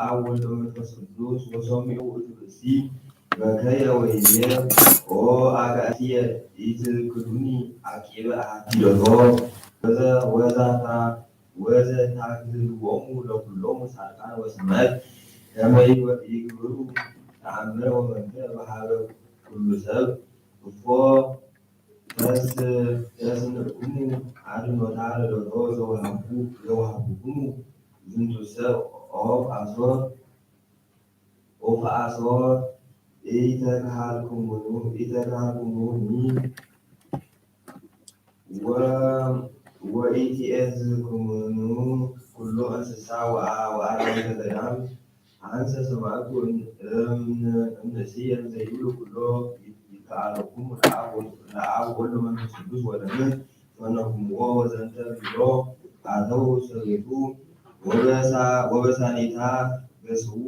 አብ ወልድ መንፈስ ቅዱስ። ወሰሚዑ ውእቱ ብእሲ በከየ ወይቤ ኦ አጋእዝየ ኢትክሉኒ አቂበ አሐቲ ደርሆ ወዘ ወዛታ ወዘታግህልዎሙ ለኩሎሙ ጻድቃን ወሰማዕት ከመ ይግበ- ይግብሩ ተአምረ ወመንክረ በሀበ ኩሉ ሰብ። እፎ ተስ- ተስምዕኩሙ አድኖታ ለደርሆ ዘወሃብኩ- ዘወሃብኩኩሙ ዝንቱሰ ኦ አሶር ኦ አሶር ኢተግሃልኩሙኑ- ኢተግሃልኩሙኒ ወ- ወኢቲኤዝኩሙኑ ኩሎ እንስሳ ወአ- ወአራዊተ ገዳም። አንሰ ሰማዕኩ እም- እምንእስየ ዘይብሉ ኩሎ ይከአለኩሙ ለአብ ወ- ለአብ ወወልድ ወመንፈስ ቅዱስ ወለምን ፈነኩምዎ ወዘንተ ቢሎ አተው ውስተ ቤቱ ወበሳ- ወበሳኒታ ገስዎ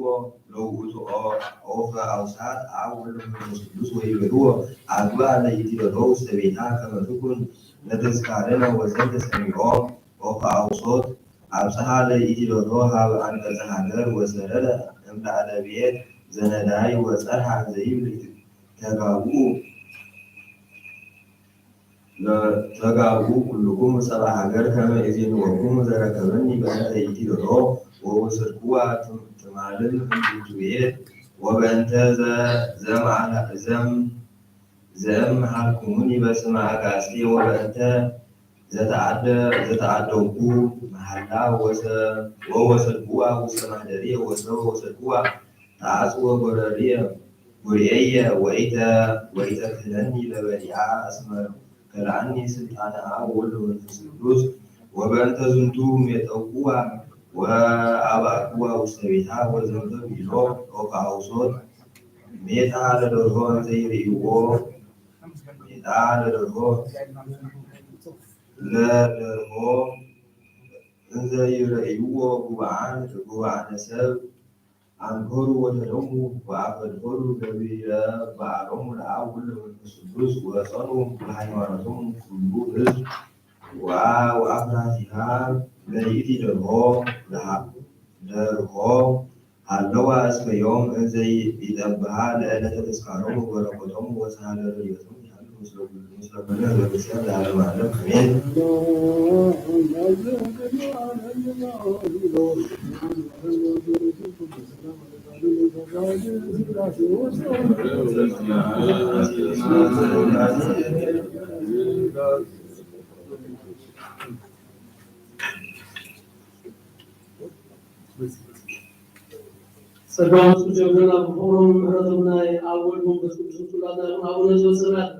ለውእቱ ኦ- ኦፈ አውሳት አብ ወልድ መንፈስ ቅዱስ ወይቤልዎ አግባ ለኢትደሎ ውስተ ቤታ ከመ ትኩን ለተዝካርነ ወዘንተ ሰሚዖ ኦፈ አውሶት አብጽሐ ለኢትደሎ ሀበ አንቀጸ ሀገር ወሰረረ እምላዕለ ቤት ዘነዳይ ወጸርሐ ዘይብል ተጋቡ ተጋቡ ኩልኩም ሰብአ ሀገር ከመ እዜንወኩም ዘረከበኒ በእንተ ይእቲ ደርሆ ወወሰድክዋ ትማልም እምብቱ ቤት ወበእንተ ዘ- ዘም- ዘም- ዘእምሃልኩሙኒ በስመ አጋእዝትየ ወበእንተ ዘተአደ- ዘተአደውኩ መሃላ ወሰ- ወወሰድክዋ ውስተ ማህደርየ ወሰ- ወወሰድክዋ ተአጽወ ጎረርየ ጉርኤየ ወኢተ ወኢተክህለኒ ለበሊዓ እስመ ከልአኒ ስልጣነ አብ ወወልድ ወመንፈስ ቅዱስ ወበእንተ ዝንቱ ሜጠውክዋ ወአባእክዋ ውስተ ቤታ ወዘንተ ቢሎ ኦካውሶት ሜጣ ለደርሆ እንዘይርእይዎ ሜጣ ለደርሆ ለደርሆ እንዘይርእይዎ ጉብአን ጉብአነ ሰብ አንከሩ ወተደሙ ወአፈድፈዱ ገቢረ በአሎሙ ለአብ ወወልድ ወመንፈስ ቅዱስ ወጸኑ ለሃይማኖቶም ኩሉ ህዝብ ወአ- ወአፍራሲሃ ለይእቲ ደርሆ ለሃ- ደርሆ ሃለዋ እስከ ዮም እንዘ ይጠብሃ ለዕለተ ተስካሮም ወበረከቶም ወሳህለ ረድኤቶም ይሃሉ ምስለ ኩሉ- ምስለ ኩሉ ህዝበ ክርስቲያን ለዓለመ ዓለም አሜን። ጸጋውን ስጁድን ኣብ ፍቕሮም ምሕረቶም ናይ ኣብ ወልድ መንፈስ ቅዱስ ፍጹም ላታ ይኹን። ኣቡነ ዘበሰማያት።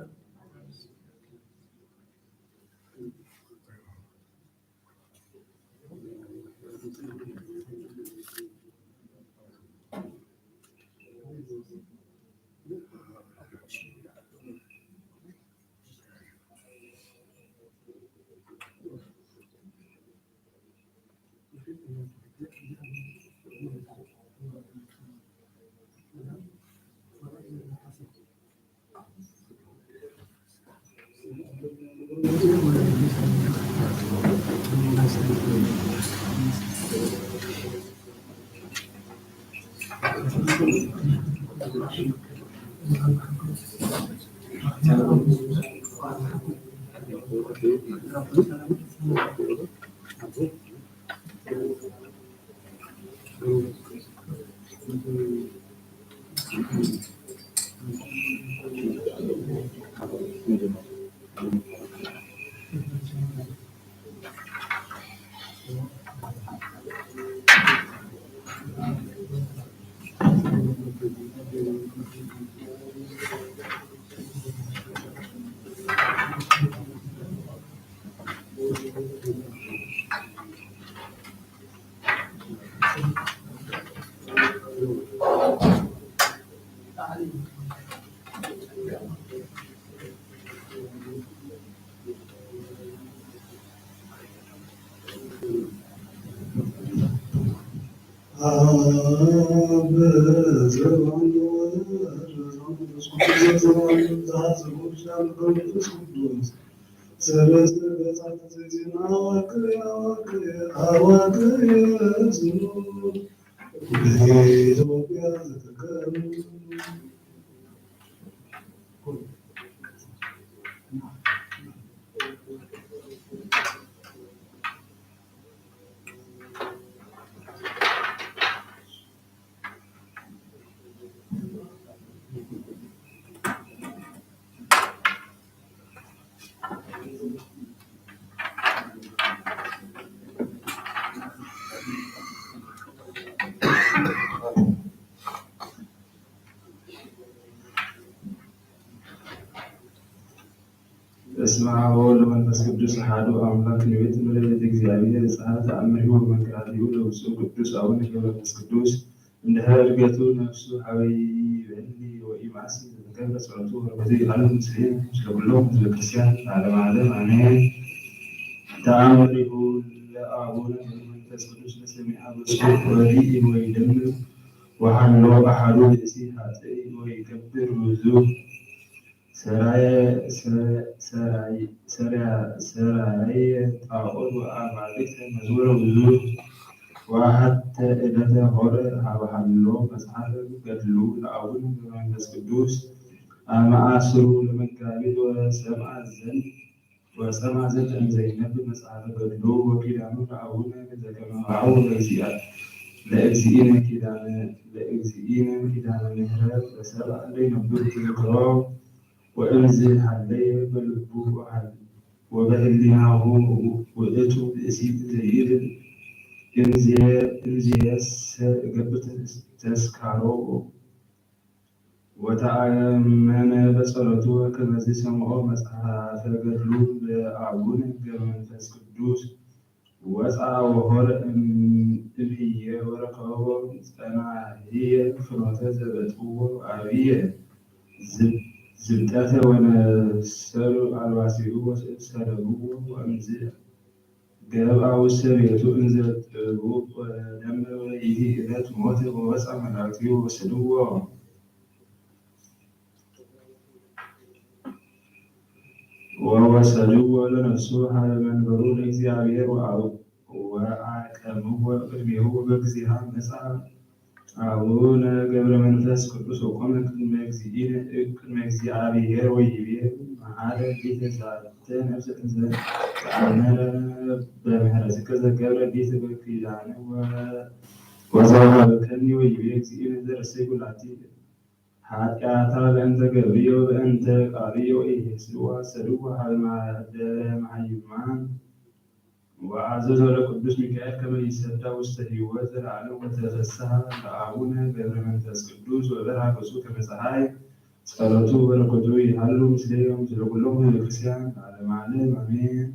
ሰለስተ ገጻት ዘይዜና አዋክየ አዋክየ አዋክየ ዝኑር በስመ አብ ወወልድ ወመንፈስ ቅዱስ አሐዱ አምላክ። ንቤት መለኮት እግዚአብሔር ጸሐ ተአምሪሁ ወመንክራቲሁ ለብፁዕ ቅዱስ አቡነ ገብረ መንፈስ ቅዱስ። እንድሕር ዕርገቱ ነፍሱ ሀበይ ይበሊ ወኢማእሲ ዘተገብረ ጸሎቱ ወረከቱ ይሃሉ ምስሌነ ምስለ ኩሎም ህዝበ ክርስቲያን ለዓለመ ዓለም አሜን። ተአምሪሁ ለአቡነ ገብረ መንፈስ ቅዱስ ለሰሚዐ ብፁዕ ወሪኢ ወይደምም ወሀሎ አሐዱ ብእሲ ኃጥእ ወይገብር ብዙ ሰራየ ሰ- ሰራየ ሰራየ ሰራየ ጣዖት ወአማልክተ መዝሙረ ብዙ ወሐተ ዕለተ ሆረ ሀበ ሀሎ መጽሐፈ ገድሉ ለአቡነ ገብረ መንፈስ ቅዱስ አመ አስሩ ለመጋቢት ወሰምዐ ዘን ወሰምዐ ዘንተ እምዘይነብብ መጽሐፈ ገድሉ ወኪዳኑ ለአቡነ ዘከመ ወሃቡ ለእግዚአ- ለእግዚእነ ኪዳነ ለእግዚእነ ኪዳነ ምህረት ለሰብአ ለይነብብ ትዝክሮ ወእምዝ ሀለየ በልቡ ወሀል- ወበህሊናሁ ውእቱ ብእሲ ዘይብል እምዝየ- እምዝየሰ እገብር ተስካሮ ወተአመነ በጸሎቱ ወከመዝ ሰምዖ መጽሐፈ ገድሉ ለአቡነ ገብረ መንፈስ ቅዱስ ወፀአ ወሆረ እም- እምየ ወረከቦ ጸናህየ ፍኖተ ዘበጥዎ አብየ ዝብ- ዝብጠተ ወነሰሉ አልባሲሁ ወሰደብዎ ወእምዝ ገብአ ውስተ ቤቱ እንዘ ጥቡቅ ወደመ ወይእቲ ዕለት ሞተ ወወፅአ መላእክቲሁ ወወሰድዎ። ወወሰድዎ ለነፍሱ ሀበ መንበሩ ለእግዚአብሔር ወአብ- ወአቀምዎ ቅድሜሁ። በጊዜሃ መጽአ አቡነ ገብረ መንፈስ ቅዱስ ወቆመ ቅድመ እግዚእነ- ቅድመ እግዚአብሔር ወይቤ መሐረ ሊተ ዛተ ነፍስ እንዘ ተአመረ በምህረትከ ዘገብረ ሊተ በኪዳነ ወ- ወዘወሀብከኒ ወይቤ እግዚእነ ዘርእሰይ ኩላቲ ኃጢአታ በእንተ ገብርዮ በእንተ ቃልዮ ኢየስዋ ሰድዋ ሀበ ማህደረ መሃይማን ወአዘዞ ለቅዱስ ሚካኤል ከመ ይሰዳ ውስተ ህይወት ዘለዓለም ወተፈስሐ ለአቡነ ገብረ መንፈስ ቅዱስ ወበርሃ ገጹ ከመ ፀሐይ ጸሎቱ በረከቱ ይሃሉ ምስሌ ምስለ ኩሎም ህዝበ ክርስቲያን ለዓለመ ዓለም አሜን።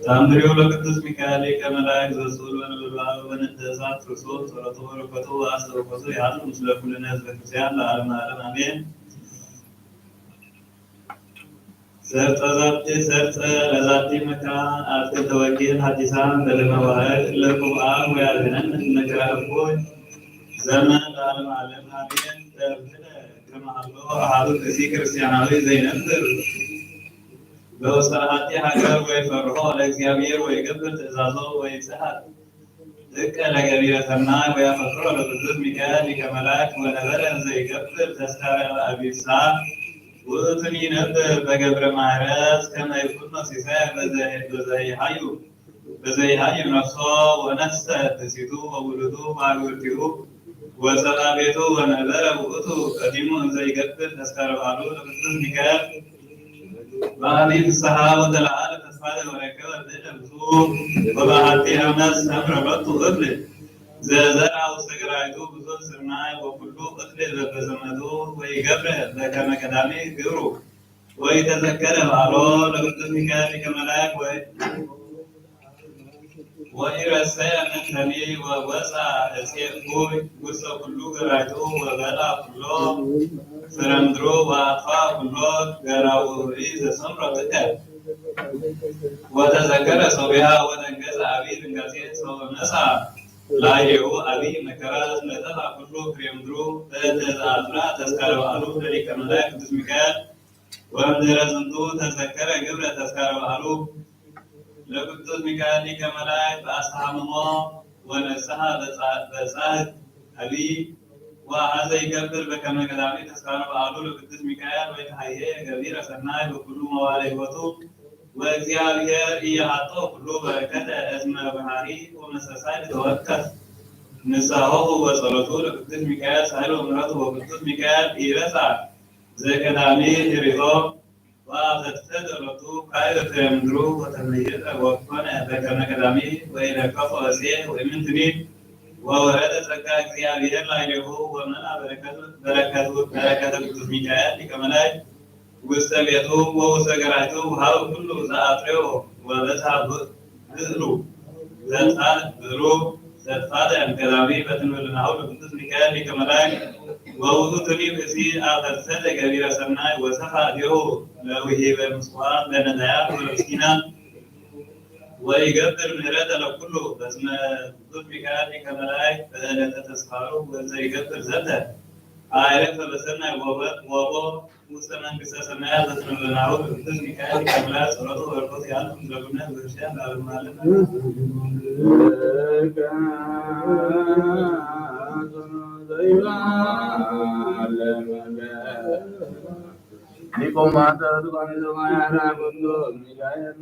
ታምሪው ለቅዱስ ሚካኤል ሊቀ መላእክት ዘስእሎ ነበልባሉ ወነደ እሳት ርእሱ ጸሎቱ በረከቱ ወአስተብቆቱ ይሃሉ ምስለ ኩልነ ህዝበ ክርስቲያን ለዓለመ ዓለም አሜን። ሰርጸ ዛቲ ሰርጸ ለዛቲ መካን አትክልተ ወኪል ሐዲሳን በለመዋህድ ለቁብአን ወያድነን መከራ እኩይ ዘመን ለዓለመ ዓለም አሜን። ተብህለ ከመሃሎ አሃዱ ብእሲ ክርስቲያናዊ ዘይነብር በውስተ አሐቲ ሀገር ወይፈርሆ ለእግዚአብሔር ወይገብር ትእዛዞ ወይጽሐፍ ጥቀ ለገቢረ ሰናይ ወያፈቅሮ ለቅዱስ ሚካኤል ሊቀ መላእክት ወነበረ እንዘ ይገብር ተስካረ አብይ ፍስሐ ውእቱኒ ይነብር በገብረ ማርያም ከመ ይኩኖ ሲሳየ በዘ- በዘይሃዩ በዘይሃዩ ነፍሶ ወነፍሰ ብእሲቱ ወውሉዱ ወአግብርቲሁ ወሰብአ ቤቱ ወነበረ ውእቱ ቀዲሙ እንዘ ይገብር ተስካረ በዓሉ ለቅዱስ ሚካኤል በአቢ ፍስሐ ወተለዓለ ተስፋ ለወረከበ ብእደ ብፁዕ ወበአሐቲ አመት ሰምረ ሎቱ እብል ዘዘርአ ውስተ ገራይቱ ብዙሕ ስርናይ ወኩሉ እክል በበዘመቱ ወይገብረ በከመ ቀዳሚ ግብሩ ወይተዘከረ በዓሎ ለቅዱስ ሚካኤል ሊቀ መላእክት ወይ ወኢረሰየ ምንተኒ ወወፃ እሴ እኩይ ውስተ ኩሉ ገራይቱ ወበላ ኩሎ ፍረ ምድሩ ወአጥፋ ኩሎ ገራውኢ ዘሰምሮ ጥቀ ወተዘከረ ሶብያ ወደንገጸ አብይ ድንጋጼ ሰው መጻ ላዕሌሁ አብይ መከራ እስመ ጠፍአ ኩሉ ፍሬ ምድሩ በእንተ ዘአጽንዐ ተስካረ በዓሉ ለሊቀ መላእክት ቅዱስ ሚካኤል ወእምድህረ ዝንቱ ተዘከረ ግብረ ተስካረ በዓሉ ለቅዱስ ሚካኤል ሊቀ መላእክት በአስተሃምሞ ወነስሐ በጻ- በጻሕክ አብይ ወአሐዘ ይገብር በከመ ቀዳሚ ተስካረ በዓሉ ለቅዱስ ሚካኤል ወይትሃየ ገቢረ ሰናይ በኩሉ መዋዕለ ሕይወቱ ወእግዚአብሔር ኢያሃጦ ኩሉ በረከተ እስመ መሐሪ ወመስተሳይ ተወከፍ ንስሐሁ ወጸሎቱ ለቅዱስ ሚካኤል ሳህል ወምሕረቱ ወቅዱስ ሚካኤል ኢረሳ ዘቀዳሚ ድሪቶ ወአፈድፈደ ሎቱ ካይበ ፍሬ ምድሩ ወተመየጠ ወኮነ በከመ ቀዳሚ ወኢረከፎ እሴ ወኢምንትኒ ወወረደ ጸጋ እግዚአብሔር ላዕሌሁ ወመልአ በረከቱ በረከቱ በረከተ ቅዱስ ሚካኤል ሊቀ መላእክት ውስተ ቤቱ ወውስተ ገራይቱ ወሀበ ኩሉ ዘአጥሬዎ ወበጽሐ ብእሉ ዘጥፋ ብእሉ ዘጥፋ ለእም ቀዳሚ በትንብልናሁ ለቅዱስ ሚካኤል ሊቀ መላእክት ወውእቱኒ ብእሲ አፈሰደ ገቢረ ሰናይ ወሰፋ እዴሁ ለውሂበ ምጽዋት ለነዳያን ወለምስኪናን ወይገብር ምህረተ ለኩሉ በስመ ቅዱስ ሚካኤል ሊቀ መላእክት በዕለተ ተስካሩ ወዘይገብር ዘተ አዕረፈ በሰናይ ወቦ ውስተ መንግስተ ሰማያት ዘትነብረናሁ ቅዱስ ሚካኤል ሊቀ መላእክት ጸሎቱ በረከቱ ያህል ምስለ ኩልነ ህዝበ ክርስቲያን ለዓለመ ዓለም። ሊቆም ማተር ሊቆም ሰማያት አቆንዶ ሚካኤል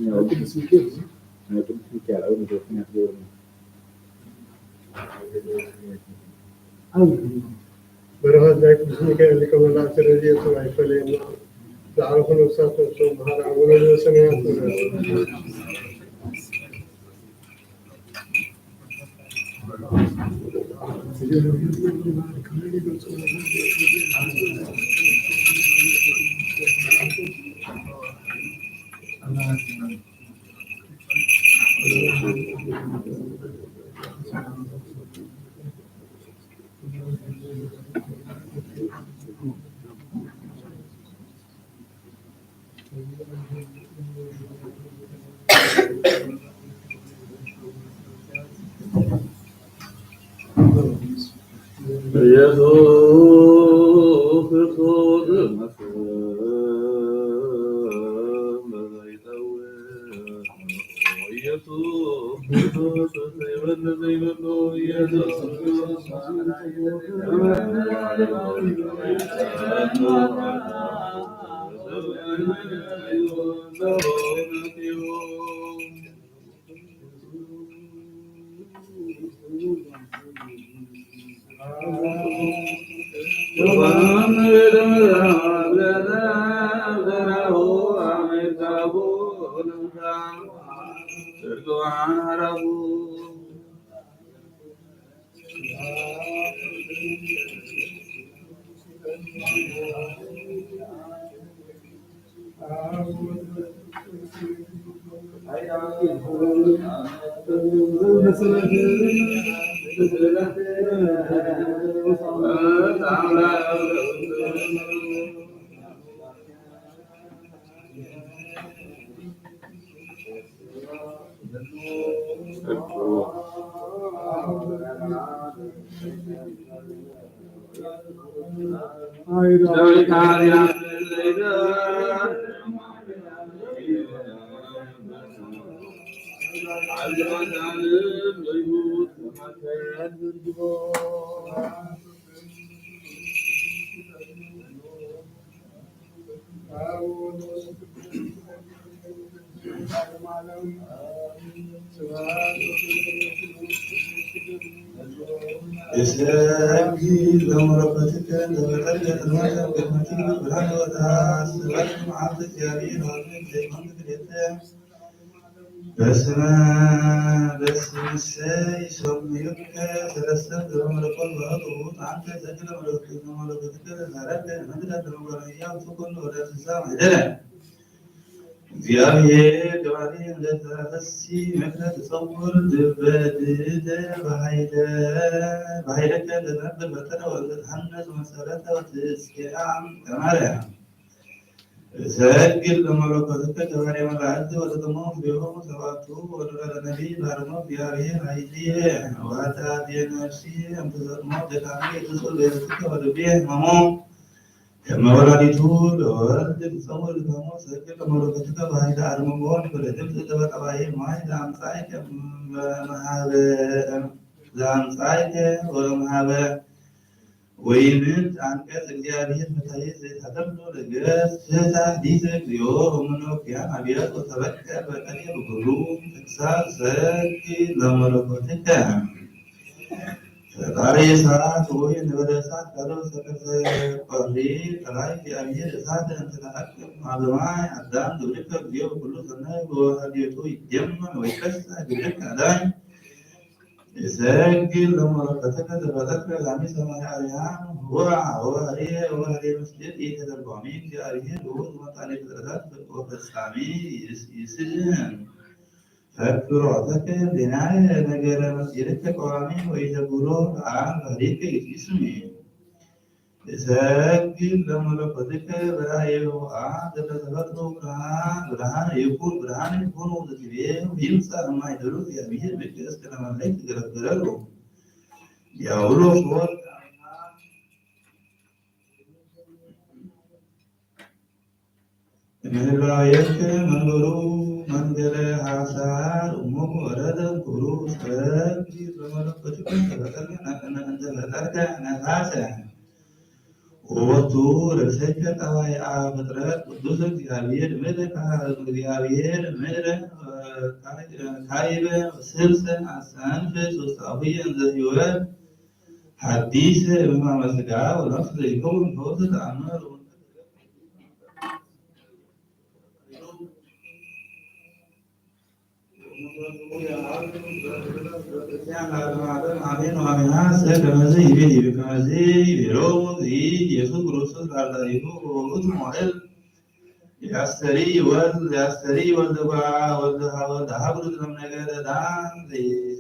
ናይ ቅዱስ ሚካኤል፣ ናይ ቅዱስ ሚካኤል ኣብ ምድሪ ኩናት ገብርና። በረኸት ናይ ቅዱስ ሚካኤል ሊቀ መላእክት ረድኤቱ ኣይፈለየና። ዛዕረኹ ነፍሳት ነፍሶም መሃር ኣቡነ ዘበሰማያት ኢየሱስ ክርስቶስ መስቀል ዘይጠውእ፣ ኢየሱስ ክርስቶስ ዘይበል ዘይበሎ፣ ኢየሱስ ክርስቶስ እሰግድ ለመለኮትከ እንተ በቀልከ ቅድመ ሰብ ቅድመቲ ብርሃን ወታ ሰባት መዓልቲ እግዚኣብሔር ሃብን ዘይኮንክ ክልተ በስመ በስመ ሰይ ሰሙዩከ ሰለስተ ለመለኮት ወህብ ውእቱ አንተ እሰግድ ለመለኮትከ ለመለኮትከ ለዛረከ ምድረ ለመጓረያ ውስጥ ኩሉ ወደ ስሳ ማይደለ። እግዚአብሔር ገባሬ ለተፈሲ ምክረ ተጸውር ድበድደ በኃይለ በኃይለከ ለነብር በተረ ወለትሐነጽ መሰረተ ወትስኪያም ከማርያም። እሰግድ ለመለኮትከ ገባሬ መላእክት ወተተሞ ምስሌሆሙ ሰባቱ ወዱራለ ነቢይ ባርሞ እግዚአብሔር ኃይልየ ወአጣብየ ነፍሲ እምትዘጥሞ ደካሚ የተስኡ ቤትከ ወልቤ ህመሞ ከመ ወላዲቱ ለወልድ ትጸውር ልከሞ ሰግድ ለመለኮትከ በኃይለ አርምሞ ንበለ ድምፅ ለበጠባይ ማይ ለአምፃይ ከመ መሃበ። ዘአምጻእከ ወመሃበ ወይምንት አንቀጽ እግዚአብሔር ፈታሒ ዘይታተርዶ ለገጽ ፍታህ ዲተ እግዚኦ እምነ ኪያን አብያት ወተበከ በቀኔ ብኩሉ ተግሳጽ ዘኪ ለመለኮትከ። ፈጣሪ እሳት ወይ ነበረ እሳት ካለው ሰከሰ ቆሪ ከላይ እግዚአብሔር እሳት እንተ ተአቅብ ማዘማይ አዳም ግብርከ እግዚኦ ብኩሉ ሰናይ ወሃዲቱ ይደመን ወይ ከሳ ግብርከ አዳኝ እሰግድ ለመለኮትከ ዘፈጠርከ ላሚ ሰማይ አርያም ወአወሬ ወሬ መስጊድ ኢተተርጓሚ እግዚአብሔር ውእቱ መጣኔ ፍጥረታት ወፈጻሚ ይስእን ፈክሮተከ ዜናየ ነገረ መስጊድከ ቀዋሚ ወኢተጉሎ በአል ባህሪከ ይስሚ። እሰግድ ለመለኮትከ በራእየ ወአብ ዘተፈጥሮ ብርሃን ብርሃን ይኩን ብርሃን ይኩን ወዘትቤ ይምጻእ እማይ ደሩ እግዚአብሔር ብቅ እስከ ለመላእክት ገረገረሉ። ዲያብሎስ ወወልድ አምላክ እምህላዌከ መንበሩ መንገለ ሐሳር እሞሙ ወረደ ኩሩ ሰግድ ለመለኮትከ እንተ ፈጠርከ ነፋሰ ወወቱ ርእሰከ ጠባይአ ፍጥረት ቅዱስ እግዚአብሔር ምድር እግዚአብሔር ምድር ካይበ ስብሰ አሰንፍ ሶስታዊ እንዘ ህይወት ሐዲስ በሕማመ ሥጋ ወነፍስ ዘይከውን ፈውስ ተአምር። አሜን ወአሜን። ሐሰ ከመዝ ይቤ ይቤ ከመዝ ይቤሎሙ እግዚእ ኢየሱስ ክርስቶስ ለአርዳኢሁ በውእቱ መዋዕል። ያስተሪ ወልድ ያስተሪ ወልድ ጓ ወልድ ሀ- ወልድ ሀብሩ ዝለም ነገረ ዳን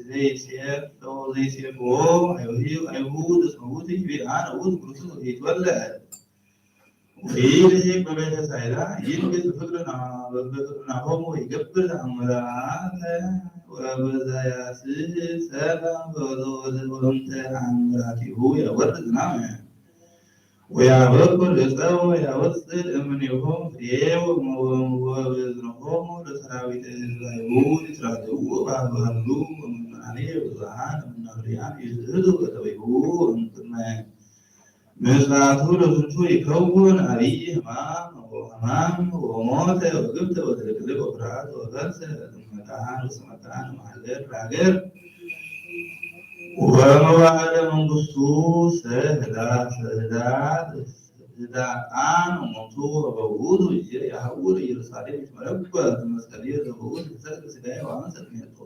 ዘይሴፍ ዘይሴፍዎ አይሁድ እስመ ውእቱ ይቤ አነ ውእቱ ክርስቶስ ወኢትወለድ ወኢልሂቅ በቤተ ሳይዳ ይንግስ ፍቅርና በፍቅርናሆሙ ይገብር ተአምራተ ወበዛያስ ሰላም ወዘወዘወምተ ተአምራቲሁ ያወርድ ዝናመ ወያበቁር ገጸው ያወፅእ እምኔሆም ፍሬ ወበዝነሆሙ ለሰራዊተ ህዝባይሁ ይትራደው ወባህባሉ ወመናኔ ብዙሃን እምናፍሪያን ይዝህዱ ወተወይሁ እምቅድመ ምጽአቱ ለዝንቱ ይከውን አብይ ህማም ወህማም ወሞተ ወግብተ ወትልቅልቅ ወፍርሃት ወፈልሰ እምመካን እስመካን እምሃገር ለሃገር ወመዋዕለ መንግስቱ ሰህዳት ሰህዳት ህዳጣን ሞቱ ወበውቱ ይሃውር ኢየሩሳሌም ይትመረኮ መስቀል ዘበውት ሰቅል ስጋዬ ወአመሰል ሜጦ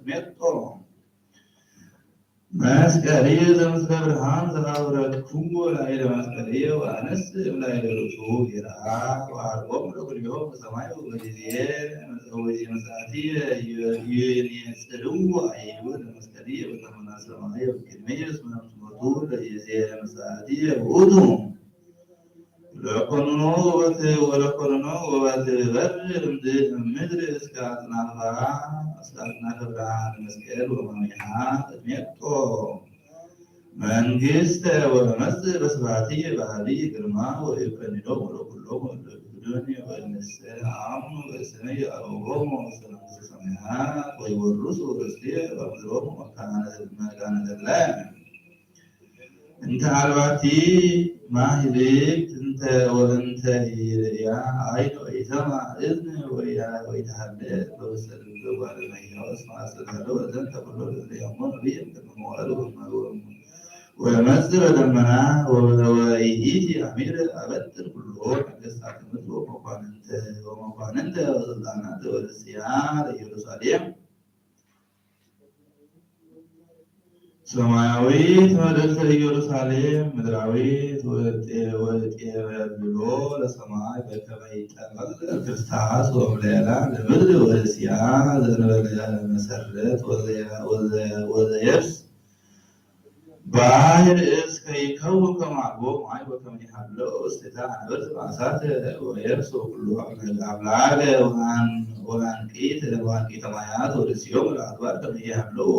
ሜጦ መስቀልየ ዘምስለ ብርሃን ዘአብረድኩዎ ላዕለ መስቀልየ ወአነስ እምላዕለ ርእሱ ይርአ ወአርጎም ለኩልዮም በሰማይ ወበጊዜ ወጊዜ መጽአትየ ይኔጽልዎ አይሁድ ለመስቀልየ በተመና ሰማይ ወቅድሜ እስመ ሞቱ ለጊዜ መጽአትየ ውእቱ። ለኮንኖ ወበት ወለኮንኖ ወበት በር ምድር እስከ አጽናፈ እስከ አጽናፈ ብርሃን መስቀል ወማሚሃ ቅድሜጦ መንግስተ ወመጽእ በስባቲ ባህሊ ግርማ ወይፈንዶ ወለኩሎም ወለዱኒ ወእንሰ አምኑ በስመ የአበቦሙ ውስተ መንግስተ ሰማያት ወይወርሱ ርስቴ በምድሮሙ መካነ ተድላ እንተ አልባቲ ማህሌት እንተ ወእንተ ይርእያ አይን ወይሰማ እዝን ወይተሃለ በውስተ ልብ ጓለ መያወስ ማስተዳለ ወዘንተ ኩሎ ለዘያሞን ርእየ ቅድመ መዋዕል ወመጽእ በደመና ወይእቲ አሚር አበጥር ኩሎ ነገስታት ምድር ወመኳንንተ ወመኳንንተ ወስልጣናት ወርስያ ለኢየሩሳሌም ሰማያዊት መደሰ ኢየሩሳሌም ምድራዊት ወጤበልሎ ለሰማይ በከመ ይጠበል ክርስታስ ወምለላ ለምድር ወእስያ ዘንበለ መሰረት ወዘየብስ ባሕር እስከ ይከውን ከማልቦ ማይ ወከመ ይሃለው እስቴታ ነበርት ማእሳት ወየብስ ወኩሉ አምላክ ወአንቂት ወአንቂተ ማያት ወርእስዮም ለአድባር ከመ ይሃለው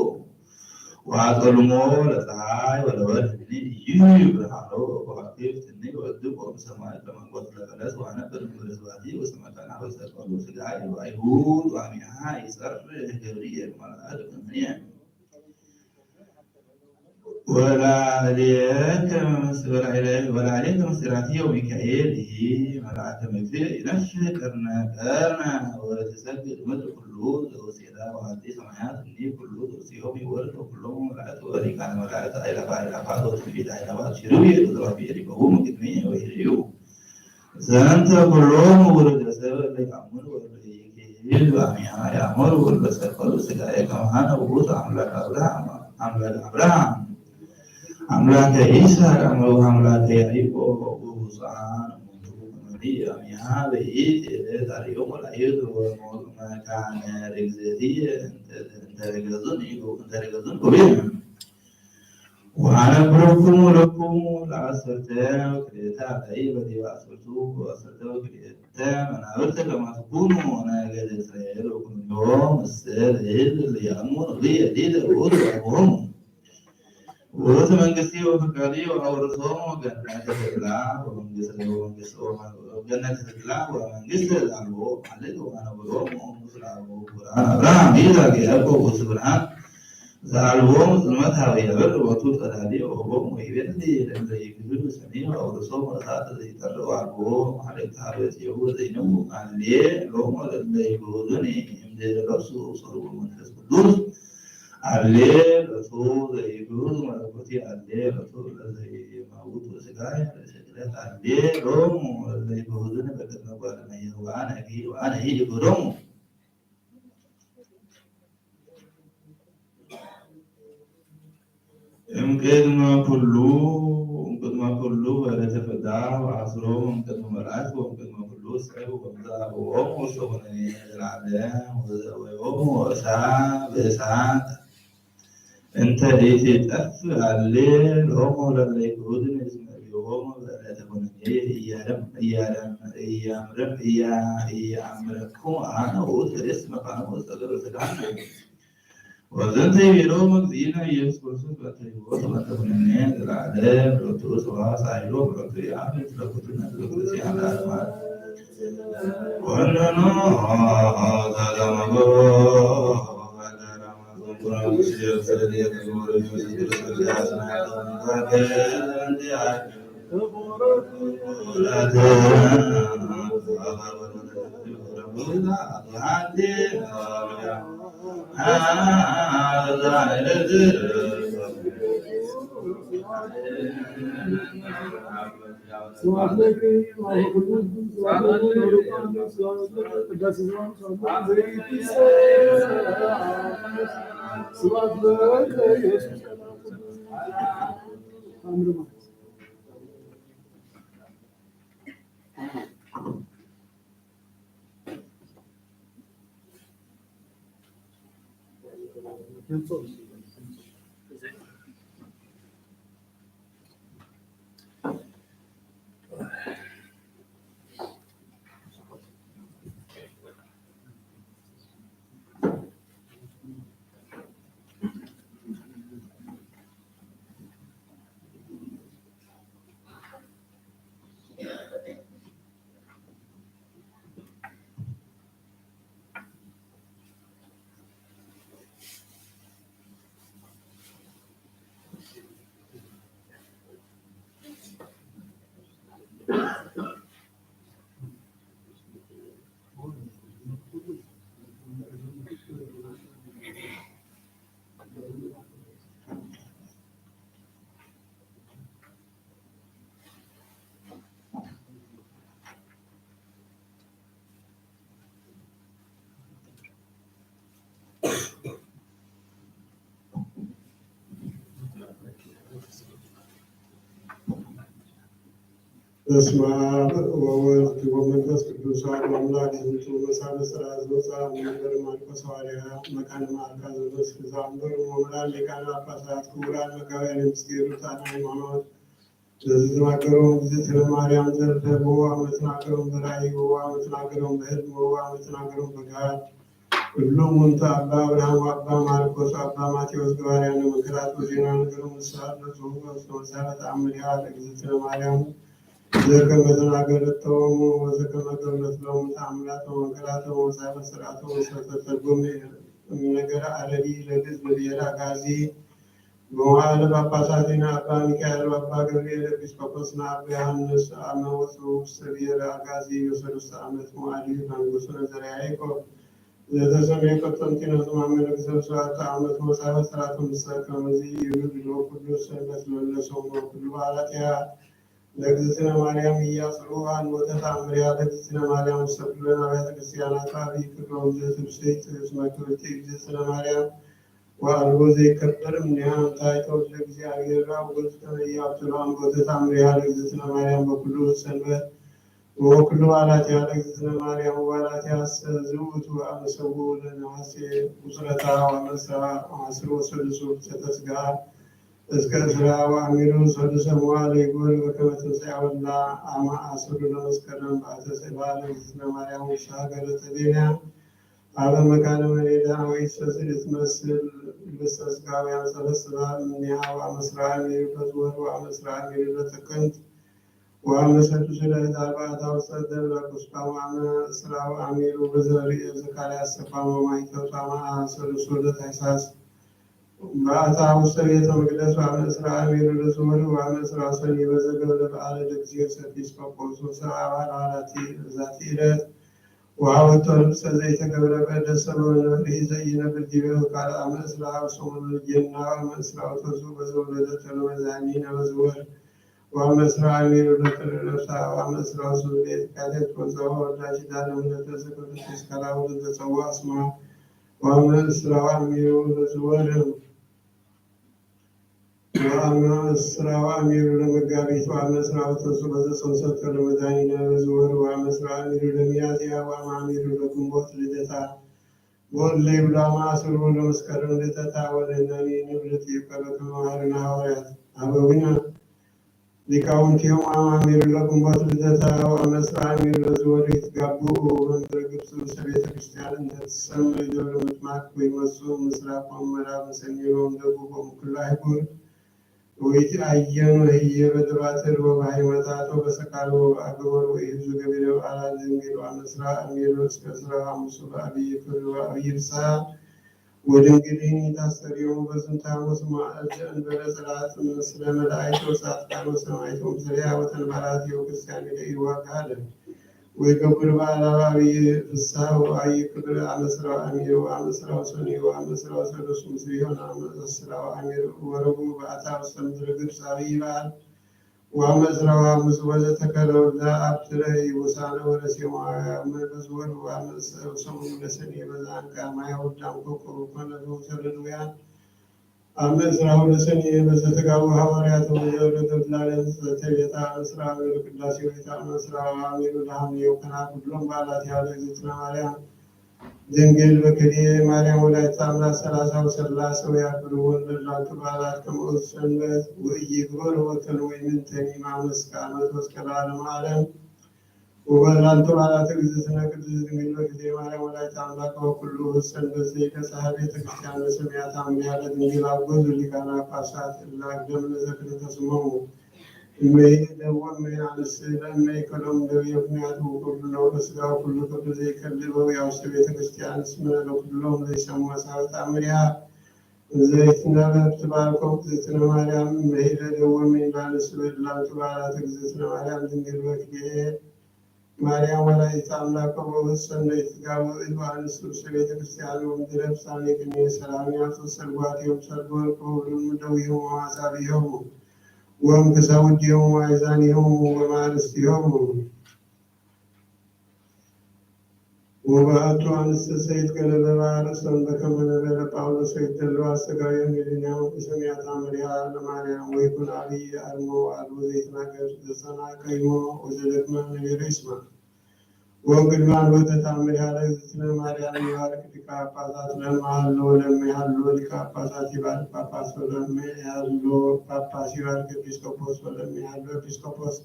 ወአጸልሞ ለፀሐይ ወለወርህ እኒ እዩ ብርሃኖ ወከዋክብት እኒ ወድብ ወምሰማይ ከመንቆት ለፈለስ ወአነብር ምድር ስባቲ ወሰመካና ወሰቀሉ ስጋ ይዋይሁ ጧሚሃ ይጸርህ ገብርኤል መልአክ እምኔ ወላዕሌከ መስ-፣ ወላዕሌ-፣ ወላዕሌከ ምስጢራትዮ ሚካኤል ይሂ መልአከ መግዝእ ይነፍሕ ቀርነ ቀርነ ወትሰግድ ምድር ኩሉ ዘውፅእላ ወሃልቲ ሰማያት እኒ ኩሉ ዘውፅኦም ይወርድ ወኩሎም መላእክት ወሊቃነ መላእክት አእላፋት አእላፋት ወትንቢት አእላፋት ሽርብ የድረፍ የሪበው ምግድሚ ወይልዩ ዘንተ ኩሎም ውሉደ ሰብ ለያምን ወለይክል አሚሃ ያመሩ ወለሰቀሉ ስጋዬ ከመሃነ ውእቱ አምላክ አብርሃም አምላክ አብርሃም አምላከ ይስሐቅ አምላከ ያዕቆብ ውጹአን እሙንቱ ከመኒ አሚሃ በይት ዕለት አርዮም ወላይት ወመካነ ርግዘቲ እንተ ርገጹን እንተ ርገጹን ኩብየ ወአነብረክሙ ለክሙ ለአሰርተ ወክልኤተ አጣይ በዲበ አሰርቱ ወአሰርተ ወክልኤተ መናብርተ ከማትኩኑ ነገደ እስራኤል ወኩንዮ ምስል ህዝብ ለያሙ ንጉየ ዲደ ውእቱ አብሆሙ ውእቱ መንግስቲ ወፍቃዲ ወአውርሶሙ ገነተ ተድላ ወመንግስተ ወመንግስተ ወመ-፣ ገነተ ተድላ ወመንግስተ ዘአልቦ ማልድ ወአነብሮሙ ምስለ አበው ብርሃን አብርሃም ይእዛግ ያዕቆብ ውእቱ ብርሃን ዘአልቦ ጽልመት ሀበ የብር ወቱ ጸዳሊ ወቦም ወይቤል ለእለ ይግህዱ ሰኒ አውርሶም እሳት ዘይጠርእ አልቦ ማሕሌት ሀበ ዜቡ ዘይነቡ አሌ ሎሙ ለእለ ይግህዱኒ እምድረ ለብሱ ጸልዎ መንፈስ ቅዱስ አሌ ለቱ ዘይግህዱ መለኮቲ አሌ ለቱ ለዘይማውቱ ስጋይ ለስቅለት አሌ ሎሙ ለእለ ይግህዱኒ በቅድመ ጓል እመየ ወአነ ወአነ ይግህዶሙ እምቅድመ ኩሉ እምቅድመ ኩሉ ወለተ ፍዳ ወአስሮም እምቅድመ መላእክት ወእምቅድመ ኩሉ ሰብ ወምዘአልቦም ውስተ ኩነኔ ለዓለም ወዘእወዮሙ እሳ ብእሳት እንተ ኢትጠፍእ አሌ ሎሙ ለለይክሁድን እስመ እዴሆሙ በዕለተ ኩነኔ ኢያምርም ኢያ- ኢያምርክሙ አነ ውእቱ ርእስ መካኑ ውስተ ገበተ ገሃነም። ወዘንተ ይቤሎ እግዚእነ ኢየሱስ ክርስቶስ በእንተ ሕይወት በእንተ ኩነኔ ዘለዓለም ሎቱ ስብሐት ኃይሎ ብረቱ የአምር ለኩሉ ነገር ክርስቲያን ለዓለመ ዓለም። ወነኑ ተዘመጎ ስብሐት ለኪ ወመንፈስ ቅዱስ፣ ስብሐት ለወልድ ወመንፈስ ቅዱስ፣ ስብሐት ለወልድ ወኢየሱስ መንፈስ ቅዱስ። በስመ አብ ወወልድ ወመንፈስ ቅዱስ አሐዱ አምላክ። ዝንቱ መሳለ ሥርዓት ዘወፅአ መንበር ማርቆስ ሐዋርያ መካነ ማርካ ዘመስክ ዘአንበሩ መምህራን ሊቃነ ጳጳሳት ክቡራን መጋቢያነ ምስጢር ርቱዓነ ሃይማኖት። በዝትናገሮም እግዝእትነ ማርያም ዘርፈ በዋ መትናገሮም በራእይ በዋ መትናገሮም በህልም በዋ መትናገሮም በጋድ ኩሎም ወንተ አባ አብርሃም ወአባ ማርቆስ ወአባ ማቴዎስ ገባርያነ መንክራት ወዜና ነገሮም ንስሐት ለጽሁፍ ወስተ መሳለ ተአምሪሃ ለእግዝእትነ ማርያም ዘከመ ተናገረቶም ወዘከመ ገብረት ሎሙ ተአምራቶም ወመንክራቶም ወመሳለ ስርዓቶም ወስተ ተርጎመ እምነገረ አረዲ ለግእዝ በብሔረ አጋዚ መዋዕለ ጳጳሳቲነ ኣባ ሚካኤል ወኣባ ገብርኤል ኤጲስቆጶስና ኣባ ዮሃንስ ኣብ መወፅኡ ውስተ ብሔረ ኣጋዚ በሰለስተ ዓመት መዋዕሊሁ ዳንጎሶ ዘርዓ ያዕቆብ ዘተሰምየ ቆስጠንጢኖስ ማመ ለግሰብ ሰባተ ዓመት መጻወ ስራቱ ምሰ ከመዚ ይብሉ ድሮ ኩሉ ሰንበት ለለሶም ኩሉ በዓላትያ ለእግዝእትነ ማርያም እያጽርዋ ንወተት ኣምርያ ለእግዝእትነ ማርያም ውስተ ኩለን ኣብያተ ክርስቲያናት ኣብ ይክብረው ዘትብሰይ ትብስ መክብርቲ እግዝእትነ ማርያም ወኣልቦ ዘይከበር እምኒሃ እንታይ ተወልደ እግዚኣብሔር ኣብ ገጹ ተመያብትሉ ኣምሮተ ታምሪሃ ለእግዝእትነ ማርያም በኩሉ ሰንበት ወበኩሉ በዓላቲሃ ለእግዝእትነ ማርያም ወበዓላቲሃ ዝውእቱ ኣመሰቡ ለነሐሴ ውስረታ ወኣመስራ ዓስር ወሰሉሱ ብሰተስጋ እስከ እስራ ወኣሚሩ ሰሉሰ መዋዕለ ይግበር በከመ ትንሳኤ ወላ ኣመ ኣሰሩ ለመስከረም በዓተ ስእላ ለእግዝእትነ ማርያም ውስተ ሀገረ ጸዴንያ አበ መካነ መሬዳ ወይሰስል ትመስል ልብሰ ስጋውያን ሰበስባ እምኔሃ ወአመስራ አሚሩ በዝወር ወአመስራ አሚሩ ለጥቅምት ወአመሰቱ ስለ ህዳር በአታ ውስተ ደብረ ቁስቋም ወአመ እስራ ወአሚሩ በዘርየ ዘካርያስ ሰቋም ወማይተው ጣማ ሰሉሶ ለታይሳስ በአታ ውስተ ቤተ መቅደስ ወአመ እስራ አሚሩ ለዝወር ወአመ እስራ ሰኒ በዘገብረ በዓለ ለጊዮርጊስ ኤጲስቆጶስ ወሰብአ አባል አባላት ዛቲ ዕለት ወሀበቶ ልብሰ ዘይተገብረ በደሰ በመንበሪ ዘይነብር ዲበ ካልእ አመ እስራ ሰሙን ጌና ወአመ እስራ ወተሱ በዘውለደተ ለመዛኒ ነበዝወር ወአመ እስራ አሚሩ ለተለለፍታ ወአመ እስራ ወሰሙን ለየካቲት ወፀዋ ወዳጅ ዳነ ምለተ ዘገብረ ተስካራ ወለተፀዋ ስማ ወአመ እስራ አሚሩ ለዝወር ወአመ እስራ ወአሚሩ ለመጋቢት ወአመ እስራ ወተሱ በዘ ሰንሰቶ ለመዳኒነ በዝወር ወአመ እስራ አሚሩ ለሚያዝያ ወአመ አሚሩ ለግንቦት ልደታ ወለ ይብሉ አመ አስሩ ለመስከረም ልደታ ወለነኒ ንብልት ይቀበ ከመ መሃርና ሐዋርያት አበዊነ ሊቃውንቲሆም አመ አሚሩ ለግንቦት ልደታ ወአመ እስራ አሚሩ ለዝወር ይትጋብኡ መንበረ ግብጽ ውስተ ቤተ ክርስቲያን እንተ ትሰመ ደብረ ምጥማቅ ወይመጹ ምስራቆም ምዕራብ ሰሜኖም ደቡቦም ኩሉ አይጉር ወይትአየኑ ህየ በደባትር ወበሃይመታቶ በሰካሎ ወበአገበር ወኢህብዙ ገቢረ በዓላት ድንግል ወአመ እስራ አሚሩ እስከ እስራ ሐሙሱ በአብይ ክብር ወአብይ ፍስሐ ወድንግልን ይታሰርዮም በዝንተ ሐሙስ መዓልት እንበለ ጸላእት ምስለ መላእክት ወጻድቃን ወሰማዕት ወምስሌ አወተን ባላት የው ክርስቲያን ይደይ ዋጋ አለ ወይገብር በዓል አባቢ ፍስሐ ወአይ ክብር አመስራው አሚሩ አመስራው ሰኒ ወአመስራው ሰሉስ ምስሊሆን አመስራው አሚሩ ወረቡ በአታ ውስተ ምድረ ግብፅ አብይ በዓል ወአመስራው ሐሙስ ወዘተከለ ወልዳ አብትረ ይቡሳነ ወለሴማውያ መንፈስ ወልድ ወአመስራው ሰሙን ለሰኒ በዛንቃ ማያ ወዳም ኮኮብ ኮነ ለውሰ ለድውያን አመ እስራሁ ለሰኔ በዘተጋቡ ሐዋርያት ወዘወረደ ብላለን ዘተቤታ አመ እስራ አሚሩ ቅዳሴ ወይታ አመ እስራ አሚሩ ለሐምሌ ወከና ኩሎም በዓላት ያለ እግዝእትነ ማርያም ድንግል በክልኤ ማርያም ወላዲተ አምላክ ሰላሳ ወሰላሰ ወያክብርዎን ለላቱ በዓላት ከመኡ ሰንበት ወኢይግበሩ ወከን ወይምንተኒ ማመስከ አመት ወስከ ለዓለመ ዓለም። ወበላንቱ በዓላት እግዝእትነ ቅድስት ድንግል በክልኤ ማርያም ወላዲተ አምላክ ወኩሉ ሰንበት ዘይበጽሐ ቤተ ክርስቲያን ለሰማያት አምልያ ለድንግል አጎዙ ሊቃነ ጳጳሳት እለ አግደም ለዘክርተ ስሞሙ እመ ደወ እመ አንስ ለእመ ይከሎም ደዌ ምክንያቱ ኩሉ ነውረ ስጋ ኩሉ ክብር ዘይከልእ በውያ ውስተ ቤተ ክርስቲያን እስመ ለኩሎም ዘይሰሙ መሳበት አምልያ ዘይትነበብ ትባርኮም እግዝእትነ ማርያም እመ ደወ እመ አንስ በላንቱ በዓላት እግዝእትነ ማርያም ድንግል በክልኤ ማርያም ወላዲተ አምላክ ወበውእቱ ሰንበት ትጋብኡ እሉ አንስት ውስተ ቤተ ክርስቲያን ወምድረ ፍጻሜ ቅኔ ሰላም ያውፅእ ሰርጓት ዮም ሰርጎ ወርቅ ወብሩን ምደዊሆሙ ወአጻብዒሆሙ ወእምክሳውዲሆሙ ወአይዛኒሆሙ ወማርስቲሆሙ። ወበአቱ አንስት ሰይት ገለበባ ርእሶም በከመ ነበረ ጳውሎስ ወይደሉ አስተጋብዮም ይድንያው በሰማያት አመሪሃ ለማርያም ወይኩን አብይ አርሞ አልቦ ዘይትናገር ዘጸና ቀይሞ ወዘደክመ ነገር ይስማ። ወእንግድማን ወተት አመሪሃ ለእግዝእትነ ማርያም ይባርክ ሊቀ ጳጳሳት ለመሃሎ ለመያሎ ሊቀ ጳጳሳት ይባርክ ጳጳስ ወለመያሎ ጳጳስ ይባርክ ኤጲስቆጶስ ወለመያሎ ኤጲስቆጶስ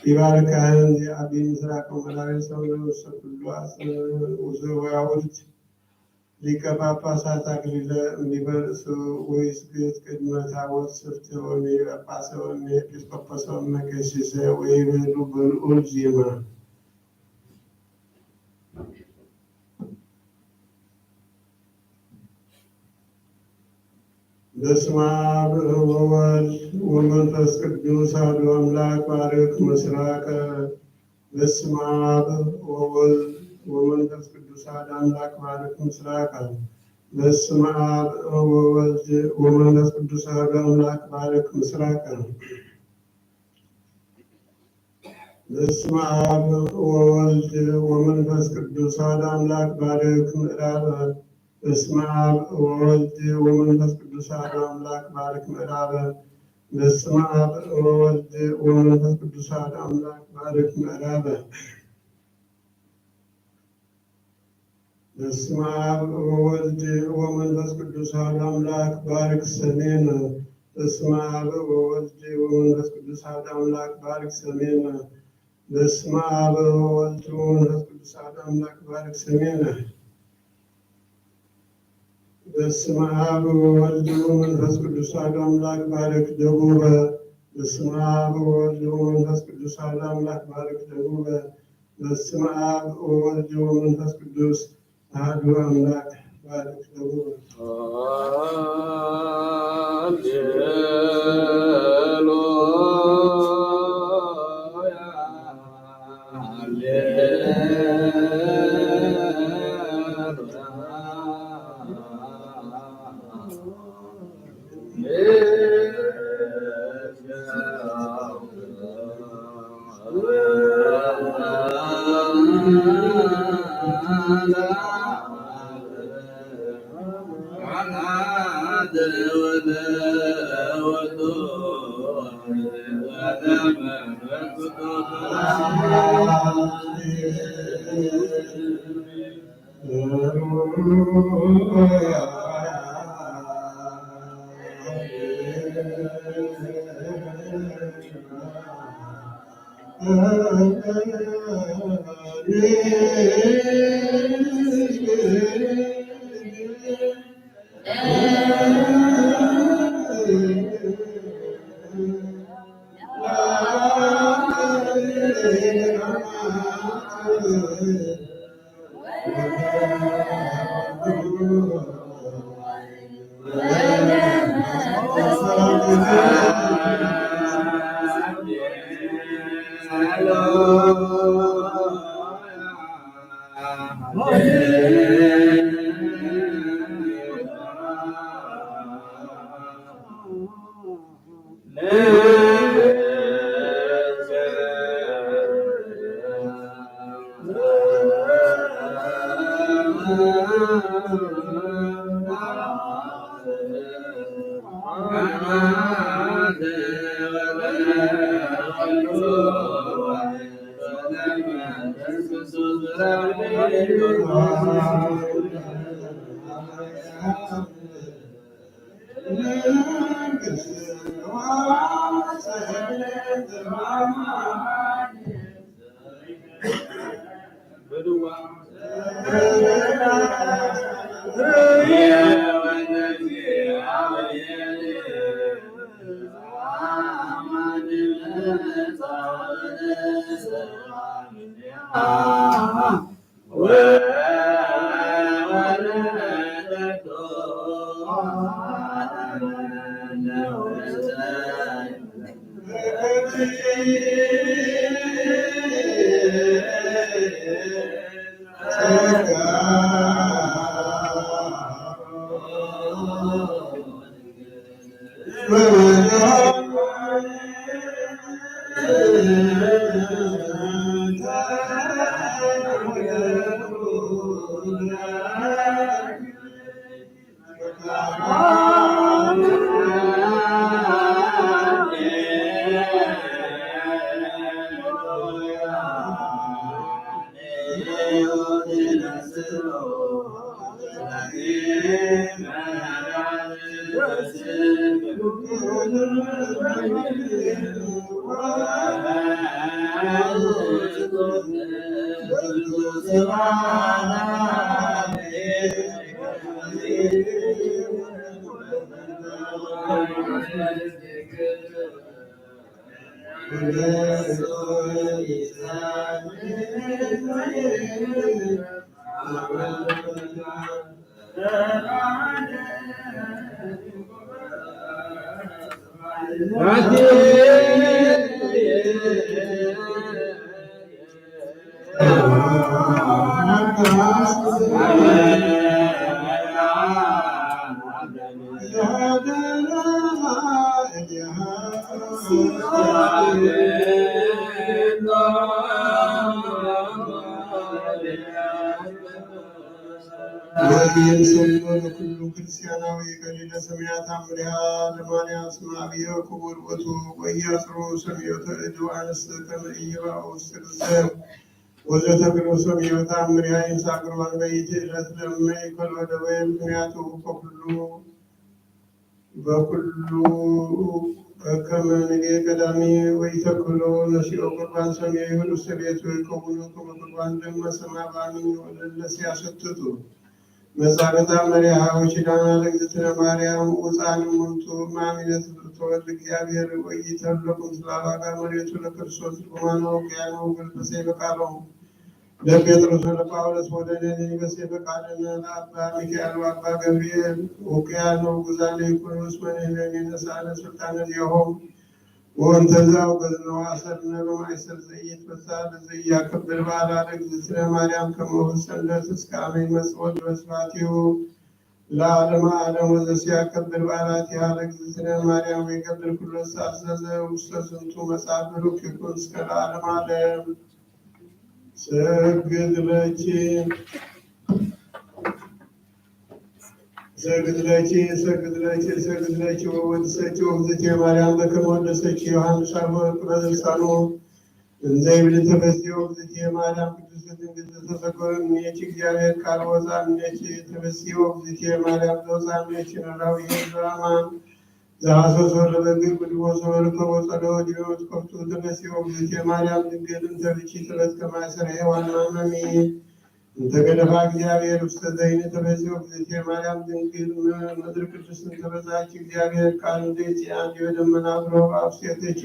ይባርክ ካህን ዚአቢ ምስራቅ ወመላዊ ሰው ንዑስ ኩሉ አጽንዑ ወዘዋውድ ሊቀ ጳጳሳት አክሊለ እምዲበ ርእሱ ወይስግድ ቅድመ ታቦት ስፍት ወሚ ጳጳሰ ወሚ ኤጲስቆጶሰ ወሚ ቀሲሰ ወይቤሉ በልዑል ዜማ። በስመ አብ ወወልድ ወመንፈስ ቅዱስ አሐዱ አምላክ ባርክ ምስራቀ። በስመ አብ ወወልድ ወመንፈስ ቅዱስ አሐዱ አምላክ ባርክ ምስራቀ። በስመ አብ ወወልድ ወመንፈስ ቅዱስ አሐዱ አምላክ ባርክ ምስራቀ። በስመ አብ ወወልድ ወመንፈስ ቅዱስ አሐዱ አምላክ ባርክ ምዕራበ። በስመ አብ ወወልድ ወመንፈስ ቅዱስ አሐዱ አምላክ ባርክ ምዕራበ። በስመ አብ ወወልድ ወመንፈስ ቅዱስ አሐዱ አምላክ ባርክ ምዕራበ። በስመ አብ ወወልድ ወመንፈስ ቅዱስ አሐዱ አምላክ ባርክ ሰሜነ። በስመ አብ ወወልድ ወመንፈስ ቅዱስ አሐዱ አምላክ ባርክ ሰሜነ። በስመ አብ ወወልድ ወመንፈስ ቅዱስ አሐዱ አምላክ ባርክ ሰሜነ። በስመ አብ ወወልድ ወመንፈስ ቅዱስ አሐዱ አምላክ ባርክ ደቡበ። በስመ አብ ወወልድ ወመንፈስ ቅዱስ አሐዱ አምላክ ባርክ ደቡበ። በስመ አብ ወወልድ ወመንፈስ ቅዱስ አሐዱ አምላክ ባርክ ደቡበ። ወይንሰሎ ለኩሉ ክርስቲያናዊ ገሊለ ሰማያት ኣምሪሃ ለማርያም ስማ ኣብዮ ክቡር ቦቱ ወያስሩ ሰሚዮተ እዱ ኣንስት ከመ ኢይባኡ ውስተ ግዘ ወዘተክሉ ሰሚዮተ ኣምሪሃ ይንሳግሮ ለይት እለት ለመይ ከሎ ደዌ ምክንያቱ ከኩሉ በኩሉ ከከመ ንጌ ቀዳሚ ወይተክሎ ነሲኦ ቁርባን ሰማያዊ ውስተ ቤቱ ይከውኑ ከመ ቁርባን ደመ ሰማ በአማኒ ወለለ ሲያሰትቱ መጻበታ መሪሃ ወኪዳና ለእግዝእትነ ማርያም ውፃን እሙንቱ ማሚነት ተወልድ እግዚአብሔር ወይተብለኩም ስላባጋ መሬቱ ለክርስቶስ ርጉማኖ ቅያኖ ገልበሰ ይበቃሎም ለጴጥሮስ ወለጳውሎስ ወለነቢይ በሴፈ ቃልነ ለአባ ሚካኤል ወአባ ገብርኤል ውቅያኖ ጉዛለ ይኩኑ እስመ ንሕነኒ ነሳነ ስልጣነ ዚአሆም ወእንተ ዘአውገዝነው አሰርነ በማእሰር ዘይትፈታ ለዘያከብር በዓላ ለእግዝእትነ ማርያም ከመ ሰንበት እስከ አመ ይመጽእ ወልድ በስብሐቲሁ ለዓለመ ዓለም ወዘሲያከብር በዓላቲሃ ለእግዝእትነ ማርያም ወይገብር ኩሎ ዘተአዘዘ ውስተ ዝንቱ መጽሐፍ ብሩክ ይኩን እስከ ለዓለመ ዓለም። ሰግድ ለኪ ሰግድ ለኪ ሰግድ ለኪ ሰግድ ለኪ ወወድሰኪ ወእግዝእትየ ማርያም በከመ ወደሰኪ ዮሐንስ አፈወርቅ በልሳኑ እንዘ ይብል ተፈስዮ እግዝእትየ ማርያም ቅድስት ድንግል ዘተሰገወ እምኔኪ እግዚአብሔር ቃል ወፃ እምኔኪ ተፈስዮ እግዝእትየ ማርያም ዘወፃ እምኔኪ ኖላዊ ህዝብ አማን ዘሐሰሶ ለበግ ብድቦ ሰበርከቦ ጸሎ ዲኖት ከፍቱ ተፈስዮ እግዝእትየ ማርያም ድንግል እንተ ብኪ ተበትከ ማእሰር ሔዋን ማመሚ እንተ ገደፋ እግዚአብሔር ውስተ ዘይን ተፈስዮ እግዝእትየ ማርያም ድንግል ምድር ቅድስት እንተ በዛች እግዚአብሔር ቃል እንደ ፂአን ዲዮ ደመና ብሎ አብስየተች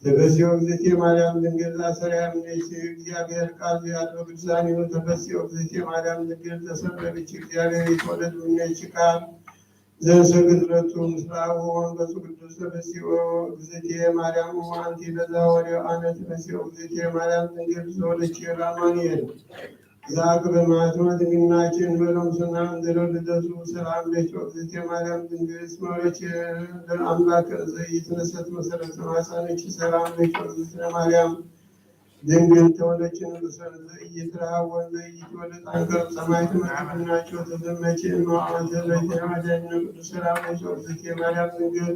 ተፈስዮ እግዝእትየ ማርያም ድንግል ዛሰሪያ እምኔች እግዚአብሔር ቃል ዚአድ በቅዱሳን ይሁን ተፈስዮ እግዝእትየ ማርያም ድንግል ዘሰረብች እግዚአብሔር ይትወለድ እምኔች ቃል ዘንሰግድ ለቱ ምስለ አቡ ወመንፈሱ ቅዱስ ተፈስዮ እግዝእትየ ማርያም እሙ አንቲ ለዛ ወሬው አነ ተፈስዮ እግዝእትየ ማርያም ድንግል ዘወለች ለአማኑኤል ዛቅበ ማትመ ድንግልናችን በሎም ስና እንድረው ልደቱ ሰላም ለኪ እግዝእትየ ማርያም ድንግል እስመ ወለኪ ለአምላክ ዘይትነሰት መሰረተ ማሳነኪ ሰላም ለኪ እግዝእትነ ማርያም ድንግል ተወለኪ ንጉሰ ዘይትረሃብ ወዘይትወለድ አንቀጽ ሰማይ ትመክብናቸው ተዘመች እማወተ ለኪ አዳኝ ቅዱስ ሰላም ለኪ እግዝእትየ ማርያም ድንግል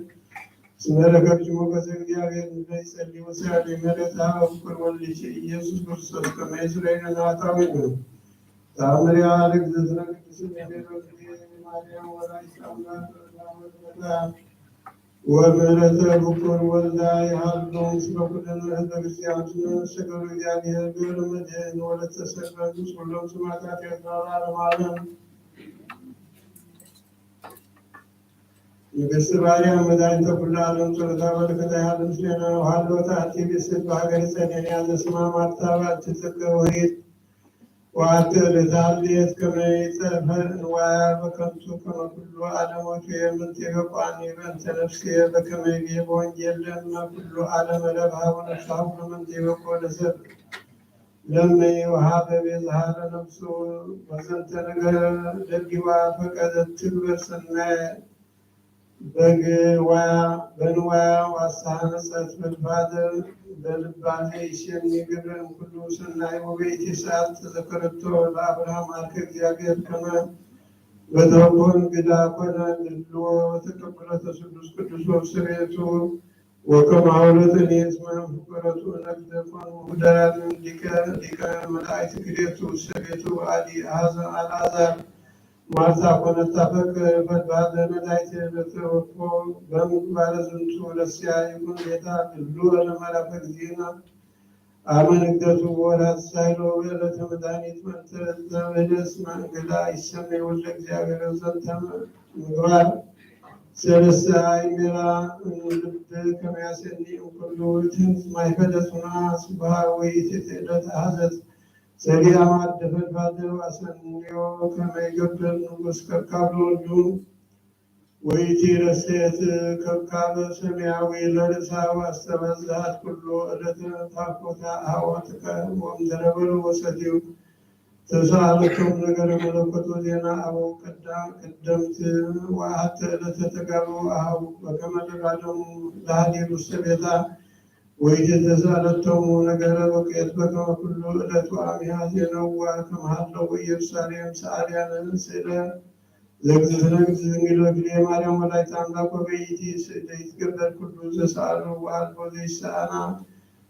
ስመ ረከብኪ ሞገሰ እግዚአብሔር እንተ ይጸሊ ወሰያሊ መሬታ ፍቅር ወልድኪ ኢየሱስ ክርስቶስ ከመ ይስረይ ለኃጣውኢነ። ተአምሪሃ ለእግዝእትነ ቅድስት ድንግል ማርያም ወላዲተ አምላክ ወምሕረተ ፍቁር ወልዳ ይሃሉ ምስለ ኩልነ ህዝበ ክርስቲያን ስግዱ እግዚአብሔር ገብረ መድህን ወለተ ሰልፈ ምስለ ኩሎም ስማታት ኤርትራ ለዓለመ ዓለም። ንግስት ማርያም መድኃኒተ ኩሉ ዓለም ጸሎታ በረከታ ይሃሉ ምስሌነ። ወሃሎ ታቲ ብእስት በሀገረ ጸደንያ ዘስማ ማርታ ባቲ ጸገ ወሪት ወአቲ ለታሌት ከመ ይጸፈ ንዋያ በከንቱ ከመ ኩሉ ዓለም ወትየ ምንቴ በቋኒ በእንተ ነፍስየ በከመ ይቤ በወንጌል ለእመ ኩሉ ዓለም ረብሃ ወነፍስሃ ኩሉ ምንቴ በቆ ለሰብ ለመ ወሀበ ቤዛሃ ለነፍሱ ወዘንተ ነገር ደጊዋ ፈቀደት ትግበር ሰናየ በግዋያ በንዋያ ዋሳሃነጸት በልባደ በልባደ ይሴኒ ግብረ እምኩሉ ሰናይ ወበይቲ ሰዓት ተዘከረቶ ለአብርሃም አርከ እግዚአብሔር ከመ በተኮን ግዳ ኮነ ድልዎ ወተቀበለተ ስሉስ ቅዱስ ወብስሬቱ ወከማሁ ለተንየስመ ፍቁረቱ ነግደ ኮኑ ህዳን ሊቀ ሊቀ መላእክት ክሌቱ ሰቤቱ አዲ አሐዘ አልዓዛር ማርታ ኮነታ ፈቅር ፈድባደ ነዳይተ ለተወፎ በምግባረ ዝንቱ ለሲያ ይኩን ቤታ ድሉ ለመላፈ ጊዜና አመ ንግደቱ ወራት ሳይሎ ወዕለተ መድኃኒት መንተ ዘበለስ ማእንግዳ ይሰመይ ወልደ እግዚአብሔር ዘንተ ምግባር ሰለስተ አይሜራ ልብ ከመያሰኒ እንኩሉ ትንስ ማይፈደሱና ስብሃ ወይ ትትዕደት አዘዝ ሰሊያ ማደፈት ባደው አሰንዮ ከመይገብር ንጉስ ከካብ ለወልዱ ወይቲ ረሰየት ከካብ ሰማያዊ ለርእሳ ወአስተበዝሐት ኩሉ ዕለት ታኮታ አሃወትከ ወምድረ በሉ ወሰትዩ ተሰአለቶም ነገረ መለኮቱ ዜና አበው ቀዳ ቀደምት ወአሐተ ዕለተ ተጋብኡ አሃው በከመ ልማዶሙ ለሃዲሩ ውስተ ቤታ ወይትተሳለቶሙ ነገረ በቅየት በከመ ኩሉ ዕለት ወአሚሃ ዜነዋ ከመሃለዉ ኢየሩሳሌም ሰዓርያነ ስእለ ዘግዝእትነ ግዝእትነ ግድለ ማርያም ወላዲተ አምላክ ወበይእቲ ስእለ ይትገበር ኩሉ ዘሰአሉ ወአልቦ ዘይሰአና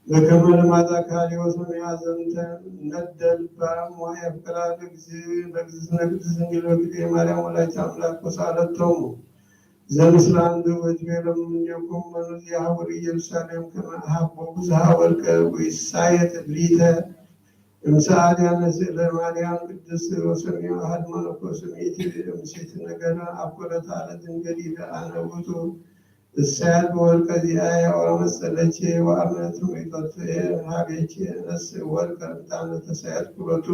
በከመ ልማዳ ካልእ ወሰሚዐ ዘንተ ነደ ልባ እምዋ የፍቅራ ለእግዝእትነ ግዝእትነ ግድለ ማርያም ወላዲተ አምላክ ወሰአለቶሙ ዘምስለ አንዱ ወትቤሎም እምኔኩም መኑ ዘያህውር ኢየሩሳሌም ከመ አሃቦ ብዙሃ ወርቀ ወይሳየጥ ሊተ እምሰአልያነ ስእለ ማርያም ቅድስት ወሰሚዮ አሐድ መነኮስ ምእቲ እምሴት ነገረ አኮለታ ለድንግል ይለ አነ ውእቱ እሳያት በወርቀ ዚአየ ወአመጸለቼ ወአመት ሚጠጥኤ ሀቤቼ ነስ ወርቀ ዕጣነ ተሳያት ኩለቱ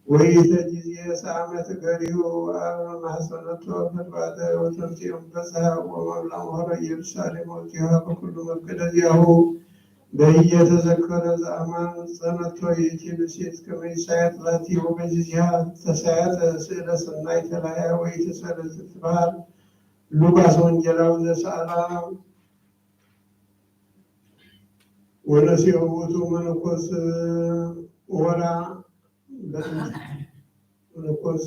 ወይተ ጊዜ ሰአመት ገሪሁ አብ ማሕሰነቶ በድባደ ወተምጽኦም በጽሐ ወመብላም ሆረ ኢየሩሳሌም ወቲሃ በኩሉ መፍቀደ ዚአሁ በህየ ተዘከረ ዘአማን ጸነቶ ይእቲ ብእሲት ከመ ይሳየጥ ላቲ ወበዚዚሃ ተሳየጠ ስእለ ሰናይ ተላያ ወይትሰለ ትትበሃል ሉቃስ ወንጌላዊ ዘሰአላ ወነሲኦ ውእቱ መነኮስ ወራ መነኮስ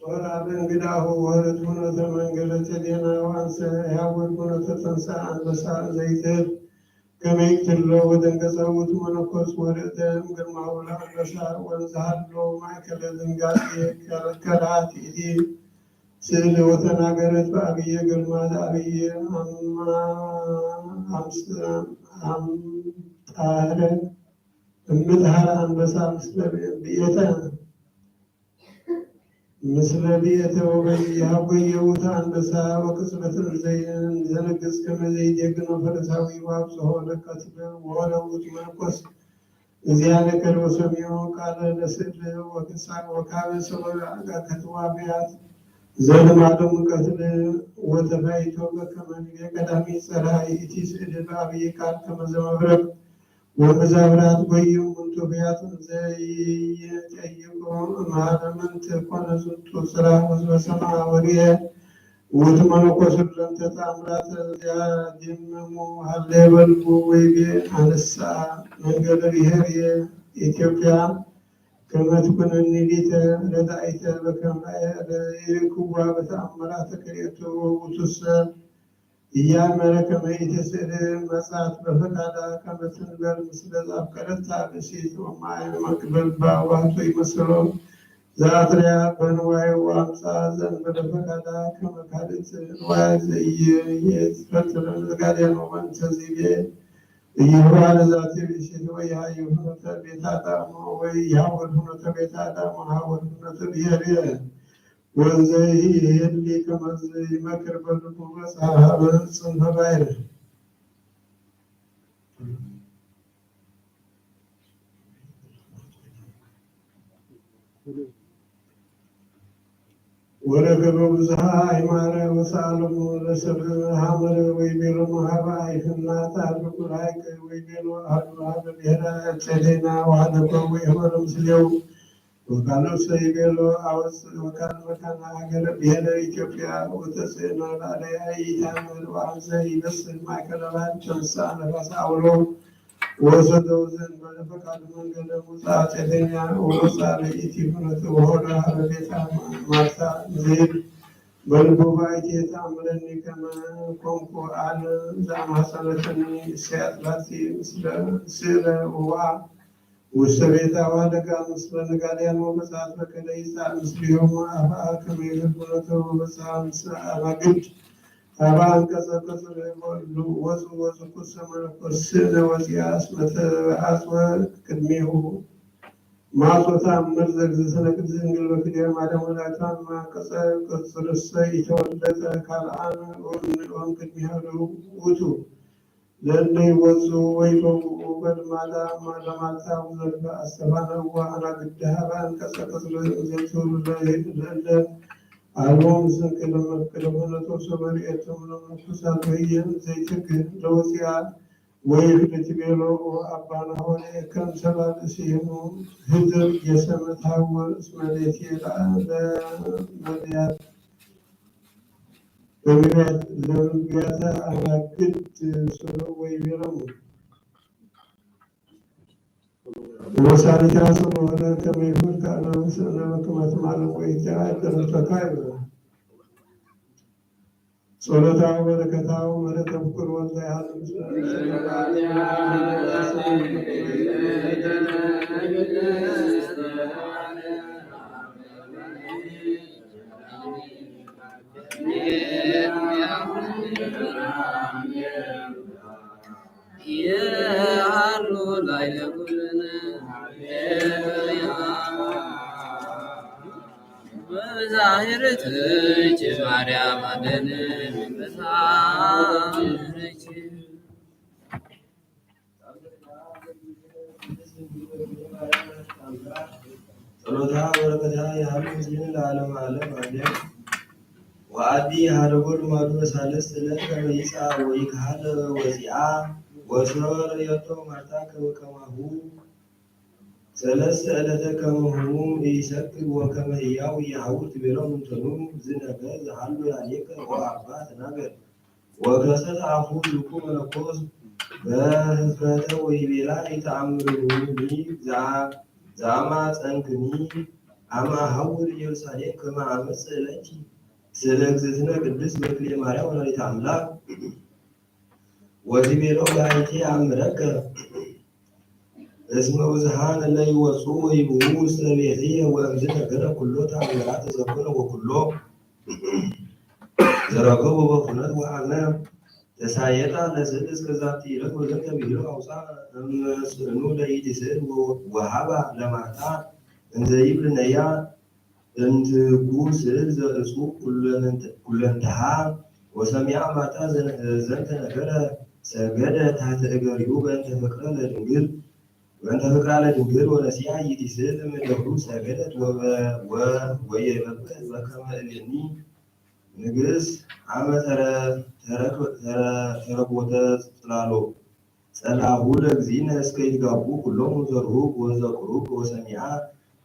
ሶራ በእንግዳሁ ወህረት ሁነተ መንገለ ቴሌና ወአንሰ ያወድ ሁነተ ተንሳ አንበሳ ዘይትህብ ከመ ይቅትሎ ወደንገጸ ውእቱ መነኮስ ወርእተ እምግርማሁ ለአንበሳ ወንዝሃሎ ማእከለ ድንጋጼ ከልአት ኢቲ ስእሊ ወተናገረት በአብየ ግርማ ለአብየ አምጣህረ እምጥሃረ አንበሳ ምስለ ብእየተ ምስለ ብእየተ ወበይ የሀጎየ ውእቱ አንበሳ ወቅጽበትን ዘንግጽ ከመ ዘይዴግኖ ፈሪሳዊ ወአብጽሖ ለቀትል ወሆረ ውእቱ መነኮስ እዚያ ነገር ወሰሚዖ ቃለ ለስዕል ወክሳን ወካበ ሰበብ አጋ ከተዋብያት ዘልማዶም ቀትል ወተፋይቶ በከመ ንቤ ቀዳሚ ጸራ ይእቲ ስዕል በአብይ ቃል ከመዘ መብረቅ ወመዛብራት ወዮም እንቱፍያት ዘይጠይቆ እምሃለ ምንት ኮነ ዝንቱ ስራ ህዝበ ሰማ ወርየ ውእቱ መነኮስ ለእንተ ተአምራት ዚአዲምሙ ሀሌ በልቡ ወይቤ አንሳ መንገለ ብሔር ኢትዮጵያ ከመ ትኩነኒ ሊተ ረዳኢተ በከመ ርእይክዋ በተአምራተ ክልኤቱ ውእቱሰ ኢያእመረ ከመ ኢትስእል መጻት በፈቃዳ ከመ ትንበር ምስለ ዘአፍቀረታ ብእሲት ወማይ መቅበል ባዋቶ ይመስሎ ዘአትርያ በንዋይ ወአምጻ ዘእንበለ ፈቃዳ ከመ ካልእት ንዋይ ዘኢይፈትለን ዘጋድያን ወመንተ ዚቤ ኢይህባ ለዛቲ ብእሲት ወኢሃዩ ፍኖተ ቤታ ዳሞ ወኢይሃወል ፍኖተ ቤታ ዳሞ ሃወል ፍኖተ ብሔርየ ወዘ ይህሊ ከመዝ ይመክር በልቡ በጽሐ ሀበ ጽንፈ ባይር ወረከበ ብዙሃ አይማረ ወሰአለሙ ለሰብ ሀመረ ወይቤሎሙ ሀበ አይፍና ታድርቁ ላይክ ወይቤሎ አህዱ ሀበ ብሔረ ጨሌና ወሀደኮ ወይህበረ ምስሌው ወካልእ ሰይቤሎ አወፅእ ወካልእ መካነ ሀገረ ብሔረ ኢትዮጵያ ወተፅእኖ ላዕለ አይታመር ወአንሰ ይበስል ማእከለ ባሕር ተንሳ ነፋስ አውሎ ወሰደው ዘእንበለ ፈቃድ መንገለ ውፃ ጨሌና ወወፃ ለይቲ ፍኖት ወሆረ ሀበ ቤታ ማርታ ዘይብል በልቡ ባይቴ ተአምረኒ ከመ ኮንኩ አነ ዘአማሰለተኒ እሰያት ላቲ ምስለ ስእለ ወወአ ውስተ ቤታ ወአደጋ ምስለ ነጋድያን ወመጽአት በከለ ይጻእ ምስሌሆሙ አፍአ ከመ ይብል ፍኖተ ወበጽሐ ምስለ አናግድ ሀበ አንቀጸ ቅጽር ወእሉ ወፁ ወዝኩሰ መነኮስ ስእለ ወፂአ እስመ ተአጽወ ቅድሜሁ ማቶ ተአምር ዘእግዝእትነ ቅድስት ድንግል በክልኤ ማርያም ወላዲተ አምላክ አንቀጸ ቅጽርሰ ኢተወለጠ ካልአን ወእምንእም ቅድሚሃ ውእቱ ለእለ ይወፅኡ ወይበውኡ በልማዳ ለማልታ ወዘልፈ አስተፋነው ወአናግድሃ በአንቀጸ ቅጽር ዘእቱ ለእለ ኣልቦ ምስንክለ መፍቅደ ኮነቶ ሰበ ርእየቶም ለመነኮሳት ወህየም ዘይትግህ ለወፂኣ ወይ ክልቲ ቤሎ ኦ ኣባና ሆነ ከም ሰባብ እስየሙ ህድር የሰመት ሃወር እስመ ሌቴ ለመድያት በምግቢያት ለምግቢያተ ኣናግድ ስሎ ወይ ቤሎሙ ወሳኒታ ስሎ ሆነ ከመ ይሁድ ከኣና ምስእነ በከመ ትማለም ወይ ጃ ደረሰካ ይብላ ጸሎታ ወበረከታ ወምሕረተ ፍቁር ወልደ ያህል ምስለ የሃሉ ላዕለ ኩልነ ሃሌሉያ። መዛሂርትኪ ማርያም አድነን መዛሂርትኪ። ጸሎታ ወበረከታ ይሃሉ ምስሌነ ለዓለመ ዓለም አሜን። ወአዲ ሀደጎ ልማዱ በሳልስት ዕለት ከመ ይጻእ ወይክሀለ ወፂአ ወሰበ ርእየቶ ማርታ ከመ ከማሁ ሰለስተ ዕለተ ከመ ህሙም ኢይሰክር ወከመ ህያው ኢይሐውር ትቤሎም እንተኑ ዝነገር ዝሃሉ ላዕሌከ ኦ አባ ተናገር። ወከሰተ አፉሁ ዝኩ መነኮስ በህፍረተ ወይቤላ ኢተአምሩኒ ዘአማፀንክኒ አመ አሐውር ኢየሩሳሌም ከመ አመጽእ ለኪ ስእለ እግዝእትነ ቅድስት በክልኤ ማርያም ወላዲተ አምላክ ወትቤሎ ባሕቲ አምረከ እስመ ብዙኃን እለ ይወፅኡ ወይብኡ ውስተ ቤትየ ወእምዝ ነገረ ኩሎ ተአምራት ዘኮነ ወኩሎ ዘረከቦ በኩነት ወአመ ተሳየጣ ለስእል እስከ ዛቲ ዕለት ወዘንተ ብሂሎ አውፃ እምፅእኑ ለኢቲ ስእል ወሃባ ለማርታ እንዘ ይብል ነያ እምትኩ ስእል ዘእፁ ኩለንተሃ ወሰሚዓ ማርታ ዘንተ ነገረ ሰገደ ታሕተ እገሪሁ በእንተ ፍቅረ ለድንግል በእንተ ፍቅራ ለድንግል ወነሲያ ኢቲ ስእል እምደብሩ ሰገደት ወየመበት በከመ እሌኒ ንግስ አመ ተረኮተ ጽላሎ ጸላሁ ለእግዚእነ እስከ ይትጋቡ ኩሎሙ ዘርሁቅ ወዘቅሩብ ወሰሚዓ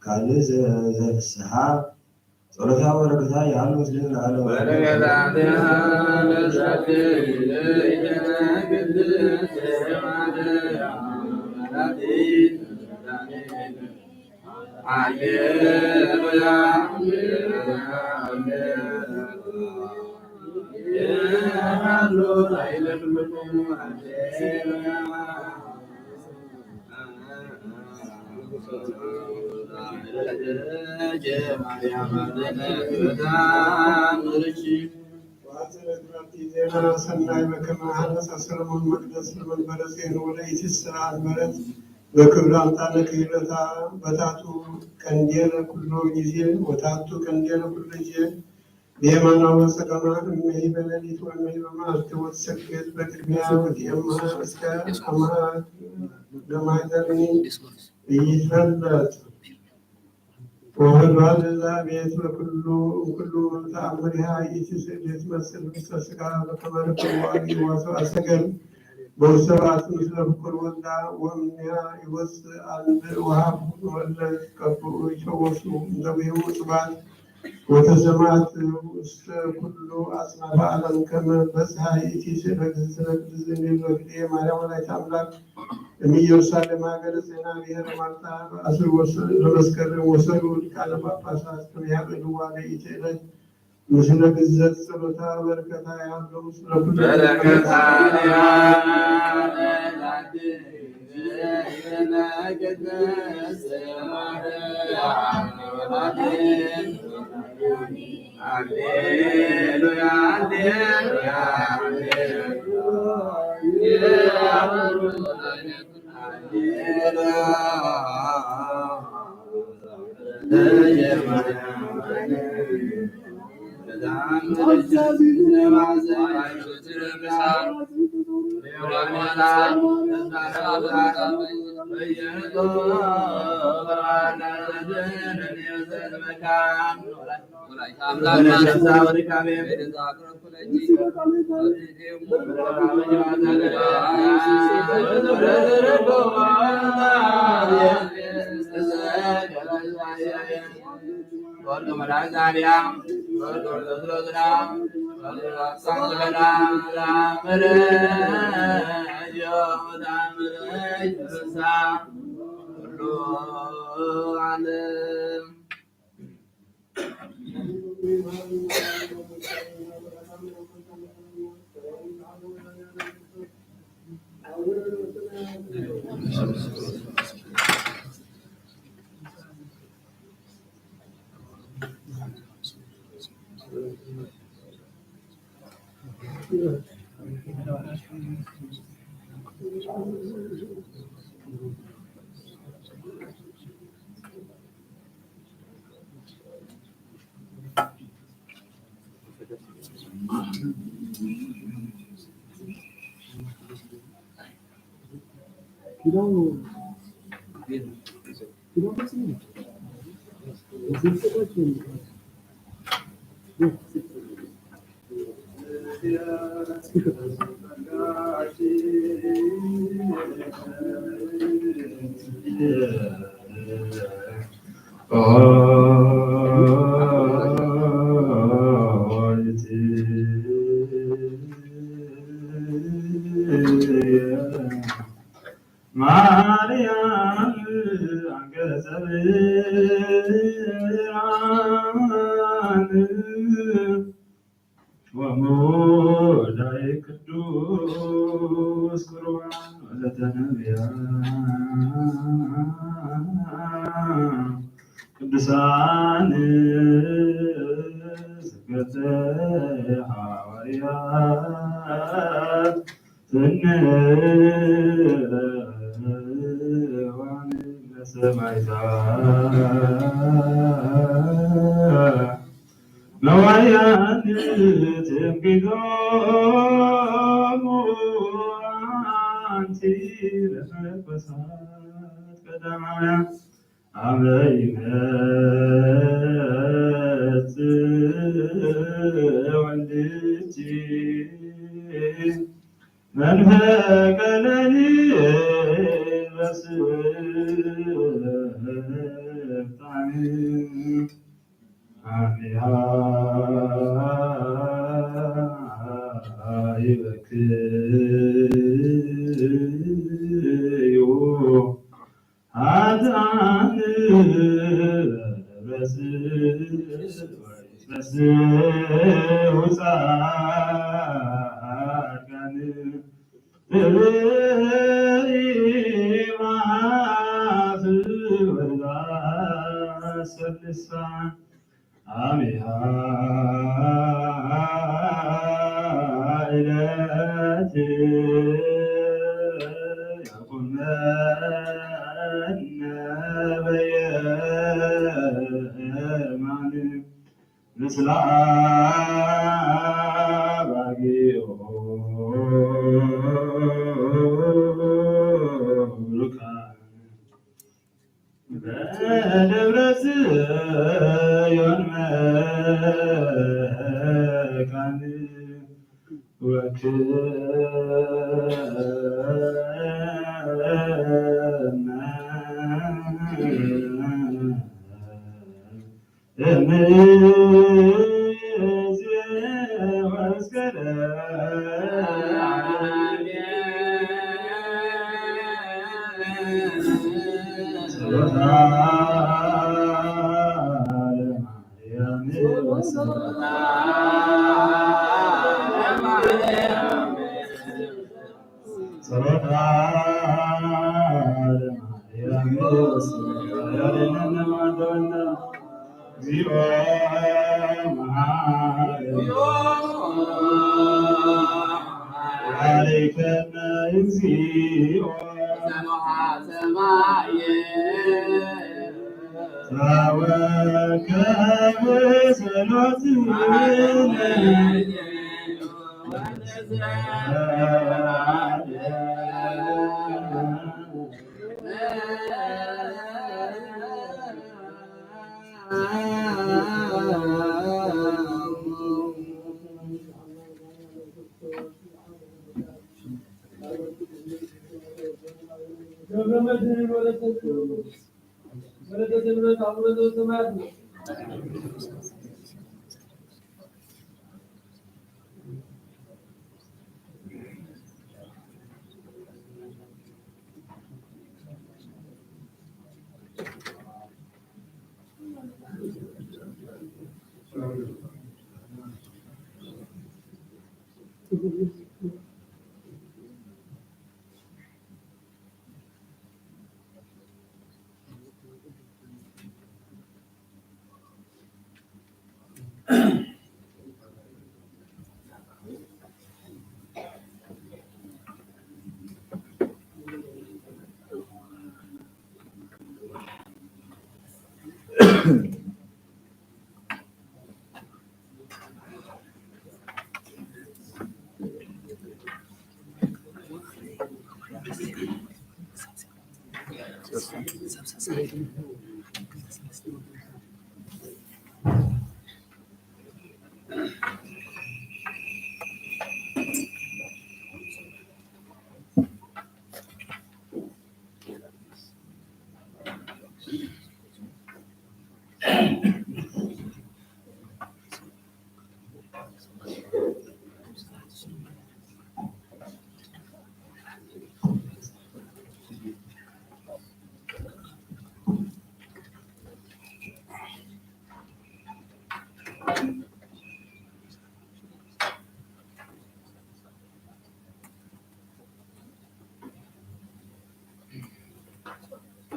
ካልእ ዘፍስሃ ጸሎታ ወበረከታ ይሃሉ ምስሌነ ለዓለመ ዓለም። ዜና ሰናይ በከመ ሀነጸ ሰሎሞን መቅደስ ለመንበረ ጽዮን ወለኢትስራ አንበረት በክብር አምጣነ ክህለታ በታቱ ቀንዴለ ኩሎ ጊዜ ወታቱ ቀንዴለ ኩሎ ጊዜ በየማና ወጸጋማ እምሂ በሌሊት ወእምሂ በመዓልቲ ወትሰግድ በቅድሚያ ወትየምሃ እስከ አምሃ ገማይተኒ ኢይትፈለጥ። ወወልባ ለእግዚአብሔር በኩሉ እምኩሉ ተአምሪሃ ይእቲ ስእሊ ትመስል ውስተ ሥጋ በከመ ርኩብ ወአብይ ወሰብአ ሰገል በውስተ በዓቱ ምስለ ፍቁር ወልዳ ወእምኔሃ ይወፅእ አንብዕ ወሀብ ወለ ትቀብኡ ይፈወሱ እንተ ብሔሙ ጽባት ወተሰማት ውስተ ኩሉ አጽናፈ ዓለም ከመ በጽሐ ይእቲ ስእለ እግዝእትነ ቅድስት ድንግል በክልኤ ማርያም ወላዲተ አምላክ እምኢየሩሳሌም ሀገረ ዜና ብሔረ ማርታ በአስር ለመስከረም ወሰዱ ሊቃነ ጳጳሳት ከመ ያበድዋ ለይእቲ ዕለት ምስለ ግዘት ጸሎታ በረከታ ያለው ምስለ ኩሉ በረከታ መካን ወላዲተ ኣምላክ ማርያም፣ በይደንታ ኣቅረብኩ ለኪ። ወልድ መድኃኒዓለም ወልድ ወልድ ወልድ ወልድ ኩሉ ዓለም ማርያም አንቀጸ ብርሃን ወሙዳይ ቅዱስ ቁርባን ወለተ ነቢያት ቅዱሳን ስብከተ ሐዋርያት ፍንዋን ለሰማዕታት ነዋያን ትምክሕቶሙ አንቲ ለመነኮሳት ቀዳማውያን አመ ይመጽእ ወልድኪ መንፈቀ ሌሊት በስልጣን አሚሃ ይበክዩ ኃጥኣን በስውፃን ርኢማት ወዛሰልሳ አሚሃ ዕለት ያቁመነ በየማን ምስለ አባጊሁ ብሩካን በደብረ ጽዮን መካን ወክነ እምይእዜ ወእስከ ጸሎታ ለማርያም ወስብሐታ ለማርያም። ጸሎታ ለማርያም ወስብሐታ ለማርያም። እግዚኦ መሐረነ ወባርከነ እግዚኦ። ሰማየ ተወከብ ጸሎትነ።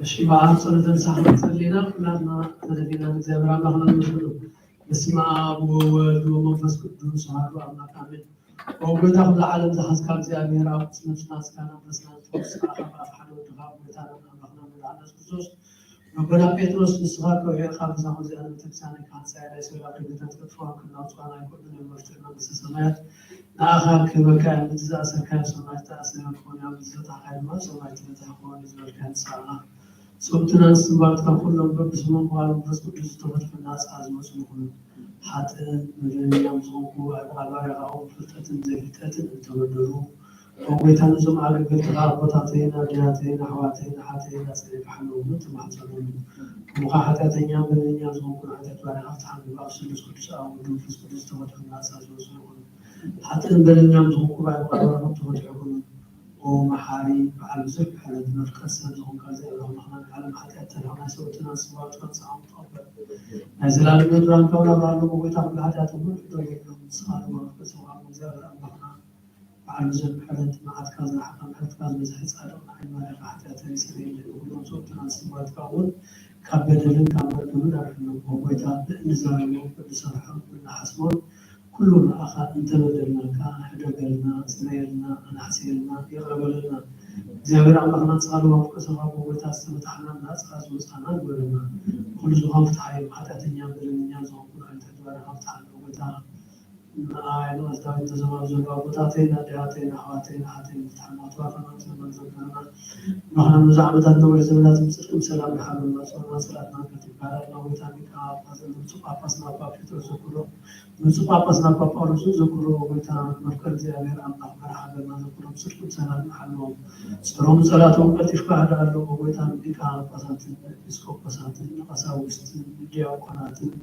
እሺ፣ በዓል ጸሎተ ንስሓ ክንጽሊ ኢና። ኩላትና ተደፊና ንእግዚኣብሔር ኣምላኽና ነመስግኖ። በስመ አብ ወወልድ ወመንፈስ ቅዱስ አሐዱ አምላክ አሜን። ኦ ጎይታ፣ ኩሉ ዓለም ዝሓዝካ እግዚኣብሔር፣ ኣብ ቅዱስ ነፍስና፣ ስጋና፣ መንፈስና፣ ዝተወስኻ ካብ ኣፍ ሓደ ወድኻ፣ ጎይታናን ኣምላኽናን መድሓኒና የሱስ ክርስቶስ፣ ነቦና ጴጥሮስ፣ ንስኻ ከውዒኻ፣ ብዛ ኹዚኣ ንቤተክርስትያንካ ሃንጻያ፣ ናይ ሰብራ ክብርታት ከጥፍኦም ክናውጽዋን ኣይክእሉን እዮም፣ መፍትሒ መንግስተ ሰማያት ንኣኻ ክህበካ እያ። ምድሪ ዝኣሰርካዮ ኣብ ሰማይ ዝተኣሰረ ክኾን እዩ፣ ኣብ ምድሪ ዝፈታሕካዮ ድማ ኣብ ሰማይ ዝተፈትሐ ክኾን እዩ ዝበልካዮ ንስኻ ኢኻ። ሰብኡትን ኣንስትን ባሮትካ ኩሎም በብስሞም ብቓል መንፈስ ቅዱስ ዝተፈትሑ ናጻ ዝመጹ ይኹኑ። ሓጥእን በደለኛን ዝኾንኩ፣ ኣብ ቃል ባርያኻ እውን ፍልጠትን ዘይፍልጠትን እንተበደሉ፣ ኦ ጎይታ፣ ነዞም ኣገልገልትኻ ኣቦታተይን ኣዴታተይን ኣሕዋተይን ኣሓተይን ኣጸሪፍካ ሓልዎም፣ ትማሕጸኖም። ከምኡ ኸኣ ሓጢኣተኛን በደለኛን ዝኾንኩ፣ ንሓጢኣት ባርያኻ ፍትሓኒ። ብኣብ ስሉስ ቅዱስ ኣብ ወልድ መንፈስ ቅዱስ ዝተፈትሑ ናጻ ዝወጹ ይኹኑ። ሓጥእን በደለኛን ዝኾንኩ፣ ብኣብ ቃል ባርያኻ ተፈትሑ ይኹኑ። ኦ መሓሪ፣ በዓል ብዙሕ ምሕረት፣ መፍቀር ሰብ ዝኾንካ እግዚኣብሔር ኣምላኽና፣ ንዓለም ሓጢኣት ተሪኽና፣ ሰብኡትን ኣንስትን ባሮትካ ንስኻ ተቐበል። ናይ ዘላለም መድራን ካብ ናብራ ኣለዎ። ጎይታ፣ ኩሉ ሓጢኣቶም እውን ይቕረ ይበሎም። ንስኻ ድማ ፍቅር ሰብኣዊ እግዚኣብሔር ኣምላኽና፣ በዓል ብዙሕ ምሕረት፣ መዓትካ ዝረሓቐ፣ ምሕረትካ ዝበዝሐ፣ ጻድቕ ንዓይ ባርያኻ ሓጢኣተይ ይስረየለይ። ንኹሎም ሰብኡትን ኣንስትን ባሮትካ እውን ካብ በደልን ካብ መርገምን ኣድሕኖም። ኦ ጎይታ፣ ብእንዛረቦ፣ ብእንሰርሖ፣ ብእንሓስቦን ኩሉ ንኣኻ እንተበደልናካ፣ ሕደገልና፣ ስረየልና፣ ኣናሕስየልና፣ ይቕረ በለልና። እግዚኣብሔር ኣምላኽና፣ ንስኻ ድማ ፍቅር ሰብኣዊ ጎይታ፣ ዝተፈታሕናን ናጻ ዝወጻእናን ግበረና። ንኹሉ ዝኾን ፍትሓዮም፣ ሓጢኣተኛን በደለኛን ዝኾንኩ ንዓይ ተግባርካ ፍትሓኒ። ጎይታ፣ ንኣይ ንቐስ ዳዊት፣ ነዞም ኣብ ዘለዉ ኣቦታተይን ኣዴታተይን ኣሕዋተይን ኣሓተይን ዝተሓማቱ ኣፈና ዘመን ዘመና፣ ኣምላኽና፣ ነዚ ዓመታት ነዊሕ ዘመናት ብጽድቅን ብሰላም ይሓልወና። ጾምና ጸሎትና ከትባረኽ፣ ጎይታ፣ ሊቀ ጳጳሳት ብፁዕ ጳጳስና ኣባ ጴጥሮስ ዘክሮ፣ ብፁዕ ጳጳስና ኣባ ጳውሎስ ዘክሮ፣ ጎይታ፣ መፍቀር እግዚኣብሔር ኣምላኽ፣ መርሓ ሃገርና ዘክሮ፣ ብጽድቅን ብሰላም ይሓልዎም። ጸሮም ጸላቶም ቀልጢፍካ ኣድሃሎም። ጎይታ፣ ንሊቀ ጳጳሳትን ኤጲስቆጶሳትን ንቀሳውስትን ንዲያቆናትን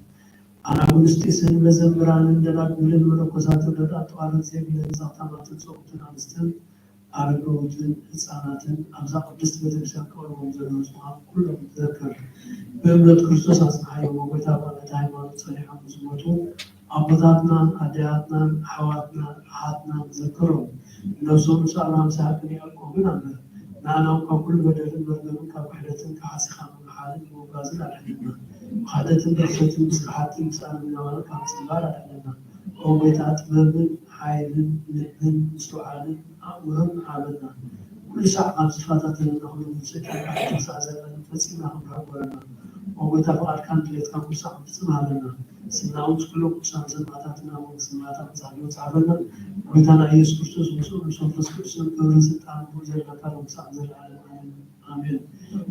ኣናጉንስጢስን መዘምራንን ደናጉልን መነኮሳትን ረድኣት ተዋረድ ዘይብለን ዘኽታማትን ሰብኡትን ኣንስትን ኣረጋውትን ህፃናትን ኣብዛ ቅድስት ቤተክርስትያን ክቐርቦም ዘለዉ ጽዋም ኩሎም ዘክር። ብእምነት ክርስቶስ ኣጽንሓዮም። ጎይታ፣ ብእምነት ሃይማኖት ጸኒሖም ዝሞቱ ኣቦታትናን ኣዴታትናን ኣሕዋትናን ኣሓትናን ዘክሮም። ነብሶም ምስ ኣብርሃም ይስሐቅን ያዕቆብን ኣንብር። ንኣና እኳ ኩሉ በደልን መርገምን ካብ ክሕደትን ካብ ሓሲኻ ምምሓልን ምውጋዝን ኣድሕነና። ብኽሕደትን ብርክሰትን ብስራሓትን ብስኣን ምናባና ካብ ምጽንባር ኣድሕነና። ኦ ጎይታ፣ ጥበብን ሓይልን ልብን ምስትውዓልን ኣእምሮን ሃበና። ኩሉ ሳዕ ካብ ዝፈታተነና ኩሉ ሰይጣን ካብ ክሳዕ ዘላለም ፈጺምና ክንርሕቕ ግበረና። ኦ ጎይታ፣ ፍቓድካን ድሌትካን ኩሉ ሳዕ ክንፍጽም ሃበና። ስምና እውን ምስ ኩሎም ቅዱሳን ሰማዕታትና መንግስቲ ሰማያት ኣብ መጻሕፍቲ ጸሓፈልና። ጎይታና ኢየሱስ ክርስቶስ ምስኡ ምስ መንፈስ ቅዱስን ክብርን ስልጣንን ዘለካ ሎምሳዕ ዘለዓለም ኣሜን። ኣሜን።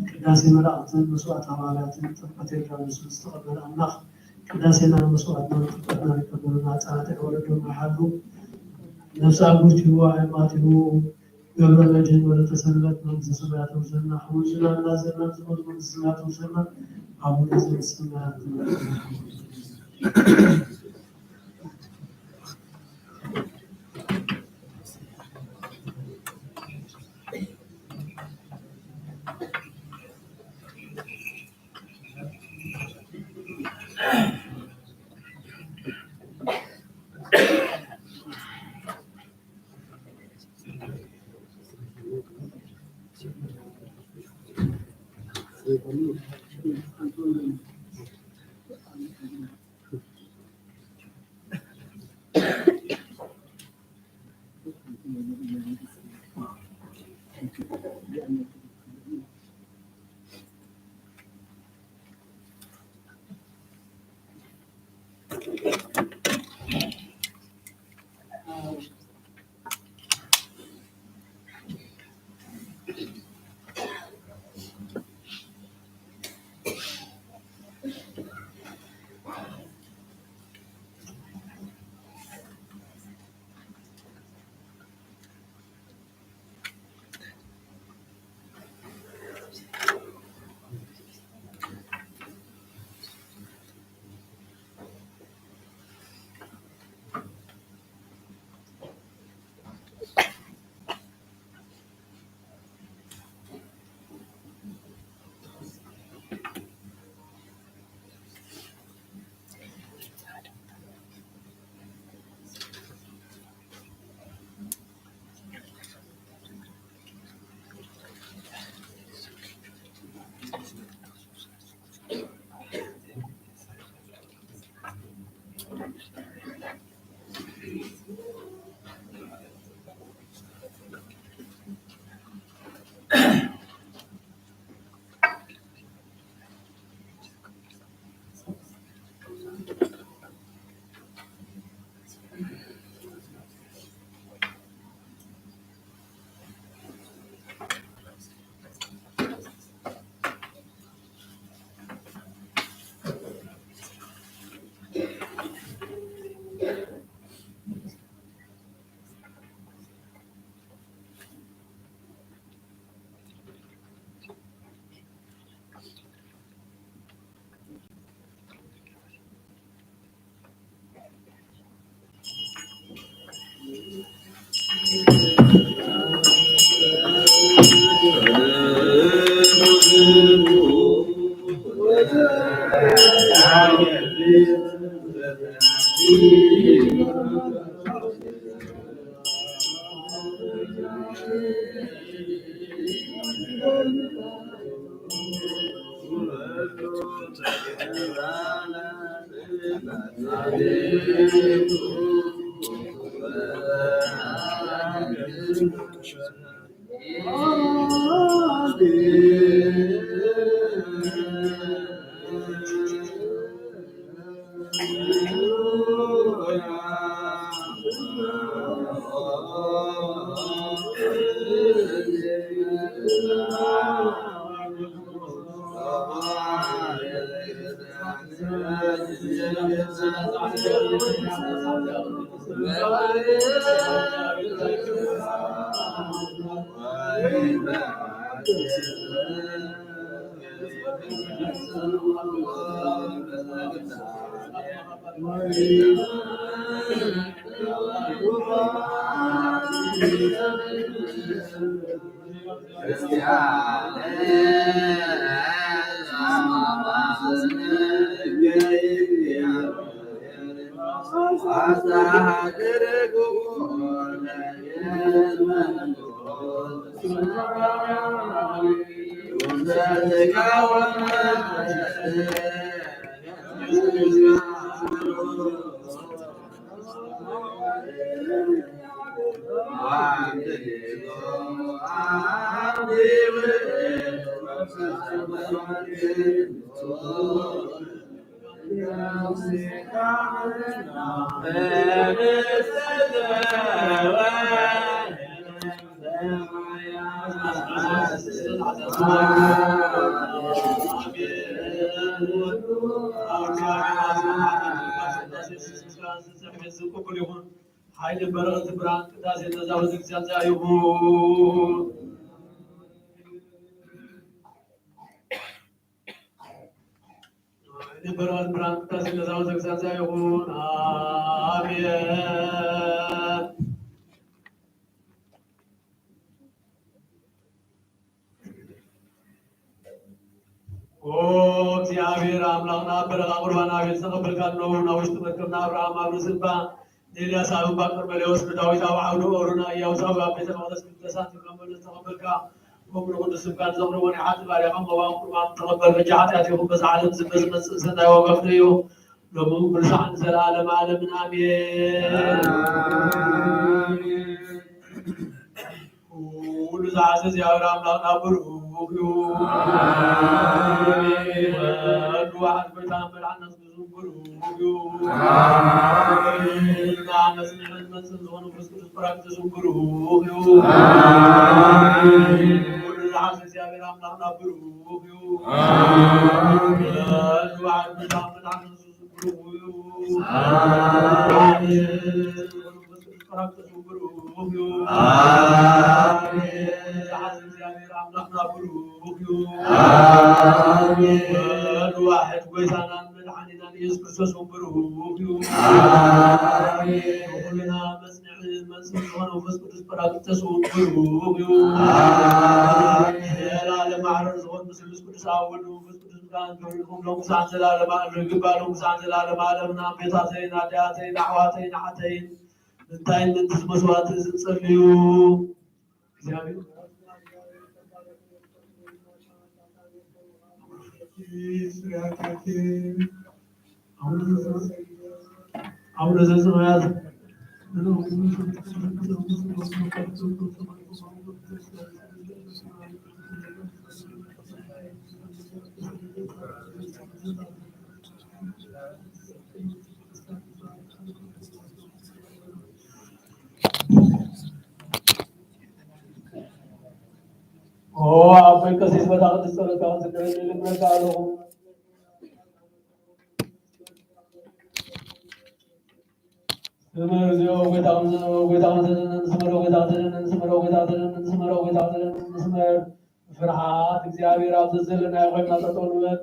ቅዳሴ መላእክትን መስዋዕት ሃዋርያትን ጥምቀት ዮርዳኖስን ዝተቐበለ ኣምላኽ ቅዳሴናን መስዋዕትናን ጥምቀትናን ይቀበለና። ጻድቃን ወለዶም ይሓሉ። ነፍሲ ኣጉስቲዎ ኣዕማቲዎ ገብረ መድህን ወለተ ሰንበት መንግስተ ሰማያት ተውሰና። ሕውዝና እናዘና ዝሞት መንግስተ ሰማያት ተውሰና። ኣቡነ ዘበሰማያት። ሓይሊ በረኸት ብርሃን ቅዳሴ ነዛ ቤተክርስትያን እዚኣ ይኹን። ንበረኸት ብርሃን ቅዳሴ ነዛ ቤተክርስትያን እዚኣ ይኹን። ኣሜን። ኦ እግዚኣብሔር ኣምላኽና፣ በረኻ ቁርባን ኣቤል ዝተቐበልካ፣ እነሆ ናብ ውሽጢ መርከብና፣ ኣብርሃም ኣብ ርእሲ እባ፣ ኤልያስ ኣብ እምባ ቀርሜሌዎስ፣ ንዳዊት ኣብ ዓውዲ ኦርና፣ ኢያቡስ ኣብ ቤተ መቕደስ ቅዱሳን ከም መለስ ዝተቐበልካ፣ ከምኡ ንቅዱስ ስምካ ንዘቕርቦ ናይ ሓቂ ባርያኻ መባእን ቁርባን ተቐበል። በጃ ሓጢኣት ይኹን በዛ ዓለም ዝመ ዝመጽእ ሰናይ ዋጋ ፍደዮ፣ ሎምን ኩሉ ሰዓት ንዘለዓለመ ዓለምን ኣሜን። ኣሜን። ኩሉ ዝሓዘ እግዚኣብሔር ኣምላኽና ብሩኽ እዩ። ኣሜን። ወልድ ዋሕድ ጎይታ መድሓኒና ስሙ ብሩኽ እዩ። ኣሜን። መጽንዕን መጽን ዝኾነ መንፈስ ቅዱስ ጳራቅሊጦስ ስሙ ብሩኽ እዩ። ኣሜን። ኩሉ ዝሓዘ እግዚኣብሔር ኣምላኽና ብሩኽ እዩ። ኣሜን። ወልድ ዋሕድ ጎይታ መድሓኒና ስሙ ብሩኽ እዩ። ኣሜን። መንፈስ ቅዱስ ጳራቅሊጦስ ስሙ ብሩኽ እዩ። ኣሜን። ዝሓዘ እግዚኣብሔር ኣምላኽና ብሩኽ እዩ። ኣሜን። ወልድ ዋሕድ ጎይታናን መድሓኒናን ኢየሱስ ክርስቶስ ስሙ ብሩኽ እዩ። ኣሜን። ንኹልና መጽንዒ መጽንዒ ዝኾነ መንፈስ ቅዱስ ጳራቅሊጦስ ስሙ ብሩኽ እዩ። ኣሜን። ዘላለም ማሕረር ዝኾነ ስሉስ ቅዱስ ኣብ ወልድ መንፈስ ቅዱስ ምስጋና ክብሪ ይኹን ሎምሳን ዘላለም ዓለም ይግባእ። ሎምሳን ዘላለም ዓለም ንኣቤታተይን ኣዴታተይን ኣሕዋተይን ኣሓተይን ምንታይን ምንትስ መስዋዕቲ ዝጸልዩ እግዚኣብሔር ስርያታችን አቡነ ዘበሰማያት ኦ ኣቦይ ቀሲስ በታ ቅድስት ጸሎትካ ክትዝክረኒ ልምነካ ኣለኹ። ስመር እዚኦ ጎይታ ከም ዘ-፣ ጎይታ ከም ዘ-፣ ንስመሮ ጎይታ ከም ዘ-፣ ንስመሮ ጎይታ ከም ዘ-፣ ንስመሮ ጎይታ ከም ዘ-፣ ንስመር። ብፍርሃት እግዚኣብሔር ኣብ ዘዘለናዮ ኮይንና ጠጠው ንበል።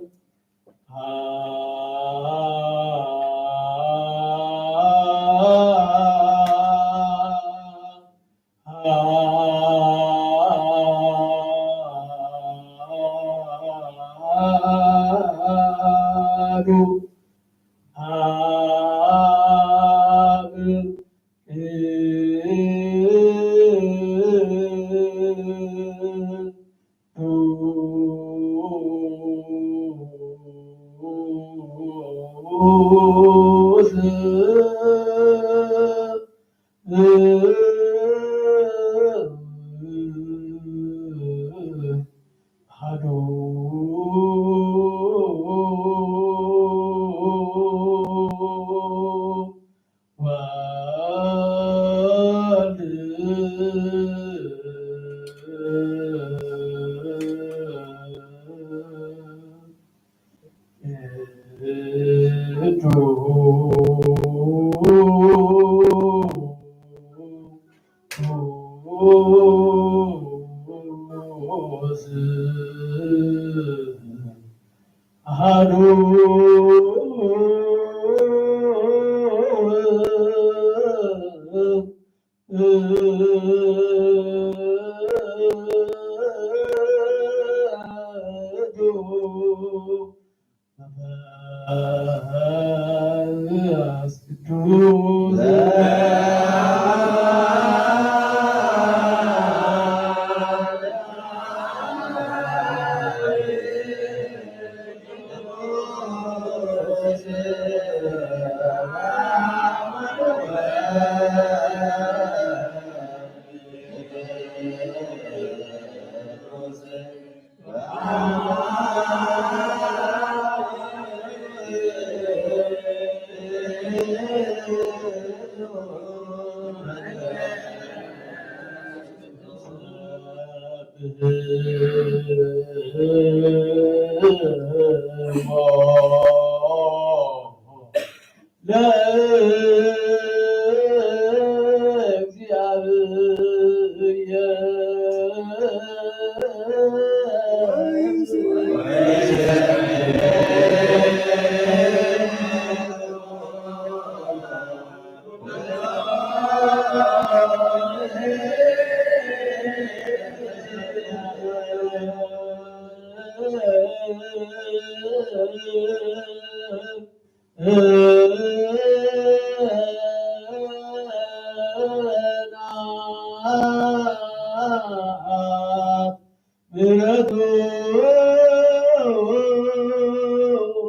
ምሕረቱ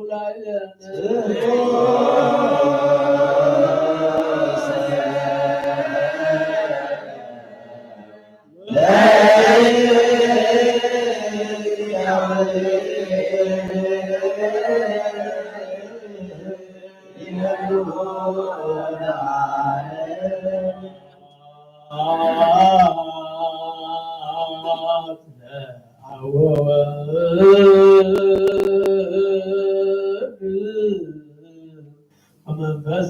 ላዕለነ። መንፈስ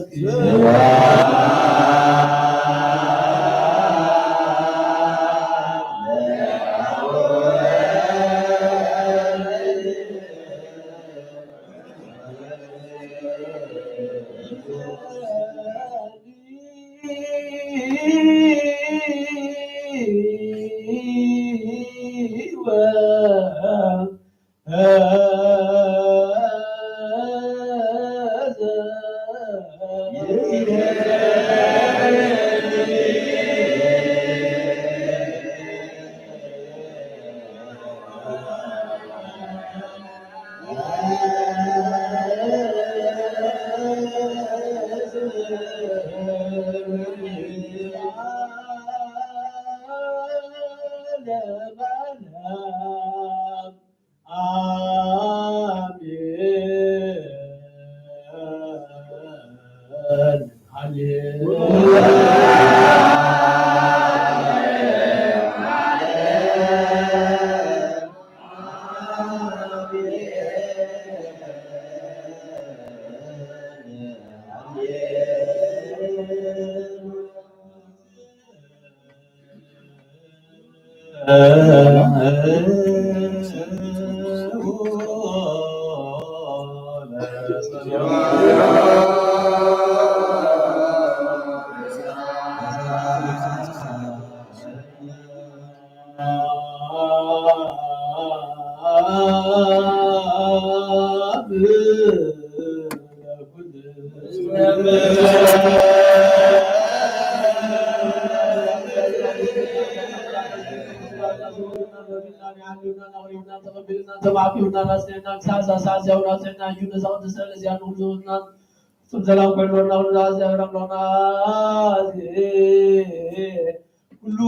ኩሉ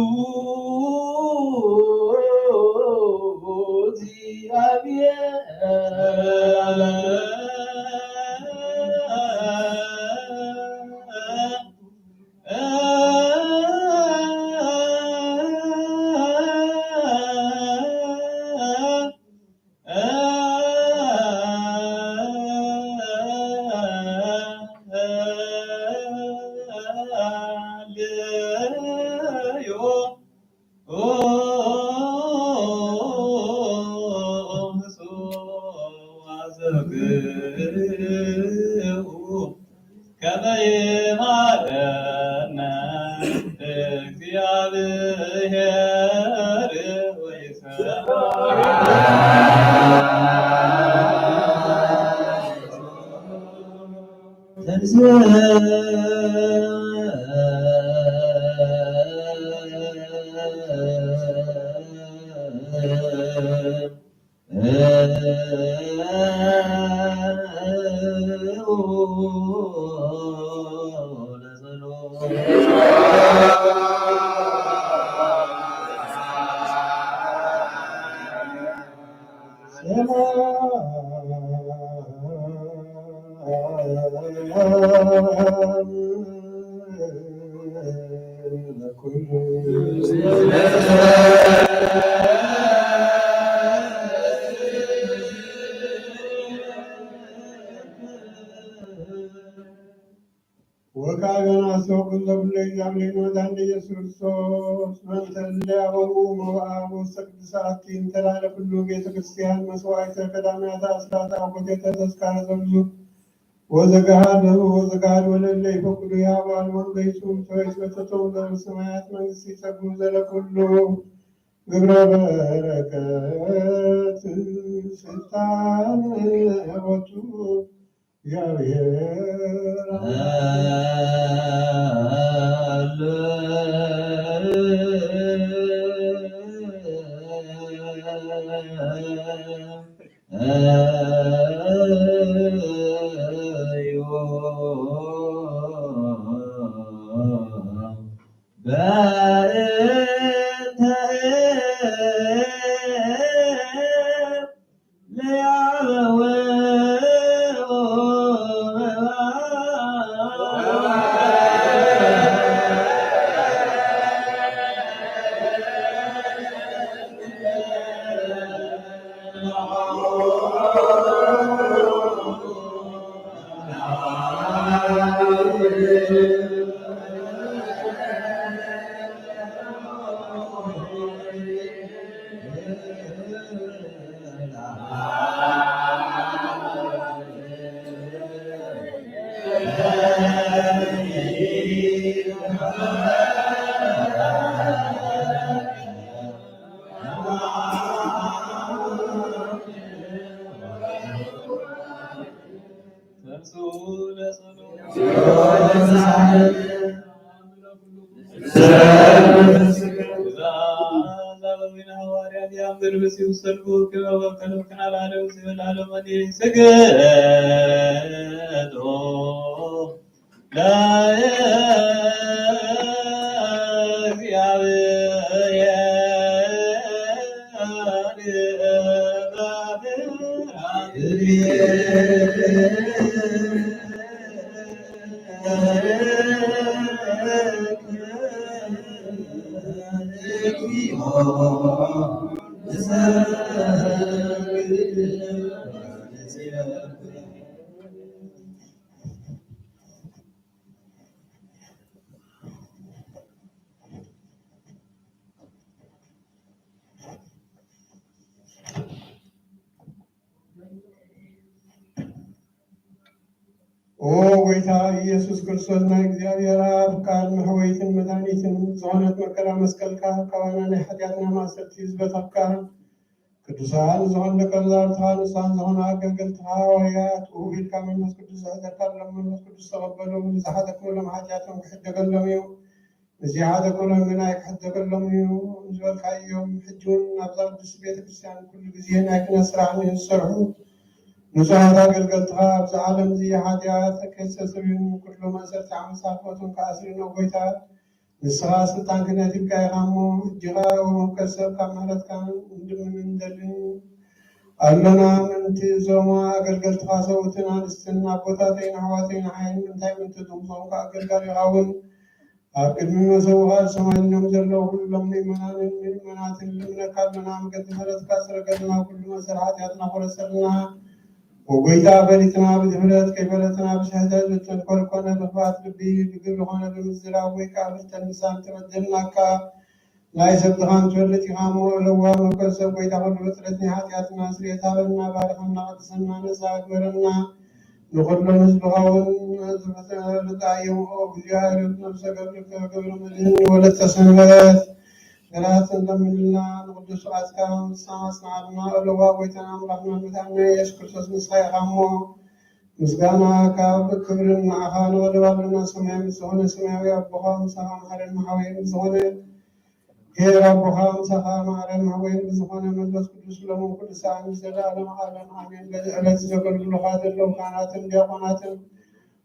እግዚኣብሔር ከመ ይምሃረነ እግዚኣብሔር ወይሰምዓነ። ወካዕበና ሰው ኩሎ ብሎ ይዛምሌን መድኃኒነ ኢየሱስ ክርስቶስ በእንተ እለ አበው መዋዕለ ውስተ ቅድሳት እንተ ላዕለ ኩሉ ቤተ ክርስቲያን መስዋዕተ ቀዳማያት አስራት አኮቴተ ተስካረ ዘብዙ ወዘገሃደ ወዘገሃድ ወለለ ይፈቅዱ ያባል ወንበይሱም ተወይስ በተተው በሰማያት መንግስት ይጸጉ ዘለኩሉ ግብረ በረከት ስልጣን ወቱ እግዚአብሔር አለ። ሰገዶ ለእግዚአብሔር ኦ ጎይታ ኢየሱስ ክርስቶስ፣ ናይ እግዚኣብሔር ኣብ ቃል መሕወይትን መድኃኒትን ዝኾነት መከራ መስቀልካ ካባና ናይ ሓጢኣትና ማእሰርቲ ዝበተኽካ፣ ቅዱሳን ዝኾኑ ደቀ መዛሙርትኻ ንሳን ዝኾኑ ኣገልገልትኻ ሃዋርያት ውሁብ ኢልካ መንፈስ ቅዱስ ዝሕደርካሎም መንፈስ ቅዱስ ተቐበሎም። ንዝሓተክሎም ሓጢኣቶም ክሕደገሎም እዩ። ንዝሓተክሎም ግን ኣይክሕደገሎም እዩ ዝበልካዮም፣ ሕጂ እውን ናብዛ ቅድስቲ ቤተ ክርስቲያን ኩሉ ግዜ ናይ ክህነት ስራሕ ንዝሰርሑ ንጹሃት ኣገልገልትኻ ኣብዚ ዓለም እዚ ሓጢኣት ከይተሰብዩን ኩሎም ኣሰርተ ዓመት ሳልፎቶም ከኣስርኖ ጎይታ ንስኻ ስልጣን ክህነት ሂብካ ኢኻ እሞ፣ ሕጂ ኸኣ እወ፣ ከሰብ ካብ ምሕረትካ እንድምን እንደልን ኣሎና። ምእንቲ እዞም ኣገልገልትኻ ሰብኡትን ኣንስትን ኣቦታተይን ኣሕዋተይን ሓይል ምንታይ ምእንቲ ድኹም ዝኾንካ ኣገልጋሊኻ እውን ኣብ ቅድሚ መሰውኻ ሰማይኖም ዘለዉ ኩሎም ምእመናንን ምእመናትን ልምነካ ኣሎና። መገዲ ምሕረትካ ጽረገልና፣ ኩሉ መሰል ሓጢኣትና ቁረጸልና። ወጎይታ ፈሊጥና ብድፍረት ከይፈለጥና ብስሕተት ብተንኮል ኮነ ብኽፍኣት ልቢ ብግብሪ ኮነ ብምዝራብ ወይ ከኣ ብልተን ምሳን ተበደልናካ። ናይ ሰብ ድኻም ትፈልጥ ኢኻ እሞ፣ ለዋህ መበል ሰብ ጎይታ ኩሉ ፍጥረት ናይ ሓጢኣትና ስርየት ሃበና፣ ባርኸና፣ ቀድሰና፣ ነጻ ግበረና። ንኹሎም ህዝብኻ እውን ዝፈልጣ እዮም። ኦ እግዚኣብሔር ነፍሰ ገብርከ ገብረ መድህን ወለተ ሰንበት ገላት እንተምልና ንቅዱስ ቃልካ ምስማስ ንዓድና እለዋ ጎይታና ኣምላኽና መድሓኒና ኢየሱስ ክርስቶስ ንስኻ ኢኻ እሞ ምስጋና ካብ ክብርን ንዓኻ ንቐርብ ኣለና። ሰማያዊ ምስ ዝኾነ ሰማያዊ ኣቦኻ ምሳኻ መሓረን መሓወይን ምስ ዝኾነ ሄር ኣቦኻ ምሳኻ መሓረን መሓወይን ብዝኾነ መንፈስ ቅዱስ ሎምን ኩሉ ሰዓት ምስ ዘለዓለም ዓለም ኣሜን። በዚ ዕለት ዘገልግሉኻ ዘለዉ ካህናትን ዲያቆናትን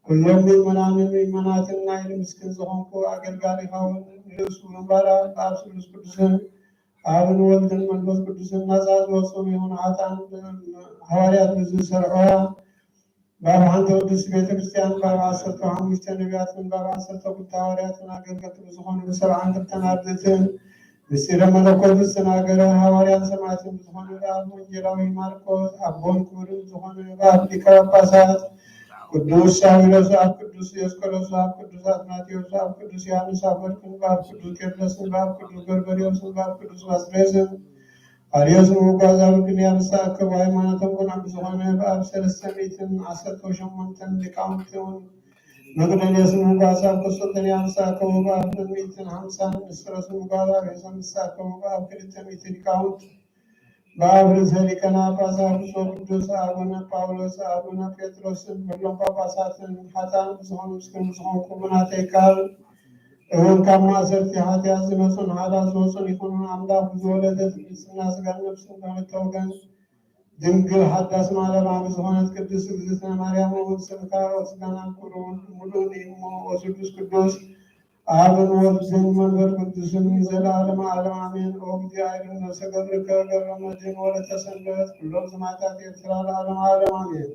ኩሎም ምእመናንን ምእመናትን ናይ ምስኪን ዝኾንኩ ኣገልጋሊኻ እውን ንርእሱ ምንባር ኣብ ስሉስ ቅዱስን ኣብን ወልድን መንፈስ ቅዱስን ናጻ ዝወጹ ይኹኑ። ሓጥኣን ሃዋርያት ብዝሰርሖ ባብ ሓንቲ ቅድስቲ ቤተ ክርስቲያን ባብ ዓሰርተ ሓሙሽተ ነቢያትን ባብ ዓሰርተ ክልተ ሃዋርያትን ኣገልገልቲ ብዝኾኑ ብሰብዓን ክልተን ኣርድእትን ምስጢረ መለኮት ዝተናገረ ሃዋርያን ሰማዕትን ብዝኾነ ብኣብ ወንጌላዊ ማርቆስ ኣቦን ክቡርን ዝኾነ ብኣብ ሊቀ ጳጳሳት ቅዱስ ሳዊሮስ ኣብ ቅዱስ ዲዮስቆሮስ ኣብ ቅዱስ ኣትናቴዎስ ኣብ ቅዱስ ዮሃንስ ኣፈወርቅን ብኣብ ቅዱስ ቄርሎስን ብኣብ ቅዱስ ጎርጎርዮስን ብኣብ ቅዱስ ባስልዮስን ኣርዮስ ንምጓዝ ኣብ ቅንያ ምስ ተኣከቡ ሃይማኖቶም ቅኑዕ ብዝኾነ ብኣብ ሰለስተ ሚእትን ዓሰርተ ሸሞንተን ሊቃውንትን መቅደንዮስ ንምጓዝ ኣብ ቁስጥንጥንያ ምስ ተኣከቡ ብኣብ ሁለት ሚእትን ሓምሳን ንስጥሮስ ንምጓዝ ኣብ ኤፌሶን ምስ ተኣከቡ ብኣብ ክልተ ሚእቲ ሊቃውንት ብኣብ ርእሰ ሊቃነ ጳጳሳት ብፁዕ ቅዱስ ኣቡነ ጳውሎስ ኣቡነ ጴጥሮስን ኩሎም ጳጳሳትን ሓጥኣን ብዝኾኑ ምስኪን ዝኾንኩም ብናተይ ቃል እውን ካብ ማእሰርቲ ሓጢኣት ዝመፁን ሓዳ ዝወፁን ይኹኑ። ኣምላኽ ብዝወለደት ብልፅና ስጋን ነፍስን ብክልተ ወገን ድንግል ሓዳስ ማለባ ዝኾነት ቅድስት እግዝእትነ ማርያም እውን ስምካ ስጋና ኩሉ ሙሉእ እሞ ወስዱስ ቅዱስ ኣብን ወልድን መንፈስ ቅዱስን ዘለዓለመ ዓለም ኣሜን። ኦ እግዚኣብሔር ነፍሰ ገብርከ ገብረ መድህን ወለተ ሰንበት ኩሎም ሰማዕታት ኤርትራ ለዓለመ ዓለም ኣሜን።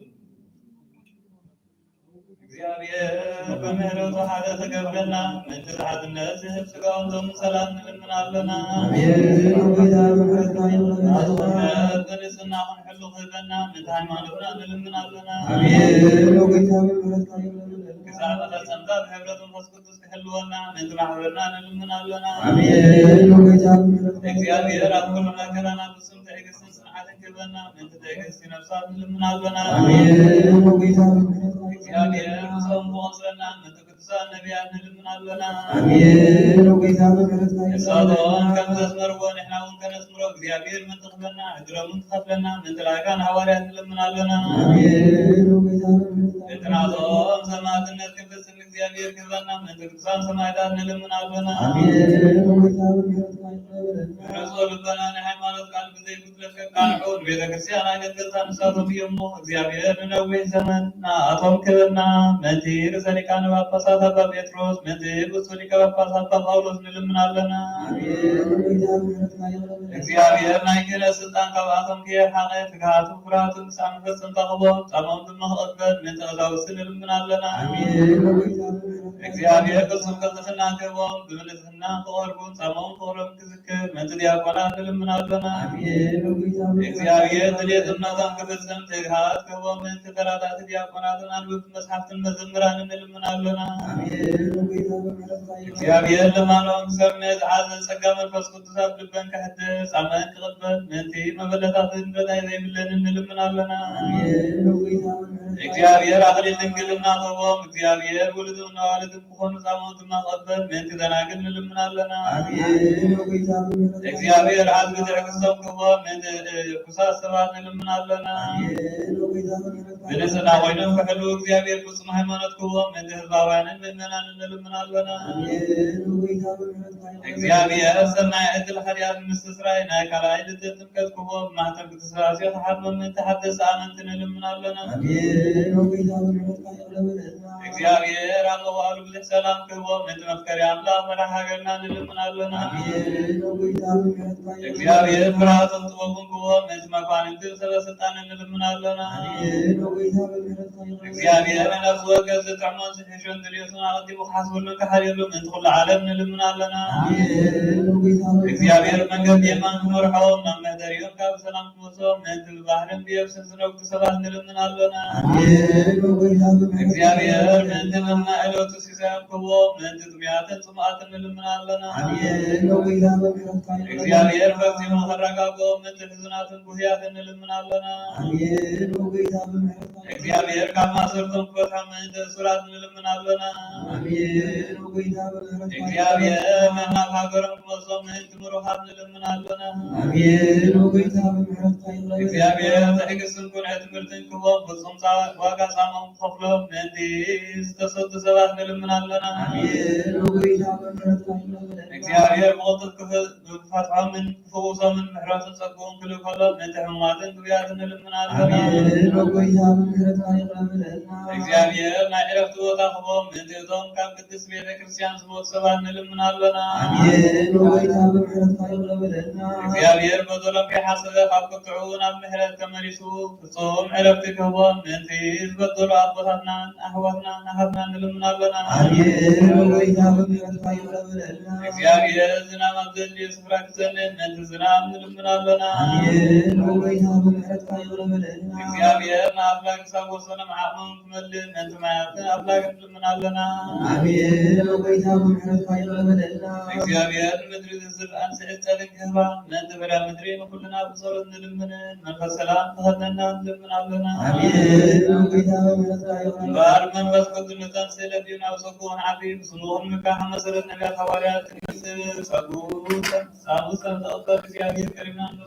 እግዚኣብሔር ብምሕረቱ ሓደ ተገብረና ምእንቲ ሓድነት ዝህብ ስጋውን ደሙን ሰላም ንልምን ኣለና። ኣሜን። ኦ ጎይታ ብምሕረትካ ይቕረ በለና። ናጽነት ብንጽህና ክንሕሉ ክህበና ምእንቲ ሃይማኖትና ንልምን ኣለና። ኣሜን። ኦ ጎይታ ብምሕረትካ ይቕረ በለና። ክሳብ መፈጸምታ ብሕብረት መንፈስ ቅዱስ ክሕልወና ምእንቲ ማሕበርና ንልምን ኣለና። ኣሜን። ኦ ጎይታ ብምሕረትካ ይቕረ በለና። እግዚኣብሔር ኣብ ኩሉ መከራና ፍጹም ትዕግስትን ጽንዓትን ክህበና ምእንቲ ትዕግስቲ ነፍሳት ንልምን ኣለና። ኣሜን። ኦ ጎይታ ብምሕረትካ ይቕረ በለና። እግዚኣብሔር ምሳኦም ክቖጽረና ምእንቲ ቅዱሳን ነቢያት ንልምን ኣለና። ኣሜን። ኦ ጎይታ ብምሕረትካ ይቕረ በለና። ንሳቶም ከም ዘስመርዎ ንሕና እውን ከነስምሮ እግዚኣብሔር ምእንቲ ክህበና እግሮም ክኸፍለና ምእንቲ ላእካን ሃዋርያት ንልምን ኣለና። ኣሜን። ኦ ጎይታ ብምሕረትካ እቲ ናቶም ሰማዕትነት ክፍጽም እግዚኣብሔር ክህበና ምእንቲ ቅዱሳን ሰማዕታት ንልምን ኣለና። ኣሜን። ኦ ጎይታ ብምሕረትካ ይቕረ በለና። ብንጹህ ልቦና ንሃይማኖት ቃል ብዘይጉድለት ከቃልሑ ንቤተ ክርስቲያን ኣገልገልታ ንሳቶም እዮም እሞ እግዚኣብሔር ንነዊሕ ዘመን ንኣቶም ክህበና ምእንቲ ርእሰ ሊቃነ ጳጳሳት ኣባ ጴጥሮስ ምእንቲ ብፁዕ ሊቀ ጳጳስ ኣባ ጳውሎስ ንልምን ኣለና። ኣሜን። ኦ ጎይታ ብምሕረትካ ይቕረ በለና። እግዚኣብሔር ናይ ክህነት ስልጣን ካብኣቶም ከየርሓቐ ትግሃቱ ፍርሃቱ ክሳዕ መፈጸምታ ክህቦም ጻማኦም ድማ ክቕበል ምእንቲ ቀሳውስቲ ንልምን ኣለና። ኣሜን። ኦ ጎይታ ብምሕረትካ እግዚኣብሔር ፍጹም ቅልጥፍና ክህቦም ብምልእትና ክቐርቡ ጻማኦም ክቕረብ ክዝክር ምእንቲ ዲያቆናት ንልምን ኣለና። ኣሜን። ኦ ጎይታ ብምሕረትካ እግዚኣብሔር ድሌት እምነቶም ክፍጽም ትግሃት ክህቦም ምእንቲ ተራዳእቲ ዲያቆናትን ኣንበብቲ መጽሓፍትን መዘምራንን ንልምን ኣለና። ኣሜን። ኦ ጎይታ ብምሕረትካ ይቕረ በለና። እግዚኣብሔር ልማኖም ክሰምዕ ዝሓዘ ጸጋ መንፈስ ቅዱስ ኣብ ልበን ከሕድስ ኣመን ክቕበል ምእንቲ መበለታትን ረዳኢ ዘይብለንን ንልምን ኣለና። ኣሜን። ኦ ጎይታ ብምሕረትካ እግዚኣብሔር ኣኽሊል ድንግልና ክህቦም እግዚኣብሔር ውሉድን ኣዋልድን ክኾኑ ጻማኦም ድማ ክቕበል ምእንቲ ደናግል ንልምን ኣለና። ኣሜን። ኦ ጎይታ ብምሕረትካ እግዚኣብሔር ዓቢ ትዕግስቶም ክህቦም ምእንቲ ርኩሳት ሰባት ንልምን ኣለና። ኣሜን። ኦ ጎይታ ብምሕረትካ ብንጽህና ኮይኖም ክሕልዉ እግዚኣብሔር ፍጹም ሃይማኖት ክህቦም ምእንቲ ህዝባውያንን ምእመናንን ንልምን ኣለና። ኣሜን። ኦ ጎይታ ብምሕረትካ ይቕረ በለና። እግዚኣብሔር ሰናይ ዕድል ሓጢኣት ምስትስራይ ናይ ካልኣይ ልደት ጥምቀት ክህቦም ማሕተም ቅዱስ ሥላሴ ክሓድሞም ምእንቲ ሓደስቲ ኣመንቲ ንልምን ኣለና። ኣሜን። ኦ ጎይታ ብምሕረትካ ይቕረ በለና። እግዚኣብሔር ኣብ መዋእሉ ብዙሕ ሰላም ክህቦም ምእንቲ መፍቀሪ ኣምላኽ መራሒ ሃገርና ንልምን ኣለና። ኣሜን። ኦ ጎይታ ብምሕረትካ ይቕረ በለና። እግዚኣብሔር ፍርሃትን ጥበቡን ክህቦም ምእንቲ መኳንንትን ሰበ ስልጣንን ንልምን ኣለና። ኣሜን። ኦ ጎይታ ብምሕረትካ ይቕረ በለና። እግዚኣብሔር ንነፍሲ ወከፍ ዝጥዕሞን ዝሕሾን ድልየቱን ኣቐዲሙ ክሓስበሉን ክሓርየሉ ምእንቲ ኩሉ ዓለም ንልምን ኣለና። ኣሜን። ኦ ጎይታ ብምሕረትካ እግዚኣብሔር መንገዲ የማን ክመርሖም ናብ መሕደሪኦም ካብ ሰላም ክመልሶም ምእንቲ ብባሕርን ብየብስን ዝነግዱ ሰባት ንልምን ኣለና። ኣሜን። ኦ ጎይታ ብምሕረትካ እግዚኣብሔር ምእንቲ መና ዕለቱ ሲሳዮም ክህቦም ምእንቲ ጥሙያትን ጽሙኣትን ንልምን ኣለና። ኣሜን። ኦ ጎይታ ብምሕረትካ ይቕረ በለና። እግዚኣብሔር ፈጺሙ ከረጋግኦም ምእንቲ ሕዙናትን ጉህያትን ንልምን ኣለና። ኣሜን። ኦ ጎይታ ብምሕረትካ ይቕረ በለና። እግዚኣብሔር ካብ ማእሰርቶም ክፈትሖም ምእንቲ እሱራት ንልምን ኣለና። ኣሜን። ኦ ጎይታ ብምሕረትካ ይቕረ በለና። እግዚኣብሔር መና ካብ ሃገሮም ክመልሶም ምእንቲ ምሩኻት ንልምን ኣለና። ኣሜን። ኦ ጎይታ ብምሕረትካ ይቕረ በለና። እግዚኣብሔር ትዕግስትን ቅኑዕ ትምህርትን ክህቦም ፍጹም ጻ-፣ ዋጋ ጻማኦም ክኸፍሎም ምእንቲ ዝተሰዱ ሰባት ንልምን ኣለና። ኣሜን። ኦ ጎይታ ብምሕረትካ ይቕረ በለና። እግዚኣብሔር ብቕልጡፍ ክፍ-፣ ክፈትሖምን ክፍውሶምን ምሕረቱን ጸግኡን ክልእከሎም ምእንቲ ሕሙማትን ጥሙያትን ንልምን ኣለና። ኣሜን። ኦ ጎይታ ብምሕረትካ ይቕረ በለና። እግዚኣብሔር ናይ ዕረፍቲ ቦታ ክህቦም ምእንቲ እቶም ካብ ቅድስት ቤተ ክርስቲያን ዝሞቱ ሰባት ንልምን ኣለና። ኣሜን። ኦ ጎይታ ብምሕረትካ ይቕረ በለልና። እግዚኣብሔር በደሎም ከይሓሰበ ካብ ቁጥዕኡ ናብ ምሕረት ተመሊሱ ፍጹም ዕረፍቲ ክህቦም ምእንቲ ዝበደሉ ኣቦታትናን ኣሕዋትናን ኣሓትናን ንልምን ኣለና። ኣሜን። ኦ ጎይታ ብምሕረትካ ይቕረ በለልና። እግዚኣብሔር ዝናም ኣብ ዘድልዮ ስፍራ ክዘንብ ምእንቲ ዝናም ንልምን ኣለና። ኣሜን። ኦ ጎይታ ብምሕረትካ ይቕረ በለልና። እግዚኣብሔር ንኣፍላግ ክሳብ ወሰኖም ዓቕሞም ክመልእ ምእንቲ ማያትን ኣፍላግን ንልምን ኣለና። ኣሜን። ኦ ጎይታ ብምሕረትካ ይቕረ በለልና። እግዚኣብሔር ንምድሪ ዝዝርኣን ስዕጸትን ክህባ ምእንቲ ፍረ ምድሪ ንኹልና ብጸሎት ንልምንን መንፈስ ሰላም ክኸደና ንልምን ኣለና። ኣሜን። ኦ ጎይታ ብምሕረትካ ይቕረ በለልና። እምበኣር መንፈስ ቅዱስ ንተንስእ ለቢብና ብጸግኡ ክንዓቢ ብስሙ ክንምካሕ መሰረት ነቢያት ሃዋርያት ክንመስል ጸግኡ ሳሙሰን ተቐበል እግዚኣብሔር ከሪምና ኣሎ።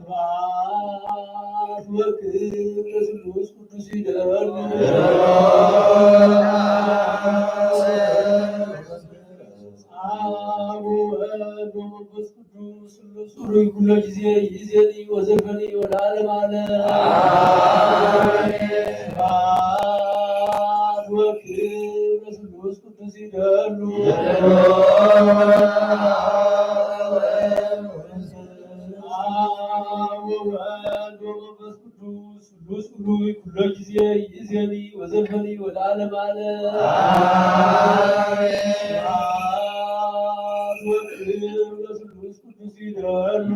ስብሐት ወክብር ለስሉስ ቅዱስ ይደሉ። አብ ወወልድ ወመንፈስ ቅዱስ ስሉስ ሩይ ኩሎ ጊዜ ይእዜኒ ወዘልፈኒ ወለዓለመ ዓለም። አሜን። ስብሐት ወክብር ለስሉስ ቅዱስ ይደሉ። አብ ወወልድ ወመንፈስ ቅዱስ ስሉስ ሩይ ኩሎ ጊዜ ይእዜኒ ወዘልፈኒ ወለዓለመ ዓለም። አሜን። ስብሐት ወክብር ለስሉስ ቅዱስ ይደሉ።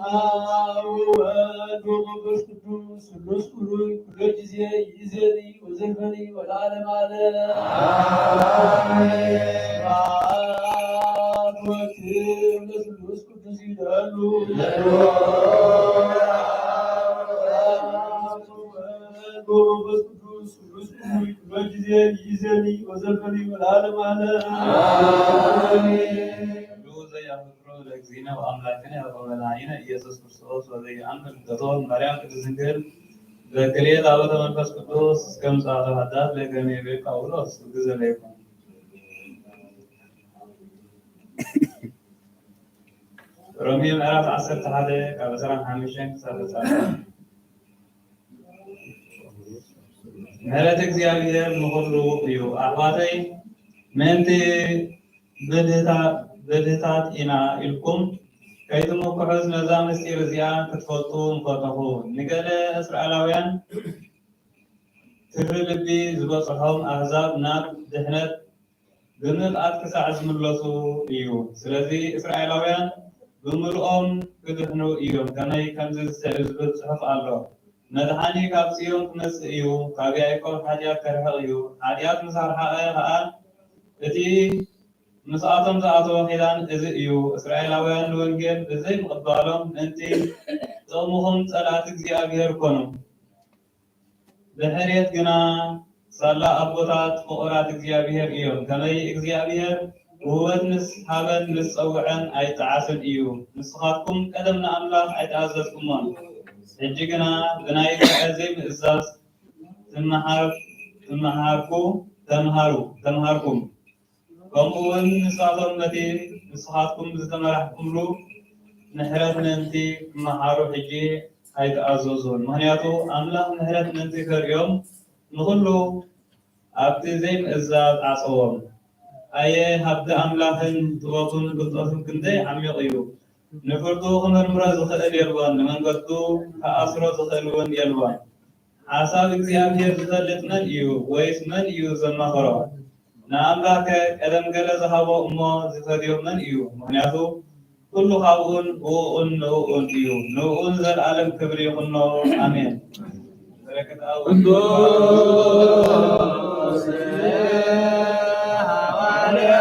አብ ወወልድ ወመንፈስ ቅዱስ ስሉስ ሩይ ኩሎ ጊዜ ይእዜኒ ወዘልፈኒ ወለዓለመ ዓለም። አሜን። ስብሐት ወክብር ለስሉስ ቅዱስ ይደሉ። ወመንፈስ ቅዱስ ስሉስ ሩይ ኩሎ ጊዜ ይእዜኒ ወዘልፈኒ ወለዓለመ ዓለም። አሜን። ለእግዚእነ ወአምላክነ ወመድኃኒነ ኢየሱስ ክርስቶስ ወዘየአምን ልደቶ ማርያም ቅድስት ድንግል በክልኤ ታቦተ መንፈስ ቅዱስ እስከ ምጽአተ ኃጢአት ለገሜ ቤት ጳውሎስ ግዘ ለይኩን። ሮሜ ምዕራፍ ዓሰርተ ሓደ ካብ ዕስራን ሓሙሽተን ክሳብ ዕስራን። ምሕረት እግዚኣብሔር ንኹሉ እዩ። ኣሕዋተይ፣ ምእንቲ ብድህታ-፣ ብድህታት ኢና ኢልኩም ከይትምክሑስ ነዛ ምስጢር እዚኣ ክትፈልጡ ምፈተኹ። ንገለ እስራኤላውያን ትሪ ልቢ ዝበጽሖም ኣህዛብ ናብ ድሕነት ብምልኣት ክሳዕ ዝምለሱ እዩ። ስለዚ እስራኤላውያን ብምልኦም ክድሕኑ እዮም። ከመይ ከምዚ ዝስዕብ ዝብል ጽሑፍ ኣሎ፣ "መድሓኒ ካብ ጽዮን ክመጽእ እዩ፣ ካብ ያዕቆብ ሓጢኣት ከርሕቕ እዩ። ሓጢኣት ምስ ኣርሓቐ ኸኣ እቲ ምስኣቶም ዝኣተወ ኪዳን እዚ እዩ። እስራኤላውያን ንወንጌል ብዘይምቕባሎም ምእንቲ ጥቕምኹም ጸላእቲ እግዚኣብሔር ኮኑ። ብሕርየት ግና ሳላ ኣቦታት ፍቑራት እግዚኣብሔር እዮም። ከመይ እግዚኣብሔር ውህበት ምስ ሃበን ምስ ጸውዐን ኣይጠዓስን እዩ። ንስኻትኩም ቀደም ንኣምላኽ ኣይተኣዘዝኩሞን፣ ሕጂ ግና ብናይ ርዕድ ዘይምእዛዝ ትመሃር-፣ ትመሃርኩ፣ ተምሃሩ፣ ተምሃርኩም። ከምኡ እውን ንሳቶም ነቲ ንስኻትኩም ዝተመራሕኩምሉ ምሕረት ምእንቲ ክመሃሩ ሕጂ ኣይተኣዘዙን። ምኽንያቱ ኣምላኽ ምሕረት ምእንቲ ከርእዮም ንኹሉ ኣብቲ ዘይምእዛዝ ዓጸዎም። ኣየ ሃብቲ ኣምላኽን ጥበቡን ፍልጠቱን ክንደይ ዓሚቕ እዩ! ንፍርዱ ክምርምሮ ዝኽእል የልቦን፣ ንመንገዱ ክኣስሮ ዝኽእል እውን የልቦን። ሓሳብ እግዚኣብሔር ዝፈልጥ መን እዩ? ወይስ መን እዩ ዘማኽሮ? ንኣምላኽከ ቀደም ገለ ዝሃቦ እሞ ዝፈድዮ መን እዩ? ምኽንያቱ ኩሉ ካብኡን ብእኡን ንእኡን እዩ። ንእኡ ንዘለኣለም ክብሪ ይኹኖ። ኣሜን። በረከት ኣቡነ ቅዱስ ሃዋርያ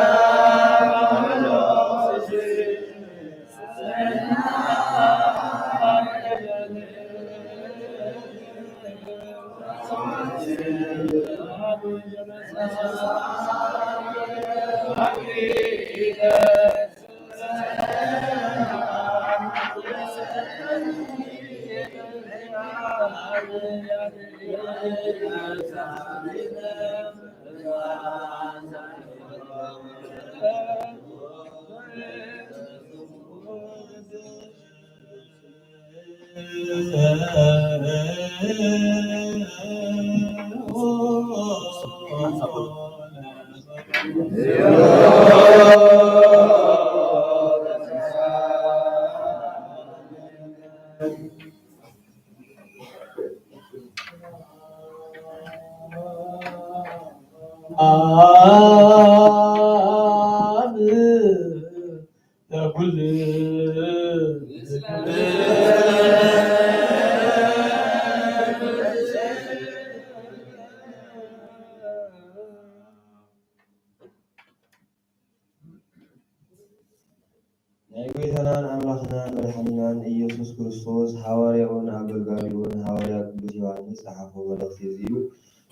ናይ ጎይታናን ኣምላኽናን መድሓኒናን ኢየሱስ ክርስቶስ ሃዋርያኡን ኣገልጋሊኡን ሃዋርያ ቅዱስ ዮሃንስ ዝጸሓፎ መልእኽቲ እዚ እዩ።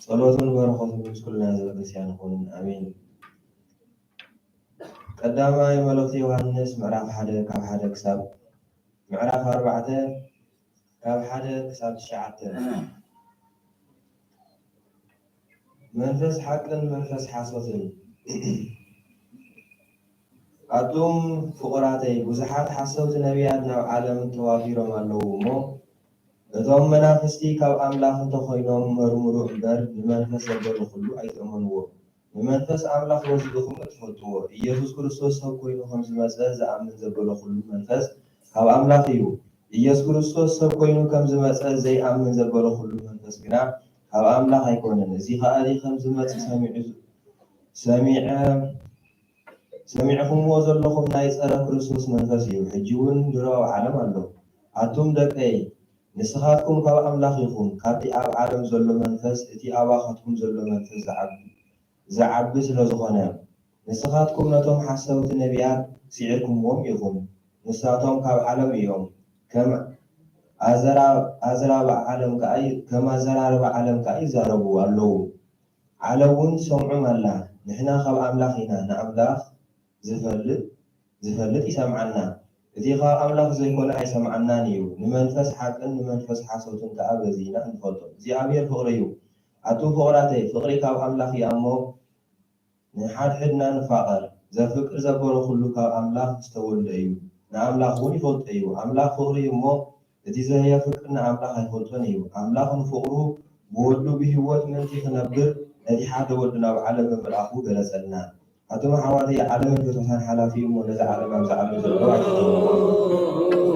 ጸሎቱን በረኸቱን ምስ ኩልና ህዝበ ክርስቲያን ይኹን፣ ኣሜን። ቀዳማይ መልእኽቲ ዮሃንስ ምዕራፍ ሓደ ካብ ሓደ ክሳብ ምዕራፍ ኣርባዕተ ካብ ሓደ ክሳብ ትሽዓተ። መንፈስ ሓቅን መንፈስ ሓሶትን። ኣቱም ፍቑራተይ፣ ብዙሓት ሓሰውቲ ነቢያት ናብ ዓለም ተዋፊሮም ኣለዉ እሞ፣ እቶም መናፍስቲ ካብ ኣምላኽ እንተኾይኖም መርምሩ እምበር፣ ንመንፈስ ዘበለ ኩሉ ኣይትእመንዎ። ንመንፈስ ኣምላኽ ወሲድኹም እትፈልጥዎ፣ ኢየሱስ ክርስቶስ ሰብ ኮይኑ ከም ዝመጸ ዝኣምን ዘበለ ኩሉ መንፈስ ካብ ኣምላኽ እዩ። ኢየሱስ ክርስቶስ ሰብ ኮይኑ ከም ዝመጸ ዘይኣምን ዘበለ ኩሉ መንፈስ ግና ካብ ኣምላኽ ኣይኮነን። እዚ ከኣ ከም ዝመጽእ ሰሚዑ፣ ሰሚዐ፣ ሰሚዕኹምዎ ዘለኹም ናይ ጸረ ክርስቶስ መንፈስ እዩ። ሕጂ እውን ድሮ ኣብ ዓለም ኣሎ። ኣቱም ደቀይ፣ ንስኻትኩም ካብ ኣምላኽ ኢኹም። ካብቲ ኣብ ዓለም ዘሎ መንፈስ፣ እቲ ኣባኻትኩም ዘሎ መንፈስ ዝዓቢ፣ ዝዓቢ ስለ ዝኾነ፣ ንስኻትኩም ነቶም ሓሰውቲ ነቢያት ስዒርኩምዎም ኢኹም። ንሳቶም ካብ ዓለም እዮም፣ ከም ኣዘራ-፣ ኣዘራርባ ዓለም ከኣ ይ-፣ ከም ኣዘራርባ ዓለም ከኣ ይዛረቡ ኣለዉ። ዓለም እውን ትሰምዖም ኣላ። ንሕና ካብ ኣምላኽ ኢና፣ ንኣምላኽ ዝፈልጥ፣ ዝፈልጥ ይሰምዓና፣ እቲ ካብ ኣምላኽ ዘይኮነ ኣይሰምዓናን እዩ። ንመንፈስ ሓቅን ንመንፈስ ሓሶትን ከኣ በዚ ኢና እንፈልጦ። እግዚኣብሔር ፍቕሪ እዩ። ኣቱም ፍቑራተይ፣ ፍቕሪ ካብ ኣምላኽ እዩ እሞ፣ ንሓድሕድና ንፋቐር። ዘፍቅር ዘበለ ኩሉ ካብ ኣምላኽ ዝተወልደ እዩ፣ ንኣምላኽ እውን ይፈልጦ እዩ። ኣምላኽ ፍቕሪ እዩ እሞ፣ እቲ ዘየፍቅር ንኣምላኽ ኣይፈልጦን እዩ። ኣምላኽ ንፍቕሩ ብወዱ ብህይወት ምእንቲ ክነብር ነቲ ሓደ ወዱ ናብ ዓለም ብምልኣኹ ገለጸልና። ኣቱም ኣሕዋተይ፣ ዓለምን ፍትወታን ሓላፊ እዩ እሞ፣ ነዛ ዓለም ኣብዛ ዓለም ዘለዋ ኣይትፈትውዋ።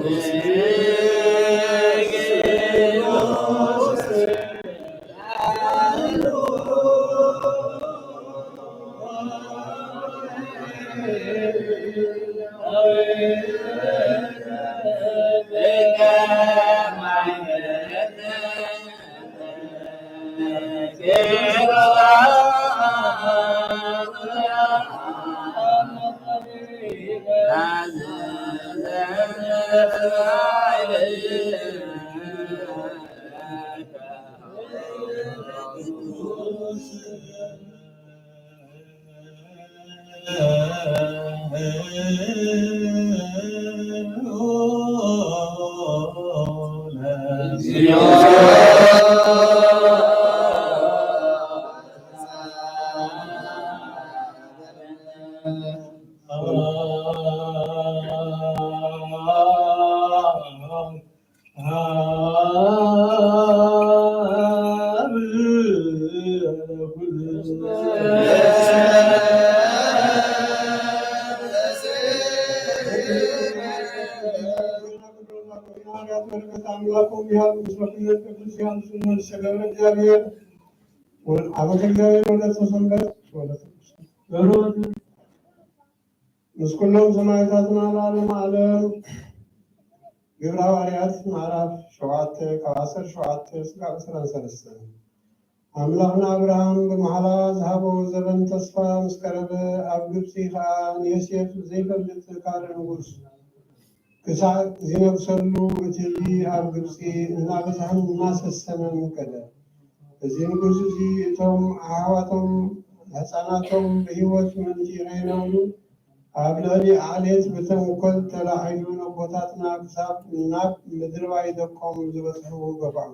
ምስ ኩሎም ሰማዕታትና ንዓለም ዓለም። ግብረ ሃዋርያት ምዕራፍ ሸውዓተ ካብ ዓሰርተ ሸውዓተ እስካብ ዕስራን ሰለስተን። ኣምላኽ ንኣብርሃም ብመሓላ ዝሃቦ ዘበን ተስፋ ምስ ቀረበ፣ ኣብ ግብጺ ኸኣ ንዮሴፍ ዘይፈልጥ ካልእ ንጉስ ክሳዕ ዚነግሰሉ፣ እቲ ህዝቢ ኣብ ግብጺ እናበዝሐን እናሰሰነን ከደ። እዚ ንጉስ እዚ እቶም ኣሕዋቶም ሕፃናቶም ብህይወት ምእንቲ ኸይነብሩ ኣብ ልዕሊ ዓሌት ብተንኮል ተላዒሉ ነቦታትና ክሳብ ናብ ምድርባይ ደቆም ዝበጽሑ ገፍዖም።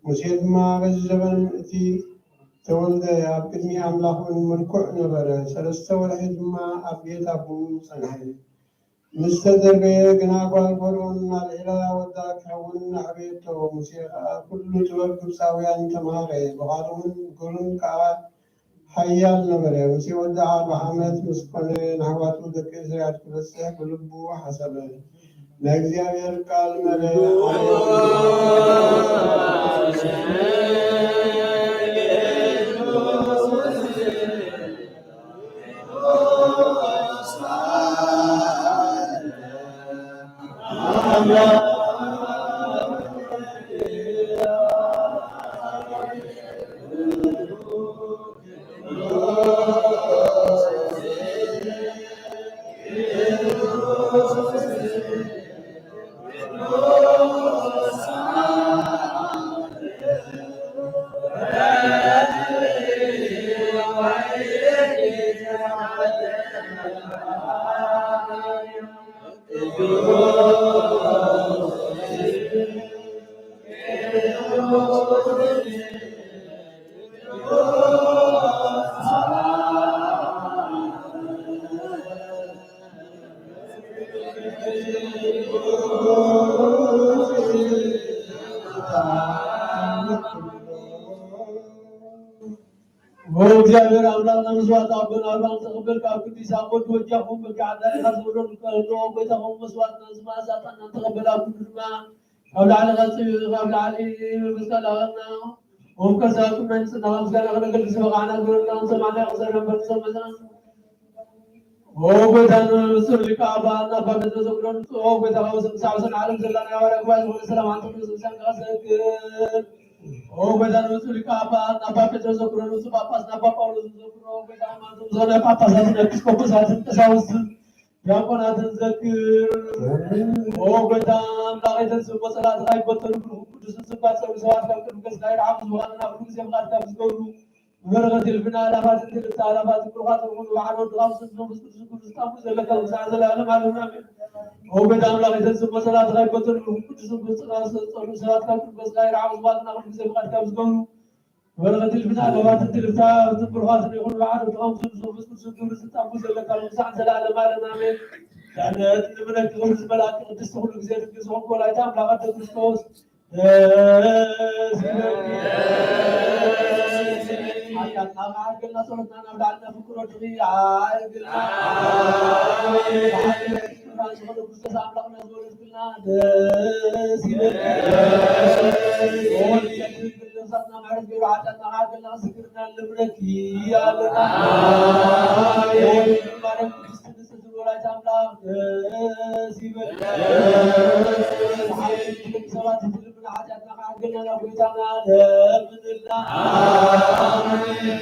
ሙሴ ድማ በዚ ዘበን እቲ ተወልደ ኣብ ቅድሚ ኣምላኽ እውን ምልኩዕ ነበረ። ሰለስተ ወርሒ ድማ ኣብ ቤት ኣቦኡ ጸንሐ። ምስ ተደርበየ ግና ጓል ፈርኦን ኣልዒላ ወዳ ክኸውን ኣዕበየቶ። ሙሴ ኸኣ ኩሉ ጥበብ ግብጻውያን ተምሃረ። ብቓሉን ምክሩን ከኣ ሓያል ነበረ። ሙሴ ወዲ ኣርብዓ ዓመት ምስ ኮነ፣ ንኣሕዋቱ ደቂ እስራኤል ክበጽሕ ብልቡ ሓሰበ። ናይ እግዚኣብሔር ቃል መረ። ወእግዚኣብሔር ኣምላኽና መስዋዕት ኣቦና ኣብርሃም ተቐበል፣ ካብ ቅዱሳን ወዲ ወጃኹም በጊዕ ኣዳሊኻ ዝብሎ ንከሎ፣ ጎይታኹም መስዋዕትና ዝመኣዛ ዕጣንና ተቐበል፣ ኣብ ክንዱ ድማ ካብ ላዕሊ ቀጽዩ፣ ካብ ላዕሊ መስቀል ኣቐና፣ ወም ከሳቱ ናይ ንጽህና ምስጋና ክነገልግል ዝበቃዕና ግበረና። ሰማዕና ቅሰና በርትሰ መዛን ኦ ጎይታና፣ ንጹር ሊቀ ኣባና ኣባ ጴጥሮስ ዘኩረን፣ ኦ ጎይታ፣ ካብ ስም ሳዕስን ዓለም ዘላ ናይ ሃዋርያ ጉባኤ ዝኾነ ሰላም ኣንተ ምስ ምሳን ካሰክር። ኦ ጎይታ፣ ንጹር ሊቀ ኣባና ኣባ ጴጥሮስ ዘኩረን፣ ንጹር ጳጳስና ኣባ ጳውሎስ ዘኩሮ፣ ኦ ጎይታ፣ ኣማንቶም ዝኾነ ጳጳሳትን ኤጲስቆጶሳትን ቀሳውስትን ዲያቆናትን ዘክር። ኦ ጎይታ ኣምላኽ፣ የተንስኡ መሰላትኻ ይበተኑ፣ ብሩኽ ቅዱስ ስምካ ዝጸሩ ሰባት ካብ ቅድሚ ገጽካ ይርሓቑ፣ ዝወቓጥና ኩሉ ግዜ ፍቓድካ ብዝገብሩ፣ በረኸት እልፍና ኣእላፋትን ክልተ ኣእላፋትን ብሩኻት ይኹኑ። ብሓደ ወድኻ ምስ መንፈስ ቅዱስ ኩሉ ዝጣሙ ዘለካ ክሳዕ ዘለዓለም ዓለም ኣሜን። ኦ ጎይታ ኣምላኽ፣ የተንስኡ መሰላትኻ ይበተኑ፣ ብሩኽ ቅዱስ ስምካ ዝጸሩ ሰባት ካብ ቅድሚ ገጽካ ይርሓቑ፣ ዝወቓጥና ኩሉ ግዜ ፍቓድካ ብዝገብሩ፣ በረኸት እልፍና ኣእላፋትን ክልተ ኣእላፋትን ብሩኻት ይኹኑ። ብሓደ ወድኻ ምስ መንፈስ ቅዱስ ኩሉ ዝጣሙ ዘለካ ክሳዕ ዘለዓለም ዓለም ኣሜን። ድሕነት ንምነኪ ክብሪ ዝመልኣኪ ቅድስቲ ኩሉ ግዜ ድንግል ዝኾንኪ ወላዲተ ኣምላኽ ኣደ ክርስቶስ ደስ ይበልኪ። ሓጢኣትና መዓርገልና፣ ጸሎትና ናብ ላዕሊ፣ ናብ ፍቅር ወድኺ ኣዕርግልና። ብሓቂ ፍቅር ዝኾነ ክርስቶስ ኣምላኽና ዝወለድክልና ደስ ይበልኪ። ወልድ ነፍሳትና ምሕረት ገይሩ ሓጢኣትና መዓርገልና፣ ክስክርና ንልምነኪ ኣለና። ማርያም ቅድስቲ ንጽሕቲ ወላዲተ ኣምላኽ ደስ ይበልኪ። ብሓቂ ደቂ ሰባት ዝልምና ሓጢኣትና ከዓርገልና ናብ ጎይታና ለምንልና።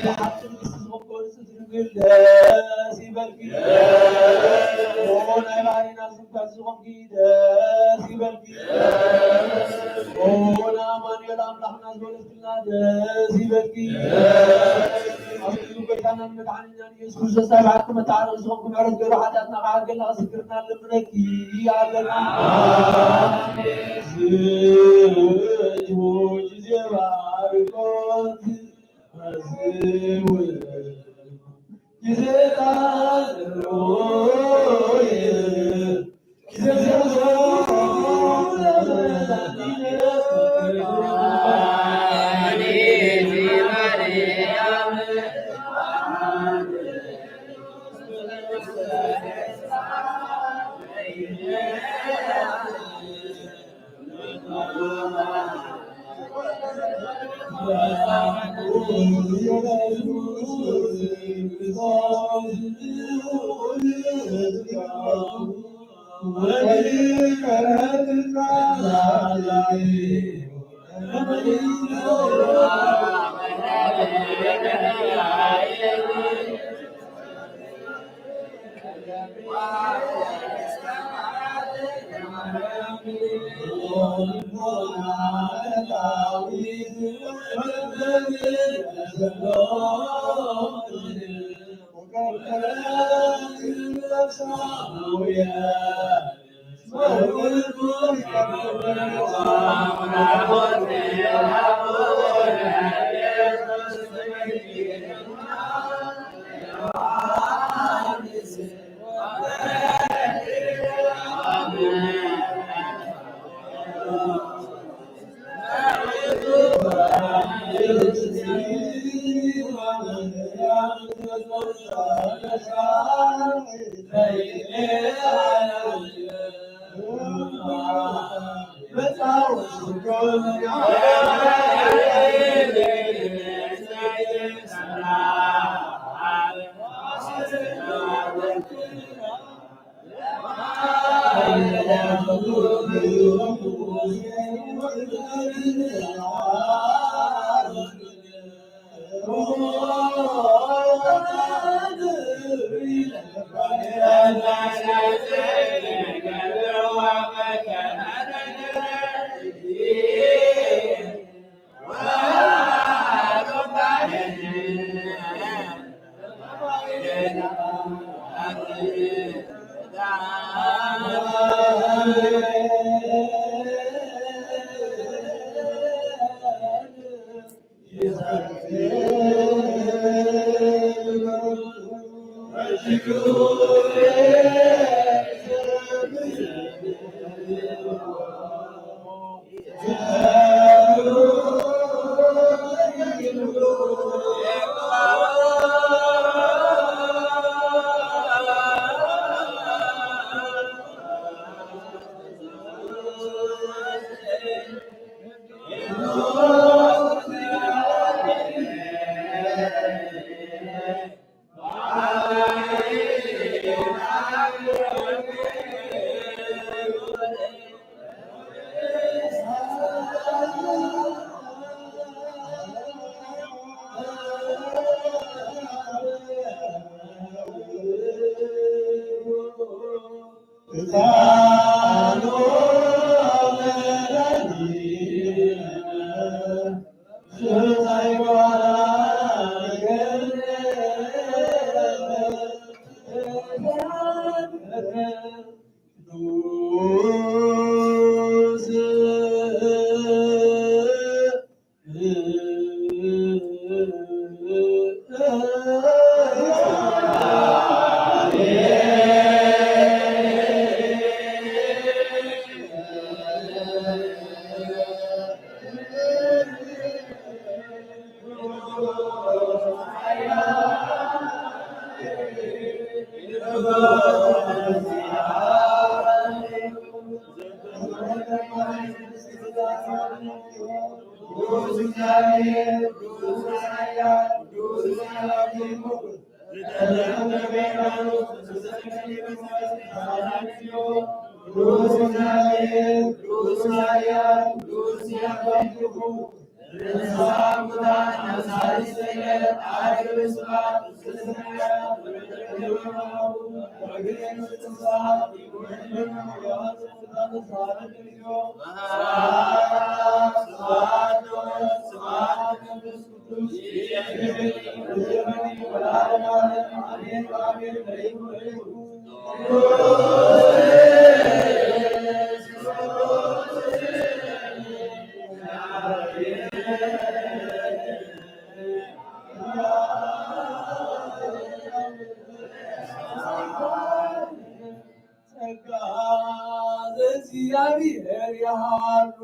ብሓቂ ንግስቲ ዝኾንኮ ንጽሕቲ ድንግል ደስ ይበልኪ። ኦ ናይ ባህሪና ዝምካት ዝኾንኪ ደስ ይበልኪ። ኦ ንኣማኑኤል ኣምላኽና ዝወለድክልና ደስ ይበልኪ። ኣብዚ ጎይታናን መድሓኒናን ኢየሱስ ክርስቶስ ናይ ብሓቂ መተዓረቒ ዝኾንኩ ምሕረት ገይሩ ሓጢኣትና ከዓርገልና ክስክርና ንልምነኪ ኣለና። ዝሕጂ ጊዜ ባርኮት ጊዜ ታዝሮይ ጸጋ ዘእግዚኣብሔር ይሃሉ።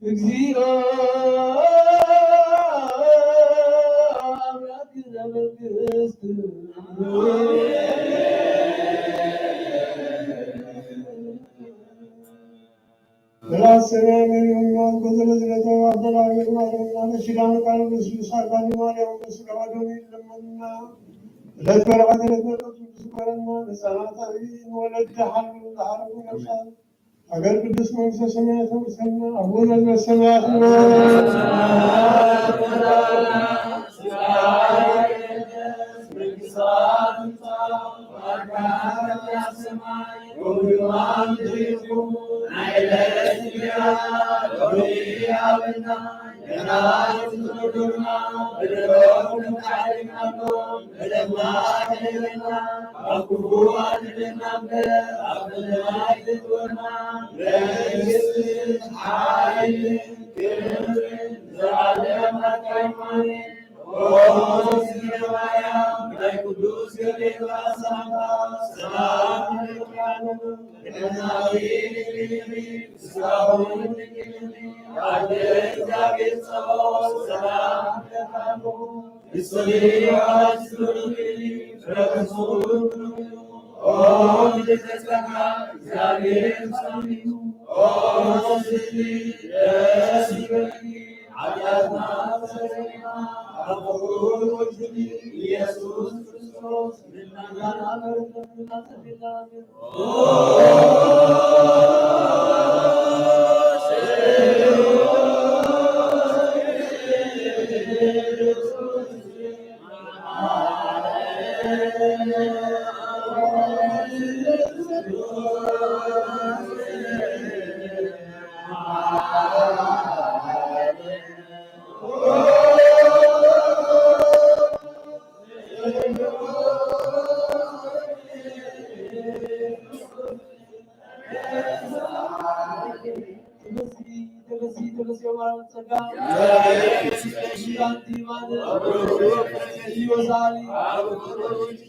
እግዚኦ አምላክነ መንግስት። ሰማይ መሪምና በዘለዝለተ አበላዊ ማርያም አመሽዳን ቃል በስሉሳ ቃል ማርያም በስጋ ወደሙ ይለመንና። ዕለት በረከት ዕለት በረከቱ ዝግበረና። ህፃናት አብይ ወለድ ሐሉ ለሐረጉ ነፍሳት ሀገር ቅድስት መንግስተ ሰማያት ወሰና አቡነ ዘበሰማያት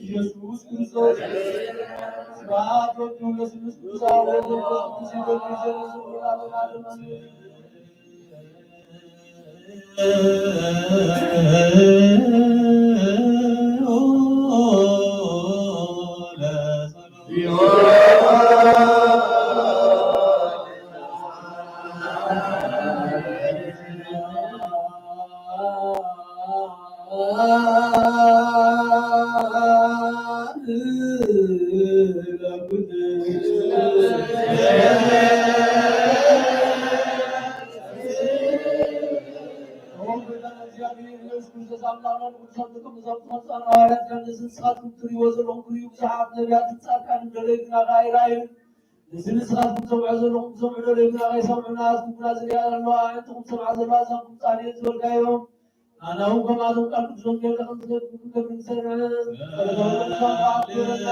ኢየሱስ ክርስቶስ ስብሐት ወወልድ ወመንፈስ ቅዱስ አሐዱ አምላክ ቅዱስ ይሁን ለዘላለሙ። ንስኻትኩም ትሪእዎ ዘለኹም ርእዩ፣ ብዙሓት ነቢያትን ጻድቃንን ደለዩ ግና ከኣ ኣይረኣዩን። እዚ ንስኻትኩም ትሰምዑ ዘለኹም ትሰምዑ ደለዩ ግና ከኣ ኣይሰምዑን። ናትኩም ግና ዝሪኣ ኣለዋ፣ ኣዒንትኹም ዝሰምዓ ዘለዋ፣ ኣእዛንኩም ጻን እየን ዝበልካዮም። ኣነ እውን ከምኣቶም ቃል ቅዱስ ወንጌል ከም ዝገብር ንሰምዕ። ጸሎቶም ቅዱሳን ከኣ ትግበረና።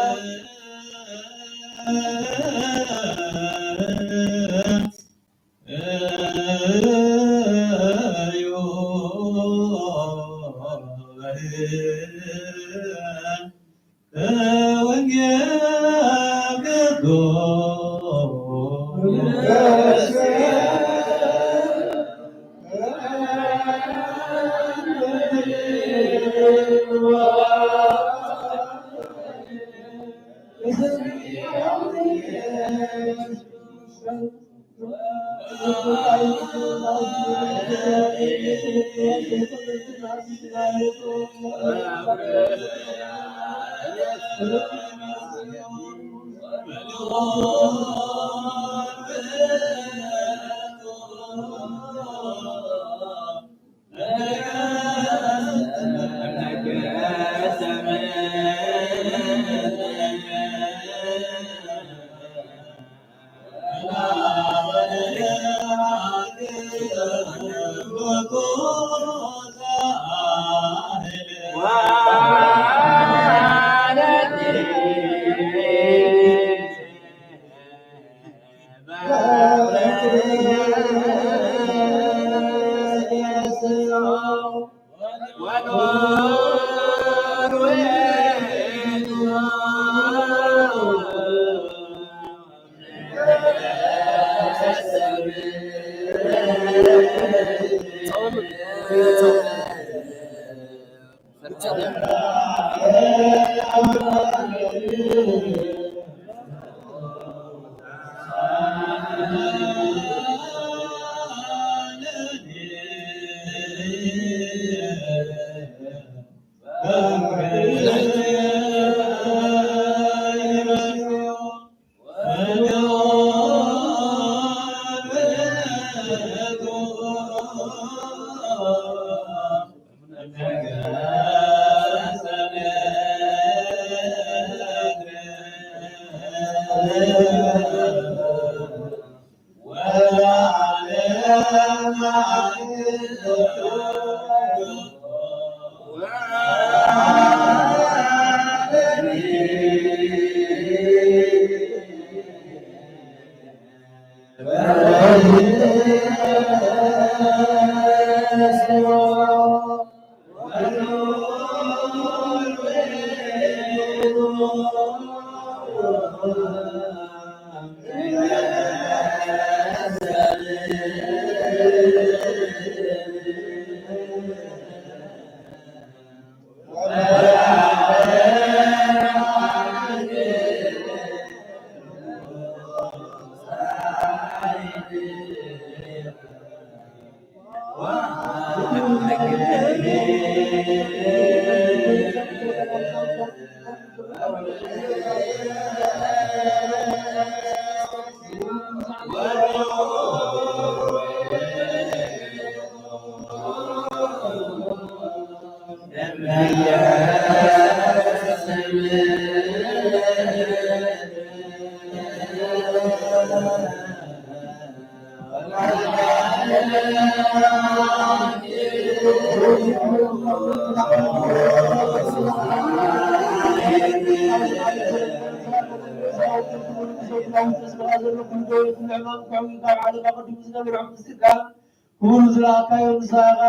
ክቡር ዝለኣካዮ ንስኻ ኢኻ።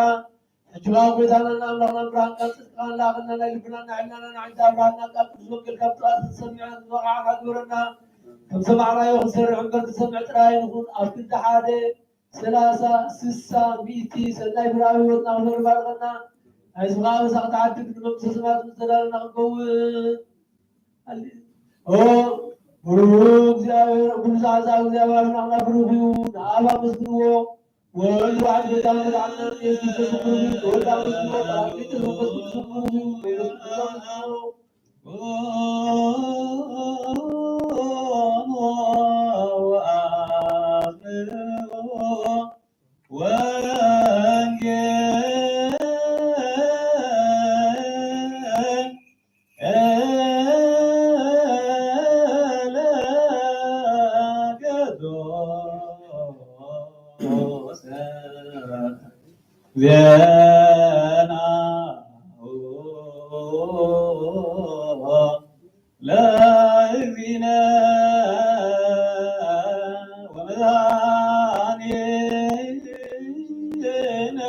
ሕጂ ከኣ ጎይታናን ኣምላኽናን ብርሃንካን ጽድቅኻን ላኣኸልና፣ ናይ ልብናን ናይ ሕልናናን ኣዒንቲ ኣብርሃልና፣ ቃል ቅዱስ ወንጌል ካብ ጥቓ ዝተሰምዐ ዝወቓዕና ግበረና። ከም ሰማዕናዮ ክንሰርሕ እምበር ክንሰምዕ ጥራይ ኣይንኹን። ኣብ ክንዲ ሓደ ሰላሳ፣ ስሳ፣ ሚእቲ ሰናይ ፍረ ኣብ ህይወትና ክፈሪ ባርኸና። ናይዚ ኸኣ መሳኺ ተዓዲግ ንመንግስተ ሰማያት ምስ ተዳለና ክንከውን። ኦ ብሩኽ እግዚኣብሔር፣ ኩሉ ዝሓዛ እግዚኣብሔር ኣምላኽና ብሩኽ እዩ። ንኣብ ኣመስግንዎ። ወወልድ ዋሕድ ቤዛ መድኃኒነ ኢየሱስ ክርስቶስ ብሩኽ እዩ። ወወልድ ኣመስግንዎ። ጳራቅሊጦስ መንፈስ ቅዱስ ብሩኽ እዩ። መንፈስ ቅዱስ ኣመስግንዎ። ለእግዚእነ ወመድኃኒነ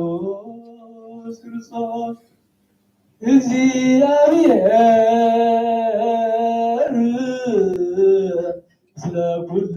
ኢየሱስ ክርስቶስ። እግዚአብሔር ምስለ ኩሉ።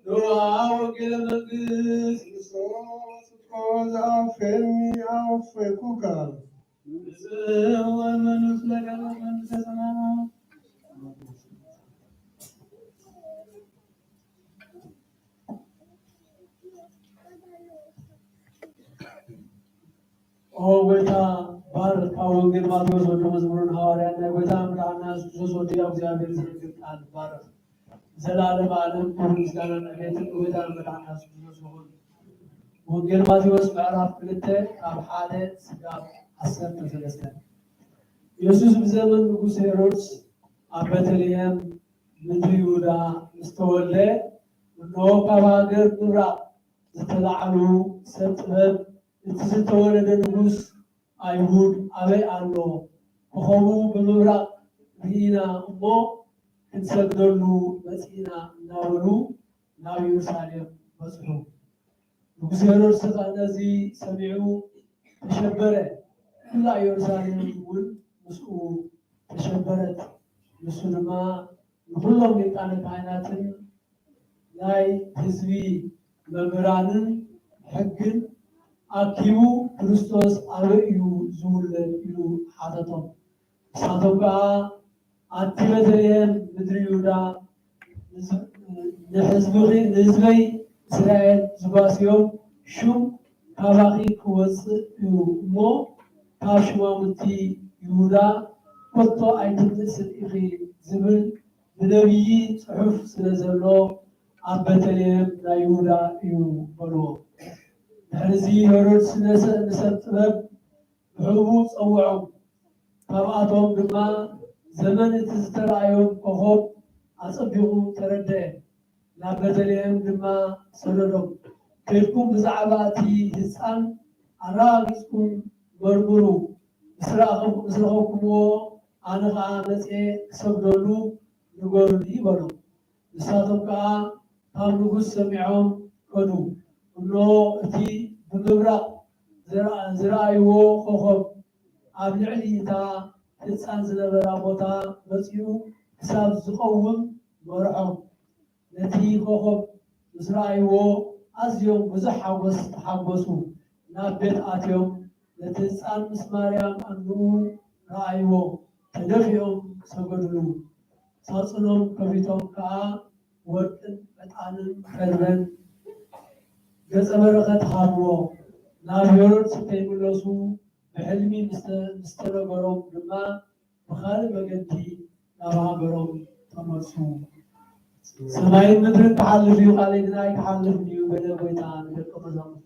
ኖህ ወንጌለ መንግስት። ክርስቶስ እኮ ዝኣፈኒ ኣወፈይኩካ። ብስም ወመንፈስ ለጋለ መንፈስ ሰላም። ኦ ጎይታ፣ ባርኽ። ካብ ወንጌል ማቴዎስ ወዲ መዝሙርን ሃዋርያን ናይ ጎይታ መድሓና የሱስ ክርስቶስ ወዲ እግዚኣብሔር ዝነግር ቃል ባርኽ። ዘላለም ዓለም ክብሪ ምስጋና ንዕቤትን ጎይታ መድሓና የሱስ ክርስቶስ ይኹን። ወንጌል ማቴዎስ ምዕራፍ ክልተ ካብ ሓደ ስጋብ ዓሰርተ ሰለስተ። የሱስ ብዘመን ንጉስ ሄሮድስ ኣብ ቤተልሔም ምድሪ ይሁዳ ምስ ተወልደ፣ እንሆ ካብ ሃገር ምብራቕ ዝተላዕሉ ሰብ ጥበብ፣ እቲ ዝተወለደ ንጉስ ኣይሁድ ኣበይ ኣሎ? ኮኸቡ ብምብራቕ ርኢና እሞ ክንሰግደሉ መጺእና እናበሉ ናብ ኢየሩሳሌም በጽሑ። ንጉስ ሄሮድስ ኸኣ ነዚ ሰሚዑ ተሸበረ፣ ኩላ ኢየሩሳሌም እውን ምስኡ ተሸበረት። ንሱ ድማ ንኹሎም ሊቃነ ካህናትን ናይ ህዝቢ መምህራንን ሕግን ኣኪቡ፣ ክርስቶስ ኣበይ እዩ ዝውለድ? ኢሉ ሓተቶም። ንሳቶም ከኣ፣ ኣቲ ቤተልሔም ምድሪ ይሁዳ፣ ንህዝብኺ፣ ንህዝበይ እስራኤል ዝጓስዮም ሹም ካባኺ ክወጽእ እዩ እሞ፣ ካብ ሹማምንቲ ይሁዳ ኮቶ ኣይትንእስን ኢኺ ዝብል ብነቢይ ጽሑፍ ስለ ዘሎ፣ ኣብ ቤተልሔም ናይ ይሁዳ እዩ በልዎ። ድሕርዚ ሄሮድስ ነሰ-፣ ንሰብ ጥበብ ብሕቡእ ጸውዖም። ካብኣቶም ድማ ዘመን እቲ ዝተራእዮም ኮኾብ ኣጸቢቑ ተረድአ። ናብ ቤተልሔም ድማ ሰደዶም። ከድኩም ብዛዕባ እቲ ህጻን ኣረጋጊጽኩም መርምሩ። ምስ ረኣኹም-፣ ምስ ረኸብኩምዎ ኣነ ኸኣ መጺኤ ክሰግደሉ ንገሩኒ በሎም። ንሳቶም ከኣ ካብ ንጉስ ሰሚዖም ከዱ። እነሆ እቲ ብምብራቕ ዝረኣ-፣ ዝረኣይዎ ኮኾብ ኣብ ልዕሊ እታ ህጻን ዝነበራ ቦታ መጺኡ ክሳብ ዝቐውም መርሖም። ነቲ ኮኾብ ምስ ረኣይዎ ኣዝዮም ብዙሕ ሓጎስ ተሓጎሱ። ናብ ቤት ኣትዮም ነቲ ህጻን ምስ ማርያም ኣንኡ ረኣይዎ፣ ተደፊኦም ሰገዱሉ። ሳጹኖም ከፊቶም ከኣ ወርቅን ዕጣንን ከርበን ገጸ በረኸት ሃብዎ። ናብ ሄሮድስ ከይምለሱ ብሕልሚ ምስ ተ-፣ ምስ ተነገሮም ድማ ብኻልእ መገዲ ናብ ሃገሮም ተመልሱ። ሰማይን ምድርን ክሓልፍ እዩ፣ ቃለይ ግና ኣይክሓልፍን እዩ በለ ጎይታ ንደቀ መዛሙርቱ።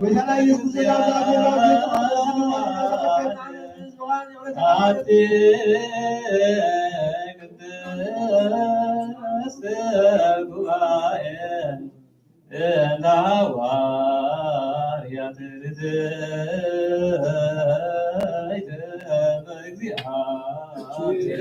ጎይታና ኢየሱስ ክርስቶስ ኣብ ዘመኑ ኣብ ቤተ መቕደስ ዝመሃር ኣቲ ቅድስት ጉባኤ እንደ ሐዋርያት ርትዕት በእግዚአብሔር።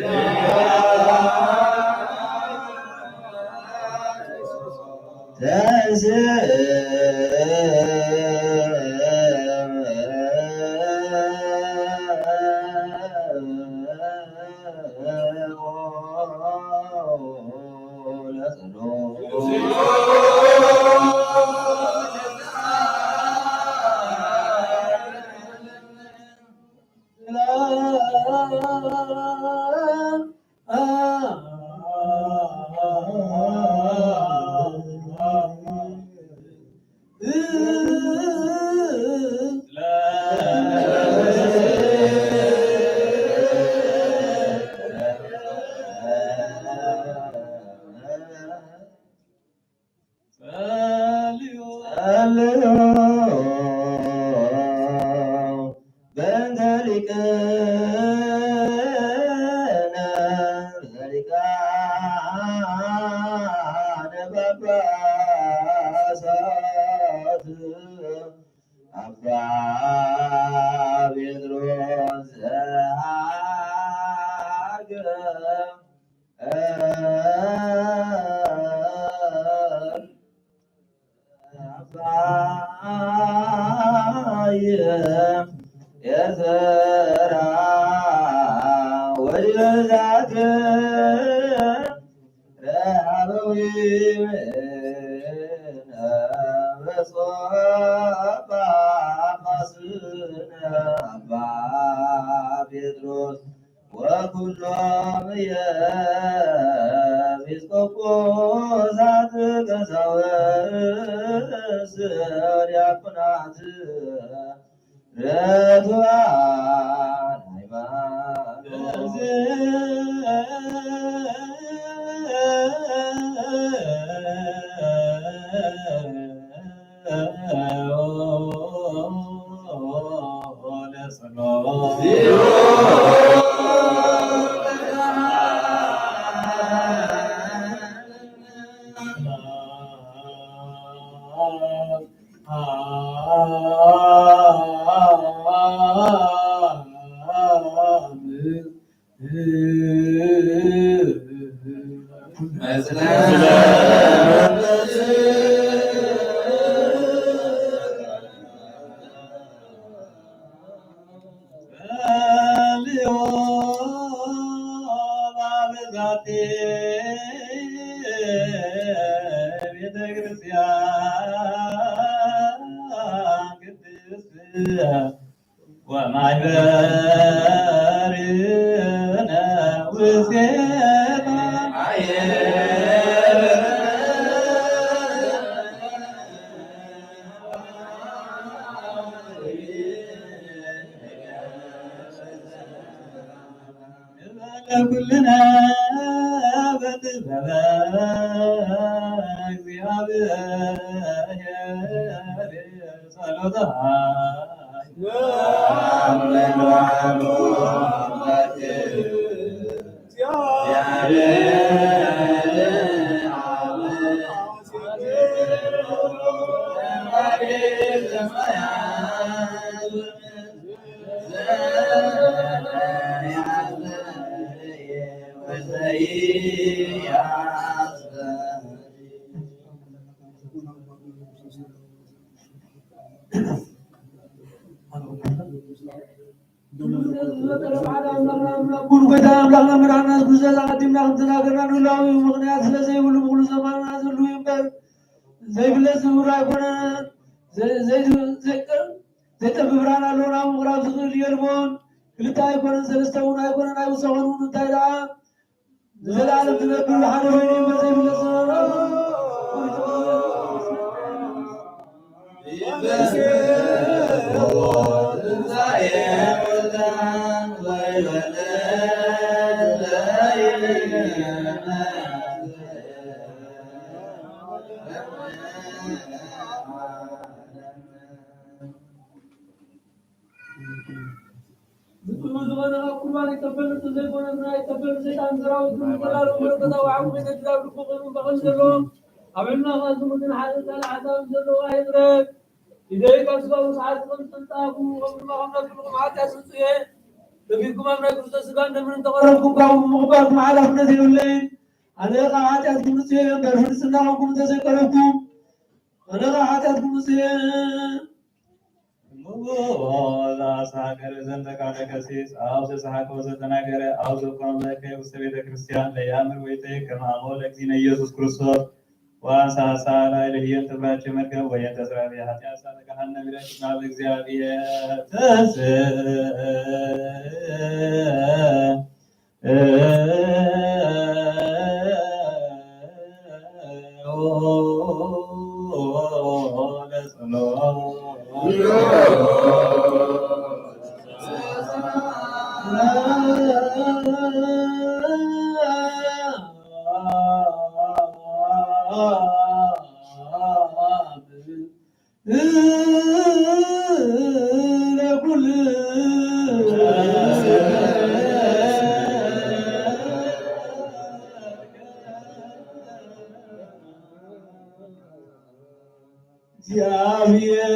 ጸልዩ ጸልዩ በእንተ ሊቅነ ሊቃነ ጳጳሳት አባ ጴጥሮስ ዘሀገረ አባይ ኤርትራ ወዲበዛት ረሃበዊ ብፁዕ ጳጳስነ አባ ጴጥሮስ ወኩሎም ኤጲስቆጶሳት ቀሳውስት ዲያቆናት ርቱዓን ሃይማኖት ቤተ ክርስቲያን ቅድስት ወማይበርነ ውስቴታ ኩልነ በጥበበ እግዚአብሔር ጸሎተ ኩሉ ጎይታ ኣምላኽና መድሓና የሱስ ኣቐዲምና ከም ተናገርና ንህላዊ ምኽንያት ስለ ዘይብሉ ብኹሉ ዘማንና ዘሉ እምበር ዘይፍለጥ ዝብሩ ኣይኮነን። ዘይ- ዘይ- ዘይቀ- ዘይጠፍእ ብርሃን ኣለዎ ናብ ምቕራብ ዝኽእል የልቦን። ክልተ ኣይኮነን ሰለስተ እውን ኣይኮነን ኣይውሰኸን እውን እንታይ ደኣ ንዘለኣለም ዝነብር ሓደ ኮይኑ እምበር ዘይፍለጥ ዝነበረ ዝብሉ ዝኾነ ካብ ቁርባን ይቀበል፣ ንሱ ዘይኮነ ግና ኣይቀበል። ሰይጣን ሰራዊት ግን ተላሉ መለኮታዊ ዓቕሚ ነቲ ኣብ ልቡ ኮይኑ በቐል ዘሎ ኣብ ዕልና ዝምግን ሓደ ካልእ ሓሳብ ዘለዎ ኣይቕረብ። ኢደይ ካብ ስጋኡ ሰዓት ከም ዝጠንጣኹ፣ ከም ድማ ከም ናይ ኩልኹም ሓጢኣት ንጹህ እየ። ከቢድኩም ኣብ ናይ ክርስቶስ ስጋን ደምን እንተቐረብኩም፣ ካብኡ ብምቕባልኩም ሓላፍነት የብለይን። ኣነ ካብ ሓጢኣትኩም ንጹህ እየ እምበር፣ ፍልስና ኮንኩም እንተዘይቀረብኩም፣ ኣነ ካብ ሓጢኣትኩም ንጹህ እየ። እሞ ዘአስተሐቀረ ዘንተ ቃለ ቀሲስ፣ አው ዘሰሐቀ ወዘተናገረ፣ አው ዘኮነ ለከ ውስተ ቤተ ክርስቲያን ለያምር ወይተ ከማሞ ለእግዚእነ ኢየሱስ ክርስቶስ ወአንሳሳ ላዕለ ህየንተ ብራቸው መድገም ወየንተ ስራሪ ኃጢአት ሳተ ገሃነም ይረክብና በእግዚአብሔር ተንስ ለኩል እግዚአብሔር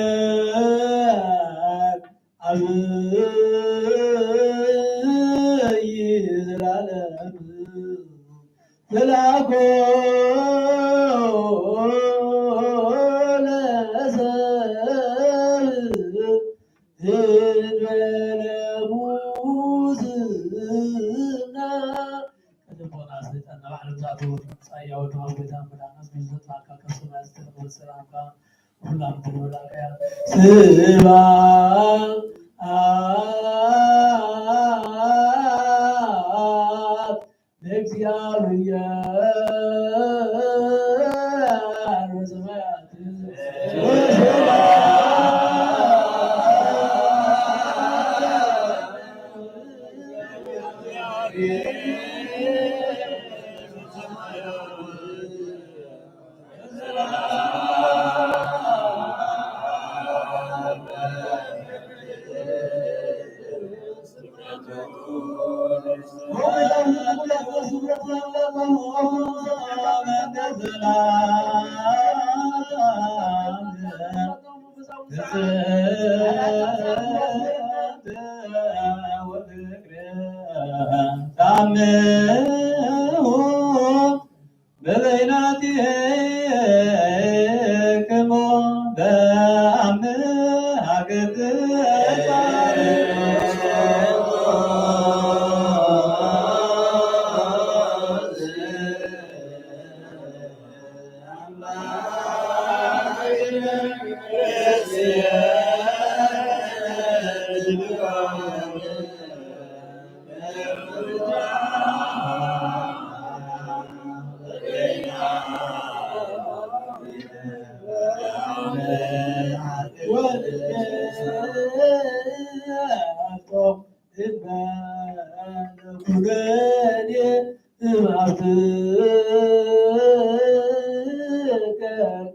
አብ ዘላለም ተላኮ ለሰብ እንበለ ሙስና። ከልቦና ሰይጣን ናብ ዓለም ዝኣተወ መጻኢ ያወድኻ ጎይታ መድኃኒዓለም ብዝተጥፋእካ ካብ ሰማይ ዝተረኸበ ሰላምካ ኩላም ትበላቀያ ስብሐት ለእግዚአብሔር በሰማያት ወሰላም ታምሁ በበይናቲክሙ በአምሃ ገጽ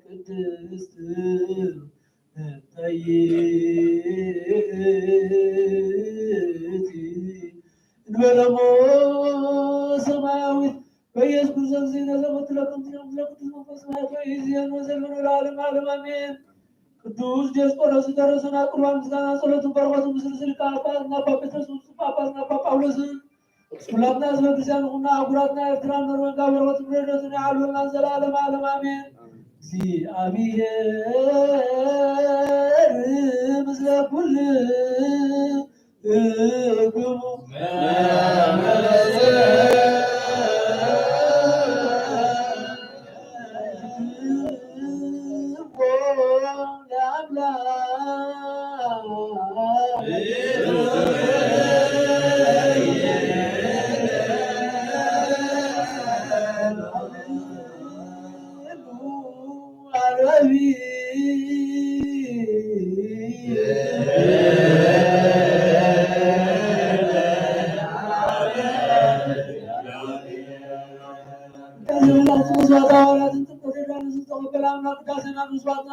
ቅድስት እንበለሞ ሰማያዊት በኢየሱስ ክርስቶስ ዜና ዘመትለኩም ትነግሩ ለቅዱስ መንፈስ ሰማያት ወይ ይዜኑ ወዘልፈኑ ለዓለም ዓለም አሜን። ቅዱስ ዲዮስቆሮስ ዝደረሰና ቁርባን ምስጋና ጸሎትን በረከቱን ምስል ስልካ አባትና አባ ጴጥሮስ ጳጳስና አባ ጳውሎስን ኩላትና ህዝበ ክርስቲያን ይኹንና ኣህጉራትና ኤርትራ ኖርዌን ጋበርወት ምረደትን ይዓልወልና ዘላለም ዓለም ኣሜን። እግዚኣብሔር ምስለ ኩልክሙ።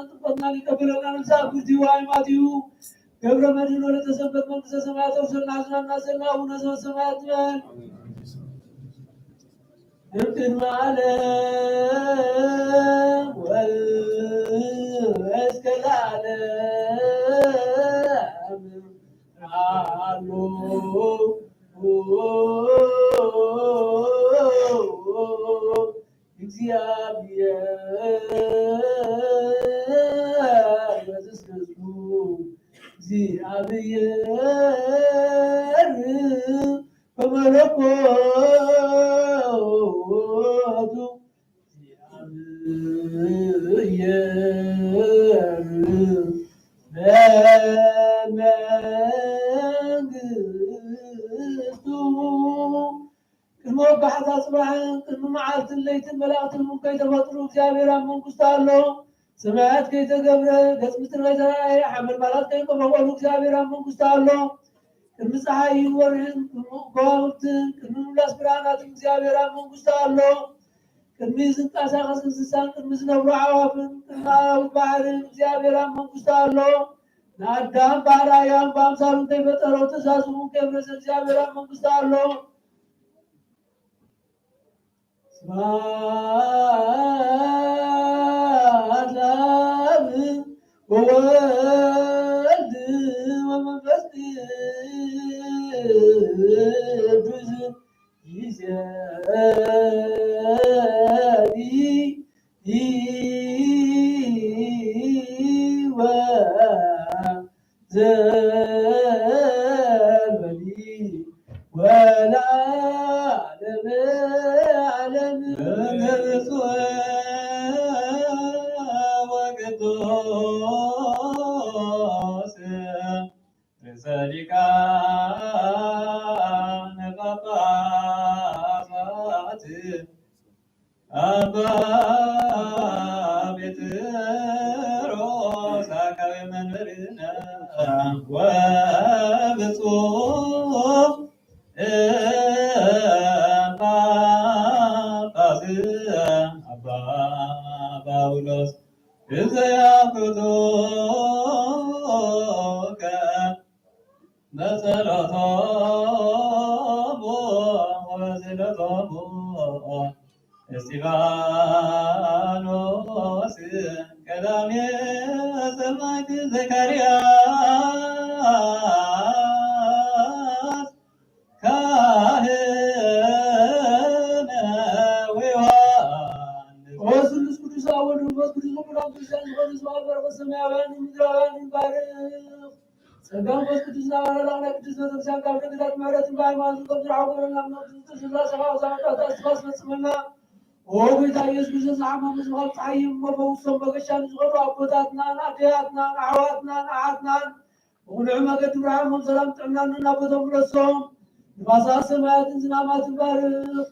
ጥምቀትናን ይቀበለና። ንስሓ ብርቲኡ ኣይ ማቲዩ ገብረ መድህን ወለተ ሰንበት መንግስተ ሰማያት ኣውርሰና። ዝናና ዘለና ኣቡነ ዘበሰማያት ንበል። እምቅድመ ዓለም ወእስከ ለዓለም ኣሎ እግዚአብሔር። በዝስክስቱ እግዚአብሔር በመለኮቱ እግዚአብሔር በመንግስቱ። ቅድሚ ወጋሕታ ጽባሕን ቅድሚ መዓልትን ለይትን መላእክትን እውን ከይተፈጥሩ እግዚኣብሔር ኣብ መንግስቱ ኣሎ። ሰማያት ከይተገብረ፣ ገጽ ምድሪ ከይተራእየ፣ ሓመልማላት ከይቆመቆሉ እግዚኣብሔር ኣብ መንግስቱ ኣሎ። ቅድሚ ጸሓይን ወርሕን፣ ቅድሚ ከዋኽብትን፣ ቅድሚ ምምላስ ብርሃናትን እግዚኣብሔር ኣብ መንግስቱ ኣሎ። ቅድሚ ዝንቀሳቐስ እንስሳን፣ ቅድሚ ዝነብሩ ኣዕዋፍን፣ ቅድሚ ኣራዊት ባሕርን እግዚኣብሔር ኣብ መንግስቱ ኣሎ። ንኣዳም ብኣርኣያኡን ብኣምሳሉን ከይፈጠሮ፣ ትእዛዙ እውን ከየፍረሰ እግዚኣብሔር ኣብ መንግስቱ ኣሎ። ስብሐት ለአብ ወወልድ ወመንፈስ ቅዱስ ይእዜኒ ወዘልፈኒ ወለዓለመ ዓለም። መንግስቱ ወቅዱስ ርእሰ ሊቃነ ጳጳሳት አባ ጴጥሮስ አቃቤ መንበርነ ወብፁዕ ጳጳስ አባ ጳውሎስ እዘ ያፍቅሩከ በጸሎቶሙ ወበስእለቶሙ እስጢፋኖስ ቀዳሜ ሰማዕት ዘካርያስ ካህነ ወዮሐንስ። ኦ ስሉስ ቅዱስ አብ ወልድ መንፈስ ቅዱስ፣ ኩሎም ክርስቲያን ዝኾኑ ስብሐት በረኸት ሰማያውያን ምድራውያን ይባርኽ። ጸጋ መንፈስ ቅዱስ እናባረኽና ቅድስት ቤተክርስቲያን ካብ ደገታት ምሕረትን ብሃይማኖትን ከም ዝረሓቑ ገበረና። እምነት ዝጥል ስላሴ ካብ ዛመጣት ኣስፋስ ፈጽመና። ኦ ጎይታ ኢየሱስ ክርስቶስ፣ ዝሓመሙ ዝባል ፀሓይ እሞ ፈውሶም፣ መገሻ ንዝኸዱ ኣቦታትናን ኣደያትናን ኣሕዋትናን ኣሓትናን ብቕኑዕ መገዲ ብርሃኖም ሰላም ጥዕናን ናብ ቦቶም ምለሶም። ንፋሳት ሰማያትን ዝናማትን ባርኽ።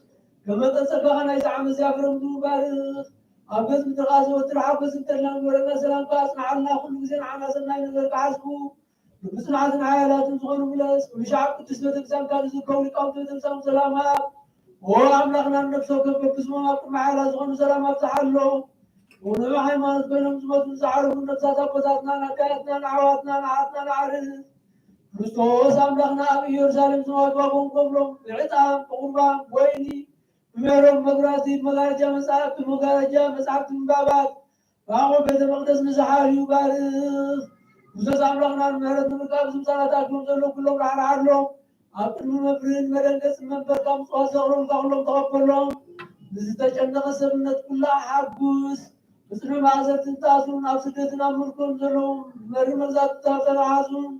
ከመጠ ጸጋኻ ናይዚ ዓመት እዚኣ ፍረ ምድሩ ባርኽ። ኣብ ገጽ ምድርኻ ዘወትር ሓጎስን ተድላን ግበረልና። ሰላምካ ኣጽንዓልና። ኩሉ ግዜ ንዓና ሰናይ ነገር ክሓስቡ ብጽንዓትን ሓያላትን ዝኾኑ ምለስ። ኩሉ ሻዕ ቅድስት ቤተክርስትያንካ ንዝርከቡ ሊቃውንቲ ቤተክርስትያን ሰላም ሃብ። ኦ ኣምላኽና፣ ንነፍሶም ከም በብስሞም ኣብ ቅድሚ ሓያላት ዝኾኑ ሰላም ኣብዝሓሎም። ብቕኑዕ ሃይማኖት ኮይኖም ዝሞቱን ዝዓረፉን ነፍሳት ኣቦታትናን ኣደያትናን ኣሕዋትናን ኣሓትናን ኣዕርኽ ክርስቶስ ኣምላኽና ኣብ ኢየሩሳሌም ሰማያዊት ዋጋኦም ከፍሎም ብዕጣን ብቑርባን ብወይኒ ብሜሮን መብራህቲ ብመጋረጃ መጽሓፍ ብመጋረጃ መጽሓፍቲ ምንባባት ብኣቑሑ ቤተ መቕደስ ንዝሓልዩ ባርኽ። ክርስቶስ ኣምላኽና ንምሕረት ንምርካብ ዝምሳላት ኣኪቦም ዘለዉ ኩሎም ራሕራሓሎም። ኣብ ቅድሚ መብርህን መደንገጽን መንበርካ ምጽዋት ዘቕረቡልካ ኩሎም ተቐበሎም። ንዝተጨነቐ ሰብነት ኩላ ሓጉስ። ብጽኑዕ ማእሰርቲ ዝተኣስሩን ኣብ ስደትን ኣብ ምርኮን ዘለዉ መሪር መግዛእቲ ተተሓዙን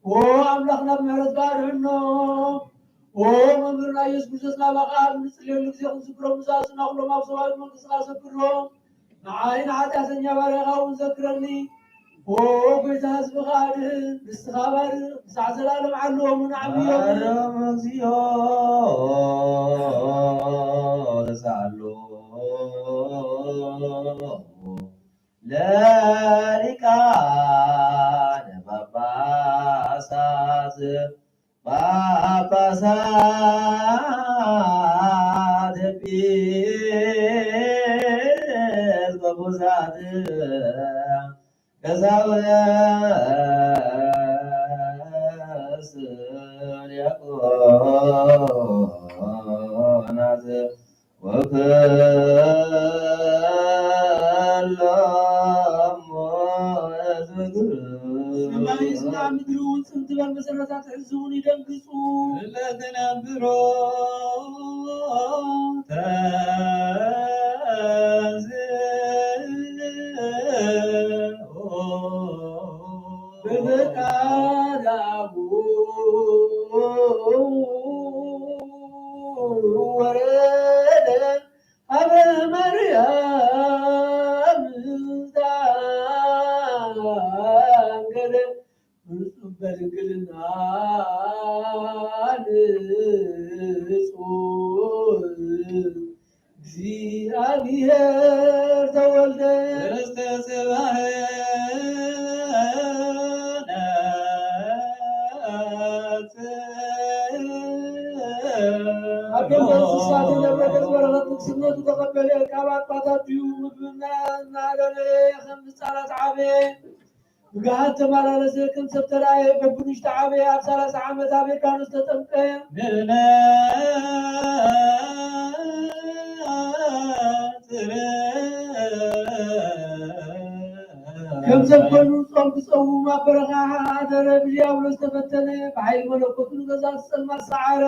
ኦ ኣምላኽና ብምሕረትካ ኣድሕኖም። ኦ መምህርና ኢየሱስ ክርስቶስ ናባኻ ኣብ እንጽልየሉ ግዜ ክንዝክሮም ንዝኣስሩና ኩሎም ኣብ ሰማያዊት መንግስትኻ ኣሰግሮም። ንዓይ ንሓጢኣተኛ ባርያኻ እውን ዘክረኒ። ኦ ጎይታ ህዝብኻ ኣድሕን፣ ንስኻ ባርኽ፣ ክሳዕ ዘላለም ዓልዎምን ዓብዮምን። ማረም እግዚኦ ተሳሎ ለሊቃነ ጳጳሳት ጳጳሳት ኤጲስቆጶሳት ቀሳውስት ዲያቆናት ወኩሎም ሕዝብክሙ። ሰማይ ይስማዕ፣ ምድሪ እውን ጽን ትበል፣ መሰረታት ትሕዝ እውን ይደንግጹ። እለ ትነብሮ ተንሥኡ። በፈቃድ አቡ ወረደ ሀበ ማርያም ዛንገደ ፍጹም በድንግልና ንጹሕ እግዚአብሔር ተወልደ። ተስተብሃለነ። ኣብ ደንበ እንስሳ ተደረገ፣ በረኸት ንግስነቱ ተቐበለ። ካብ ኣባታቱ ምግብና እናደለየ ከም ህፃናት ዓበየ። ብግሃድ ተመላለሰ፣ ከም ሰብ ተራእየ። በብንሽቱ ዓበየ። ኣብ ሠላሳ ዓመት ኣብ ዮርዳኖስ ተጠምቀ። ንነጽር። ከም ሰብ ኮይኑ ጾም ክጸውም ኣብ በረኻ ሓደረ። ብዲያብሎስ ተፈተነ። ብሓይሊ መለኮቱ ንገዛእቲ ጸልማት ሰዓረ።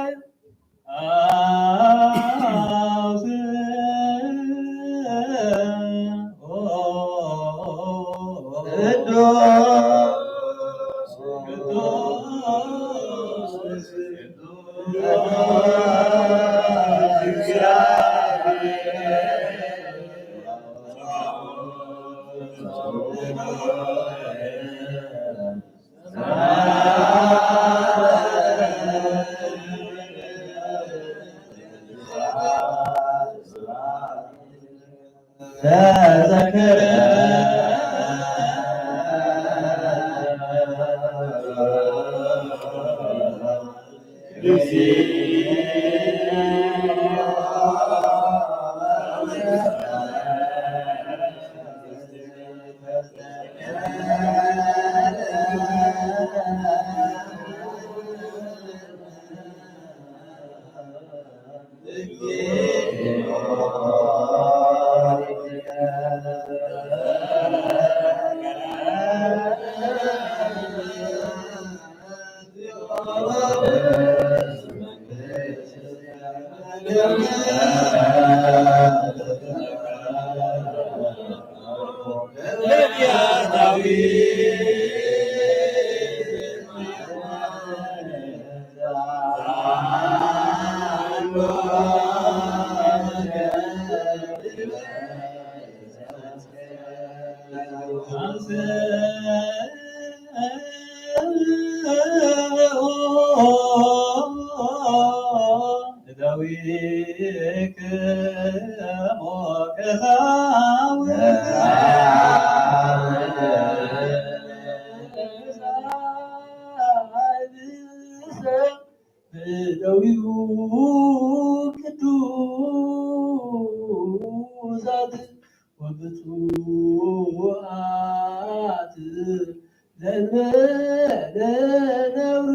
እደዊሁ ቅዱሳት ወብፁዓት ዘእንበለ ነውር።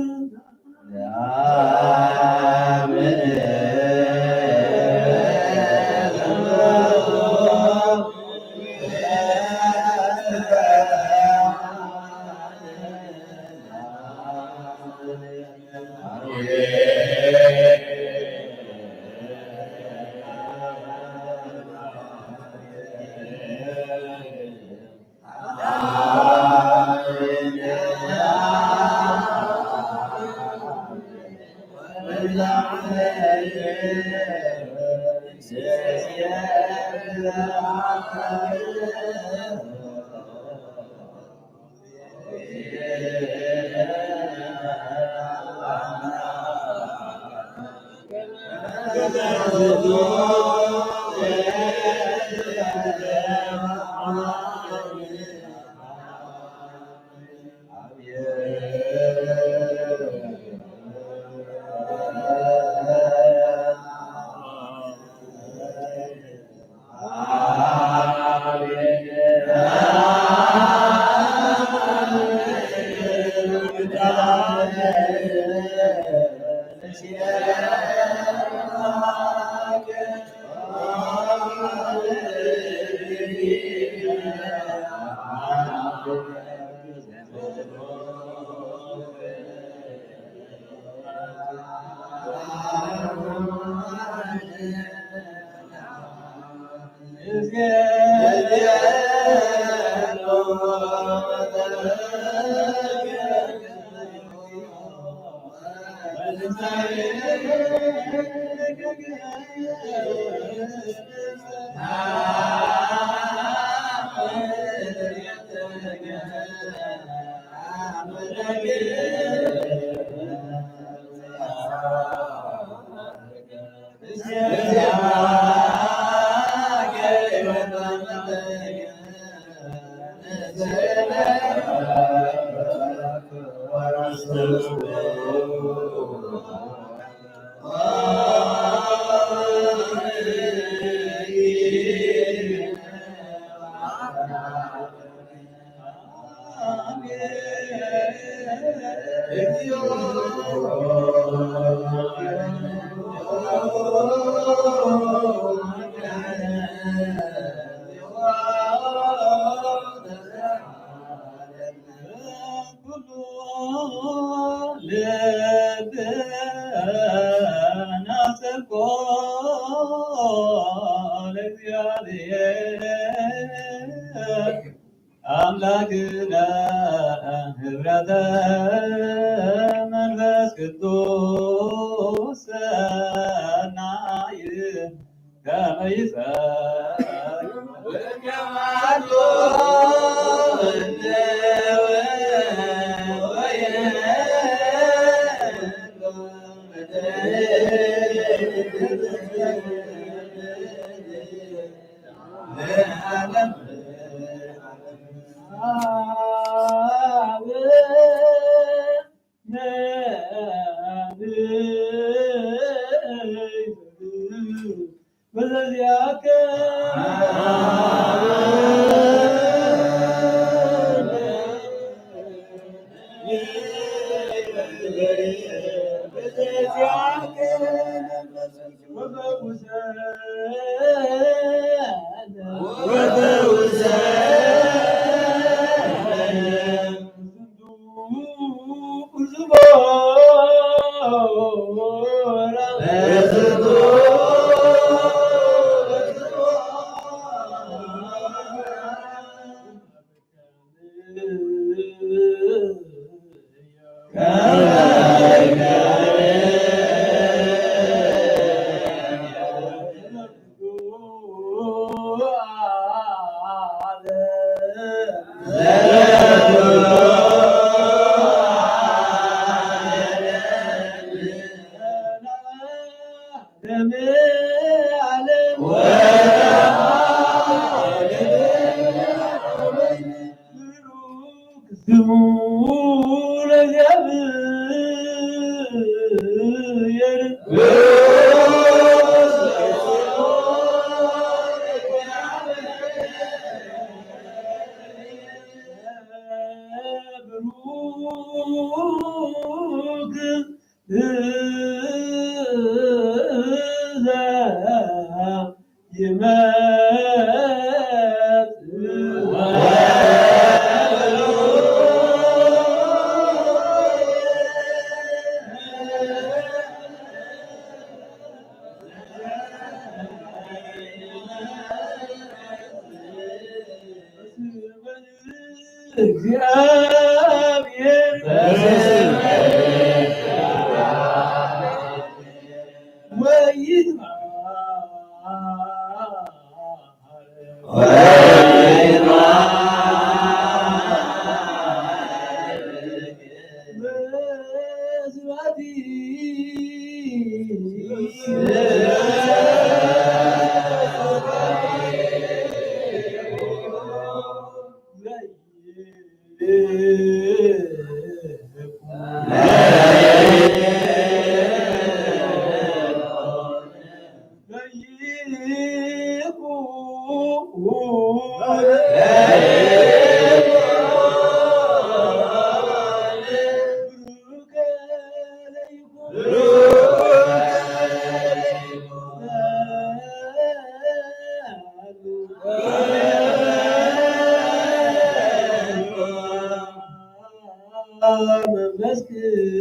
ኣምላክነ ህብረተ መንፈስ ቅዱስ ሰናይ ከመ ይጸግብ። መንፈስ ቅዱስ ጸጋ መንፈስ ቅዱስ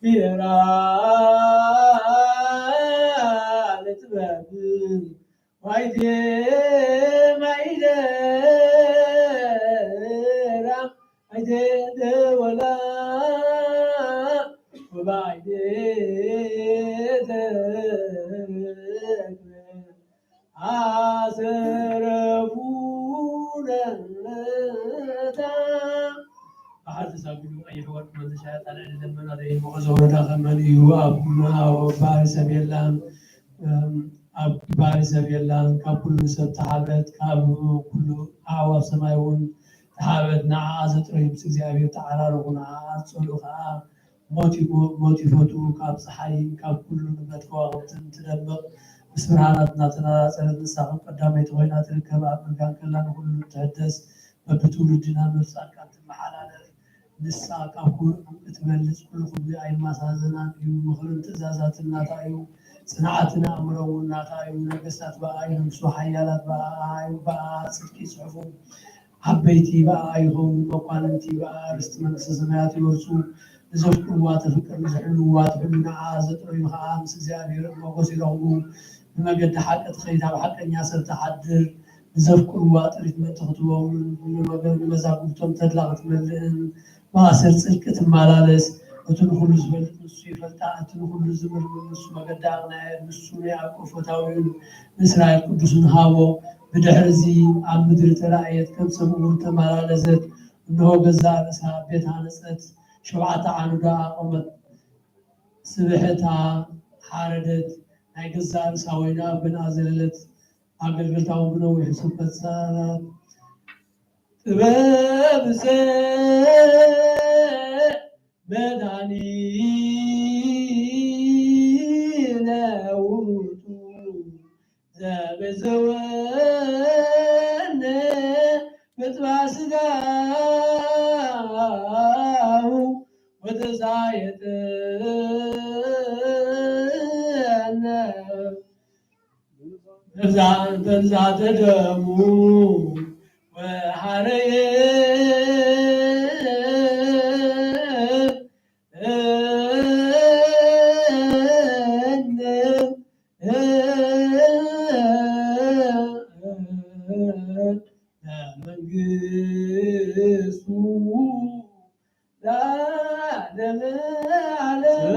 ፊራ ለጥበብ ዋይዴ ማይደራ ኣይቴ ደወላ ወባይዴ ተክለ ኣሰረፉ ነታ ባሕሪ ተሳጒዱ ቀይሕ ወርቂ መን ተሻየጣ ልዕሊ ደመና ዘይሞቐ ዘውረዳ ከመን እዩ ኣብ ኣብ ባሕሪ ሰብ የላን። እም፣ ኣብ ባሕሪ ሰብ የላን። ካብ ኩሉ ሰብ ተሓበት፣ ካብ ኩሉ ኣዕዋፍ ሰማይ እውን ተሓበት። ንዓኣ ዘጥረዩ ምስ እግዚኣብሔር ተዓራረቑ፣ ንዓኣ ዝጸልኡ ከኣ ሞት ይሞ-፣ ሞት ይፈትዉ። ካብ ጸሓይን ካብ ኩሉ ንብረት ከዋኽብትን ትደምቕ፣ ምስ ብርሃናት እናተነጻጸረት፣ ንሳ ከም ቀዳመይቲ ኮይና ትርከብ። ኣብ ምርጋን ከላ ንኹሉ ትሕደስ፣ በብትውልዲ ናብ ነፍሲ ጻድቃን ትመሓላለፍ። ንሳ ካብ ኩሉ እትበልጽ፣ ኩሉ ክብሪ ኣይመሳሰላን እዩ። ምኽርን ትእዛዛትን ናታ እዩ፣ ጽንዓትን ኣእምሮን እውን ናታ እዩ። ነገስታት ብኣኣ ይነግሱ፣ ሓያላት ብኣኣ፣ ብኣኣ ጽድቂ ይጽሕፉ። ዓበይቲ ብኣኣ ይኸውን፣ መኳንንቲ ብኣኣ ርስቲ መንግስተ ሰማያት ይወርሱ። ንዘፍቅርዋ ተፍቅር፣ ንዝሕልውዋ ትሕሉ፣ ንዓኣ ዘጥረዩ ኸኣ ምስ እግዚኣብሔር ሞገስ ይረኽቡ። ብመገዲ ሓቂ ትኸይድ፣ ኣብ ሓቀኛ ሰብ ትሓድር። ንዘፍቅርዋ ጥሪት ምእንቲ ክትበውን፣ ንመገ-፣ ንመዛግብቶም ተድላ ክትመልእን፣ ማእሰር ጽድቂ ትመላለስ። እቲ ንኹሉ ዝፈልጥ ንሱ ይፈልጣ፣ እቲ ንኹሉ ዝምርምር ንሱ መገዲ ኣቕንዐ። ንሱ ንያዕቆብ ፈታዊኡን ንእስራኤል ቅዱሱን ሃቦ። ብድሕርዚ ኣብ ምድሪ ተራእየት፣ ከም ሰብ እውን ተመላለሰት። እንሆ ገዛእ ርእሳ ቤት ሃነጸት፣ ሸውዓተ ዓንዱ ኣቖመት፣ ስብሕታ ሓረደት፣ ናይ ገዛእ ርእሳ ወይኒ ኣብ ገንኣ ዘለለት፣ ኣገልገልታ እውን ብነዊሑ ስብከት ሰኣነት። ጥበብሰ መድኃኒነ ውእቱ ዘበዘወነ በጽባሕ ሥጋሁ ወተሳየጠነ። በዛ-፣ በብዛተ ደሙ ወሐረየ ለመንግስቱ ለዓለመ ዓለም።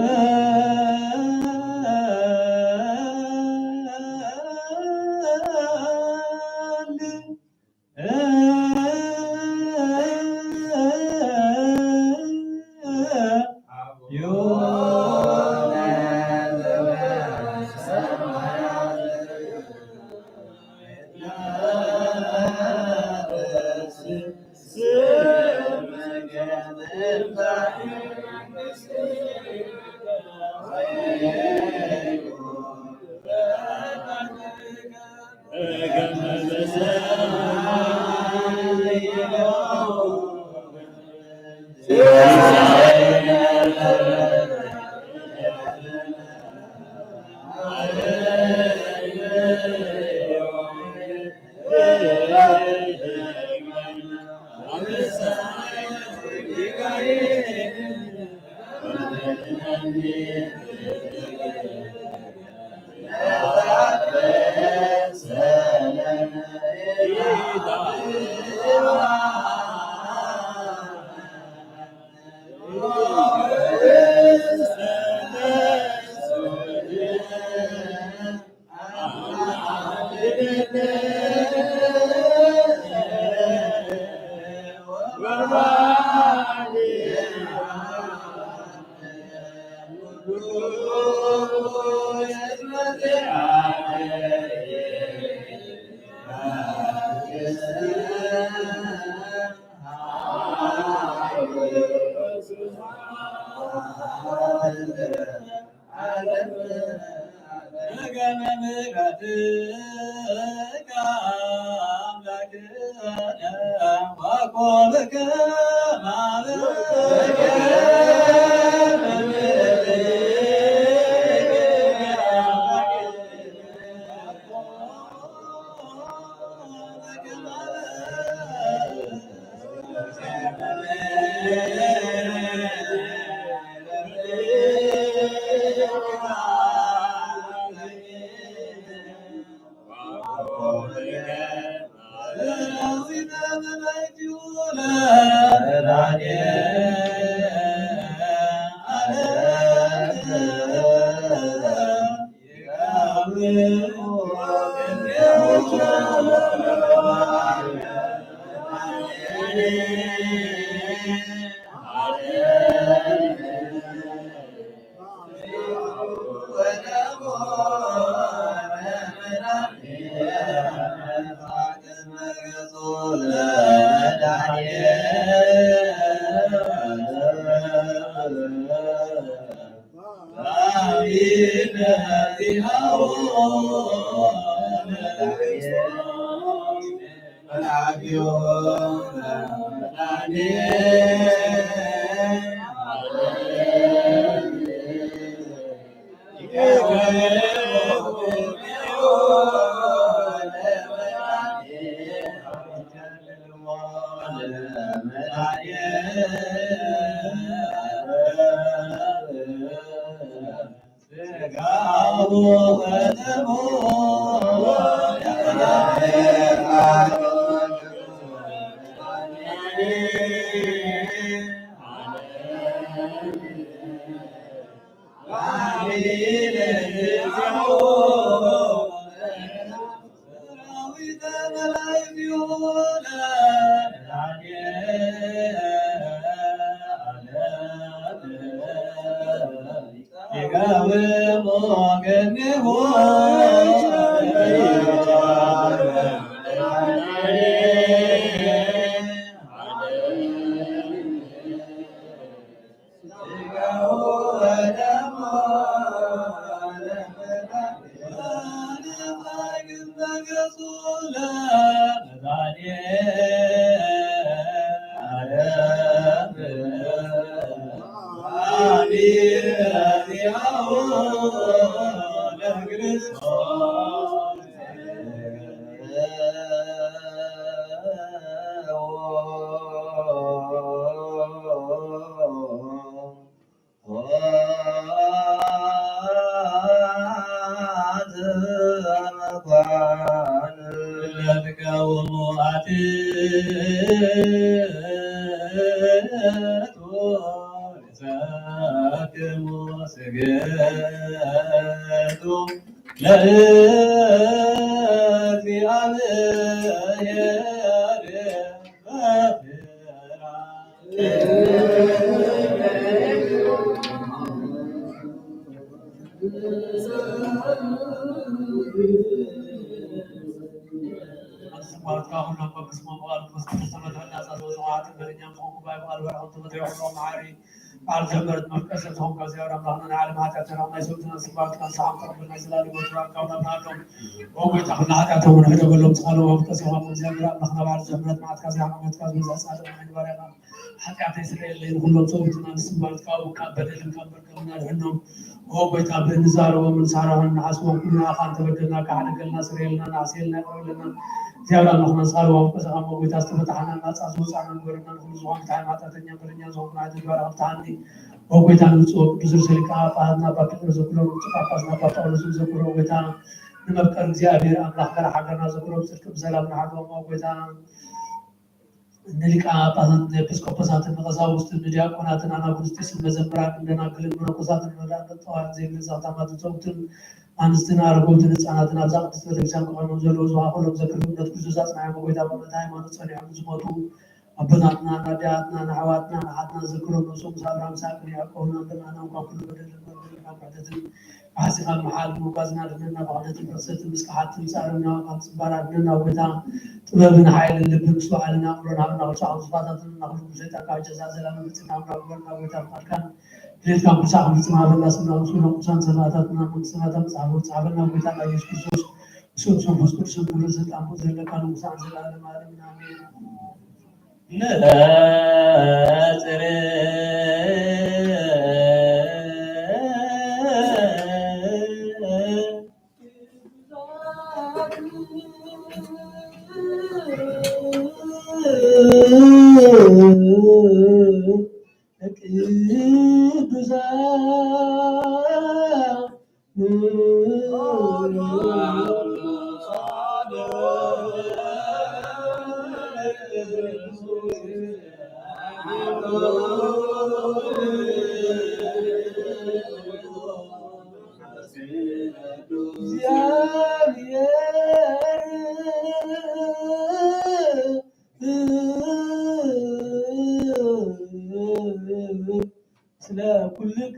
ስብሐት ከኣ ኩሎም በብስሞም ብቓል መንፈስ ቅዱስ ተፈትሑ እናጻ ዝበጽሑ ሓጥእ በደኛም ዝኾንኩ ባይ በዓል በረኸት ተፈትሑ ኩሎም መሓሪ በዓል ምህረት መፍቀር ሰብ ዝኾንካ እግዚኣብሔር ኣምላኽና ናይ ዓለም ሓጢኣት ተራቕ ናይ ሰብትና ስብሐት ከኣ ንስኻ ምቕርብ ናይ ዘላለም ወትሩ ኣንካብና ብናቶም ኦ ጎይታ ኩሉ ሓጢኣቶም ንሕደገሎም ጸሎት ወፍቀ ሰብኻ እግዚኣብሔር ኣምላኽና በዓል ምህረት መዓትካ ዘይሓመትካ ዝበዝሕ ጻድቕ ናይ ባርያኻ ሓጢኣተይ ስረየለይ ንኹሎም ጸሎትና ንስምባልካ ካብ በደልን ካብ መርከብና ድሕኖም ኦ ጎይታ ብእንዛረቦም እንሳረሖም ንሓስቦም ኩሉ ንኣኻ እንተበደልና ካሕደገልና ስረየልና ንኣስየልና ይቕረብለና እግዚኣብሔር ኣምላኽና ንሳልዋ ወቀሰኻ እሞ ጎይታ ዝተፈታሓና ናፃ ዝወፃና ንበረና ንኹሉ ዝኾን ፍትሓ ሓጢኣተኛ በደኛ ዝኾንኩ ንዓይ ተግባር ኣፍትሓኒ ኦ ጎይታ ንብፁዕ ቅዱስ ርእሰ ሊቃነ ጳጳሳት ኣባ ጴጥሮስ ዘክሮም ብፁዕ ጳጳስና ኣባ ጳውሎስ ዘክሮ ጎይታ ንመፍቀር እግዚኣብሔር ኣምላኽ መራሕ ሃገርና ዘክሮም ጽድቂ ብሰላም ንሓድሮም ኦ ጎይታ ንሊቃነ ጳጳሳት ንኤጲስቆጶሳትን ንቐሳውስትን ንዲያቆናትን ኣናጉንስጢስን መዘምራንን ደናግልን መነኮሳትን ረዳእን ጠዋርን ዘይብልን ዘኽታማትን ሰብኡትን ኣንስትን ኣረገውትን ህፃናትን ኣብዛ ቅድስት ቤተክርስትያን ክቐሞም ዘለዉ ዝዋሃበሎም ዘክር እምነት ክርስቶስ ኣፅናዕዮም ጎይታ ብእምነት ሃይማኖት ፀኒዖም ዝሞቱ ኣቦታትና፣ ኣዴታትና፣ ንኣሕዋትና፣ ንሓትና ዝክሮም፣ ነብሶም ምስ ኣብርሃም፣ ይስሐቅን ያዕቆብን፣ ኣንበርናና እኳ ኩሉ በደል፣ በደል ካብ ክሕደትን፣ ካሕሲ ካብ ምሓል፣ ምጉዓዝና ድሕነና፣ ብኽሕደትን ብርክሰትን፣ ምስ ክሓድትን፣ ምስ ኣረምና፣ ካብ ጽባር ኣድነና፣ ጎይታ፣ ጥበብን ሓይልን ልብን፣ ምስ በዓልን ኣእምሮን ሃበና፣ ካብ ሰይጣን፣ ካብ ዙፋታትን፣ ካብ ዙፋታትን፣ ካብ ጀዛ ዘላለም፣ ብጽድቅና ምራብ፣ ጎይታ፣ ፍቃድካን፣ ድሌትካ ኩሉ ሰዓት ክንፍጽም ሃበና። ስምና ምስ ኩሎም ቅዱሳን ሰማእታትና፣ መንግስተ ሰማያት ጻሕፈ-፣ ጻሕፈልና። ጎይታና ኢየሱስ ክርስቶስ፣ ምስኦም መንፈስ ቅዱስን ኩሉ ስልጣን ዘለካ ንጉሳን ዘለዓለም ዓለምን ኣሜን። ነጽር ስለ ኩልክ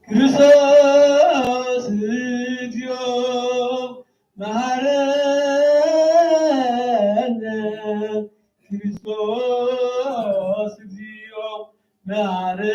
ክርስቶስ እግዚኦ መሐረነ። ክርስቶስ እግዚኦ መሐረነ።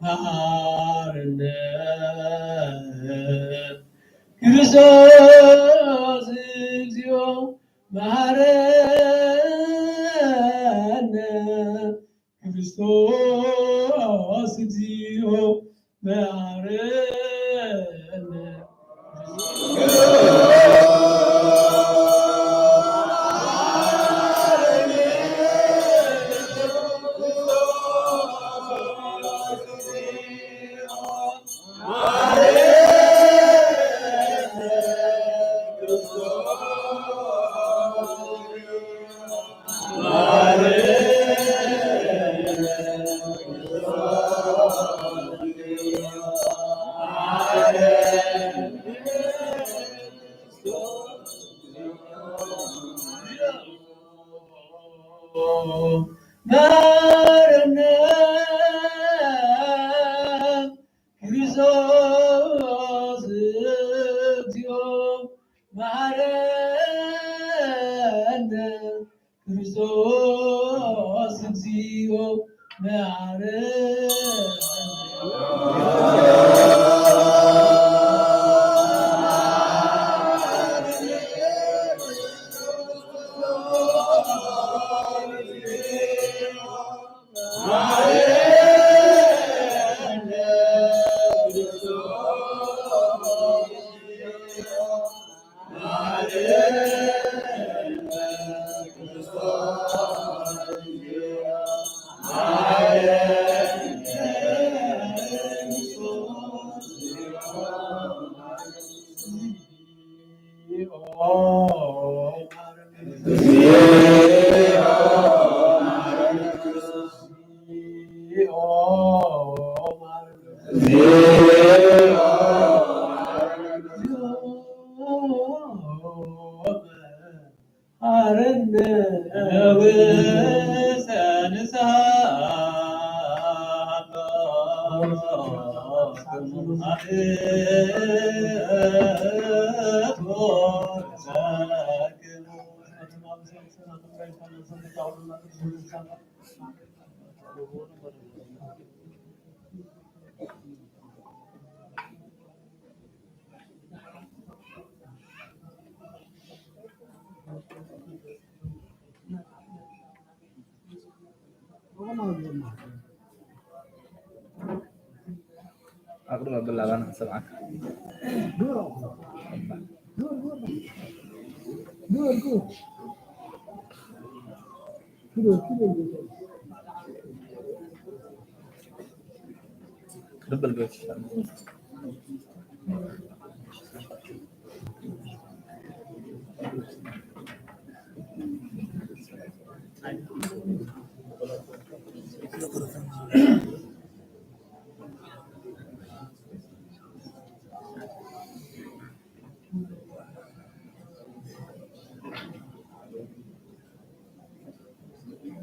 መሐረነ። ክርስቶስ እግዚኦ መሐረነ። ክርስቶስ እግዚኦ መሐረነ። መሐረነ። ክርስቶስ እግዚኦ መሐረነ። ክርስቶስ እግዚኦ መሐረነ። ኣቕርብ ኣበል ላባና ክሰምዓካ።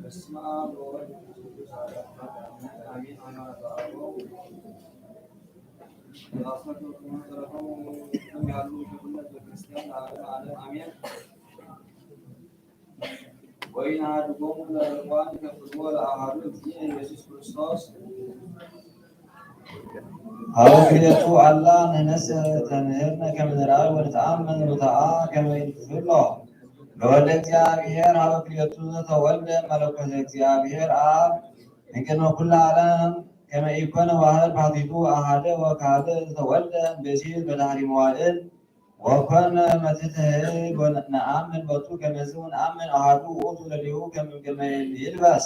በስመ አብ ወወልድ ወመንፈስ ቅዱስ አሐዱ አምላክ አሜን። ሃይማኖተ አበው። ያሉ ይሁንለት በክርስቲያን ለዓለመ ዓለም አሜን። ወይንሃድጎሙ ለርዋን ከፍልዎ ለአሃዱ እግዚእነ ኢየሱስ ክርስቶስ። ሀበ ክልኤቱ አላ ንሕነሰ ተምህርነ ከመ ንርአይ ወንትአመን ርትዓ ከመ ይንፍሎ። ለወልደ እግዚኣብሔር ሀበ ክልኤቱ ዘተወልደ መለኮተ እግዚኣብሔር አብ እምቅድመ ኩሉ ዓለም ከመ ኢኮነ ዋህድ ባሕቲቱ አሐደ ወካልእ ዘተወልደ ብእሲት በዳህሪ መዋእል ወኮነ መትሕተ ሕግ ወነአምን ቦቱ ከመዝ ወነአምን አሐዱ ውእቱ ለሊሁ ከመ እምቅድመ ይልበስ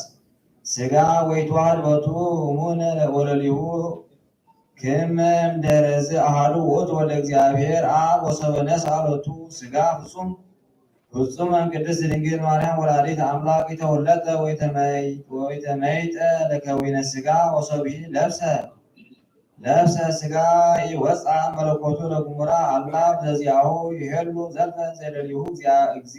ሥጋ ወይትዋሃድ ቦቱ እሙን ወለሊሁ ክመ እምድህረዝ አሐዱ ውእቱ ወልደ እግዚኣብሔር አብ ወሰበ ነስአ ሎቱ ሥጋ ፍጹም ፍጹም እም ቅድስት ድንግል ማርያም ወላዲት አምላክ ይተወለጠ ወይተመይ- ወይተመይጠ ለከዊነ ሥጋ ወሰብሒ ለብሰ ለብሰ ሥጋ ይወፅአ መለኮቱ ለግሙራ አምላክ ዘዚአሁ ይሄሉ ዘልፈ ዘይደልዩ እግዚአ- እግዚ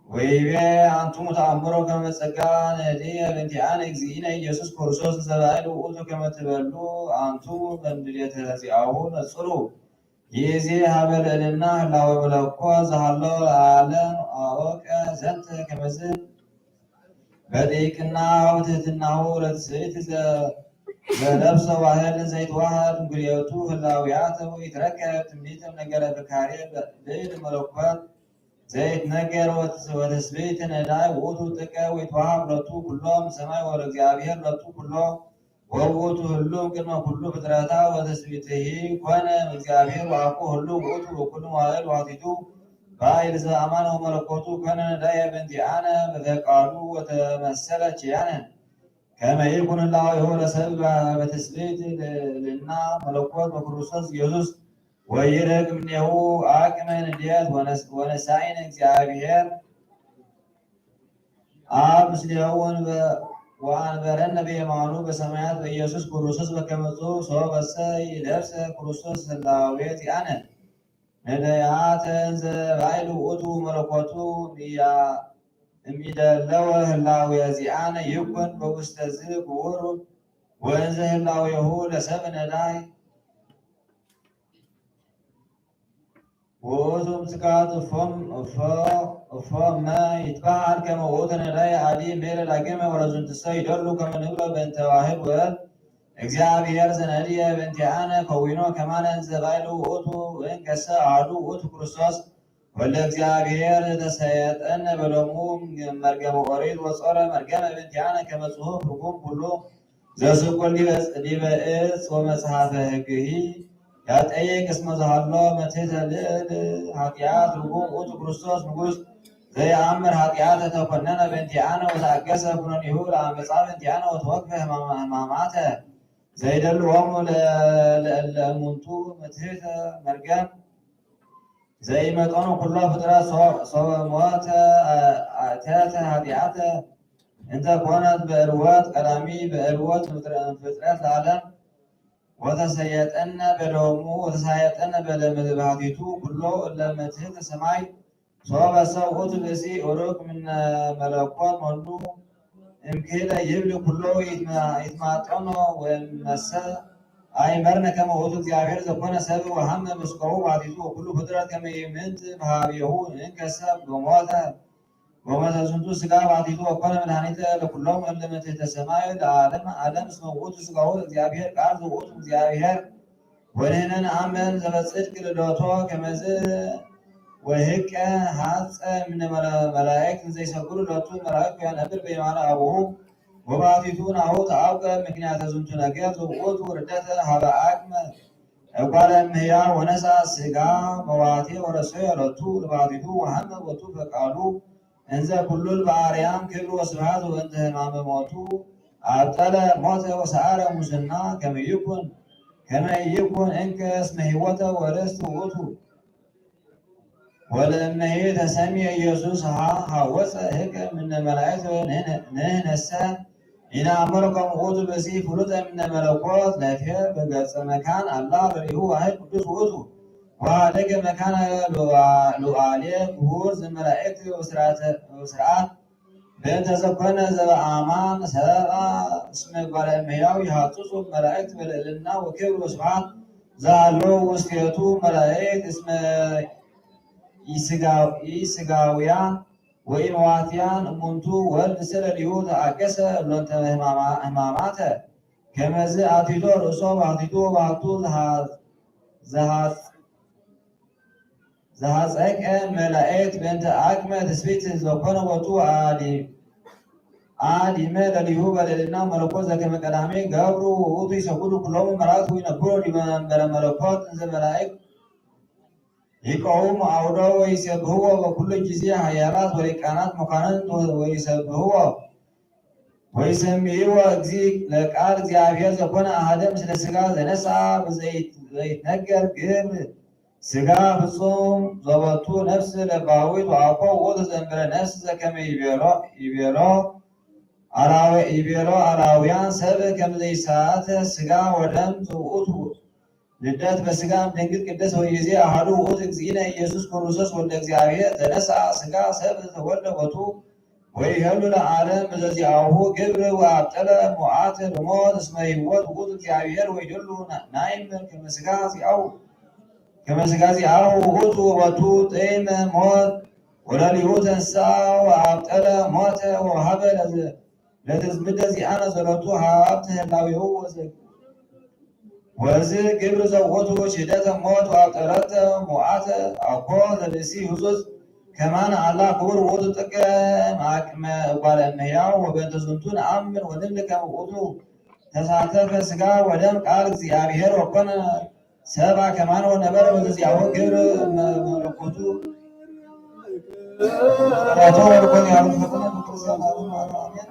ወይቤ አንቱም ተአምሮ ከመ ጸጋ ነዲ በእንቲአነ እግዚእነ ኢየሱስ ክርስቶስ ዘባይሉ ውእቱ ከመ ትበሉ አንቱም በምድሌተ ዚአሁ ነጽሩ። ይእዜ ሀበ ልዕልና ህላወ መለኮት ዘሃሎ ለዓለም አወቀ ዘንተ ከመዝ በጥይቅና ወትህትናሁ ለትስእት ዘ- ዘነብሰ ዋህድ ዘይትዋሃድ እምክልኤቱ ህላውያተ ወይትረከብ ትምኒተ ነገረ ፍካሬ ብእድ መለኮት ዘይትነገር ወትስ- ወትስብእት ነዳይ ውእቱ ጥቀ ወይትዋሃብ ሎቱ ኩሎ እምሰማይ ወለእግዚአብሔር ሎቱ ኩሎ ወውእቱ ህሉ ቅድመ ኩሉ ፍጥረታ ወትስብእትሂ ኮነ እግዚአብሔር ወአኮ ህሉ ውእቱ በኩሉ መዋዕል ዋቲቱ ባይል ዘአማን ወመለኮቱ ኮነ ነዳየ በእንቲአነ በፈቃዱ ወተመሰለ ኪያነ ከመ ይኩን ህላዌሁ ለሰብ በትስብእት ልዕልና መለኮት በክርስቶስ ኢየሱስ ወይረግ እምኔሁ አቅመ ንድየት ወነስ- ወነሳይን እግዚአብሔር አብ ምስሌሁ ወንበ- ወአንበረነ በየማኑ በሰማያት በኢየሱስ ክርስቶስ በከመ ጽሑፍ ሶበሰ ይለብሰ ክርስቶስ ህላዌ ዚአነ ነዳያተ እንዘ ባይሉ ውእቱ መለኮቱ እምያ- እምይደለወ ህላዌ ዚአነ ይኩን በውስተ ዝ ግቡር ወእንዘ ህላዌሁ ለሰብ ነዳይ ውእቱ ምስጋት እፎም እፎ እፎመ ይትበሃል ከመ ውእቱ ነዳይ አዲ ሜለ ዳግመ ወለዝንትሰ ይደሉ ከመ ንብሎ በእንተ ዋህድ ወልድ እግዚአብሔር ዘነድየ በእንቲአነ ከዊኖ ከማነ እንዘ ባይሉ ውእቱ እንከሰ አሐዱ ውእቱ ክርስቶስ ወልደ እግዚአብሔር ዘተሰየጠነ በደሙ መርገመ ኦሪት ወጾረ መርገመ በእንቲአነ ከመ ጽሑፍ ርጉም ኩሉ ዘስቁል ዲበ ዕፅ ወመጽሐፈ ሕግሂ ያጠይቅ እስመ ዘሃሎ መትሕተ ልዕል ኃጢአት ርጉም ውእቱ ክርስቶስ ንጉሥ ዘየአምር ኃጢአተ ተኮነነ በእንቲአነ ወተአገሰ ኩነኔሁ ለአመፃ በእንቲአነ ወተወክፈ ሕማማተ ዘይደልዎሙ ለእለ እሙንቱ መትሕተ መርገም ዘይመጠኑ ኩሎ ፍጥረት ሶበ ሞተ አእተተ ኃጢአተ እንተ ኮነት በእልወት ቀዳሚ በእልወት ፍጥረት ለዓለም ወተሰየጠነ በደሙ ወተሳየጠነ በደመ ባሕቲቱ ኩሎ እለ መትሕተ ሰማይ ሶበ ሰ ውእቱ ብእሲ ኡሩክ ምነ መለኮት መኑ እምክህለ ይብል ኩሎ ይትማጠኖ ወመሰ አይመርነ ከመ ውእቱ እግዚአብሔር ዘኮነ ሰብ ወሃመ ምስጋሁ ባሕቲቱ ወኩሉ ፍጥረት ከመ ይምንት በሃቤሁ እንከሰ በሞተ ወሞተ ዝንቱ ስጋ ባሕቲቱ ወኮነ መድኃኒተ ለኩሎም እለ መትሕተ ሰማይ ለዓለመ ዓለም እስመ ውእቱ ስጋሁ እግዚአብሔር ቃል ዘውእቱ እግዚአብሔር ወንሕነ ነአምን ዘበጽድቅ ልደቶ ከመዝ ወህቀ ሐጸ እምነ መላእክት እንዘይሰግዱ ሎቱ መላእክት ወያነብር በየማነ አቡሁ ወባሕቲቱ ናሁ ተአውቀ ምክንያተ ዝንቱ ነገር ዘውእቱ ርደተ ሀበ አቅመ እጓለ እምህያ ወነሳ ስጋ መዋቴ ወረሰዮ ሎቱ ለባሕቲቱ ወሐመ ቦቱ ፈቃዱ እንዘ ኩሉ በአርያም ክብር ወስብሐት ወእንተ ሕማመ ሞቱ አብጠለ ሞተ ወሰአረ ሙስና ከመ ይኩን ከመ ይኩን እንከ እስመ ሕይወተ ወርስት ውእቱ። ወለእመሂ ተሰምየ ኢየሱስ ሀ ሀወፀ ህገ ምነ መላእክት ንህነሰ ኢነአምር ከመ ውእቱ ብእሲ ፍሉጠ ምነ መለኮት ለፌ በገጸ መካን አላ ለሊሁ ዋህድ ቅዱስ ውእቱ ወሀደገ መካነ ሉዓሌ ክቡር ዘመላእክት ወስርዓት በእንተ ዘኮነ ዘበአማን ሰብአ እስመ እጓለ እመሕያው ይሃጽጹ መላእክት በልዕልና ወክብር ወስብሐት ዘሃለዉ ውስቴቱ መላእክት እስመ ኢስጋ-፣ ኢስጋውያን ወኢመዋትያን እሙንቱ። ወልድ ስለሊሁ ተአገሰ እሎንተ ህማማ-፣ ህማማተ። ከመዝ አቲቶ ርእሶ ባሕቲቱ ወባሕቱ ዘሃ-፣ ዘሃ-፣ ዘሃጸቀ መላእክት በእንተ አቅመ ትስብእት ዘኮነ ወቱ አዲ-፣ አዲመ ለሊሁ በልዕልና መለኮት ዘከመ ቀዳሜ ገብሩ ውእቱ ይሰግዱ ኩሎሙ መላእክት ወይነብሩ ዲበ መንበረ መለኮት እንዘ መላእክት ይቀውሙ አውዶ ወይሴብህዎ በኩሉ ጊዜ ኃያላት ወሊቃናት መኳንንት ወይሰብህዎ ወይሰምይዎ እግዚእ ለቃል እግዚአብሔር ዘኮነ አሐደ ምስለ ሥጋ ዘነስአ ብዘይት-፣ ዘይትነገር ግብር ሥጋ ፍጹም ዘወቱ ነፍስ ለባዊት ወአኮ ውእቱ ዘንበረ ነፍስ ዘከመ ይቤሎ፣ ይቤሎ አላዊ-፣ ይቤሎ አላውያን ሰብ ከመ ዘይሳተ ሥጋ ወደም ውእቱ ልደት በሥጋ እምድንግል ቅድስት ወይዜ አሐዱ ውእቱ እግዚእነ ኢየሱስ ክርስቶስ ወልደ እግዚአብሔር ዘነስአ ሥጋ ሰብ ዘተወልደ ቦቱ ወይሄሉ ለዓለም በዘዚአሁ ግብር ወአብጠለ ሞዓት ለሞት እስመ ሕይወት ውእቱ እግዚአብሔር ወይደሉ ናይምር ከመ ሥጋ ዚአሁ ከመ ሥጋ ዚአሁ ውእቱ ወቱ ጥዕመ ሞት ወለሊሁ ተንሥአ ወአብጠለ ሞተ ወሃበ ለዘ-፣ ለትዝምደ ዚአነ ዘሎቱ ሀብተ ህላዌሁ ወዘ-፣ ወዝ ግብር ዘውቱ ሽደተ ሞት ወአብጠረተ ሞዓተ አኮ ዘርእሲ ህጹጽ ከማነ አላ ክቡር ውእቱ ጥቀ ማቅመ እጓለ እመሕያው ወበእንተ ዝንቱ ነአምን ወንብል ከመ ውእቱ ተሳተፈ ሥጋ ወደም ቃል እግዚአብሔር ወኮነ ሰብአ ከማነ ወነበረ በዘዚአሁ ግብር መለኮቱ ራቶ ወልኮን ያሉ ፈተነ በክርስቲያን አሜን።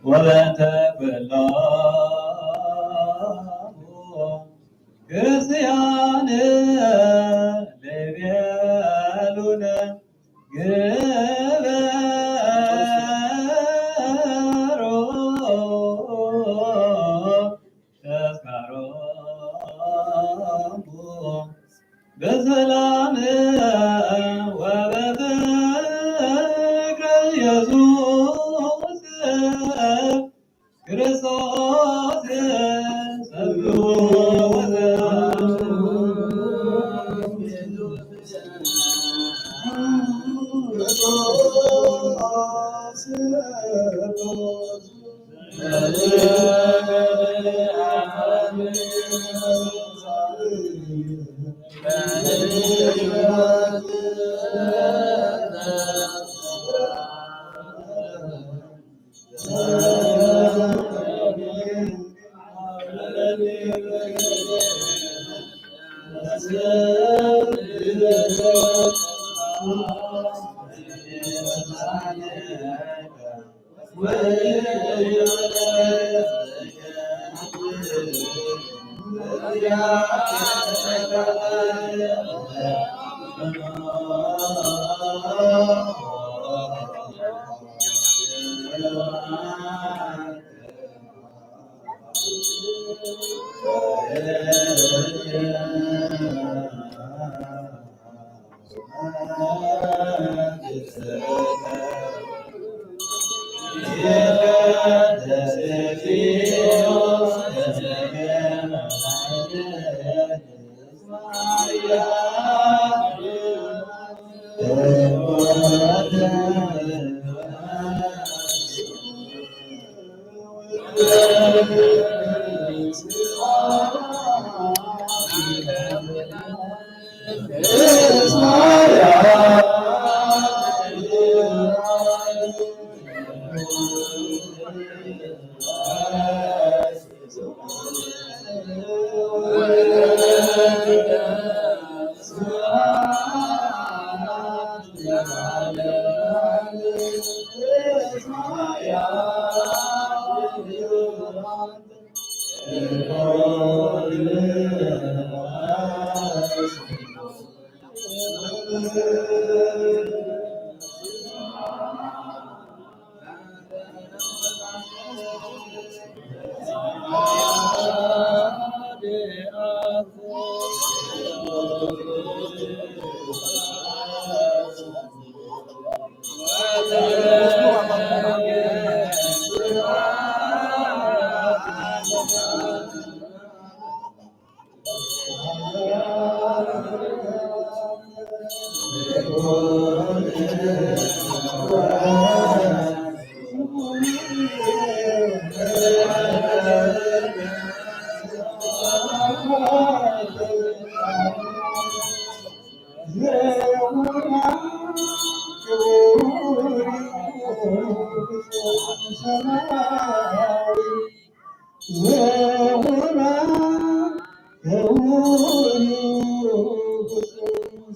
ወበእንተ ኩሎሙ ክርስቲያን ለቤሉነ ግበሩ ተስካሮሙ በሰላም ወበፍቅር ኢየሱስ ክርስቶስ ጸድቁ ወዘ-፣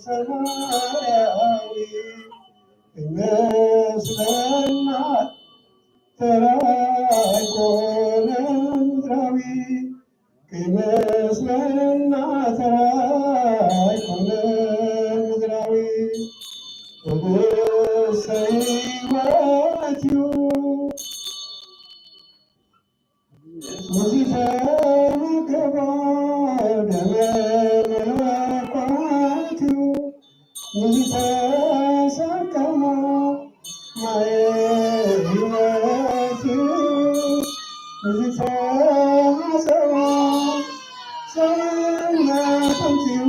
ሰማያዊ ይመስለና ተራ ኣይኮነ ምድራዊ፣ ከይመስለና ተራ ኣይኮነ ምድራዊ፣ ርሑስ ህይወት እዩ። ንዝተመገቦ ደመ መለኮት እዩ፣ ንዝተሰከሞ ማየ ሕይወት እዩ፣ ንዝተሓሰቦ ሰውነት ኣምጺኡ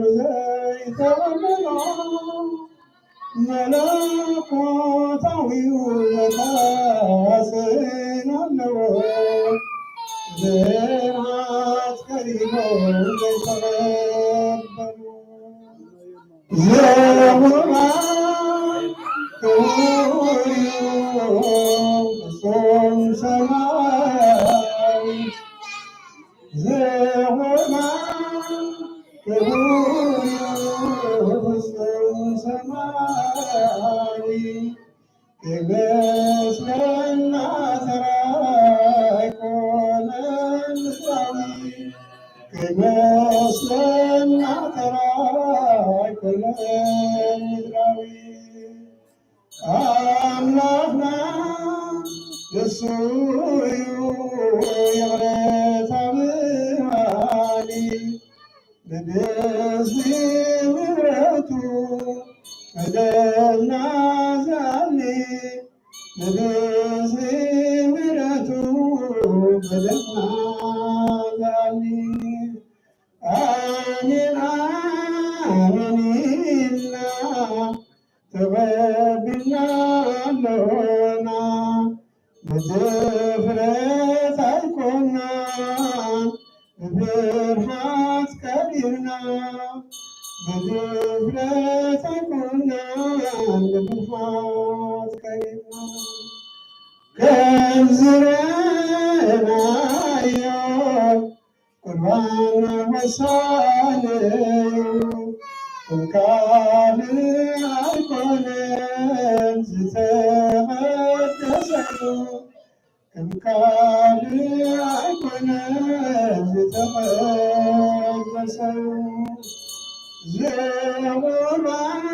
ንዘይተመኖ መለኮታዊው መካስን ኣለዎ። ብርሃት ከሪቦም ዘይተቐበሉ ዘውራ ክቡር እዩ ፍጹም ሰማያዊ። ዘወራ ክቡር ፍጹም ሰማያዊ፣ ከይመስለና ተራ ኣይኮነን ምድራዊ፣ ከይመስለና ተራ ኣይኮነን ምድራዊ። ኣምላኽና ንሱ እዩ ይቕሬታ መሃሪ፣ ብብዝሒ ምሕረቱ በደልና ዝኣሊ፣ ብብዝሒ ምሕረቱ በደልና ዝኣሊ። ኣሜን ኣሜን ኢልና ተቐቢልና ኣሎና፣ ብድፍረት ኣይኮናን ብፍርሃት ከቢርና፣ ብድፍረት ኣይኮናን ብፍርሃት ከቢርና፣ ከም ዝረኣናዮ ቁርባን ወሳኔ ካልእ ኣይኮነን ዝተቐደሰ እዩ። ከም ካልእ ኣይኮነን ዝተቐደሰ፣ ዝቑርባን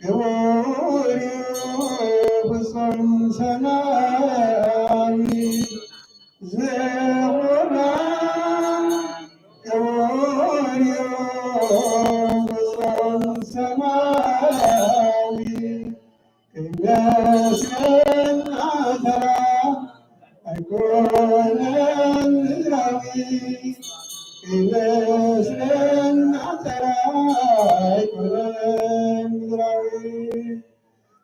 ክቡር እዩ ፍጹም ሰማያዊ፣ ዝቑርባን ክቡር እዩ ፍጹም ሰማያዊ። ክመስለና ተራ ኣይኮነን ምድራዊ፣ ክመስለና ተራ ኣይኮነን ምድራዊ።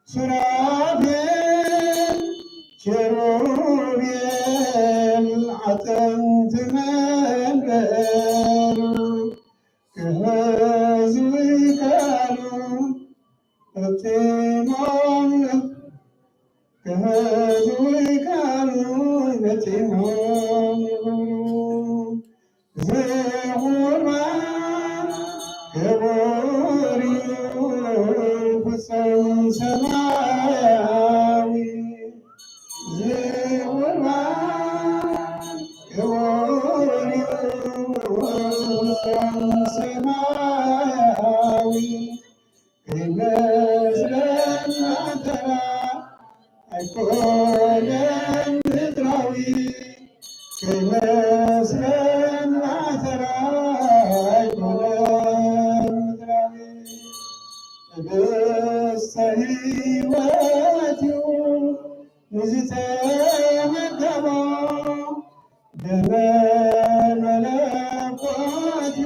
ሱራፌል ኪሩቤል ዓጥንቲ መንበር ክሕዙ ይከኣሉ። ፈጺሞም ክሕዙ ይከኣሉ፣ ፈጺሞም ይኽብሩ። ዝቑርባን ክቡር እዩ ፍጹም ሰማያዊ፣ ዝቑርባን ክቡር እዩ ፍጹም ሰማያዊ። ከይመስለና ተራ ኣይኮነን ምድራዊ፣ ከይመስለና ተራ ኣይኮነን ምድራዊ። ህብስተ ሕይወት እዩ ንዝተመገቦ፣ ደመ መለኮት እዩ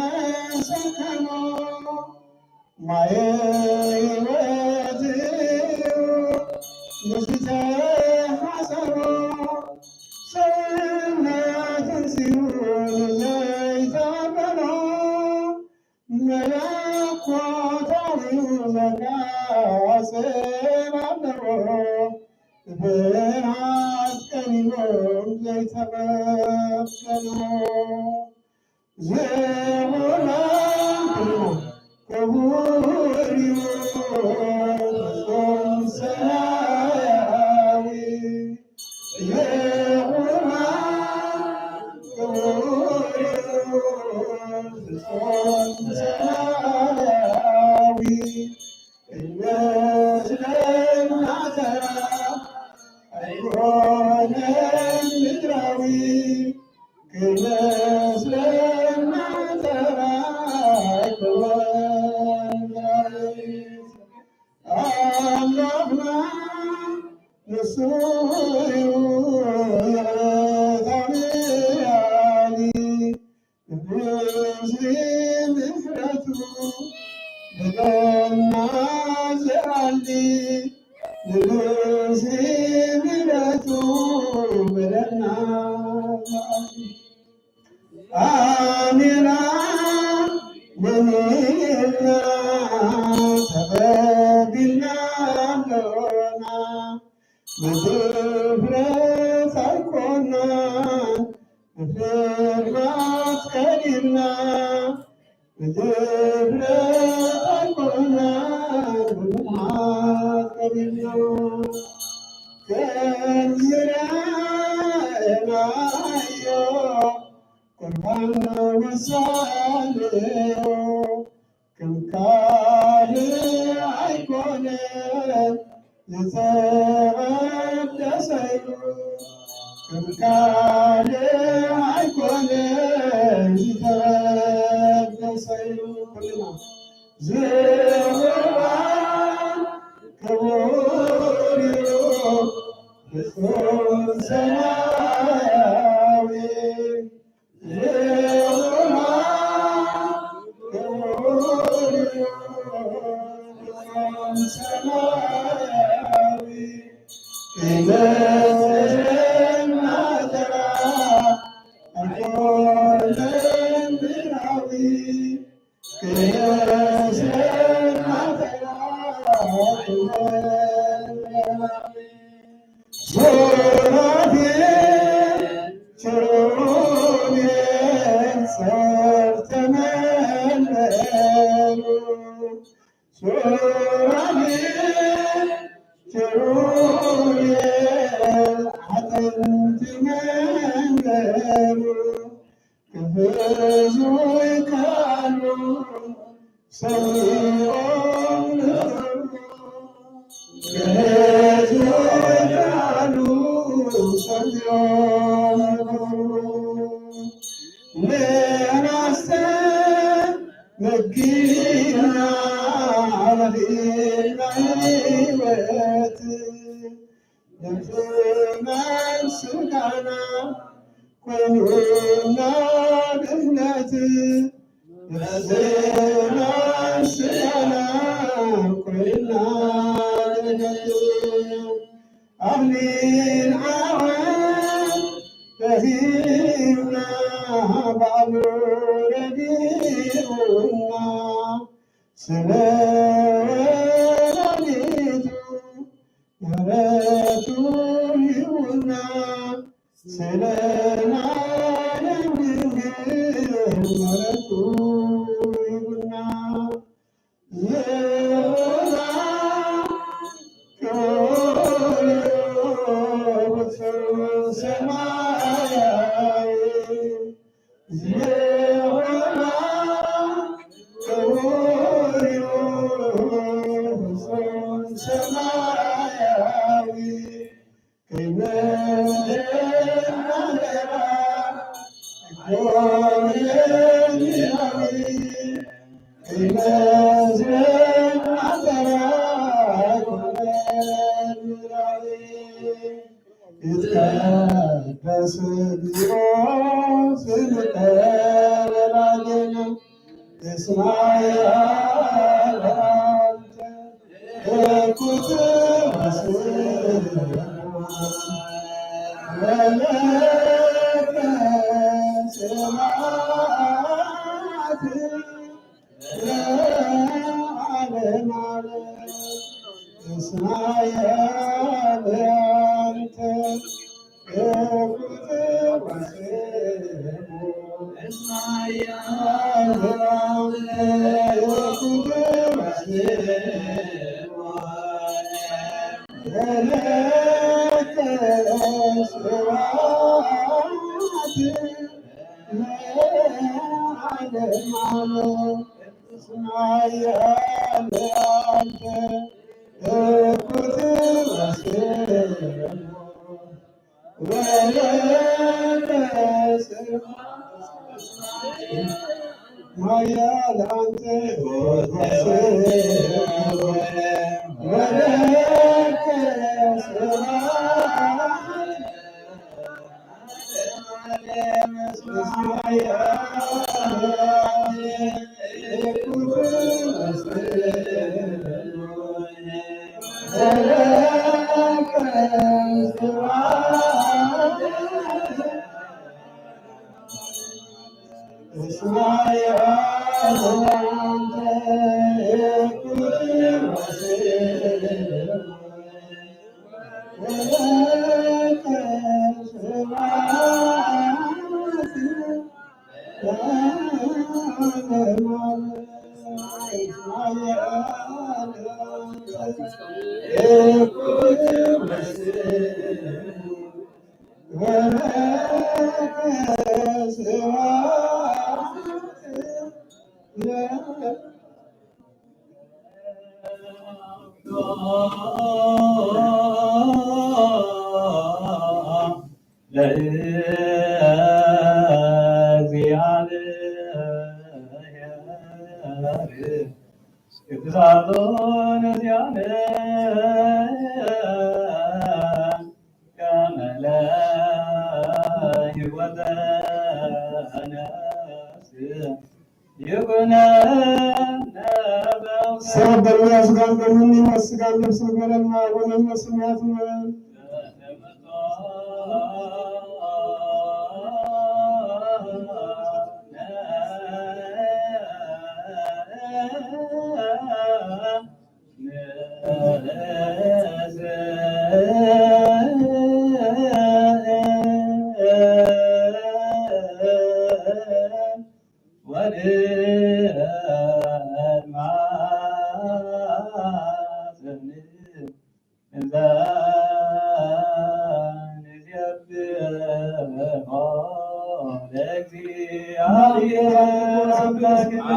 ንዝተሰከሞ፣ ማየ ሕይወት እዩ ንዝተሓሰቦ፣ ሰውነትን ስጋን ዘይተቐበሎ፣ መለኮታዊ ዘካጽም ኣለዎ። ብፍርሃት ቀኒኦም ዘይተቐበልዎ፣ ዝቑርባን ክቡር እዩ ፍጹም ሰማያዊ። ኣምላኽና ንሱ እዩ ይቕሬታ መሓሪ፣ ብብዝሒ ምሕረቱ በደልና ዝኣሊ፣ ብብዝሒ ምሕረቱ በደልና ዝኣሊ። ኣሜን ኣሜን ኢልና ተቐቢልና ኣሎና። ብድፍረት ኣይኮናን ብፍርሃት ቀዲምና፣ ብድፍረት ኣይኮናን ብፍርሃት ቀዲምና። ከምዚ ረኣናዮ ቁርባን ውሳኔዮ፣ ከም ካልእ ኣይኮነን ዝተቐደሰ እዩ፣ ከም ካልእ ኣይኮነን ዝተቐደሰ እዩ። ኩልና ዝቑርባን ክቡር እዩ ፍጹም ሰማያዊ። ክሕዙ ይከኣሉ ሰሚዖም ንኽብሩ፣ ክሕዙ ይከኣሉ ሰሚዖም ንኽብሩ። ንሕናስ ተመኪና ረኺብና ህይወት፣ ነፍስናን ስጋና ኮይኑና ድሕነት፣ ነፍስናን ስጋና ኮይኑና ድሕነት። ኣኽሊል ዓወት ረኺብና ባዕሉ ረዲኡና፣ ስለ ወላዲቱ ምሕረቱ ሂቡና፣ ስለ ማርያም ድንግል ምሕረቱ ሂቡና። ይኹና ክቡር እዩ ብፍጹም ሰማያዊ፣ ይኹና ክቡር እዩ ብፍጹም ሰማያዊ። ይትቀደስ እግዚኦ ስምከ ለባህልነ እስማኤል አንተ እኩት ወስብሐት ወለከ ስብሐት ለዓለመ ዓለም። እስማኤል አንተ ኃያል አንተ ወለከ ስብሐት ለእግዚአብሔር። ቅዱሳኑ ነዚያነ ከመለ ሕይወተ ነፍስ ይኩነነ በውስተ ሰብ በሉ። ስጋን ደሙን ይመስ፣ ስጋን ነፍስ ይበለና ወመንፈስ ስሜት ይበል። ለእግዚአብሔር አምላክነ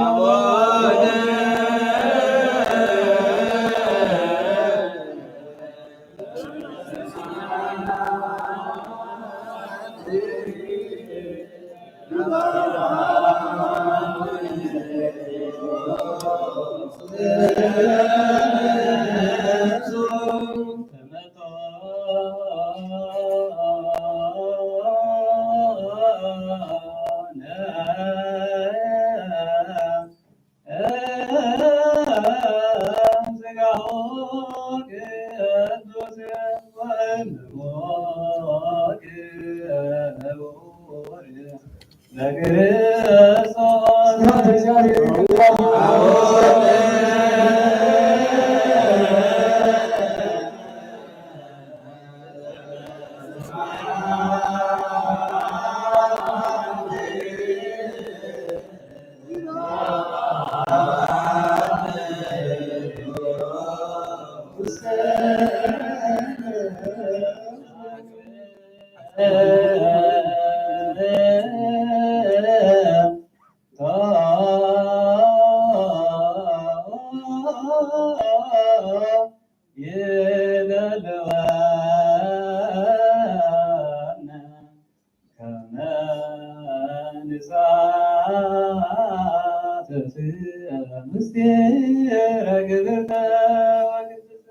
ይደልወነ ከመ ንሳተፍ ምስጢረ ግብርተ ወግዝእተ።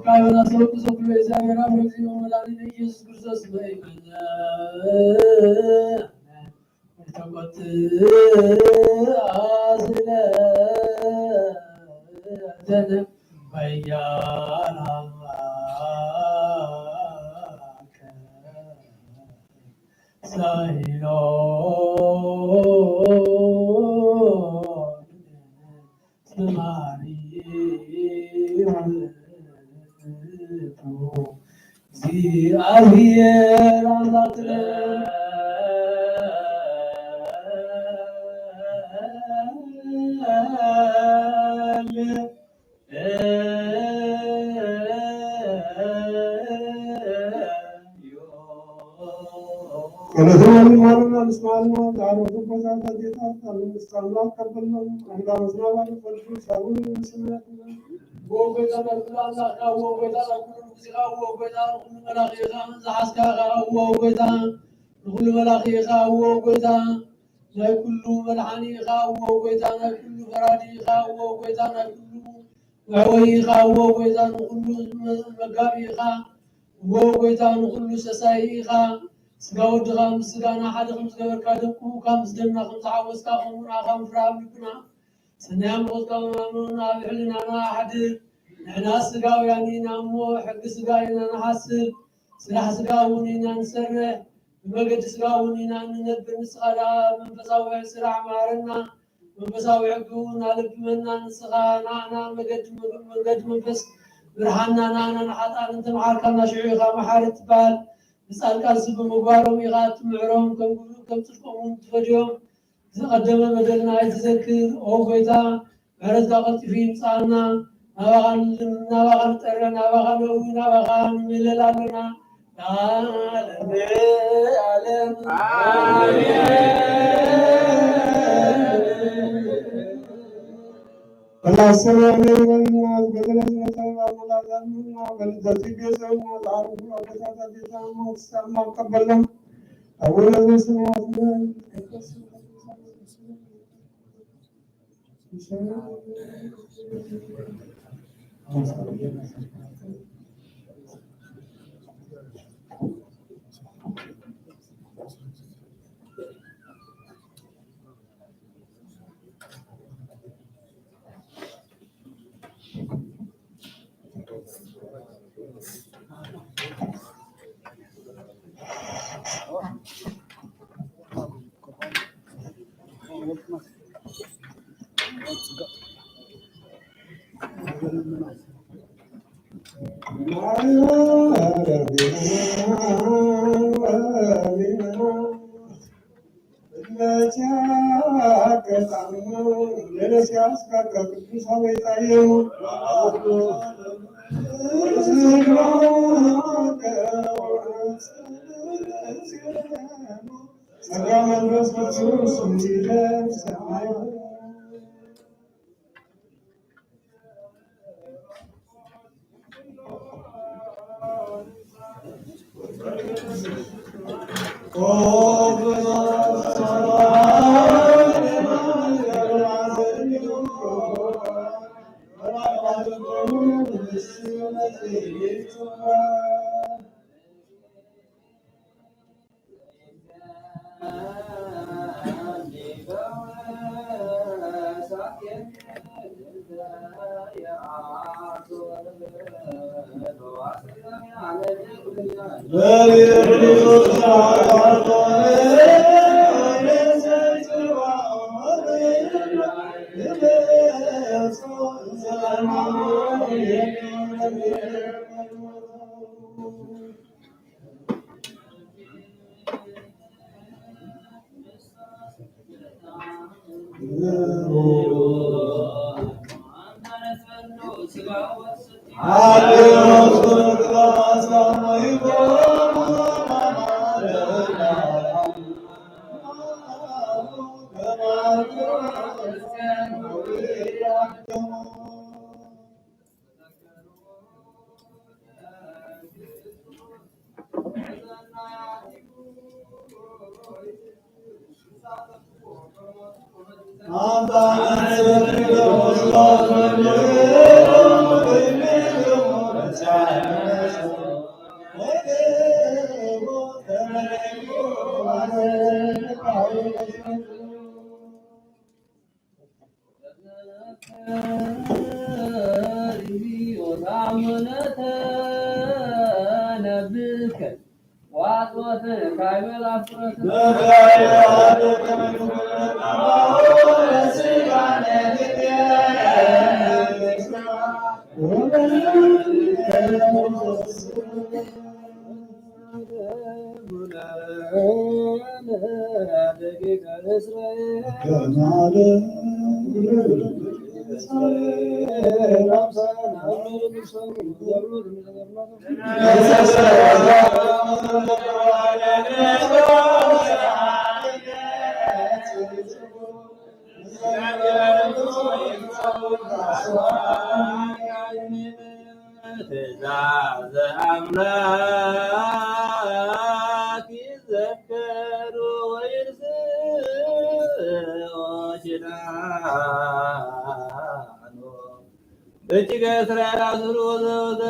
ካብ ናስረቱ ዘብሎ እግዚኣብሔር ኣብ ረዚኦ መድኃኒነ ኢየሱስ ክርስቶስ በይመነ ተቆጥአ ስለተነ በያል አምላክ ሳይሎ ተማሪ ውእቱ እግዚአብሔር አምላክነ። ጸሎተ ማርያም ማረና፣ ንስማዕና፣ ዝዓረፉ ኣቦታት ኣዴታት ኣብ መንግስቲ ኣምላኽ ቀበሎም። ኣምላኽ ዝናባሉ ቅዱስ ኣቡነ ዘበሰማያት ይባርክ። ዎ ጎይታ ናይ ኩሉ ኣምላኽ ኢኻ፣ ዎ ጎይታ ናይ ኩሉ ንጉስ ኢኻ፣ ዎ ጎይታ ንኹሉ መላኺ ኢኻ፣ ዝሓዝካ ኢኻ፣ ዎ ጎይታ ንኹሉ መላኺ ኢኻ፣ ዎ ጎይታ ናይ ኩሉ መድሓኒ ኢኻ፣ ዎ ጎይታ ናይ ኩሉ ፈራዲ ኢኻ፣ ዎ ጎይታ ናይ ኩሉ መዕወዪ ኢኻ፣ ዎ ጎይታ ንኹሉ መጋቢ ኢኻ፣ ዎ ጎይታ ንኹሉ ሰሳዪ ኢኻ። ስጋ ወድኻ ምስ ስጋና ሓደ ከም ዝገበርካ፣ ደምካ ምስ ደምና ከም ዝሓወስካ፣ ከምኡ ንዓኻ ምፍራህ ኣብ ልብና ሰናይ ኣምልኾትካ መማኖን ኣብ ሕልናና ኣሕድር። ንሕና ስጋውያን ኢና እሞ፣ ሕጊ ስጋ ኢና ንሓስብ፣ ስራሕ ስጋ እውን ኢና ንሰርሕ፣ ብመገዲ ስጋ እውን ኢና እንነብር። ንስኻ ደኣ መንፈሳዊ ስራሕ መሃረና፣ መንፈሳዊ ሕጊ እውን ኣለብመና። ንስኻ ንዓና መገዲ፣ መንገዲ መንፈስ ብርሃንና፣ ንዓና ንሓጥኣን እንተመሓርካና ሽዑ ኢኻ መሓሪ ትበሃል። ንጻድቃንሲ ብምግባሮም ኢኻ እትምሕሮም፣ ከም ግብሩ ከም ጽድቆም እውን ትፈድዮም። ዝቐደመ በደልና ኣይትዘክር። ኦ ጐይታ፣ ምሕረትካ ቀልጢፉ ይምጽኣና። ናባኻ ንልምን፣ ናባኻ ንጠርዕ፣ ናባኻ ነእዊ፣ ናባኻ ንምህለል ኣሎና። ንዓለመ ዓለም ኣሜን። ራስን ያለ ይበልና፣ በደለኛ ተባብላ ዛምና፣ በልደት ቤተሰብና፣ ለዓረፉ አባታታ ጌታ ሞት ሰማ ቀበልና። አቡነ ዘበሰማያት ይትቀደስ ስምከ። ጸጋ መንፈስ ቅዱስ ይደር ሰማይ። ትእዛዝ ኣምላክ ይዘከሩ ወይርስኦ ኪዳኑ። እጅገ እስራኤል ኣስሩ ወዘወዘ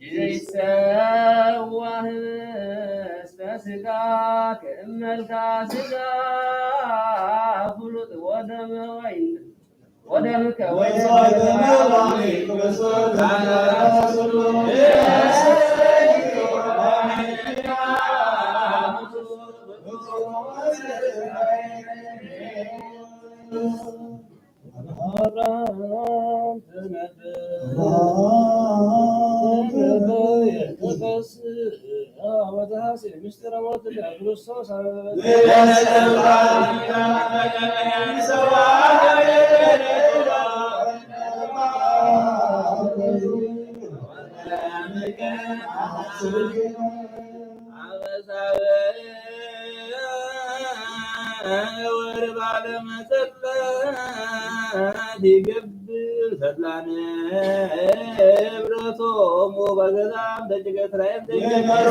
ዘይሰዋ ህብስተ ስጋ ክእመልካ ስጋ ፍሉጥ ወደመ ወይን ወደምከ ወይን ወርባለ መጸበት ይገብር ሰላም ንብረቶሙ በገዛም ደጅገ እስራኤል ዘይገበሮ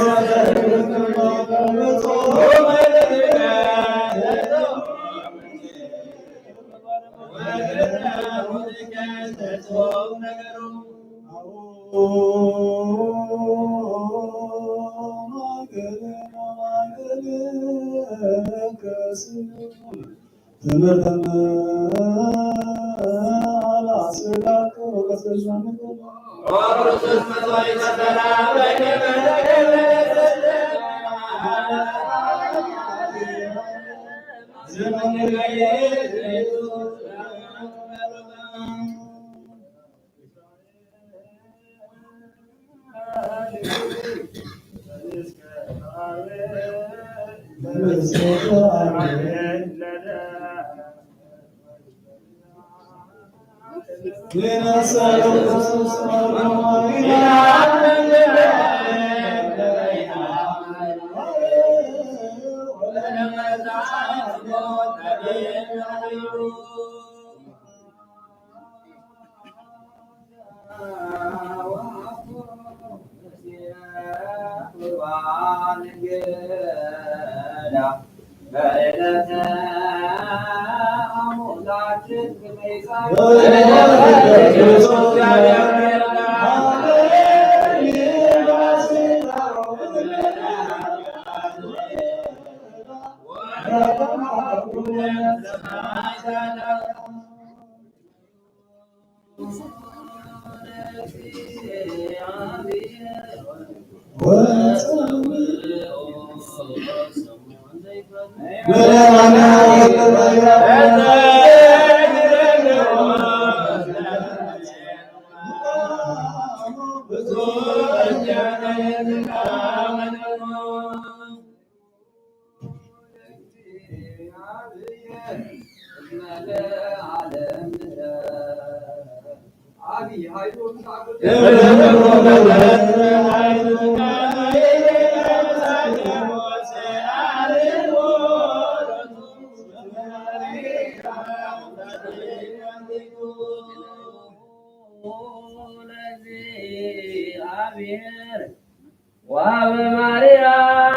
ወሀበ ማርያም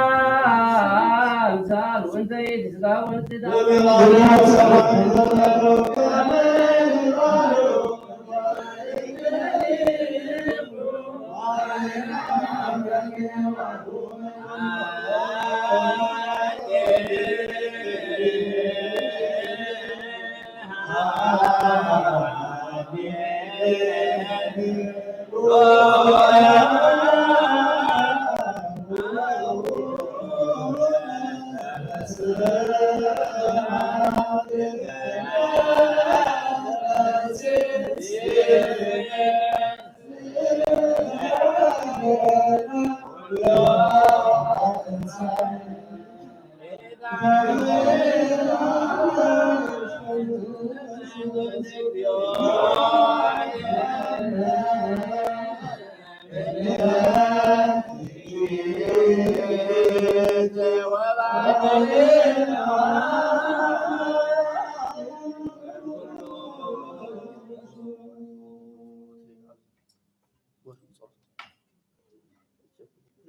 ሳሉ እንተ ይትስጋው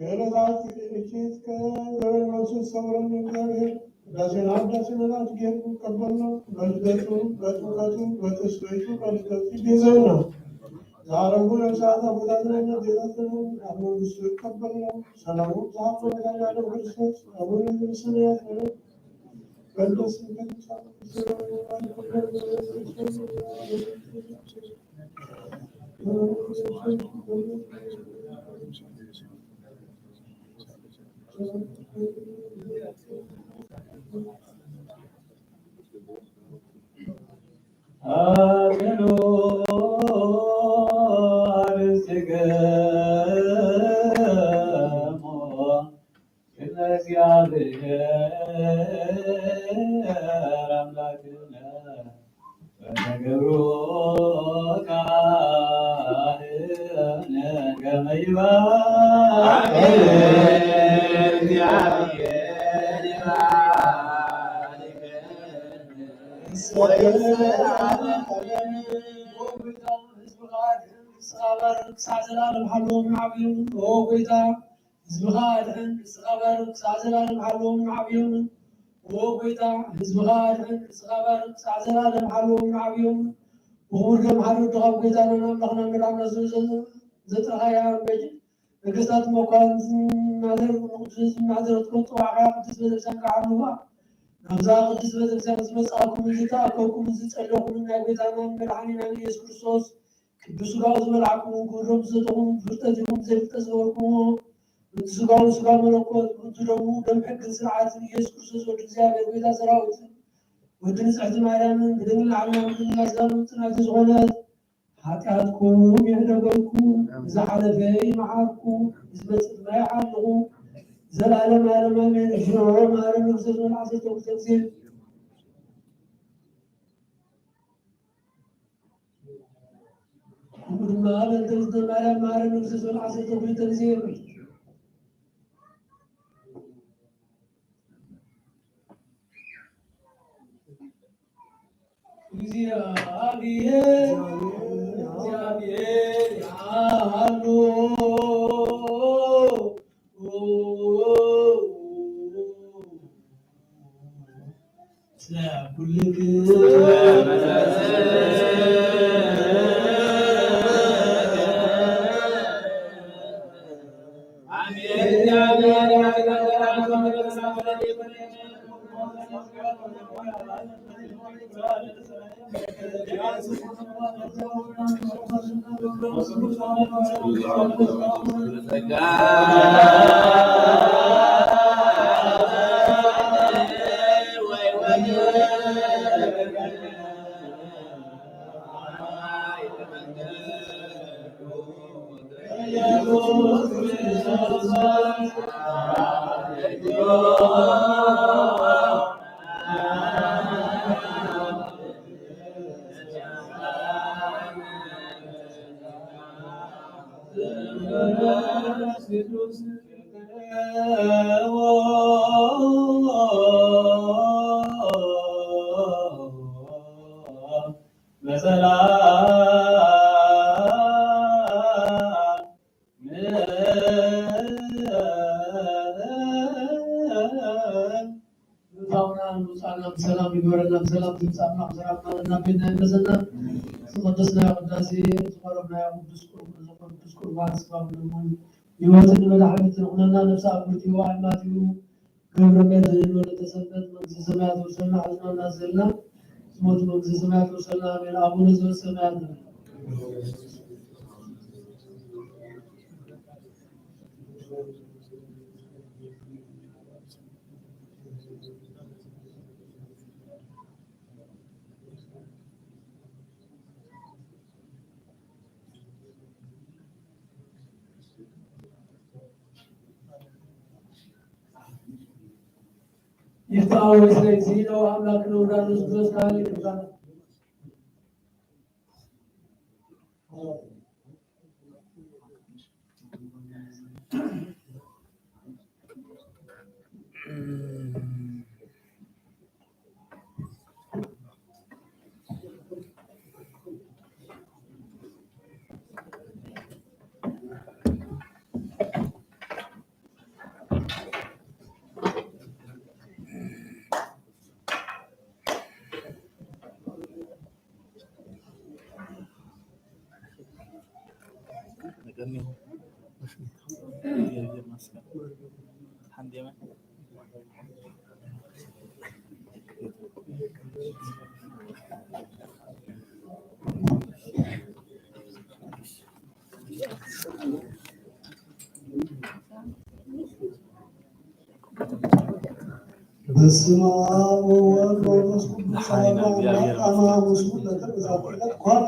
ገለታት እኪትከ ዘበን መንሱስ ሰውረኒ እግዚኣብሔር። ቅዳሴና ቅዳሴ መላእክት ጌርኩ ቀበሎ። በልደቱ በጥምቀቱ በትስብእቱ በልደቱ ይቤዘና። ዝዓረጉ ነፍሳት ኣቦታትና እናዴታትና ኣብ መንግስቱ ይቀበልና። ሰላሙ ብዝሓት መድኃኔዓለም ክርስቶስ ኣቡነ ዘበሰማያት ይበለን። በእንተ ስምከ ትምጻእ መንግስትከ ወይኩን ፈቃድከ በከመ በሰማይ ከማሁ በምድር። ህዝብኻ ኣድሕን፣ ንስኻ ባርኽ፣ ክሳዕ ዘላለም ሓልዎም ንዓብዮምን። ኦ ጎይታ፣ ህዝብኻ ኣድሕን፣ ንስኻ ባርኽ፣ ክሳዕ ዘላለም ሓልዎም ንዓብዮምን። ኦ ጎይታ፣ ህዝብኻ ኣድሕን፣ ንስኻ ባርኽ፣ ክሳዕ ዘላለም ሓልዎም ንዓብዮምን። ብኽቡር ደም ሓደ ወድኻ፣ ጎይታናን ኣምላኽናን መድሓኒና ዘ-፣ ዘ-፣ ዘጥረኻያ በጅ ነገስታት መኳንንትን ናዘር-፣ ንቅዱስ ህዝቢ ናዘረት ከም ዝጸዋዕካያ ቅድስት ቤተክርስትያን ክዓልዋ ናብዛ ቅድስት ቤተክርስትያን ዝመጻእኩምን ዝተኣከብኩምን ዝጸለኹምን ናይ ጎይታናን መድሓኒናን ኢየሱስ ክርስቶስ ቅዱስ ሥጋኡ ዝበላዕኩምን ክቡር ደሙ ዝሰተኹምን ብፍልጠት ይኹን ብዘይፍልጠት ዝገበርኩምዎ፣ በቲ ሥጋኡ ሥጋ መለኮት፣ በቲ ደሙ ደም ሕግን ስርዓትን ኢየሱስ ክርስቶስ ወዲ እግዚኣብሔር ጎይታ ሰራዊትን ወዲ ንጽሕቲ ማርያምን ብድንግል ዓልና ብድንግል ኣስጋኑ ጽንዕቲ ዝኾነት ሓጢኣትኩም ይሕደገኩም፣ ዝሓለፈ ይመሓርኩም፣ ዝመጽእ ድማ ይሓልኹም። ዘላለም ዓለም ኣሜን። እግዚኦ መሐረነ ክርስቶስ ወልዓሰርተ ክልተ ግዜ። እሞ ድማ በእንተ እግዝእትነ ማርያም መሐረነ ክርስቶስ ወልዓሰርተ ክልተ ግዜ። እግዚአብሔር፣ እግዚአብሔር ያሉ። ስለ ኩልክ ምእታውና ምውፃእና ብሰላም ይግበረልና። ብሰላም ትምፃእ ኣምላኽ ሰላም ማለት ናብ ቤትና ይመለሰና። ዝቐደስናዮ ቅዳሴ፣ ዝቐረብናዮ ቅዱስ ቁርባን፣ ቅዱስ ቁርባን ስጋውን ደሙን ህይወትን መድሓኒትን ይኹነና። ነፍሲ ኣብ ክልቲኡ ኣሕማት እዩ። ገብረ መድህን ወለተ ሰንበት መንግስተ ሰማያት ወሰና ሕዝና እናዘልና ዝሞቱ መንግስተ ሰማያት ወሰና። ኣሜን። ኣቡነ ዘበሰማያት። ይፍትሐ ወይስ ለእግዚእነ ወአምላክነ ወወልደ ወመንፈስ ቅዱስ ካህን ይግባእ። በስመ አብ ወወልድ ወመንፈስ ቅዱስ አሐዱ አምላክ። አመ ሐሙሱ ለተንሥአ በዛቲ ዕለት ኮነ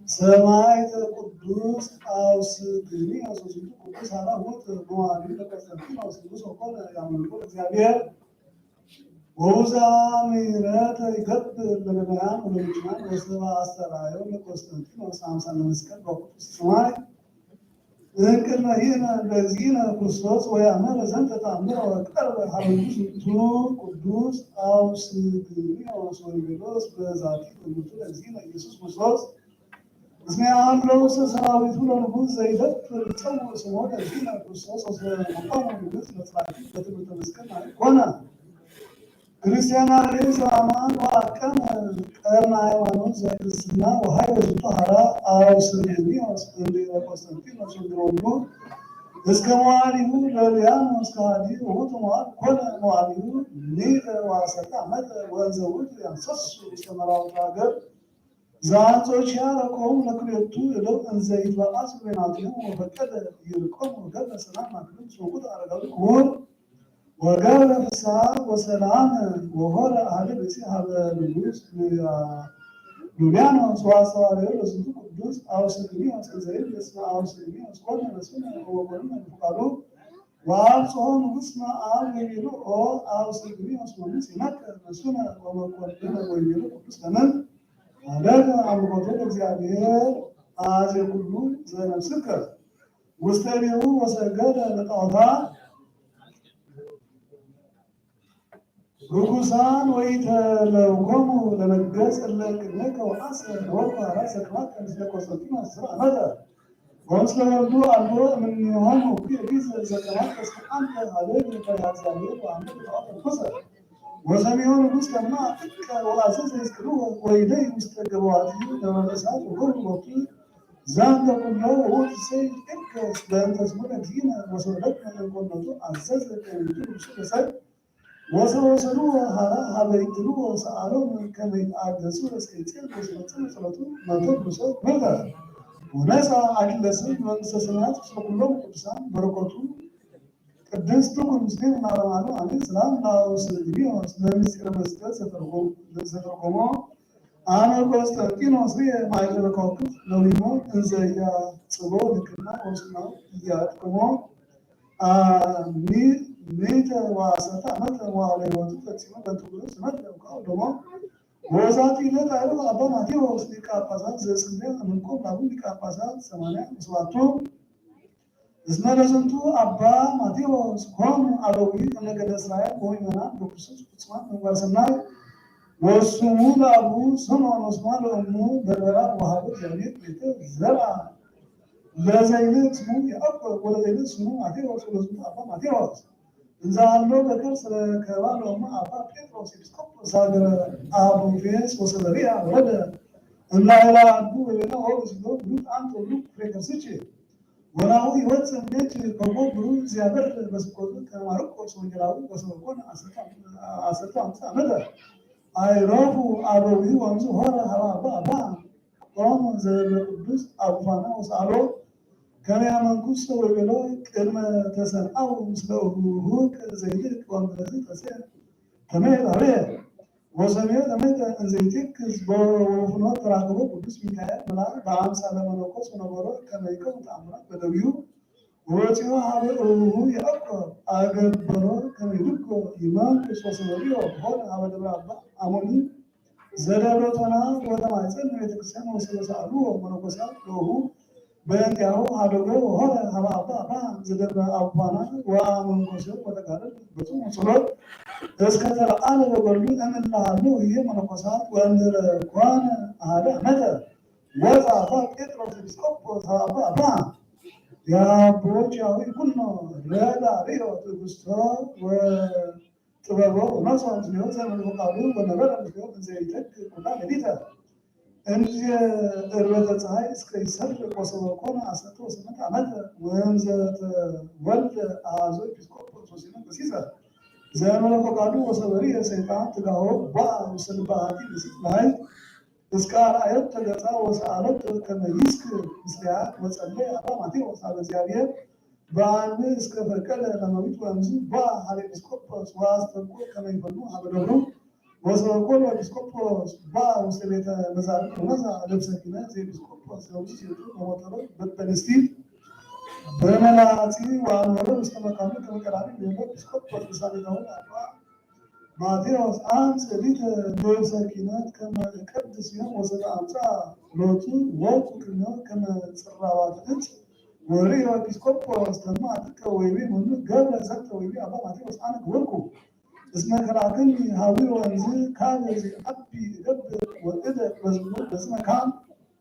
ሰማዕት ቅዱስ አውስግንዮስ ወዝንቱ ቅዱስ ሀራ ውእቱ መዋዕሉ ለቆስጠንጢኖስ ንጉሥ ወኮነ ያመልኮ ለእግዚአብሔር። ወውዛ ምሕረተ ይገብር ለነዳያን ወለምእመናን ወሰብአ አስተርአዮ ለቆስጠንጢኖስ አምሳለ መስቀል በኩሉ ሰማይ። እንቅድመ ይእመን በእግዚእነ ክርስቶስ ወያእመረ ዘንተ ተአምረ ወቀርበ ሀበ ዝንቱ ቅዱስ አውስግንዮስ ወይቤሎስ በዛቲ ትምህርቱ ለእግዚእነ ኢየሱስ ክርስቶስ እስመ ያህሎ ውስተ ሰራዊቱ ለንጉሥ ዘይደፍር ይጸውዕ ስሞ ለእግዚእነ ክርስቶስ ወስለ ንጉሥ መጽዋዕቲ በትምህርተ መስቀል ማለት ኮነ። ክርስቲያን አርዮስ ዘአማን ወአቀመ ቀርነ ሃይማኖት ዘክርስትና ወሃይወ ዝንቱ ሀራ አውስግንዮስ እንድህረ ቆስጠንጢኖስ ወንድሮሉ እስከ መዋዕሊሁ ለልያኖስ ከሃዲ ውእቱ መዋዕል ኮነ መዋዕሊሁ ምእተ ወዐሰርተ ዓመተ ወእንዘ ውእቱ ያንሰሱ ውስተ መራውተ ሀገር ዘአንጾኪያ ረከቦሙ ለክልኤቱ እደው እንዘ ይትበአሱ በይናቲሆሙ ወፈቀደ ይልቆሙ ወገብረ ሰላም ማእከሎሙ እስመ ውእቱ አረጋዊ ክቡር ወገብረ ፍስሐ ወሰላም ወሆረ አሐደ ብእሲ ሀበ ንጉሥ ዩልያኖስ ወአስተብአልዎ ለዝንቱ ቅዱስ አውስግንዮስ እንዘ ይብል እስመ አውስግንዮስ ኮነ መስፍነ ወመኮንነ በፍቃዱ ወአብጽሖ ንጉሥ መአብ ወይቤሎ ኦ አውስግንዮስ መኑ ሲመከ መስፍነ ወመኮንነ ወይቤሎ ቅዱስ ለምን ሀደገ አምልኮቱ ለእግዚአብሔር አዜ ኩሉ ዘነፍስከ ውስተ ቤሁ ወሰገደ ለጣዖታ ርኩሳን ወኢተለውኮሙ ለመገጽ እለ ቅድሜከ ወአሰ ነወርኩ ሀራ ዘከማከ ምስለ ቆስጠንጢኖስ ስርዓመተ ወምስለ ወልዱ አልቦ እምኔሆሙ ኩየ ጊዜ ዘከማከ እስከ አንተ ሀደግ ፈሪሃ እግዚአብሔር ወአምልክ ጣዖተ ርኩሰ ወሰሚዖ ንጉሥ ለማ ጥቀ ወአዘዘ ይስቅልዎ ወይደይ ውስተ ገበዋቲ ደብረ እሳት ወገብሩ ሎቱ ዘንተ ኩሎ ውእቱ ሰይፍ እከ በእንተ ስሙ ለእግዚእነ ወሰብለትነ እንኮነቱ አዘዘ ከመ ይእቱ ንጉሱ ለሰይፍ ወሰወሰድዎ ሀራ ሀበ ይቅትልዎ ሰአሎም ከመ ይትአገሱ እስከ ይጼን ወስመጽእ ጸሎቱ መቶ ብሶ ሞተ ወነሳ አክሊለ ስም መንግስተ ሰማያት ምስለ ኩሎም ቅዱሳን በረከቱ ቅድስት ትኩን ምስሌነ ለዓለመ ዓለም አሜን። ሰላም ለአውስግንዮስ ለምስጢረ መስቀል ዘተርጎሞ አመ ቆስጠንጢኖስ ርኤ ማእከለ ከዋክብት ነዊሞ እንዘ ያጽቦ ልክና ወስናው እያጥቅሞ ምእተ ወአሰርተ ዓመተ መዋዕለ ሕይወቱ ፈጺሞ በእንተ ኩሉ ስመት ለእንኳው ደሞ ወዛቲ ዕለት አይረፍ አባ ማቴዎስ ሊቀ ጳጳሳት ዘእስክንድርያ እምንቆም ላቡ ሊቀ ጳጳሳት ሰማንያ ወሰባቱ እስመ ለዝንቱ አባ ማቴዎስ ኮኑ አበዊ እምነገደ እስራኤል ወምእመናን በክርስቶስ ፍጹማን በምግባረ ሰናይ ወስሙ ለአቡ ስምዖን ወስማ ለእሙ በርበራ ወሀበ እግዚአብሔር ቤተ ዘርአ ለዘይልቅ ስሙ ያዕቆብ ወለዘይልቅ ስሙ ማቴዎስ ወለዝንቱ አባ ማቴዎስ እንዘ ሀሎ በከርስ ረከባ ለእሙ አባ ጴጥሮስ ኤጲስቆጶስ ሀገረ አቡፌስ ወሰበርያ ወረደ እምላ ላዕለ አዱ ወቤላ ኦ ብእሲቶ ብሉክ አንተ ብሉክ ፍሬ ከርስኪ ወናሁ ይወፅእ እምኔኪ ከውከብ ብሩህ ዘያበርህ በስብከቱ ከመ ማርቆስ ወንጌላዊ ወሰበኮነ ዐሰርተ አምስት ዓመተ አይረፉ አበዊሁ ወእምዝ ሆረ ሀበ አባ አባ ቆም ዘእለ ቅዱስ አቡፋና ወሰአሎ ከመ ያመንኩሰ ወይቤሎ ቅድመ ተሰንአው ምስለ እሁቅ ዘይልቅ ወእምዝ ተሴ ተመ ጣቤ ወሰሜ ተመይተ እንዘ ይትክዝ በወፍኖት ተራከቦ ቅዱስ ሚካኤል መልአክ በአምሳለ መነኮስ ወነበሮ ከመ ይከውን ተአምራት በደዊሁ ወወፂኦ ሀበ እሁሁ ያዕቆብ አገበሮ ከመ ይልኮ ይመንኩስ ወሰመሪዮ ሆነ ሀበ ደብረ አባ አሞኒ ዘደብረ ቶና ወተማይፀን ቤተክርስቲያን ወሰበ ሰአሉ መነኮሳት ለሁ በእንቲአሁ ሀደጎ ወሆረ ሀበ አባ አባ ዘደብረ አቡባና ወአመንኮሰ ወተጋደል በጾም ወጸሎት እስከ ተለዓለ በገድሉ እምእለ ሀለው ህዬ መነኮሳት ወእንድረ ኮነ አሐደ ዓመተ ወፃ አባ ጴጥሮስ ኤጲስቆጶስ ሀበ አባ አባ የአቦ ጃዊ ኩኖ ረዳ ሪዮ ትዕግስቶ ወጥበቦ ወመጽአ ምስሌሁ ዘመንፈቃዱ ወነበረ ምስሌሁ እንዘ ይተክል ኩላ ሌሊተ እንዜ እርበተ ፀሐይ እስከ ይሰርቅ ወሰበ ኮነ ዓሰርተ ወሰመንተ ዓመተ ወእምዘ ተወልደ አሐዞ ኤጲስቆጶስ ወሲኖ ቀሲሰ ዘእመረ ፈቃዱ ወሰበሪ ሰይጣን ትጋሆ ቧ ውስተ ልበ አሐቲ ንስት ማይ እስከ አርአዮት ተገጻ ወሰአሎት ከመ ይስክ ምስሌሃ ወጸለየ አባ ማቴዎስ አበ እግዚአብሔር በአንድ እስከ ፈቀደ ለመዊት ወእምዝ ቧ ሀበ ኤጲስቆጶስ ወአስተብቆ ከመ ይፈኑ ሀበ ደብሩ ወሰበኮ ኤጲስቆጶስ ቧ ውስተ ቤተ መዛግብት ወነሳ ልብሰ ኪነ ዘኤጲስቆጶስ ዘውስቴቱ በሞተሮ በበንስቲት በመላጺ ወአንበሮ ውስተ መካኑ ከመ ቀዳሚ ቤሎ ኤጲስቆጶስ ውሳኔታሁ አባ ማቴዎስ አምጽእ ሊተ ልብሰ ኪነት ከመ እቀድስ ዮም ወሰተ አምጽአ ሎቱ ወርቁ ቅድመ ከመ ጽራባት ዕፅ ወርእዮ ኤጲስቆጶስ ተማ ጥቀ ወይቤ መኑ ገብረ ዘንተ ወይቤ አባ ማቴዎስ አነ ገበርኩ እስመ ከልአክኒ ሀዊ ወንዝ ካለ ዘይዓቢ እገብር ወእደ በዝኑ በዝመ ካም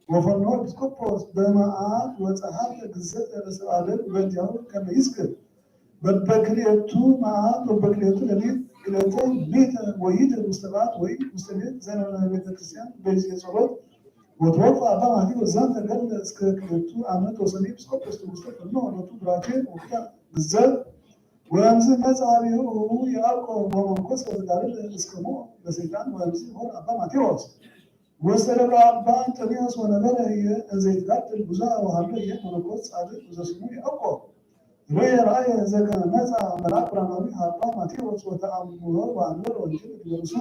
ወፈኖ ኤጲስቆጶስ በመዓት ወጸሐፈ ግዘተ ለሰብአለት በእንቲአሁ ከመ ይስክር በበክልኤቱ መዓት ወበክልኤቱ ሌሊት ክልኤተ ሊተ ወይድር ውስተ ባት ወይ ውስተ ቤት ዘነበረ ቤተ ክርስቲያን በጊዜ ጸሎት ወተወፍአ አባ ማቴዎስ ዘንተ ገድለ እስከ ክልኤቱ ዓመት ወሰኒ ኤጲስቆጶስ ትውስተ ፈኖ ሎቱ ብራኬ ወክታ ግዘት ወእምዝ መጽአ ሀቤሁ ያዕቆብ ወመንኮሰ ዘጋድል እስከ ሞት ለሰይጣን ወእምዝ ሆር አባ ማቴዎስ ውስተ ደብረ አባ እንጦንዮስ ወነበረ ህየ እንዘ ይትጋደል ብዙኃ ወሀሎ ህየ መነኮስ ጻድቅ ዘስሙ ያዕቆብ ርኤ ረአየ ዘከመ መጽአ መልአክ ብርሃናዊ ሀባ ማቴዎስ ወተአምሮ ወአንበረ ወንጌል ዲበ ርእሱ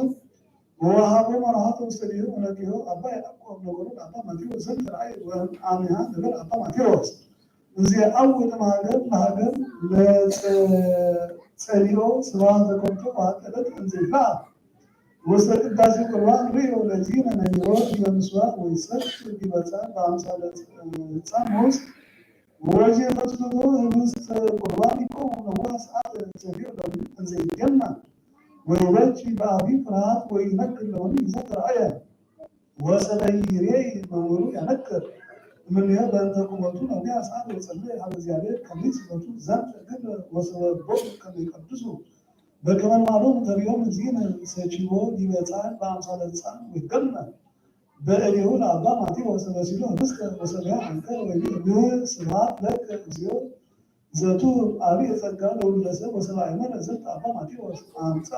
ወወሀቦ መርሃቶ ውስተ ዲሁ ወነቅሆ አባ ያዕቆብ ነገሩ ለአባ ማቴዎስ ዘንተ ረአየ ወእምአሜሃ ነበረ አባ ማቴዎስ እንዘ አውድ ማገብ ማገብ ለጸሊኦ ስብሐተ ከብቶ ወአቀበት እንዘ ይትለአል ውስተ ቅዳሴ ቁርባን ርእዮ ለእግዚእነ ነቢሮ ዲበ ምስዋዕ ወይሰክር ዲበ ጻን በአምሳለ ሕፃን ንኡስ ወወዜ ፈትፍቶ ህብስተ ቁርባን ይቆሙ ነዋ ሰዓት ዘፊር ዳዊት እንዘ ይትገና ወይበኪ በአቢ ፍርሃት ወይነክር ለወኒ ይዘት ረአየ ወሰበይ ይሬይ መምህሩ ያነክር እምኔ በእንተ ቁመቱ ነቢያ ሰዓት ወጸለ ሀበ እግዚአብሔር ከመ ይስበቱ ዘንተ ግብረ ወሰበቦሙ ከመ ይቀድሱ በከመ ልማዶም ተርእዮም እግዚእነ ሰኪቦ ዲበ ጻን በአምሳለ ጻን ወይትገመ በእዴሁ ለአባ ማቴዎስ ወሰበሲሎ ህብስተ ወሰበያ አንከር ወይቤ ስብሐት ለከ እግዚኦ ዘቱ አብየ ጸጋ ለውሉደ ሰብ ወሰብአ ይመረ ዘንተ አባ ማቴዎስ አምጻ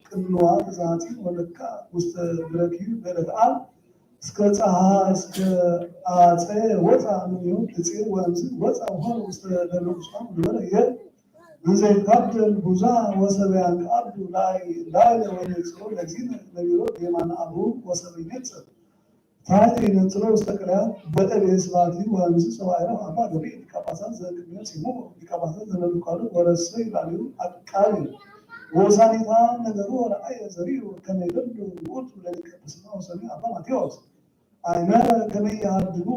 ቅንዋት ዘሐጺን ወለካ ውስተ ብረኪ በዕለተ ዓርብ እስከ ጸሐ እስከ አጸ ወፃ እምኔሁ ትጼ ወእምዝ ወፃ ውሃ ውስተ ደብረ ቁስቋም ነበረ ህየ እንዘ ይትጋደል ብዙኃ ወሰበ ያንቃዱ ላዕለ ወይነጽሮ ለእግዚእነ ነቢሮ በየማነ አብሁ ወሰበ ይነጽር ታሕተ ይነጽሮ ውስተ ቅርያት በእዴ ስብሐቲሁ ወእምዝ ሰብአይሮ አባ ገብርኤል ሊቀ ጳጳሳት ዘቅድሚዮ ሲሞ ሊቀ ጳጳሳት ዘነብካሉ ወረሰ ይላሉ አቃቢ ወሳኒታ ነገሩ ወረአየ ዘሪኡ ከመ ይደሉ ውእቱ ለሊቀ ጵስና ወሰሚ አባ ማቴዎስ አይመረ ከመ ይሃድግዎ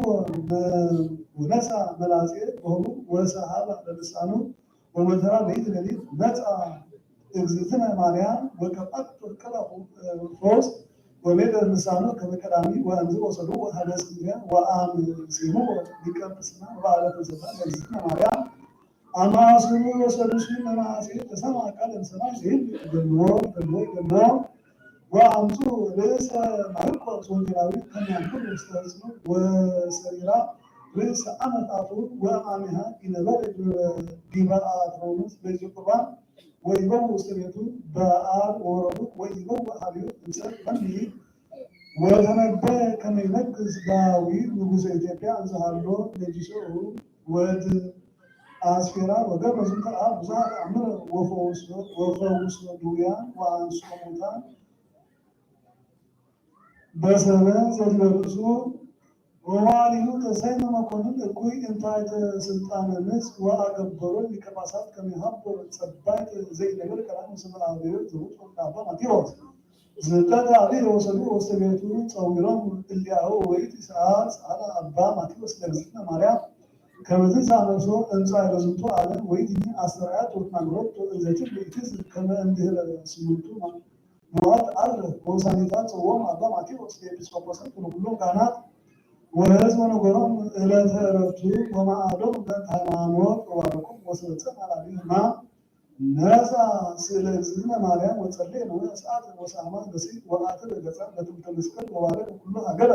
ወነሳ መላጼ በህሩ ወሰሃባ ለልሳኑ ወመተራ በይት ሌሊት መጻ እግዝእትነ ማርያም ወቀብአቶ ቅባ ፈውስ ወቤተ ልሳኑ ከመ ቀዳሚ ወእምዝ ወሰዱ ሀደ እስክንድርያ ወአም ሲኑ ሊቀ ጵስና በዓለ ፍልሰታ ለእግዝእትነ ማርያም አማስሩ ወሰዱሱ ለነሐሴ ተሰማ ቃል እምሰማይ ዘይብል ይደልዎ ይደልዎ ይደልዎ ወአምጹ ርእሰ ማርቆስ ወንጌላዊ ከመ ያንብር ውስተ ሕጽኑ ወሰሪራ ርእሰ አመት አፉ ወአማኒሃ ይነበረ ዲበ አትሮኖስ በይዘ ቁርባን ወይበው ውስተ ቤቱ በአብ ወወረዱ ወይበው ሀቢው እምሰል መኒ ወተነበ ከመ ይነግስ ዳዊት ንጉሰ ኢትዮጵያ እንዘሃሎ ነጊሶ ወድ አስፌራ ወገብረ ዝንተ አብ ብዙኃ ተአምረ ወፈውሶ ድውያን ወአንስኦ ሙታን በሰበ ዘዲበ ርእሱ ወዋሊሁ ተሰይመ መኮንን እኩይ እንታይተ ስልጣነ ምጽ ወአገበሮ ሊቀ ጳጳሳት ከመ ይሃቦ ጸባይት ዘይነብር ቀዳም ስመ አብዮ ዘውት ወልደ አባ ማቴዎስ ዝጠት አብዮ ወሰዱ ውስተ ቤቱ ጸዊሮም እሊአሁ ወይት ሰዓት ሰዓላ አባ ማቴዎስ ለእግዝእትነ ማርያም ከመዝን ሳመሶ እንጻይ በዝንቱ ዓለም ወይት አስተርአያት ወትናግሮት እንዘትን ለኢትዝ ከመ እንድህለ ስምንቱ ሞት አለ ወሳኒታ ጽዎም አባ ማቴዎስ ለኤጲስቆጶሳት ወለኩሎም ካህናት ወሕዝብ ወነገሮም ዕለተ ዕረፍቱ ወመዓዶም በእንተ ሃይማኖት ወባረኮም ወሰበጸ ማላሊ ህማ ነሳ ስእለ እግዝእትነ ማርያም ወጸሌ ነወ ሰዓት ወሳማ በሴት ወአተ በገጻ በትምህርተ መስቀል ወባረከ ኩሎ ሀገረ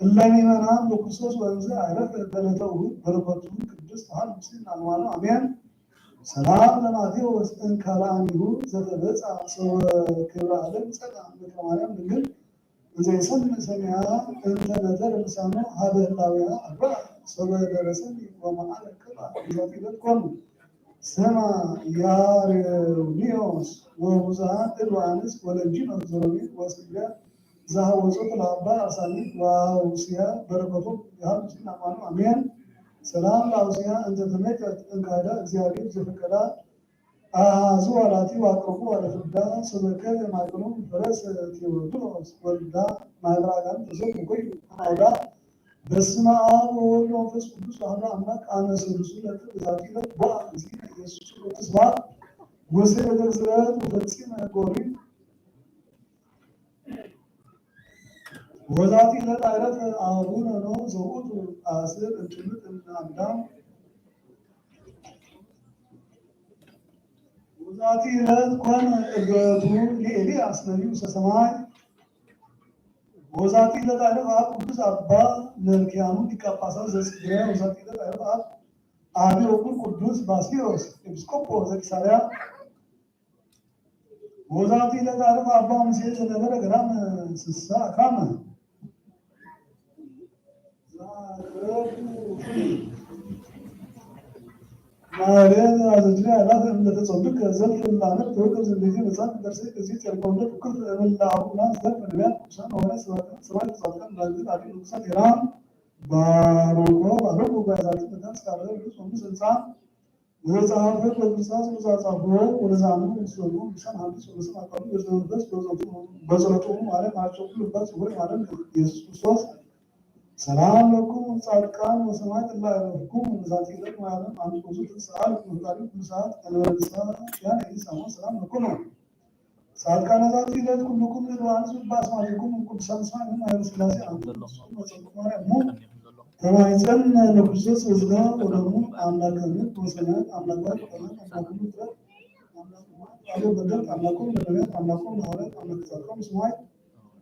እለ ምእመናን በክርስቶስ ወእምዝ ኣይረፍ በረከቱ ቅድስት ተዋሕዶ ምስሌነ ለዓለመ ዓለም አሜን። ሰላም ለማቴዎስ እንካልአኒሁ ዘተበጽአ ሰወ ክብረ ዓለም ጸጋ እምከ ማርያም ድንግል እንዘ ይሰምዕ ሰሚዐ እንተ ነተረ ልሳኑ ሀበ ህላዌሃ አግብአ ሰወ ደረሰኒ ወመዓረ ክብአ ብዛቲ ዕለት ኮኑ። ስማ ያሬውኒዮስ ወሙሳ እሉ አንስ ወለንጂኖስ ዘሮሜ ወእስክንድርያ ዘሐወጾ ለአባ አርሳኒስ ወአውስያ በረከቱ ያህል ምስሌነ ለዓለመ ዓለም አሜን። ሰላም ለአውስያ እንተ ተመይጠት እንካዳ እግዚአብሔር ዘፈቀዳ አሐዙ ዋላቲ ወአቅርቡ ዋለ ፍዳ ሰበከ ማእከሎም ፈረስ ቴዎድሮስ ወልዳ ማህበረ አጋንንት ተሰብኩ ኩሉ አውዳ በስመ አብ ወወልድ ወመንፈስ ቅዱስ አሐዱ አምላክ አመ ሰሉሱ ለትብ ዛቲ ዕለት ቦአ እግዚእነ ኢየሱስ ክርስቶስ ስብሐት ወስብሐት ለእግዚአብሔር ወፈጺመ ጎሪ ወዛቲ ዕለት አይረፈ አቡነ ኖህ ዘውእቱ አስር እንጭምት እምነ አዳም ወዛቲ ዕለት ኮነ እገቱ ለኤልያስ ነቢዩ ሰሰማይ ወዛቲ ዕለት አይረፍ አብ ቅዱስ አባ መልክያኑ ሊቀ ጳጳሳት ዘእስክንድርያ ወዛቲ ዕለት አይረፍ አብ አቢ ወኩል ቅዱስ ባስልዮስ ኤጲስቆጶስ ዘቂሳርያ ወዛቲ ዕለት አይረፍ አባ ሙሴ ዘነበረ ገዳም ስሳ ካመ ማርያም አዘጅና ያላት እምነተ ጸብቅ ዘልፍ ላነት ተወቅብ ዝንቤት መጽሐፍ ደርሰ እዚ ጸርቀውነት ውክልት እምላ አቡና ዘልፍ ነቢያት ቅዱሳን ሐዋርያት ሰባክያን ሰማዕታት ጻድቃን መላእክት አዲ ንጉሳት ሄራን ባሮኮ ባሮኮ ባዛቲ መታን ስካለ ርስ ወምስ ህንጻ ወዘጸሐፈ በክርስቶስ ወዘጻፎ ወለዘአምኑ ምስሉ ቅዱሳን ሐዲስ ወበስመ አብ ወወልድ ወመንፈስ ቅዱስ በጸሎቱ ማለት ናቸው። ሁሉ ባት ወይ ማለት ኢየሱስ ክርስቶስ ሰላም ለኩም ጻድቃን ወሰማዕት እለ አይረፍኩም በዛቲ ዕለት ማለት አንጾሱ ትስአል መፍጣሪ ኩሉ ሰዓት ከነበረሳ ያን ይሳሙ ሰላም ለኩም ጻድቃነ ዛቲ ዕለት ኩልኩም እሉ አንሱ በአስማቲኩም እምቅዱሳን ሰማይ እም ኃይለ ሥላሴ አንትሙ መጸብቁ ማርያም እሙ ተማይጸን ለክርስቶስ በስጋ ወደሙ አምላክ አምላክ ወሰማያት አምላክ ባሕር አምላክ አምላክ ሁሉ ፍጥረት አምላክ አብ በደል አምላኮም ለነቢያት አምላኮም ለሐዋርያት አምላክ ጻድቃን ሰማይ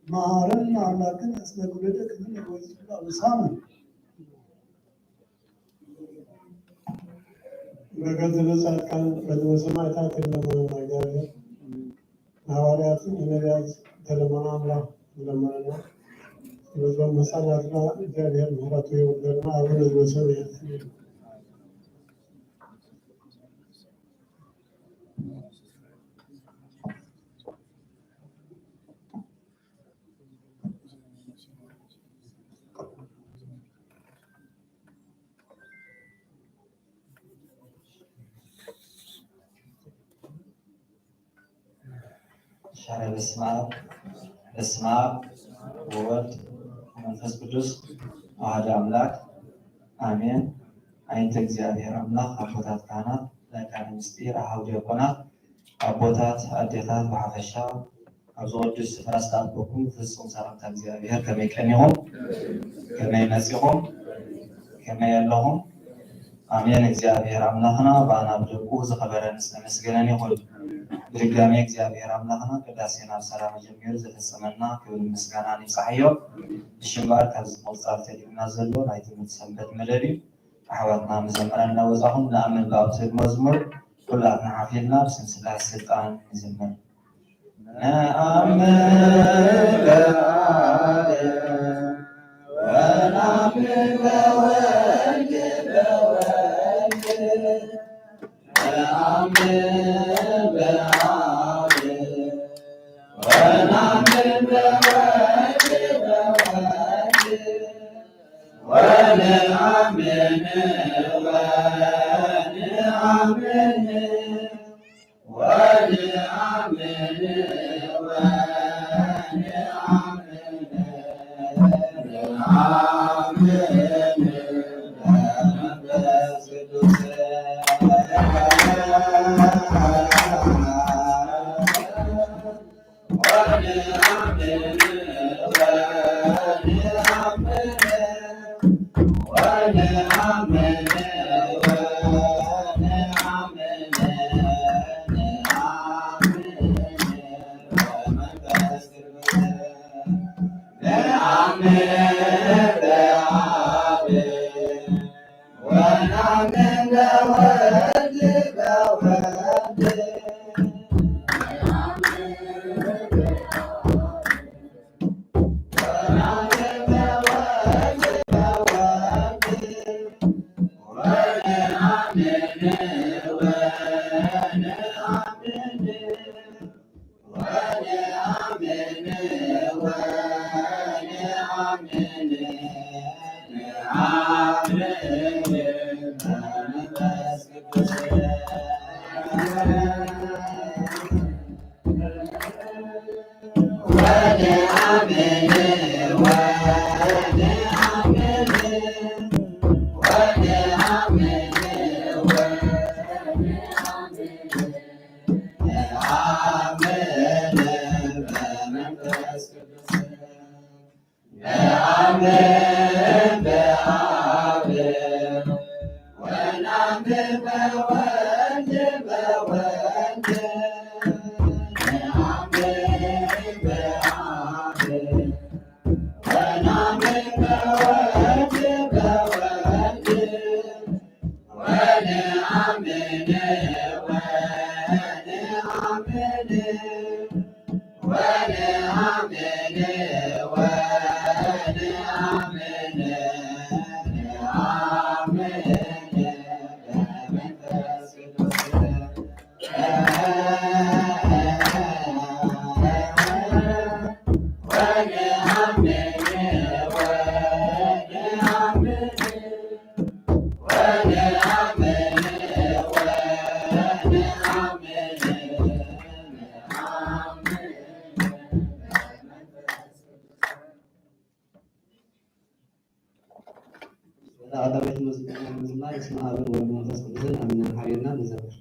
መሐረነ አምላክነ እስመ ግብረ እደዊነ ወይስ አበሳነ በገድለ ጻድቃን በደለ ሰማዕታት ይለመነና እግዚአብሔር። ሐዋርያትን የነቢያት ተለመኑ አምላክ ይለመነና። በዛም መሳናትና እግዚአብሔር ምሕረቱ ይወርደልና። አቡነ ዘበሰማያት ሻረ በስመ አብ በስመ አብ ወወልድ ወመንፈስ ቅዱስ አሐዱ አምላክ አሜን። አይንተ እግዚኣብሔር አምላክ አቦታት ካህናት፣ ላይካነ ምስጢር፣ አሃው ዲያቆናት፣ አቦታት፣ አዴታት ብሓፈሻ ኣብዚ ቅዱስ ስፍራ ዝተኣከብኩም ፍጹም ሰላምታ እግዚኣብሔር ከመይ ቀኒኹም? ከመይ መጺኹም? ከመይ ኣለኹም? ኣሜን። እግዚኣብሔር ኣምላኽና ብኣና ብደቁ ዝኸበረን ዝተመስገነን ይኹን። ብድጋሜ እግዚኣብሔር ኣምላኽና ቅዳሴና ብሰላም ጀሚሩ ዘፈጸመና ክብርን ምስጋናን ይብጻሕዮ። ብሽምባር ካብዚ ምቕጻል ተልዩና ዘሎ ናይ ትምህርቲ ሰንበት መደብ እዩ። ኣሕዋትና መዘምራን እናወጻኹም ንኣምን ብኣብ ትብል መዝሙር ኩላትና ሓፊልና ብስም ስላሴ ስልጣን ንዝምር። ነአምን በአብ ወነአምን በወልድ በወልድ ነአምን በአብ ወነአምን በወልድ በወልድ ወነአምን ወነአምን ወነአምን ወነአምን በመንፈስ ቅዱስ ነአምን በአብ ወነአምን በወልድ በወልድ ነአምን በአብ ወነአምን በወልድ በወልድ ወነአምን ወነአምን ወነአምን ወነአምን ነአምን በመንፈስ ቅዱስ ወነአምን ወነአምን ቀዳማዊት መዝሙር፣ መዝሙር በስመ አብ ወወልድ ወመንፈስ ቅዱስን አሜን። ሓቢርና ንዘምር።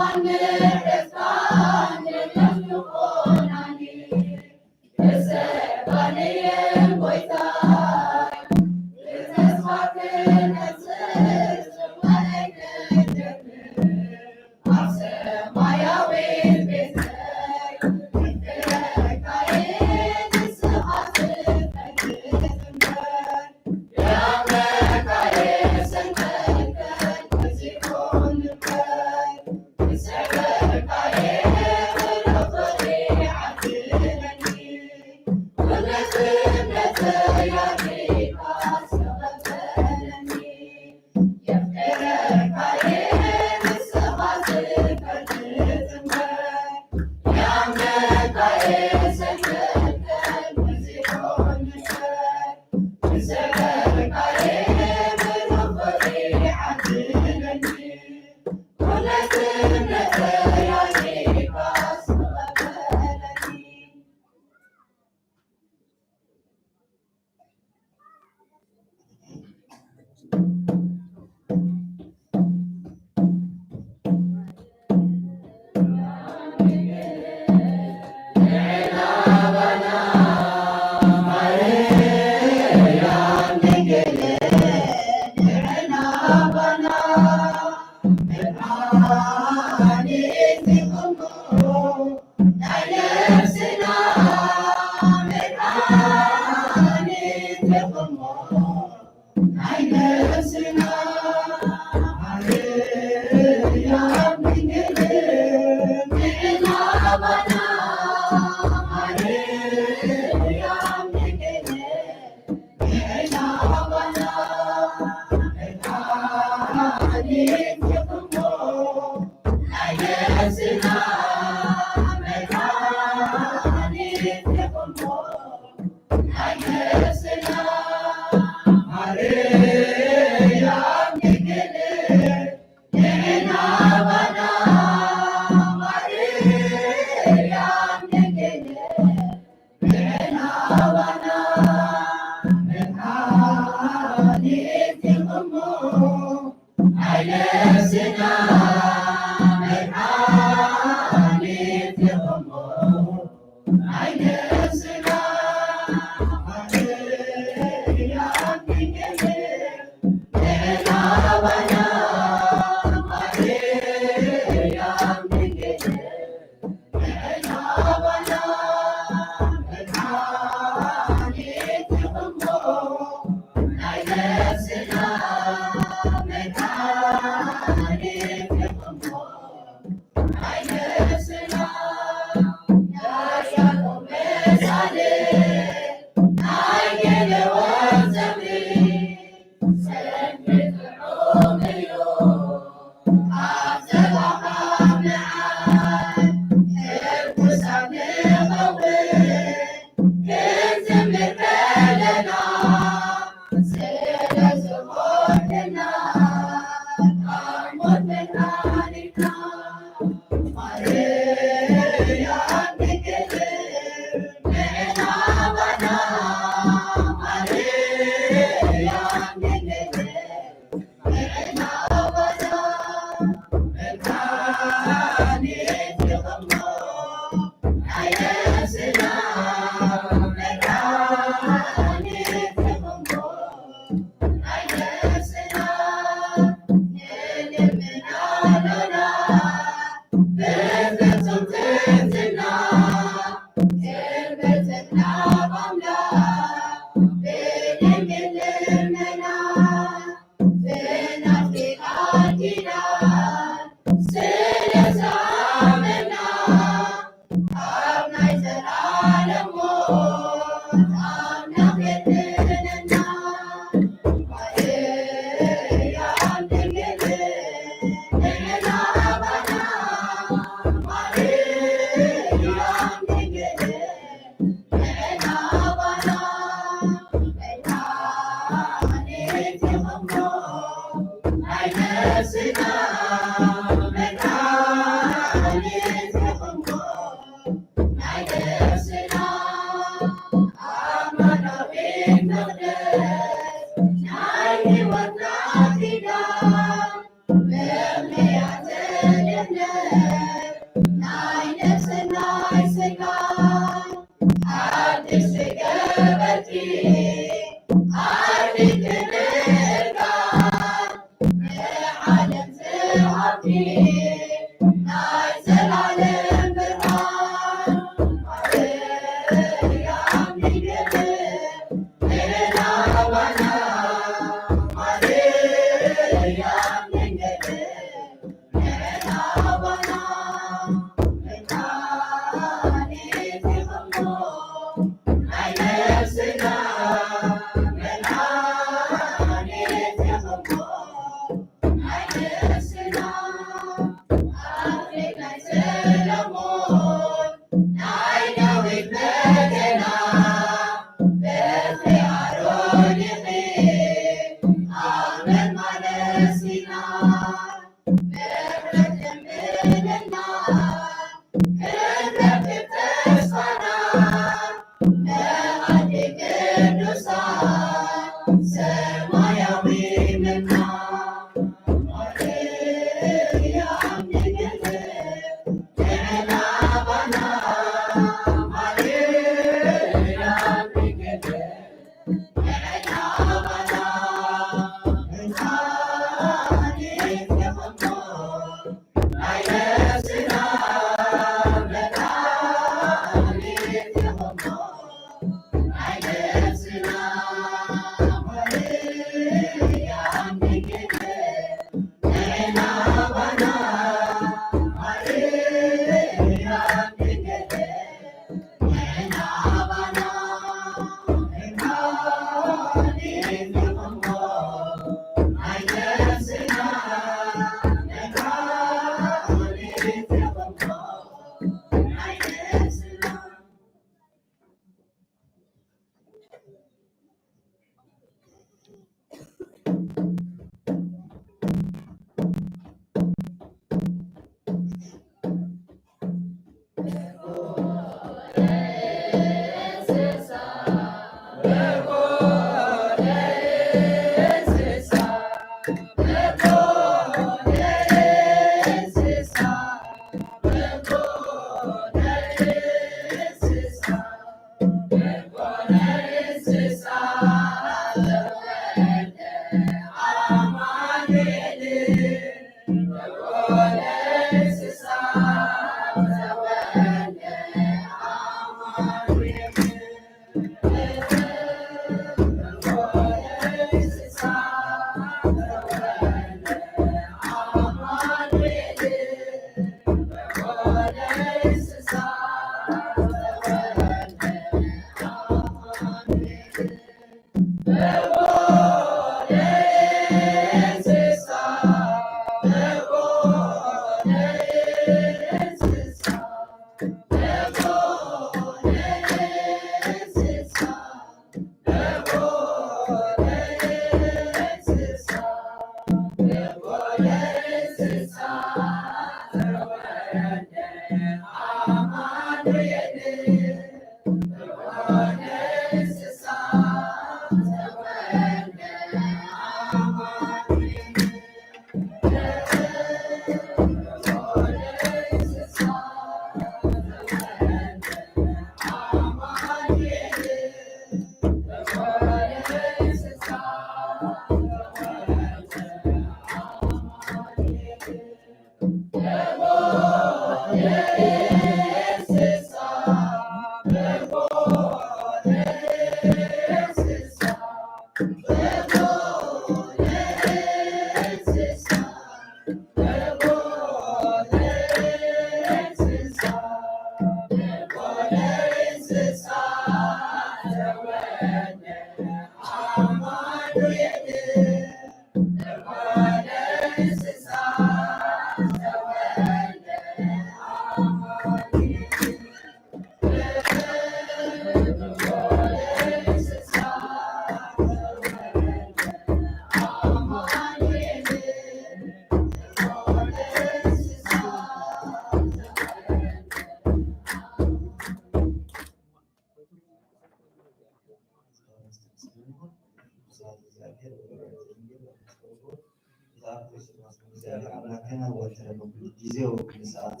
ጊዜው ሰዓት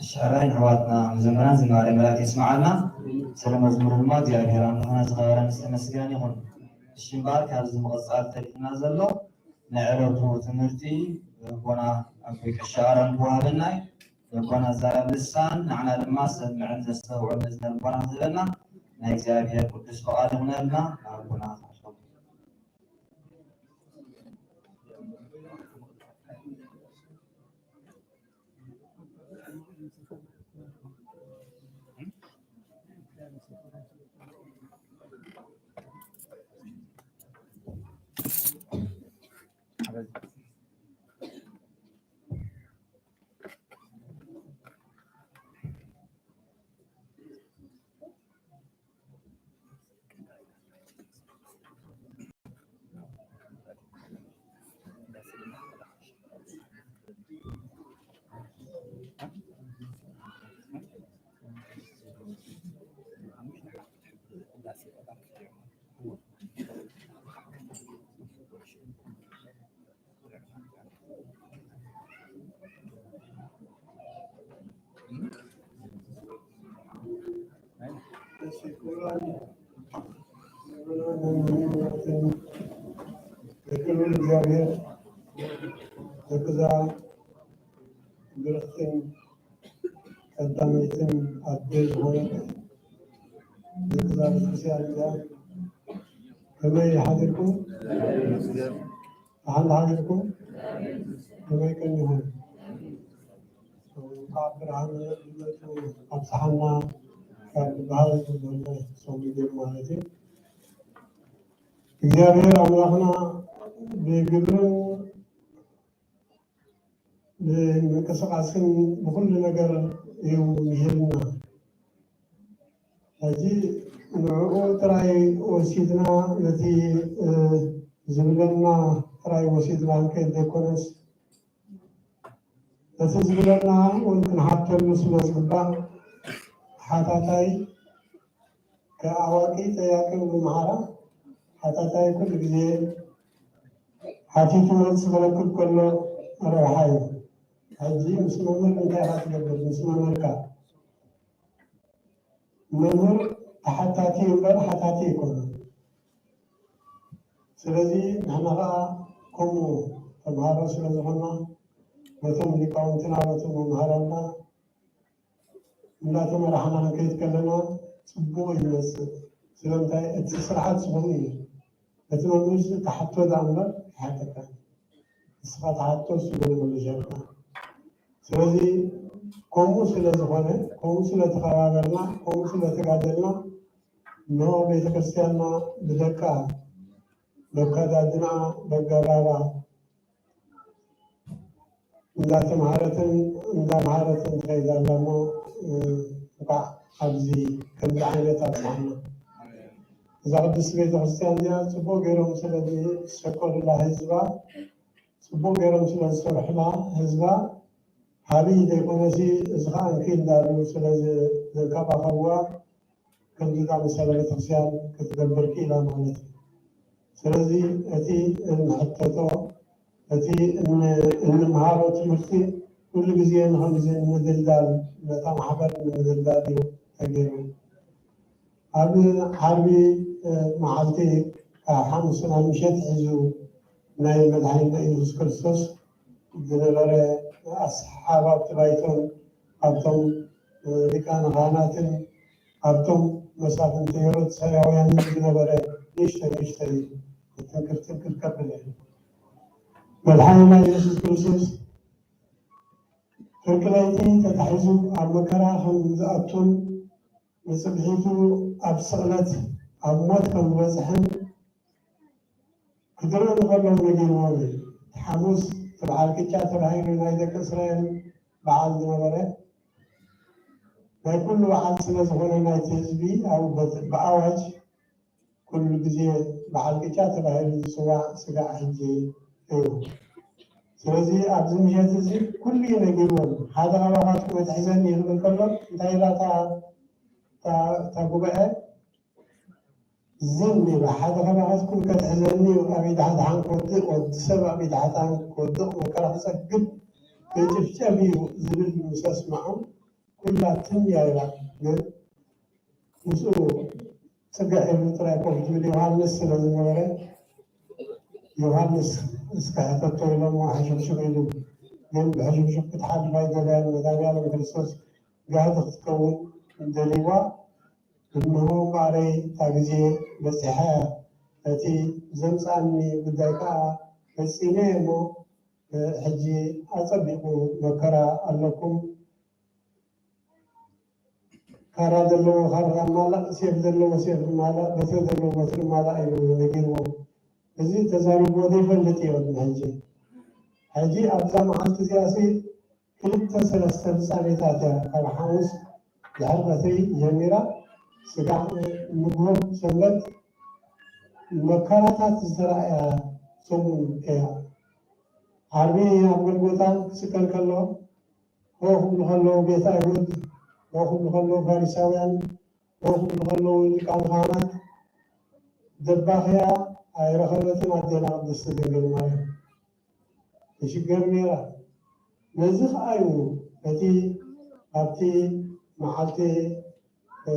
እሺ፣ ሕራይ ንኣሕዋትና መዘምራን ዝማሬ መላእክት የስምዓልና። ስለ መዝሙር ድማ እግዚኣብሔር ኣምላኽና ዝኸበረን ዝተመስገነ ይኹን። እሺ፣ እምበኣር ካብዚ ምቕጻል ተሪፍና ዘሎ ናይ ዕለቱ ትምህርቲ ኣቦና ኣቦይ ቀሺ ኣሮን ክወሃበና እዩ። ኣቦና ዛራብ ልሳን፣ ንዓና ድማ ሰምዕን ዘስተውዕል እዝነ ልቦና ክህበና ናይ እግዚኣብሔር ቅዱስ ፍቓድ ይኹነልና። ናብ ኣቦና ክብር እግዚኣብሔር ነዛ ብርኽትን ቀዳመይትን ኣደ ዝኾነት ነዛ ቤተክርስትያን እዚኣ ከመይ ሓዲርኩም? ደሓን ሓዲርኩም? ከመይ ቀኒኹም? እንኳዕ ብርሃን ልደቱ ኣብጽሓና ካብ ዝበሃል ዘሎ ጾም ጀሚሩ ማለት እዩ። እግዚኣብሔር ኣምላኽና ብግብርን ብምንቅስቃስን ብኹሉ ነገር እዩ ምሂርና። ሕጂ ንዕኡ ጥራይ ወሲድና ነቲ፣ እ፣ ዝብለና ጥራይ ወሲድና ክንከይድ ዘይኮነስ፣ ነቲ ዝብለና እውን ክንሓተሉ ስለ ዝግባእ፣ ሓታታይ ከኣዋቂ ጠያቂ ብምሓራ፣ ሓታታይ ኩሉ ግዜ ሓቲቱ መልሲ ክረክብ ከሎ ረብሓ እዩ። ሕጂ ምስ መምህር እንታይ ኢኻ ትገብር? ምስ መምህርካ። መምህር ተሓታቲ እምበር ሓታቲ ኣይኮነን። ስለዚ ንሕና ኸዓ ከምኡ ተምሃሮ ስለ ዝኾንና፣ ነቶም ሊቃውንትና፣ ነቶም መምሃራንና እንዳተመራሕና ክንከይድ ከለና ጽቡቕ ይመጽእ። ስለምንታይ? እቲ ስርዓት ዝኾነ እዩ። እቲ መምህር እዚ ተሓቶ ደኣ እምበር ኣይሓተካን። ንስኻ ተሓቶ፣ እሱ ገለ መልሰልካ። ስለዚ ከምኡ ስለ ዝኾነ፣ ከምኡ ስለ ተኸባበርና፣ ከምኡ ስለ ተጋደልና፣ እነሆ ቤተክርስትያንና ብደቃ፣ በካዳድንኣ፣ በጋባባ እንዳተምሃረትን እንዳምሃረትን ትኸይድ ኣላ እሞ፣ እ፣ እንኳዕ ኣብዚ ከምዚ ዓይነት ኣብፅሓና። እዛ ቅድስቲ ቤተክርስትያን እዚኣ ፅቡቅ ገይሮም ስለ ዝሸቀሉላ ህዝባ፣ ፅቡቅ ገይሮም ስለ ዝሰርሑላ ህዝባ፣ ሃብይ ዘይኮነሲ እዚ ከዓ እንኪ እንዳሉ ስለ ዝ-፣ ዘንከባኸብዋ፣ ከምዚ ዝኣመሰለ ቤተክርስትያን ክትገብር ክኢላ ማለት እዩ። ስለዚ እቲ እንሕተቶ፣ እቲ እን-፣ እንምሃሮ ትምህርቲ ኩሉ ግዜ ንኸምዚ ንምድልዳል፣ ነታ ማሕበር ንምድልዳል እዩ ተገይሩ። ኣብ ዓርቢ፣ እ፣ መዓልቲ ካብ ሓሙስ ናብ ምሸት ሒዙ ናይ መድሓኒና ኢየሱስ ክርስቶስ ዝነበረ ኣሰሓሓብ ኣብቲ ባይቶን ኣብቶም፣ እ፣ ሊቃነ ካህናትን ኣብቶም መሳፍንቲ ሄሮድሳውያንን ዝነበረ ንእሽተይ ንእሽተይ ትንክፍ ትንክፍ ከብል እዩ። መድሓኒና ኢየሱስ ክርስቶስ ፍርቂ ለይቲ ተታሒዙ ኣብ መከራ ከም ዝኣቱን ንጽብሒቱ ኣብ ስቕለት ኣብ ሞት ከም ዝበጽሕን ክድርኡ ከለዉ ነጊርዎም እዩ። እቲ ሓሙስ እቲ በዓል ቅጫ ተባሂሉ ናይ ደቂ እስራኤል በዓል ዝነበረ ናይ ኩሉ በዓል ስለ ዝኾነ ናይቲ ህዝቢ ኣብኡ በት-፣ ብኣዋጅ ኩሉ ግዜ በዓል ቅጫ ተባሂሉ ዝጽዋዕ ስጋዕ ሕጂ እዩ። ስለዚ ኣብዚ ምሸት እዚ ኩሉ እዩ ነጊርዎም። ሓደ ካባኻትኩም ኣትሒዘኒ ክብል ከሎ እንታይ ኢላ እታ፣ እታ፣ እታ ጉባኤ? ዝም ኢላ፣ ሓደ ካባኻትኩም ከትሕዘኒ እዩ፣ ኣብ ኢድ ሓጥኣን ክወድቕ፣ ወዲ ሰብ ኣብ ኢድ ሓጥኣን ክወድቕ፣ መከራ ክጸግብ፣ ክጭፍጨፍ እዩ ዝብል ምስ ኣስምዖም፣ ኩላ ትም እያ ኢላ። ግን ምስኡ ጽግዕ ኢሉ ጥራይ ኮፍ ዝብል ዮሃንስ ስለ ዝነበረ፣ ዮሃንስ እስከ ሕተቶ ኢሎሞ ሕሹኽሹኽ ኢሉ። ግን ብሕሹኽሹኽ ክትሓልፍ ኣይደለያን። መድኃኔዓለም ክርስቶስ ጋህዲ ክትከውን ደልይዋ። እንሆ እምበኣረይ እታ ግዜ በጺሓ እያ፣ እቲ ዘምጽኣኒ ጉዳይ ከኣ ፈጺመ እየ እሞ፣ ሕጂ ኣጸቢቑ መከራ ኣለኩም። ካራ ዘለዎ ካራ ማላእ፣ ሴፍ ዘለዎ ሴፍ ማላእ፣ በትሪ ዘለዎ በትሪ ማላእ ኢሉ ነጊርዎም። እዚ ተዛሪብዎ ዘይፈልጥ እዩ ቅድሚ ሕጂ። ሕጂ ኣብዛ መዓልቲ እዚኣ ሲ ክልተ ሰለስተ ፍጻሜታት እያ፣ ካብ ሓሙስ ድሕሪ ቀትሪ ጀሚራ ስጋዕ ንግሆ ሰንበት መከራታት ዝተራእያ ሰሙን እያ። ዓርቢ ኣብ ጎልጎታ ክስቀል ከሎ፣ ሆ ክብሉ ከለዉ ቤት ኣይሁድ፣ ሆ ክብሉ ከለዉ ፈሪሳውያን፣ ሆ ክብሉ ከለዉ ሊቃነ ካህናት፣ ደባኽያ ኣይረኸበትን ኣዴና ቅድስቲ ድንግል ማርያም። ትሽገር ነይራ። ነዚ ኸኣ እዩ እቲ ኣብቲ መዓልቲ፣ እ፣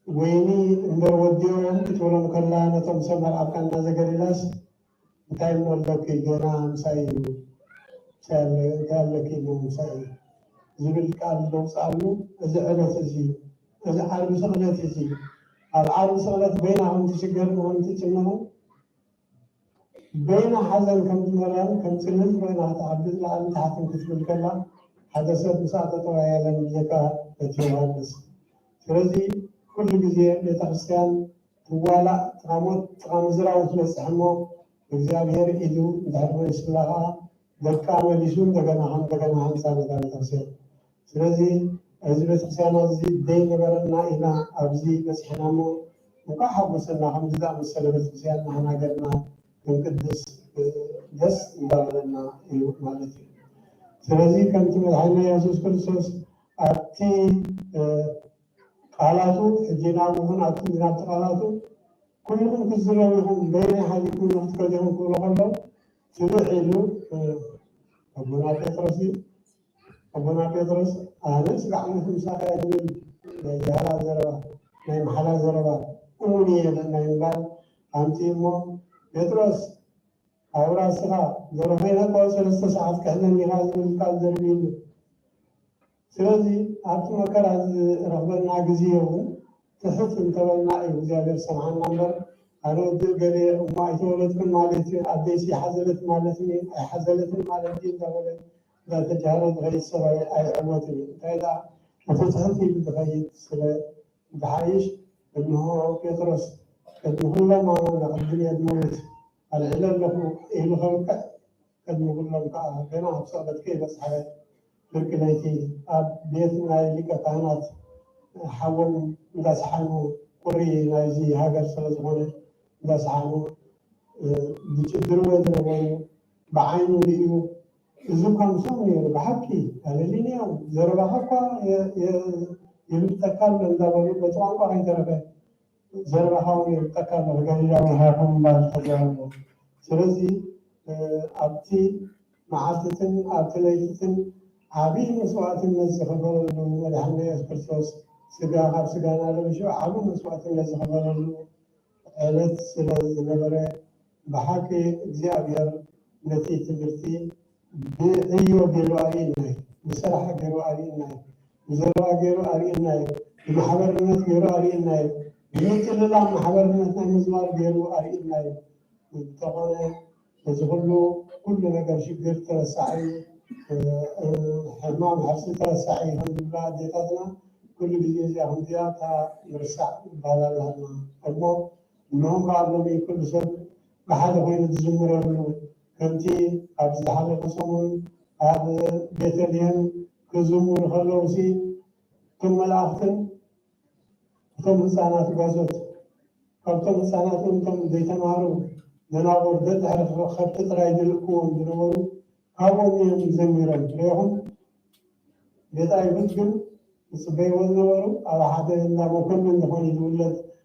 ወይኒ እምበር ወዲኦም ክትብሎም ከላ፣ ነቶም ሰብ መልኣካ፣ "ናዘ ገሊላስ እንታይ እሞ ኣለኪ? ገና ምሳይ እዩ። እንታይ ኣለ-፣ እንታይ ኣለኪ እሞ ምሳይ?" ዝብል ቃል ዘውፅኣሉ እዚ ዕለት እዚ እዩ። እዚ ዓርቢ ስቕለት እዚ እዩ። ኣብ ዓርቢ ስቕለት በይና ከም ትሽገርን ከም ትጭነቕን፣ በይና ሓዘን ከም ትመርዕን ከም ጽልል ኮይና ክትዓቢ ንላዕልን ታሕትን ክትብል ከላ፣ ሓደ ሰብ ምስኣ ጠጠው ኣያለን ብዘይካ እቲ ዮሃንስ። ስለዚ ኩሉ ግዜ ቤተክርስትያን ትዋላእ ጥቓ ሞት ጥቓ ምዝራብ ትበጽሕ እሞ፣ እግዚኣብሔር ኢዱ እንድሕር መሊሱላ ከኣ ደቃ መሊሱ እንደገና ከም እንደገና ሃንጻ ነታ ቤተክርስትያን። ስለዚ እዚ ቤተክርስትያን እዚ ደይ ነበረና ኢና ኣብዚ በጺሕና እሞ፣ እንኳዕ ሓጎሰና። ከምዚ ዝኣመሰለ ቤተክርስትያን ንሕና ገርና ክንቅድስ ደስ እንዳበለና እዩ ማለት እዩ። ስለዚ ከምቲ መድሓኒና የሱስ ክርስቶስ ኣብቲ፣ እ፣ ቃላቱ፣ ሕጂ ናብኡ ይኹን ኣብቲ ናብቲ ቃላቱ፣ "ኩልኹም ክትዝረቡ ኢኹም፣ በየናይ ሓይሊ ኩሉ ክትከዱ ኢኹም?" ክብሎ ከሎ፣ ትብዕ ኢሉ፣ እ፣ ኣቦና ጴጥሮስ እዩ። ኣቦና ጴጥሮስ፣ "ኣነ ስጋዕ ሞት ምሳኻ እየ" ዝብል ናይ ጃህራ ዘረባ፣ ናይ ማሕላ ዘረባ፣ እሙን እየ ናይ ምባል ኣምጺኡ እሞ፣ "ጴጥሮስ፣ ኣብ ራስኻ ዶሮ ኮይና እኮ ሰለስተ ሰዓት ክሕነኒ ኢኻ" ዝብል ቃል ዘርቢሉ። ስለዚ ኣብቲ መከራ ዝረኽበና ግዜ እውን ትሕት እንተበልና እዩ እግዚኣብሔር ሰምዓና እምበር፣ "ኣነ ወዲ እገሌ እሞ ኣይተወለድኩን ማለት እዩ፣ ኣደይሲ ሓዘለት ማለት እዩ፣ ኣይሓዘለትን ማለት እዩ" እንዳበለ እንዳተጃህረ ዝኸይድ ሰብ ኣይ-፣ ኣይዕወትን እዩ። እንታይ ደኣ እቲ ትሕት ኢሉ ዝኸይድ ስለ ዝሓይሽ፣ እንሆ ጴጥሮስ ቅድሚ ኩሎም ኣማልኽቲ ድንየት ሞት ኣልዒለ ኣለኹ ኢሉ ከብቅዕ፣ ቅድሚ ኩሎም ከኣ ገና ኣብ ስቕለት ከይበጽሐ፣ ፍርቂ ለይቲ ኣብ ቤት ናይ ሊቀ ካህናት ሓዎም እንዳሰሓኑ፣ ቁሪ ናይዚ ሃገር ስለ ዝኾነ እንዳሰሓኑ፣ እ፣ ዝጭድርዎ ዝነበሩ ብዓይኑ ርእዩ፣ እዚ እኳ ምስኦም ነይሩ፣ ብሓቂ ጋሊሌያዊ፣ ዘረባኻ እኳ የ-፣ የ-፣ የምልጠካ ኣሎ እንዳበሉ፣ በቲ ቋንቋ ከይተረፈ ዘረባኻ እውን የምልጠካ ኣሎ፣ ጋሊላዊ ሃኹም እምበኣር ተዛረቡ። ስለዚ፣ እ፣ ኣብቲ መዓልትትን ኣብቲ ለይትትን ዓብዪ መስዋዕትነት ዝኸፈለሉ፣ መድሓኒና የሱስ ክርስቶስ ስጋ ካብ ስጋና ለቢሹ ዓብዪ መስዋዕትነት ዝኸፈለሉ ዕለት ስለ ዝነበረ፣ ብሓቂ እግዚኣብሔር ነቲ ትምህርቲ ብዕዮ ገይሩ ኣርእየና እዩ፣ ብስራሕ ገይሩ ኣርእየና እዩ፣ ብዘረባ ገይሩ ኣርእየና እዩ፣ ብማሕበርነት ገይሩ ኣርእየና እዩ፣ ብምትልላም ማሕበርነት ናይ ምዝማር ገይሩ ኣርእየና እዩ። እንተኾነ እዚ ኩሉ፣ ኩሉ ነገር ሽግር ተረሳዒ፣ እ፣ እ፣ ሕማም ሕርሲ ተረሳዒ ከም ዝብላ ኣዴታትና፣ ኩሉ ግዜ እዚኣ ከምዚኣ እታ ምርሳዕ ይበሃላ ኣለና። እሞ እንሆ እምበኣር ሎሚ ኩሉ ሰብ ብሓደ ኮይኑ ዝዝምረሉ፣ ከምቲ ኣብ ዝሓለፈ ሰሙን ኣብ ቤተልሔም ክዝምሩ ከለውሲ፣ እቶም መላእኽትን እቶም ህፃናት ጓሶት፣ ካብቶም ህፃናት እውን እቶም ዘይተማሃሩ ደናቑር ደድሕሪ ከብቲ ጥራይ ዝልእክዎም ዝነበሩ፣ ካብኦም እዮም ዘሚሮም። ርኢኹም? ቤት ኣይሁድ ግን ዝፅበይዎ ዝነበሩ፣ ኣብ ሓደ እንዳ መኮንን ዝኾነ ዝውለድ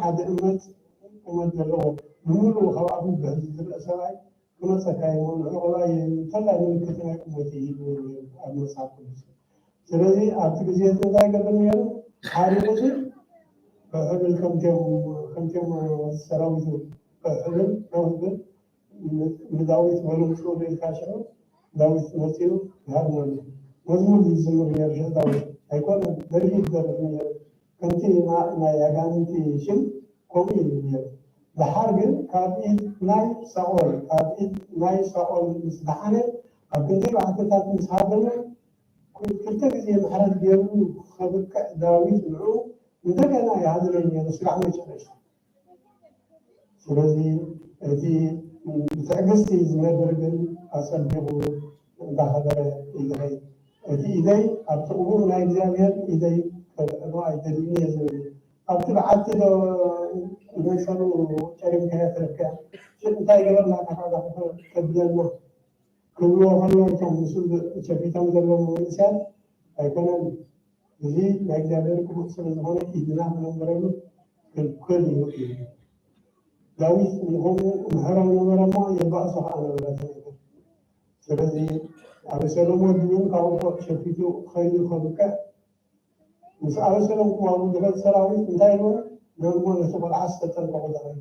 ሓደ እምነት ቁመት ዘለዎ ብምሉኡ ካብ ኣፉ ብሕጂ ዝረአ ሰብኣይ ክመፀካ እዩ። ንዕቑባይ እንተላይ ምልክት ናይ ቁመት እዩ ይብሉ ኣብ መፅሓፍ ቅዱስ። ስለዚ ኣብቲ ግዜ እቲ እንታይ ይገብር ነይሩ? ሓሪቑ እዚ ክሕብል ከምቲኦም ከምቲኦም ሰራዊቱ ክሕብል ከውብል ንዳዊት በሉ ምፅኡ ኢልካ ሽዑ ዳዊት መፂኡ ይሃርመሉ። መዝሙር ዝዝምር ነይሩ ሽዑ ዳዊት ኣይኮነን ደርፊ ይደርፍ ነይሩ። ከምቲ ና- ናይ ኣጋንንቲ ሽም ከምኡ እዩ ነይሩ። ደሓር ግን ካብ ኢድ ናይ ሳኦል ካብ ኢድ ናይ ሳኦል ምስ ደሓነ ኣብ ክንደይ ባሕትታት ምስ ሃደመ ክልተ ግዜ ምሕረት ገይሩ ከብቅዕ ዳዊት ንዑ እንደገና ይሃድመ ነይሩ ስጋዕ መጨረሻ። ስለዚ እቲ ብትዕግስቲ ዝነብር ግን ኣጸቢቑ እንዳኸበረ ይድኸይ። እቲ ኢደይ ኣብቲ ቅቡር ናይ እግዚኣብሔር ኢደይ ከልዕሎ ኣይደልን እየ ዝብል እዩ። ኣብቲ በዓቲ ዶ ነሰሩ ጨሪምካያ ትረከያ ሽጥ እንታይ ገበርና ካካዳ ተብለና ክብልዎ ከሎ እቶም ምስሉ ሸፊቶም ዘለዉ መንእሰያት ኣይኮነን። እዚ ናይ እግዚኣብሔር ቅቡል ስለ ዝኾነ ኢድና ክነንበረሉ ክልክል እዩ እዩ። ዳዊት ንኸምኡ ምሕረው ነበረ እሞ የባእሶ ከዓ ነበረ ተነገር። ስለዚ ኣበሰሎም ወዲውን ካብኡ ሸፊቱ ኸይዱ ከብቅዕ ምስ ኣበሰሎም ክዋጉ ዝበል ሰራዊት እንታይ ኢልዎ? ነሞ ነቲ ቆልዓ ዝተጠንቀቑ ተኸይዱ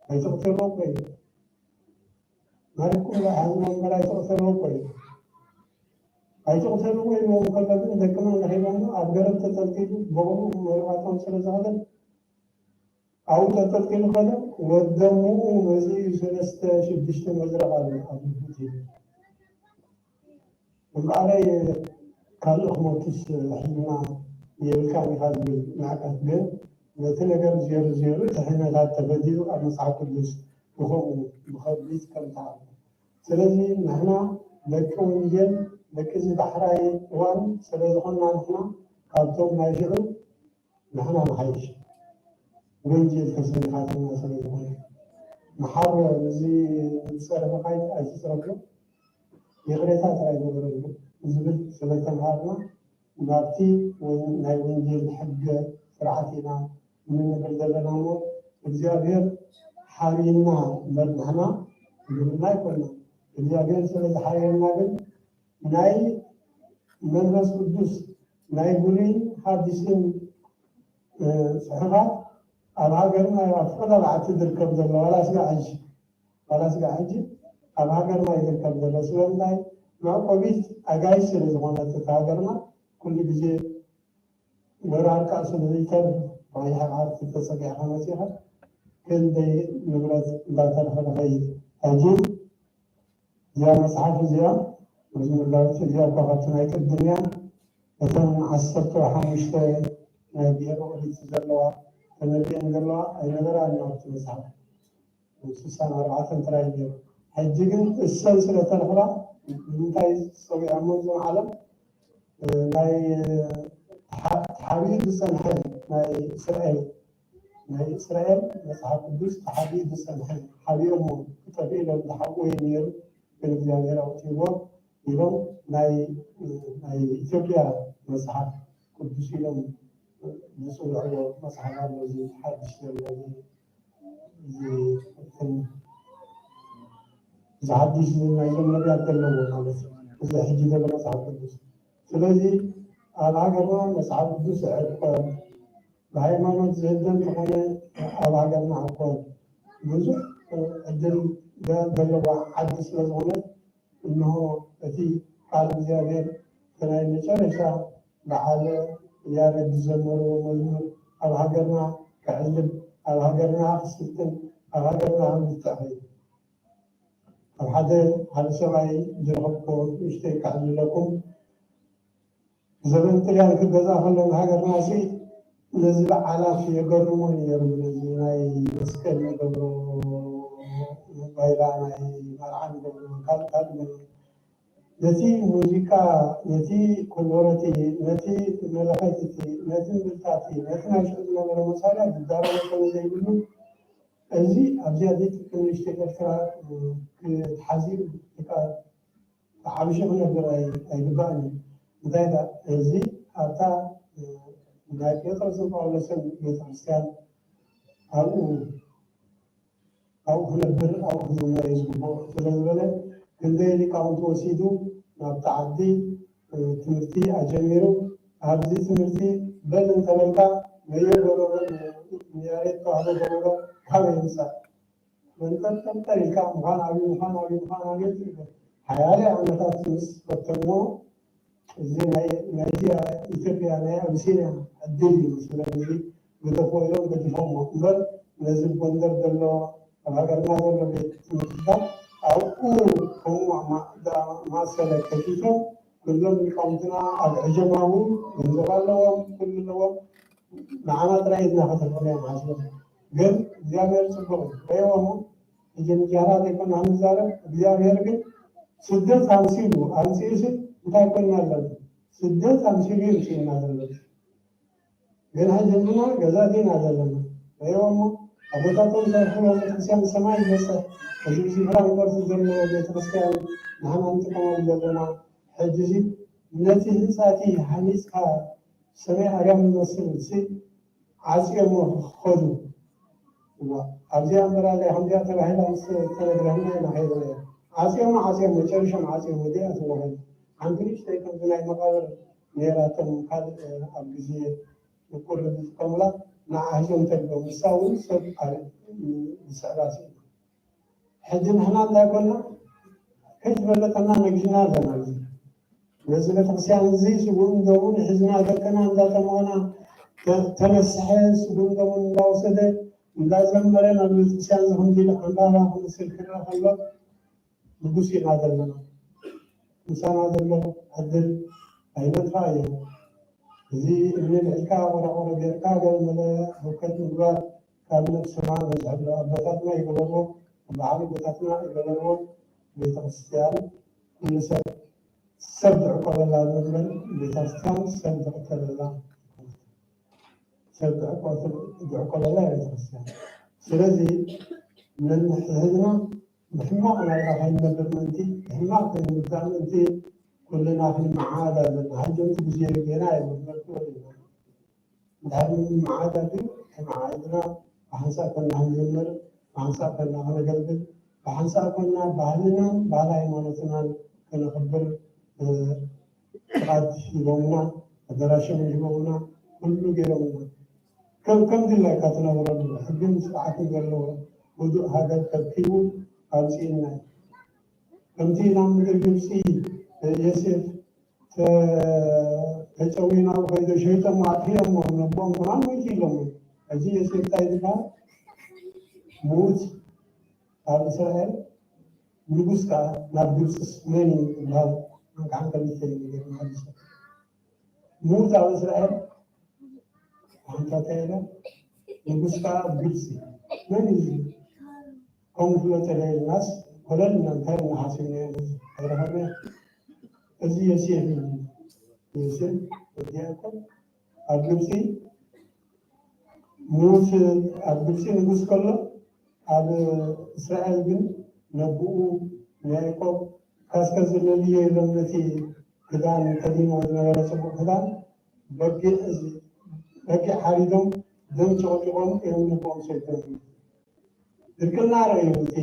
ኣይትቕትሎ እኮ እዩ። ማለትኩም ኣይሃብዎ እምበር ኣይትቕተልዎ እኮ እዩ። ኣይትቕተልዎ ኢልዎም ከሎ ግን ደቅና ንኺቦሞ ኣብ ገረብ ተጠልጢሉ በቕሉ መርባቶም ስለ ዝኸደ ኣብኡ ተጠልጢሉ ከሎ ወደምኡ መዚኡ ሰለስተ ሽዱሽተ መዝረቕ ኣሎ ኣብ ልቡት እዩ። እምበኣረይ ካልእ ክሞትስ ሕልና የብልካን ኢኻ ዝብል ማዕቀፍ ግን ነቲ ነገር ዜሩ ዜሩ እቲ ሕነታት ተፈዲዩ ኣብ መጽሓፍ ቅዱስ ብኸምኡ ብኸቢድ ከምታ ኣሎ። ስለዚ ንሕና ደቂ ወንጌል ደቂ እዚ ዳሕራይ እዋን ስለ ዝኾንና ንሕና ካብቶም ናይ ሽዑ ንሕና ንሓይሽ ወንጌል ተሰሪኻትና ስለ ዝኾነ ንሓሮ እዚ ዝጸረፈካይ ኣይትጽረፎ ይቕሬታ ጥራይ ገበረሉ ዝብል ስለ ተምሃርና ናብቲ ናይ ወንጌል ሕገ ስርዓት ኢና ንነብር ዘለና እሞ እግዚኣብሔር ሓሪና እምበር ንሕና ግብርና ኣይኮና እግዚኣብሔር ስለ ዝሓረና ግን ናይ መንፈስ ቅዱስ ናይ ብሉይን ሓዲስን ፅሑፋት ኣብ ሃገርና ኣብ ፈቐዳ በዓቲ ዝርከብ ዘሎ ዋላ ስጋ ሕጂ ዋላ ስጋ ሕጂ ኣብ ሃገርና ይርከብ ዘሎ ስለምንታይ መዕቆቢት ኣጋይሽ ስለ ዝኾነት እታ ሃገርና ኩሉ ግዜ ወራር ከዓ ስለ ዘይተርፍ ብቐይሕ ባሕሪ ተፀጊዕካ መፂኻ ክንደይ ንብረት እንዳተረፈ ንኸይድ ሕጂ እዚኣ መፅሓፍ እዚኣ መዝሙር ዳዊት እዚኣ እኳ ካብቲ ናይ ቅድም እያ እተን ዓሰርተ ሓሙሽተ ናይ ብሄር ኦሪት ዘለዋ ተመሪኤን ዘለዋ ኣይነበራን ኣብቲ መፅሓፍ ስሳን ኣርባዕተን ጥራይ ነይሩ ሕጂ ግን እሰን ስለ ተረኽባ ንምንታይ ፀዊዖሞ እዞም ዓለም ናይ ተሓቢኡ ዝፀንሐ ናይ እስራኤል ናይ እስራኤል መፅሓፍ ቅዱስ ተሓቢኡ ዝፀንሐ ሓቢኦሞ ክጠፍእ ኢሎም ዝሓብኡ እዩ ነይሩ ግን እግዚኣብሔር ኣውፅዎ ኢሎም ናይ ናይ ኢትዮጵያ መፅሓፍ ቅዱስ ኢሎም ዝፅውዕዎ መፅሓፍ ኣሎ እዚ ሓድሽ ዘሎ እዚ ሓድሽ ናይዞም ነቢያት ዘለዎ ማለት እዩ። እዚ ሕጂ ዘሎ መፅሓፍ ቅዱስ። ስለዚ ኣብ ሃገርና መፅሓፍ ቅዱስ ኣይኮን ብሃይማኖት ዝህደም ዝኾነ ኣብ ሃገርና ኣይኮን ብዙሕ ዕድል ዘለዎ ዓዲ ስለዝኾነ እንሆ እቲ ቃል እግዚኣብሔር እቲ ናይ መጨረሻ በዓል ያሬድ ዝዘመርዎ መዝሙር ኣብ ሃገርና ክዕልብ ኣብ ሃገርና ክስልጥን ኣብ ሃገርና ክምልጥዕ ኸይኑ ኣብ ሓደ ሓደ ሰብኣይ ዝረኸብኩዎ ንእሽተይ ክዕልለኩም ዘበን ጥልያን ክገዝኣ ከሎ ንሃገርና ሲ ነዚ በዓላት የገርሞ ነይሩ ነዚ ናይ መስቀል ንገብሮ ባይላ ናይ መርዓ ንገብሮ ካልእ ካልእ ነቲ ሙዚቃ ነቲ ኮሎረቲ ነቲ መለኸትቲ ነቲ ምብልታቲ ነቲ ናይ ሽዑ ዝነበረ መሳርያ ዝዳረጎ ከሎ ዘይብሉ እዚ ኣብዚኣ ቤት ትንሽ ኤርትራ ክትሓዚብ ዓብሸ ክነብር ኣይግባእን እዩ። እንታይ እዚ ኣብታ ናይ ጴጥሮስን ጳውሎስን ቤተክርስትያን ኣብኡ ኣብኡ ክነብር ኣብኡ ክዝመር እዩ ዝግብኦ ስለ ዝበለ ክንደይ ሊቃውንቲ ወሲዱ ናብቲ ዓዲ ትምህርቲ ኣጀሚሩ። ኣብዚ ትምህርቲ በል እንተበልካ፣ መዮ ጎረሮ፣ ንያሬድ ተዋህዶ ጎረሮ ካበይ ይምጻእ? መንጠልጠልጠል ኢልካ፣ ምዃን ኣብዩ፣ ምዃን ኣብዩ፣ ምዃን ኣብዩ ትብል። ሓያለ ዓመታት ምስ ፈተንዎ፣ እዚ ናይ፣ ናይቲ ኢትዮጵያ ናይ ኣቢሲንያ ዕድል እዩ ስለኒ፣ ግደፍዎ ኢሎም ገዲፎምዎ እምበር፣ ነዚ ጎንደር ዘሎ፣ ኣብ ሃገርና ዘሎ ቤት ትምህርትታት ኣብኡ ከምኡ ማ-፣ ዝኣመሰለ ከፊቶም፣ ኩሎም ሊቃውንትና ኣብ ዕጀማሙ ገንዘብ ኣለዎም፣ ኩሉ ኣለዎም። ንዓና ጥራይ ኢድና ከተልዕሎ እዮም ሓሲቦም። ግን እግዚኣብሔር ጽቡቕ እዩ። ርእይዎ እሞ፣ ሕጂ ንጃህራ ዘይኮና ንዛረብ፣ እግዚኣብሔር ግን ስደት ኣምሲሉ፣ ኣምሲኡሲ እንታይ ኮይና ኣለና? ስደት ኣምሲሉ እዩ ኣምሲኡና ዘሎ። ግን ሕጂ ንሕና ገዛእቲ ኢና ዘለና። ርእይዎ እሞ፣ ኣቦታቶም ሰርሕዎ ቤተክርስትያን ሰማይ ይበጽሕ። እዚ፣ እዚ ፍራንክፈርት ዘሎ ቤተክርስትያን ንሕና ንጥቀመሉ ዘለና። ሕጂ እዚ ነቲ ህንጻ እቲ ሃኒጽካ ሰማይ ኣርያም ዝመስል ሲ ዓጽዮሞ ክኸዱ። እዋ፣ ኣብዚኣ እምበር ኣለ፣ ከምዚኣ ተባሂላ ምስ ተነግረና ኢና ከይድና። ዓጽዮሞ፣ ዓጽዮሞ፣ ጨሪሾም ዓጽዮሞ፣ እዚኣ ተባሂላ። ሓንቲ ንእሽተይ ከምዚ ናይ መቓብር ነይራቶም፣ ካልእ ኣብ ግዜ ምቁር ዝጥቀሙላ፣ ንዓ ሒዞም ተግቦም። ንሳ እውን ሰብ ኣብ ዝስዕባ ስኢና። ሕጂ ንሕና እንታይ ኮና? ከይተፈለጠና ነጊና ኣለና። እዚ ነዚ ቤተክርስትያን እዚ ስጉም ደሙን ሒዝና ደቅና እንዳጠመቐና ተ-፣ ተነስሐ፣ ስጉም ደሙን እንዳወሰደ እንዳዘመረ ናብ ቤተክርስትያን እዚ ከምዚ ኢሉ ዕምባባ ክመስል ክረአ ከሎ ንጉስ ኢና ዘለና። ምሳና ዘሎ ዕድል ኣይነጥፋ እየ። እዚ እምኒ ልዒልካ ቆራቆሮ ጌርካ ገለ መለ ህውከት ምግባር ካብ ነብስና ነዝሕሎ። ኣቦታትና ይገበርዎ፣ በዓል ኣቦታትና ይገበርዎ። ቤተክርስትያን ኩሉ ሰብ፣ ሰብ ዝዕቆበላ እምበር ቤተክርስትያን ሰብ ዝቕተለላ፣ ሰብ ዝዕቆ-፣ ዝዕቆበላ እያ ቤተክርስትያን። ስለዚ ነንሕድሕድና ብሕማቕ ናብራ ከይንነብር ምእንቲ፣ ብሕማቕ ከይንውዳእ ምእንቲ፣ ኩልና ክንመዓድ ኣለና። ሕጂ እቲ ግዜ ጌና እዩ፣ ክንነብር ኢና። እንድሕር ምምዓድ ግን ተመዓዒድና፣ ብሓንሳእ ኮና ክንዝምር፣ ብሓንሳእ ኮና ከነገልግል፣ ብሓንሳእ ኮና ባህልናን ባህሊ ሃይማኖትናን ከነኽብር፣ እ፣ ፍቓድ ሂቦምና፣ ኣደራሾም ሂቦምና፣ ኩሉ ገይሮምና። ከም፣ ከም ድላይካ ትነብረሉ ሕግን ስርዓትን ዘለዎ ህዱእ ሃገር ከርኪቡ ኣምጺእና እዩ። ከምቲ ናብ ምድሪ ግብጺ ዮሴፍ ተ-፣ ተጨውዩ ናብኡ ከይዱ ሸይጦሞ ኣጥፊኦሞ፣ ነቦኦም ከማን ሞይቱ ኢሎሞ። ሕጂ ዮሴፍ እንታይ ዝበሃል? ምዉት ኣብ እስራኤል፣ ንጉስ ከኣ ናብ ግብጽስ መን እዩ ዝበሃል? ሓንቲ ሓንቲ ነገር ማለት እዩ። ምዉት ኣብ እስራኤል፣ ሓንሳብ እንታይ ኢለ? ንጉስ ከኣ ኣብ ግብጺ መን እዩ? ከምኡ ፍለጦ ኢልናስ ኮለል ኢና፣ እንታይ ኢና ሓሲብናዮ? ኣይረኸብናዮ። እዚ ዮሴፍ እዩ። ዮሴፍ ወዲ ያዕቆብ ኣብ ግብጺ ምዉት፣ ኣብ ግብጺ ንጉስ ከሎ፣ ኣብ እስራኤል ግን ነቦኡ ንያዕቆብ ካስከ ዝለልዮ ኢሎም ነቲ ክዳን ተዲንዎ ዝነበረ ጽቡቕ ክዳን በጊዕ፣ በጊዕ ሓሪዶም ደም ጨቕጢቖም እዮም ነቦኦም ሰይዶም። ድርቅና ርእዩ እቲ፣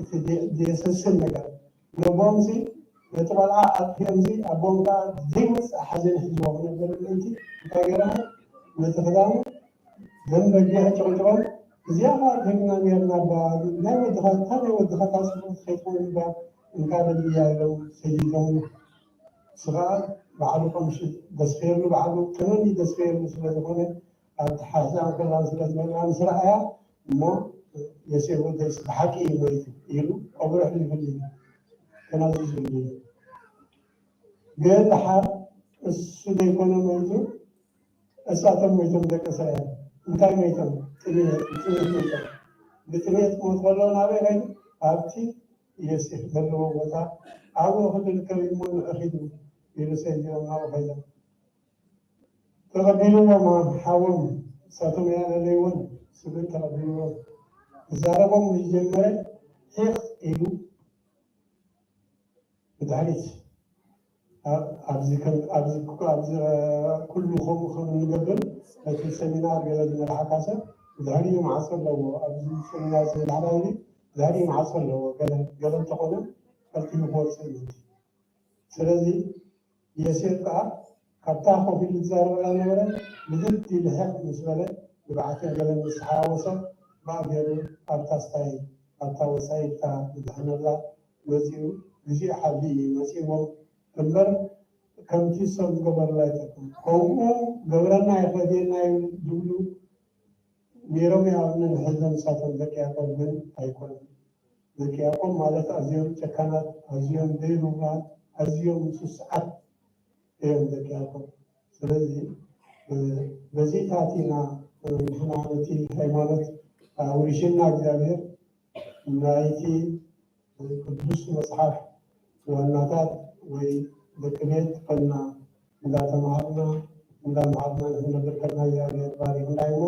እቲ ደ-፣ ዘየሰስን ነገር። ነቦምሲ ነቲ ቆልዓ ኣጥፊኦምሲ ኣቦም ከኣ ዘይወጽእ ሓዘን ሒዝዎ ክነብር ምእንቲ እንታይ ገይሮም? ነቲ ክዳኑ ደም በጊዕ ጨቕጭቖም፣ እዚኣ ከኣ ትህብና ነርና እባ፣ ናይ ወድኻ፣ እታ ናይ ወድኻ እታ ጽብቕቲ ከይትኸውን እባ፣ እንካ ደልያ ኢሎም ሰዲዶም። ንሱ ከኣ ባዕሉ ቀምሽ ደስከየሉ፣ ባዕሉ ቀመሚ ደስከየሉ ስለ ዝኾነ፣ ኣብቲ ሓሕዛ ከላ ስለ ዝበላ ምስ ረኣያ፣ እሞ ዮሴፍ ወደይስ ብሓቂ እዩ ሞይቱ ኢሉ ቀብሩ ኣሕሊፉሉ እዩ፣ ተናዚዙሉ እዩ። ግን ደሓር እሱ ዘይኮነ ሞይቱ፣ እሳቶም ሞይቶም ደቂ እስራኤል። እንታይ ሞይቶም? ጥሜት፣ ብጥሜት ሞይቶም። ብጥሜት ክሞት ከሎ ናበይ ከይዱ? ኣብቲ ዮሴፍ ዘለዎ ቦታ ኣብኡ ክልከብ እሞ ንዕኺዱ ኢሉ ሰይድዎም ናብኡ ከይዶም። ተቐቢልዎም ሓዎም፣ እሳቶም ያለለይዎን ስብን ተቐቢልዎም። ክዛረቦም ዝጀመረ ሒቕ ኢሉ ብድሕሪት ኣ-፣ ኣብዚ ከም፣ ኣብዚ ኩ-፣ ኣብዚ፣ እ፣ ኩሉ ከምኡ ከም እንገብር ነቲ ሰሚናር ገለ ዝመርሓካ ሰብ ብድሕሪኡ ማዕጾ ኣለዎ። ኣብዚ ሰሚናር እዚ ላዕላይ እዚ ብድሕሪኡ ማዕጾ ኣለዎ። ገለ፣ ገለ እንተኾነ ቀልጢፉ ክወጽእ እዩ። ስለዚ ዮሴፍ ከዓ ካብታ ኮፍ ኢሉ ዝዛረበላ ነበረ፣ ብድድ ኢሉ ሕቕ ምስ በለ፣ ንብዓትን ገለን ምስ ተሓዋወሰ፣ ባእ ገይሩ ኣብታ ስታይ፣ ኣብታ ወሳኢትካ ዝድሕነላ መጺኡ፣ ግዜኡ ሓልዩ እዩ መጺእዎም እምበር፣ ከምቲ ሰብ ዝገበሩላ ኣይጠቅም። ከምኡ ገብረና ይኸድየና እዩ ዝብሉ ነይሮም እዮም። ኣብ ነንሕድሕዶም ንሳቶም ደቂ ያዕቆብ ግን ኣይኮኑን። ደቂ ያዕቆብ ማለት ኣዝዮም ጨካናት፣ ኣዝዮም ዘይርህሩሃት፣ ኣዝዮም ስሱዓት እዮም ደቂ ያዕቆብ። ስለዚ፣ እ፣ በዚታት ኢና፣ እ፣ ንሕና ነቲ ሃይማኖት ኣውሪሽና እግዚኣብሔር ናይቲ ቅዱስ መጽሓፍ ዋናታት ወይ ደቂ ቤት ኮይና እንዳተማሃርና፣ እንዳመሃርና ንክንነብር ከለና እግዚኣብሔር ባሪኽና እሞ፣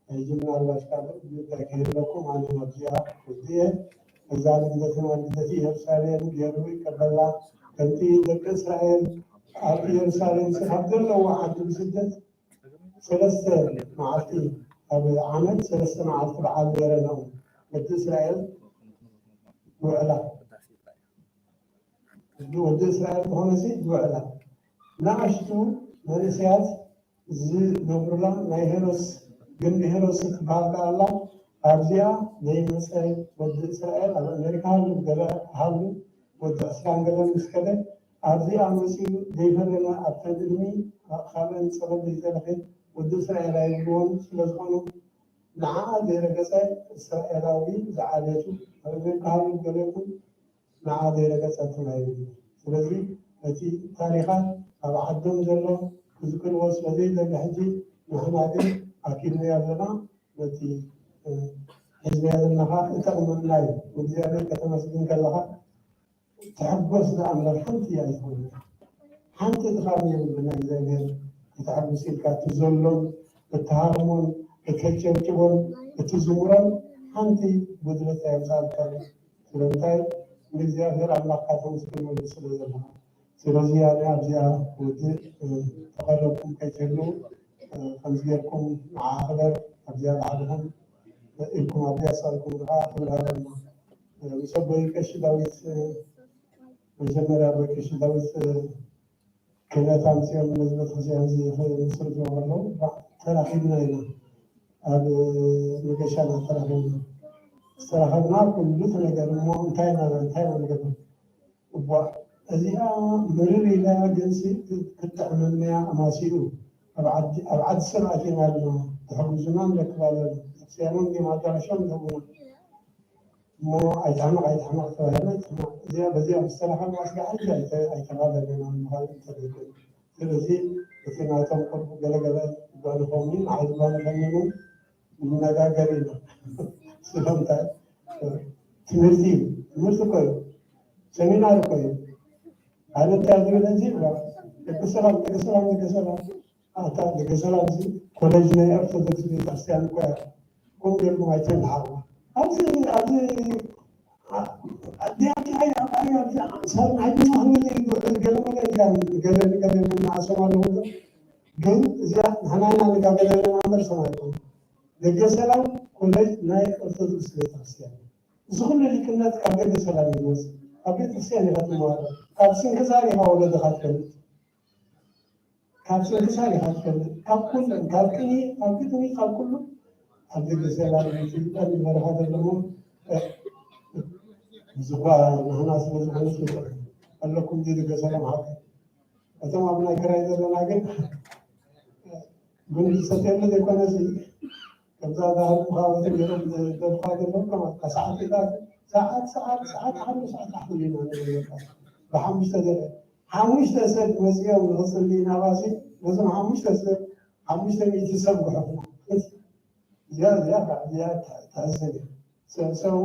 ሕጂ ምናልባት ካልእ ጉዳይ ከይህለኩም ኣነ ኣብዚኣ ወዲኤ። እዛ ልደትና ልደት ኢየሩሳሌም ገይሩ ይቀበላ። ከምቲ ደቂ እስራኤል ኣብ ኢየሩሳሌም ስኻብ ዘለዋ ዓዲ ብስደት ሰለስተ መዓልቲ፣ ኣብ ዓመት ሰለስተ መዓልቲ በዓል ገይረና ወዲ እስራኤል ውዕላ። ወዲ እስራኤል ዝኾነ ሲ ውዕላ። ንኣሽቱ መንእሰያት ዝነብሩላ ናይ ሄሮስ፣ ግንቢ ሄሮስ ትበሃል ከኣ ኣላ። ኣብዚኣ ዘይመጸ ወዲ እስራኤል ኣብ ኣሜሪካ ሃሉ፣ ገለ ሃሉ፣ ወዲ ዕስራን ገለን ምስ ከደ ኣብዚኣ መጺኡ ዘይፈለመ ኣብተን እድሚ ካልኦን ጸበል ዘይተረፈ ወዲ እስራኤል ኣይብልዎን ስለ ዝኾኑ ንዓኣ ዘይረገጸ እስራኤላዊ ዝዓበየቱ ኣብ ኣሜሪካ ሃሉ ገለ ይኹን ንዓ ዘይረገጸትን ኣይብሉ። ስለዚ እቲ ታሪኻት ኣብ ዓዶም ዘሎ ክዝክርዎ ስለ ዘይደሊ ሕጂ ንሕና ግን ኣኪብናዮ ኣለና። ነቲ፣ እ፣ ሒዝናዮ ዘለኻ ይጠቕመና እዩ። ንእግዚኣብሔር ከተመስግን ከለኻ ትሕጎስ ደኣ እምበር ሓንቲ ኣይትኾንን። ሓንቲ ድኻም የብሉን። እግዚኣብሔር ከተሕጉስ ኢልካ እቲ ዘሎን እትሃርሞን እተጨብጭቦን እትዝምሮን ሓንቲ ጉድለት ኣየምጽኣልካን። ስለምንታይ? ንእግዚኣብሔር ኣምላኽካ ተመስግነሉ ስለ ዘለኻ። ስለዚ ኣነ ኣብዚኣ ውድእ፣ እ፣ ተቐረብኩም ከይትህልዉ፣ እ፣ ከምዚ ጌርኩም ንዓ ክበር ኣብዚኣ ባዕልኹም ኢልኩም ኣብ ቢያሳ ኢልኩም ከዓ ክብሪ ሃበና። እ፣ ምስ ኣቦይ ቀሺ ዳዊት፣ እ፣ መጀመርያ ኣቦይ ቀሺ ዳዊት፣ እ፣ ክህነት ኣምፅኦም ነዚ ቤተክርስትያን እዚ ክምስርትዎ ከለዉ ተራኺብና ኢና። ኣብ መገሻና ተራኺብና። ዝተራኸብና ኩሉ እቲ ነገር እሞ እንታይ ኢና፣ እንታይ ኢና ንገብር? እዋእ፣ እዚኣ ምርር ኢላ ግን ሲ ክትጥዕመና እያ ኣማሲኡ። ኣብ ዓዲ፣ ኣብ ዓዲ ሰብ ኣቲና ኣለና። ትሕግዙና ንረክብ ኣለና። ቤተክርስትያኖም ድዮም ኣዳራሾም ይህቡና። እሞ ኣይትሕመቕ፣ ኣይትሕመቕ ተባሂልና ኣይትሕመቕ። እዚኣ፣ በዚኣ ምስ ተራኸብና ስጋዕ ሕጂ ኣይተ-፣ ኣይተባለለናን ምዃኑ እንተደይኮነ። ስለዚ እቲ ናቶም ቁሩብ ገለገለ ዝጓንፎምን ንዓይ ዝጓንፈንን ንነጋገር ኢና። ስለምንታይ? ትምህርቲ እዩ። ትምህርቲ እኮ እዩ። ሰሚናር እኮ እዩ። ኣነ እንታይ ዝብል ሕጂ፣ ደቂ ሰላም፣ ደቂ ሰላም፣ ደቂ ሰላም። ኣታ ደቂ ሰላም እዚ ኮሌጅ ናይ ኦርቶዶክስ ቤተክርስትያን እኮ እያ። ከምኡ ጌርኩም ኣይተናሓቑ። ኣብዚ፣ ኣብዚ፣ ኣ-፣ ኣዲኣ እንታይ ኣብ ኣይ ኣብዚ ኣንሳር ናይ ድማ ህብል ይውዕል ገለ መለ ኢልካ ገለ ገለ እናኣሰማ ኣለዉ። ግን እዚኣ ንሕና ኢና ንጋገ ዘለና እምበር ሰማይ ኣይኮነን። ደገ ሰላም ኮሌጅ ናይ ኦርቶዶክስ ቤተክርስትያን። እዚ ኩሉ ሊቅነት ካብ ደገ ሰላም እዩ ዝመጽእ። ካብ ቤተክርስትያን ኢኻ ትመሃሮ። ካብ ስንክሳር ኢኻ ወለድኻ ትፈልጥ። ካብ ስንክሳር ኢኻ ትፈልጥ። ካብ ኩሉ፣ ካብ ቅኔ፣ ካብ ግጥሚ፣ ካብ ኩሉ ኣብ ደገ ሰላም እዩ ዝፍለጥ። በረኻ ዘለዎም፣ እ፣ እዚ እኳ ንሕና ስለ ዝኾነ ኣለኩም ደገ ሰላም ሓቂ። እቶም ኣብ ናይ ክራይ ዘለና ግን፣ እ፣ ግን ዝሰትየሉ ዘይኮነሲ፣ ከምዛ ዳርኩ ካብ እቲ ገይሮም ዘደርፋ ዘለዉ ከማን፣ ካብ ሰዓት ኢላ፣ ሰዓት፣ ሰዓት፣ ሰዓት፣ ሓሙሽተ ሰዓት ኣሕሊና ንብል በቃ። ብሓሙሽተ ደቂቕ፣ ሓሙሽተ ሰብ መጺኦም ንኽጽሊ ናባሲ፣ ነዞም ሓሙሽተ ሰብ፣ ሓሙሽተ ሚእቲ ሰብ ጉሐፍና። እዚኣ፣ እዚኣ፣ እዚኣ ተሕዝን እያ። ሰብ፣ ሰብ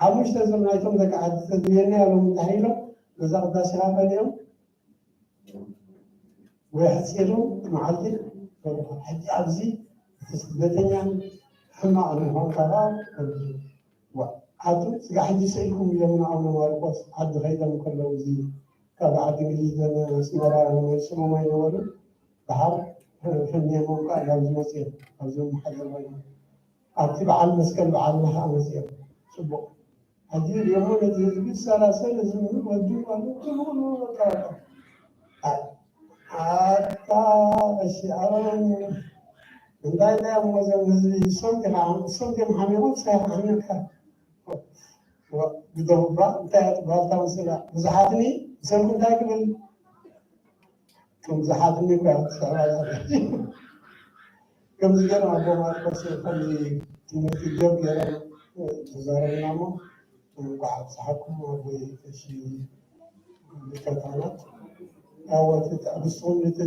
ሓሙሽተ ሰብ ናይቶም ደቂ ዓዲ ተድልየና እዮም እንድሕር ኢሎም፣ ነዛ ቅዳሴ ሃበል እዮም። ወይ ሕፂሩ መዓልቲ። ሕጂ ኣብዚ እቲ ስደተኛን ሕማቕ ምዃንካ ከዓ፣ ዋ፣ ኣቱ ስጋ ሕጂ ስኢልኩም ኢሎምና ኣቡነ ማርቆስ ዓዲ ከይዶም ከለዉ፣ እዚ ካብ ዓዲ እንግሊዝ ኣስመራ ንመልስዎም ኣይነበሩ። ደሓር ፈንየሞም ከዓ ናብዚ መፅኦም፣ ኣብዚ መሓደር ኮይኖም። ኣብቲ በዓል መስቀል በዓልና ከዓ መፅኦም። ፅቡቕ። ሕጂ ሪኦሞ ነቲ ህዝቢ ሰላሰል ህዝቢ ወዲ ማለት ኩሉ ኩሉ በቃ በቃ። ኣይ፣ እሺ፣ ኣሮን እንታይ እንታይ እሞ እዞም ህዝቢ እሶም ዲኻ እሶም ዲም ሓሚቑ ሰ ሓሚቕካ ግደፉ እባ እንታይ እያ ትበሃል እታ ምስላ ብዙሓትኒ እሶም እንታይ ክብል እቶም ብዙሓትኒ እኳ ትስዕባ ከምዚ ገይሮም ኣቦ ማርቆስ ከምዚ ትምህርቲ ገብ ገይሮም ተዛረብና እሞ እንኳዕ ኣብፀሓኩም ኣቦይ ቀሺ ሊቀ ካህናት። ያው እቲ ትዕግስቱን እቲ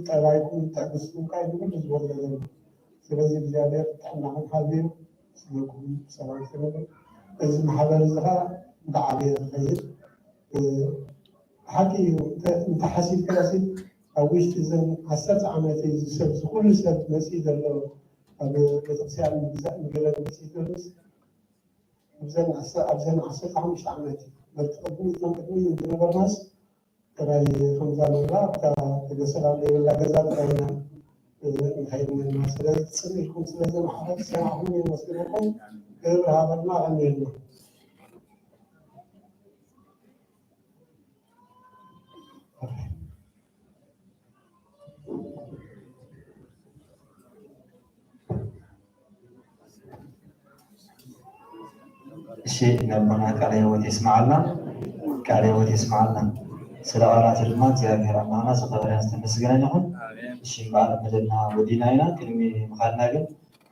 ጠባይኩም ትዕግስቱን ከዓ ንኩሉ ዝበለ ዘሎ። ስለዚ እግዚኣብሔር ጥዕናኹም ሃብዩ ስመኩም ሰላም ስምብል እዚ ማሕበር እዚ ከዓ እንዳዓበየ ዝኸይድ ሓቂ እዩ። እንተሓሲብካ ሲ ኣብ ውሽጢ እዘን ዓሰርተ ዓመት እዚ ሰብ ዝኩሉ ሰብ መፅኢ ዘሎ ኣብ ቤተክርስትያን ምግዛእ ንገለ መፅኢ ዘሎ ኣብዘን ዓሰርተ ሓሙሽተ ዓመት እዩ። በቲ ቅድሚ እቶም ቅድሚ ዝነበርናስ ጥራይ ከምዛ መራ ኣብታ ተገሰላ ዘይብላ ገዛ ጥራይ ኢና ንኸይድ ነና። ስለዚ ፅን ኢልኩም ስለዚ ማሕበር ዝሰማዕኹም የመስግነኩም። ክብሪ ሃበልና። ቀኒልና። እሺ ነቦና ቃለ ህይወት የስማዓልና፣ ቃለ ህይወት የስማዓልና። ስለ ቃላቱ ድማ እግዚኣብሔር ኣምላኽና ዝኸበረን ዝተመስገነን ይኹን። እሺ እምበኣር መደብና ወዲእና ኢና። ቅድሚ ምኻድና ግን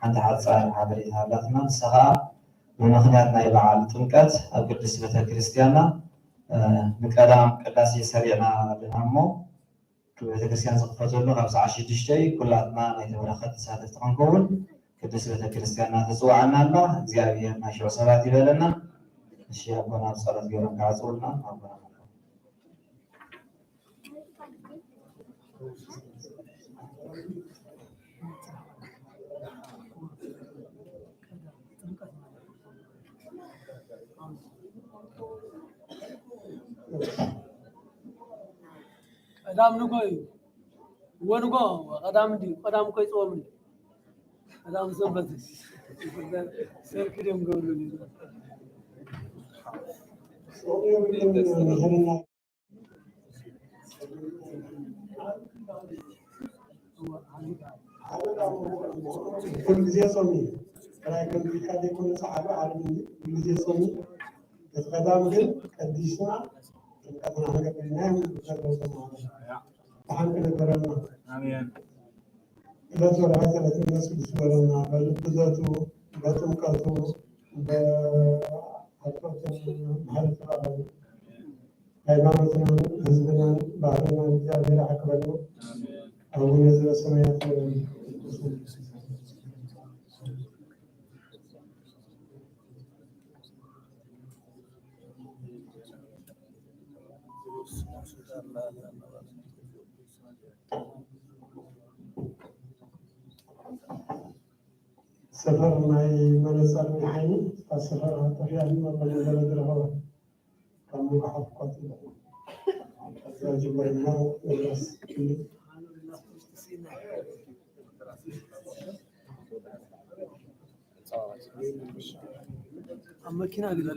ሓንቲ ሓጻር ሓበሬታ ኣላትና። ንሳ ኸኣ ብምኽንያት ናይ በዓል ጥምቀት ኣብ ቅድስት ቤተ ክርስቲያንና ንቀዳም ቅዳሴ ሰሪዕና ኣለና እሞ ቤተክርስትያን ዝኽፈተሉ ካብ ሰዓት ሽዱሽተ እዩ። ኩላትና ናይቲ በረኸት ተሳተፍቲ ክንከውን ቅድስት ቤተክርስትያንና ትፅውዓና ኣላ። እግዚኣብሔር ናይ ሽዑ ሰባት ይበለና። እሺ ኣቦና ብፀሎት ገይሮም ክዓፅውልና ኣቦና ቀዳም ንጎ እዩ። ወንጎ ቀዳም እንዲ ቀዳም እኮ ይፅወም እንዲ ቀዳም ሰንበት ሰርክ ድም ገብሩ ኩሉ ግዜ ጾም እዩ። ጥራይ ከም ኢልካ ዘይኮነ ጸዓዱ ዓርቢ እንጂ ኩሉ ግዜ ጾም እዩ። እቲ ቀዳም ግን ቀዲስና ጥምቀትና ክንገብር ኢና እዮም ዘለዉ ተማሃሮ። ደሓን ክነበረና። ኣሜን። ዕለት ወርሒ ዕለት መንፈስ ቅዱስ ይበለና። በልደቱ፣ በጥምቀቱ፣ በሃይማኖትናን ህዝብናን ባህልናን እግዚኣብሔር ያክብረልና። ኣቡነ ዘበሰማያት ይበለና። ሰፈር ናይ መነፀር ናይ ዓይኒ እታ ሰፈር ጠፊኣኒ መበል ዝበለ ዝረኸበ ካብ ሙሉ ሓፍኳት ይበል እዛ ጅበርና ንብረስ ኣብ መኪና ግን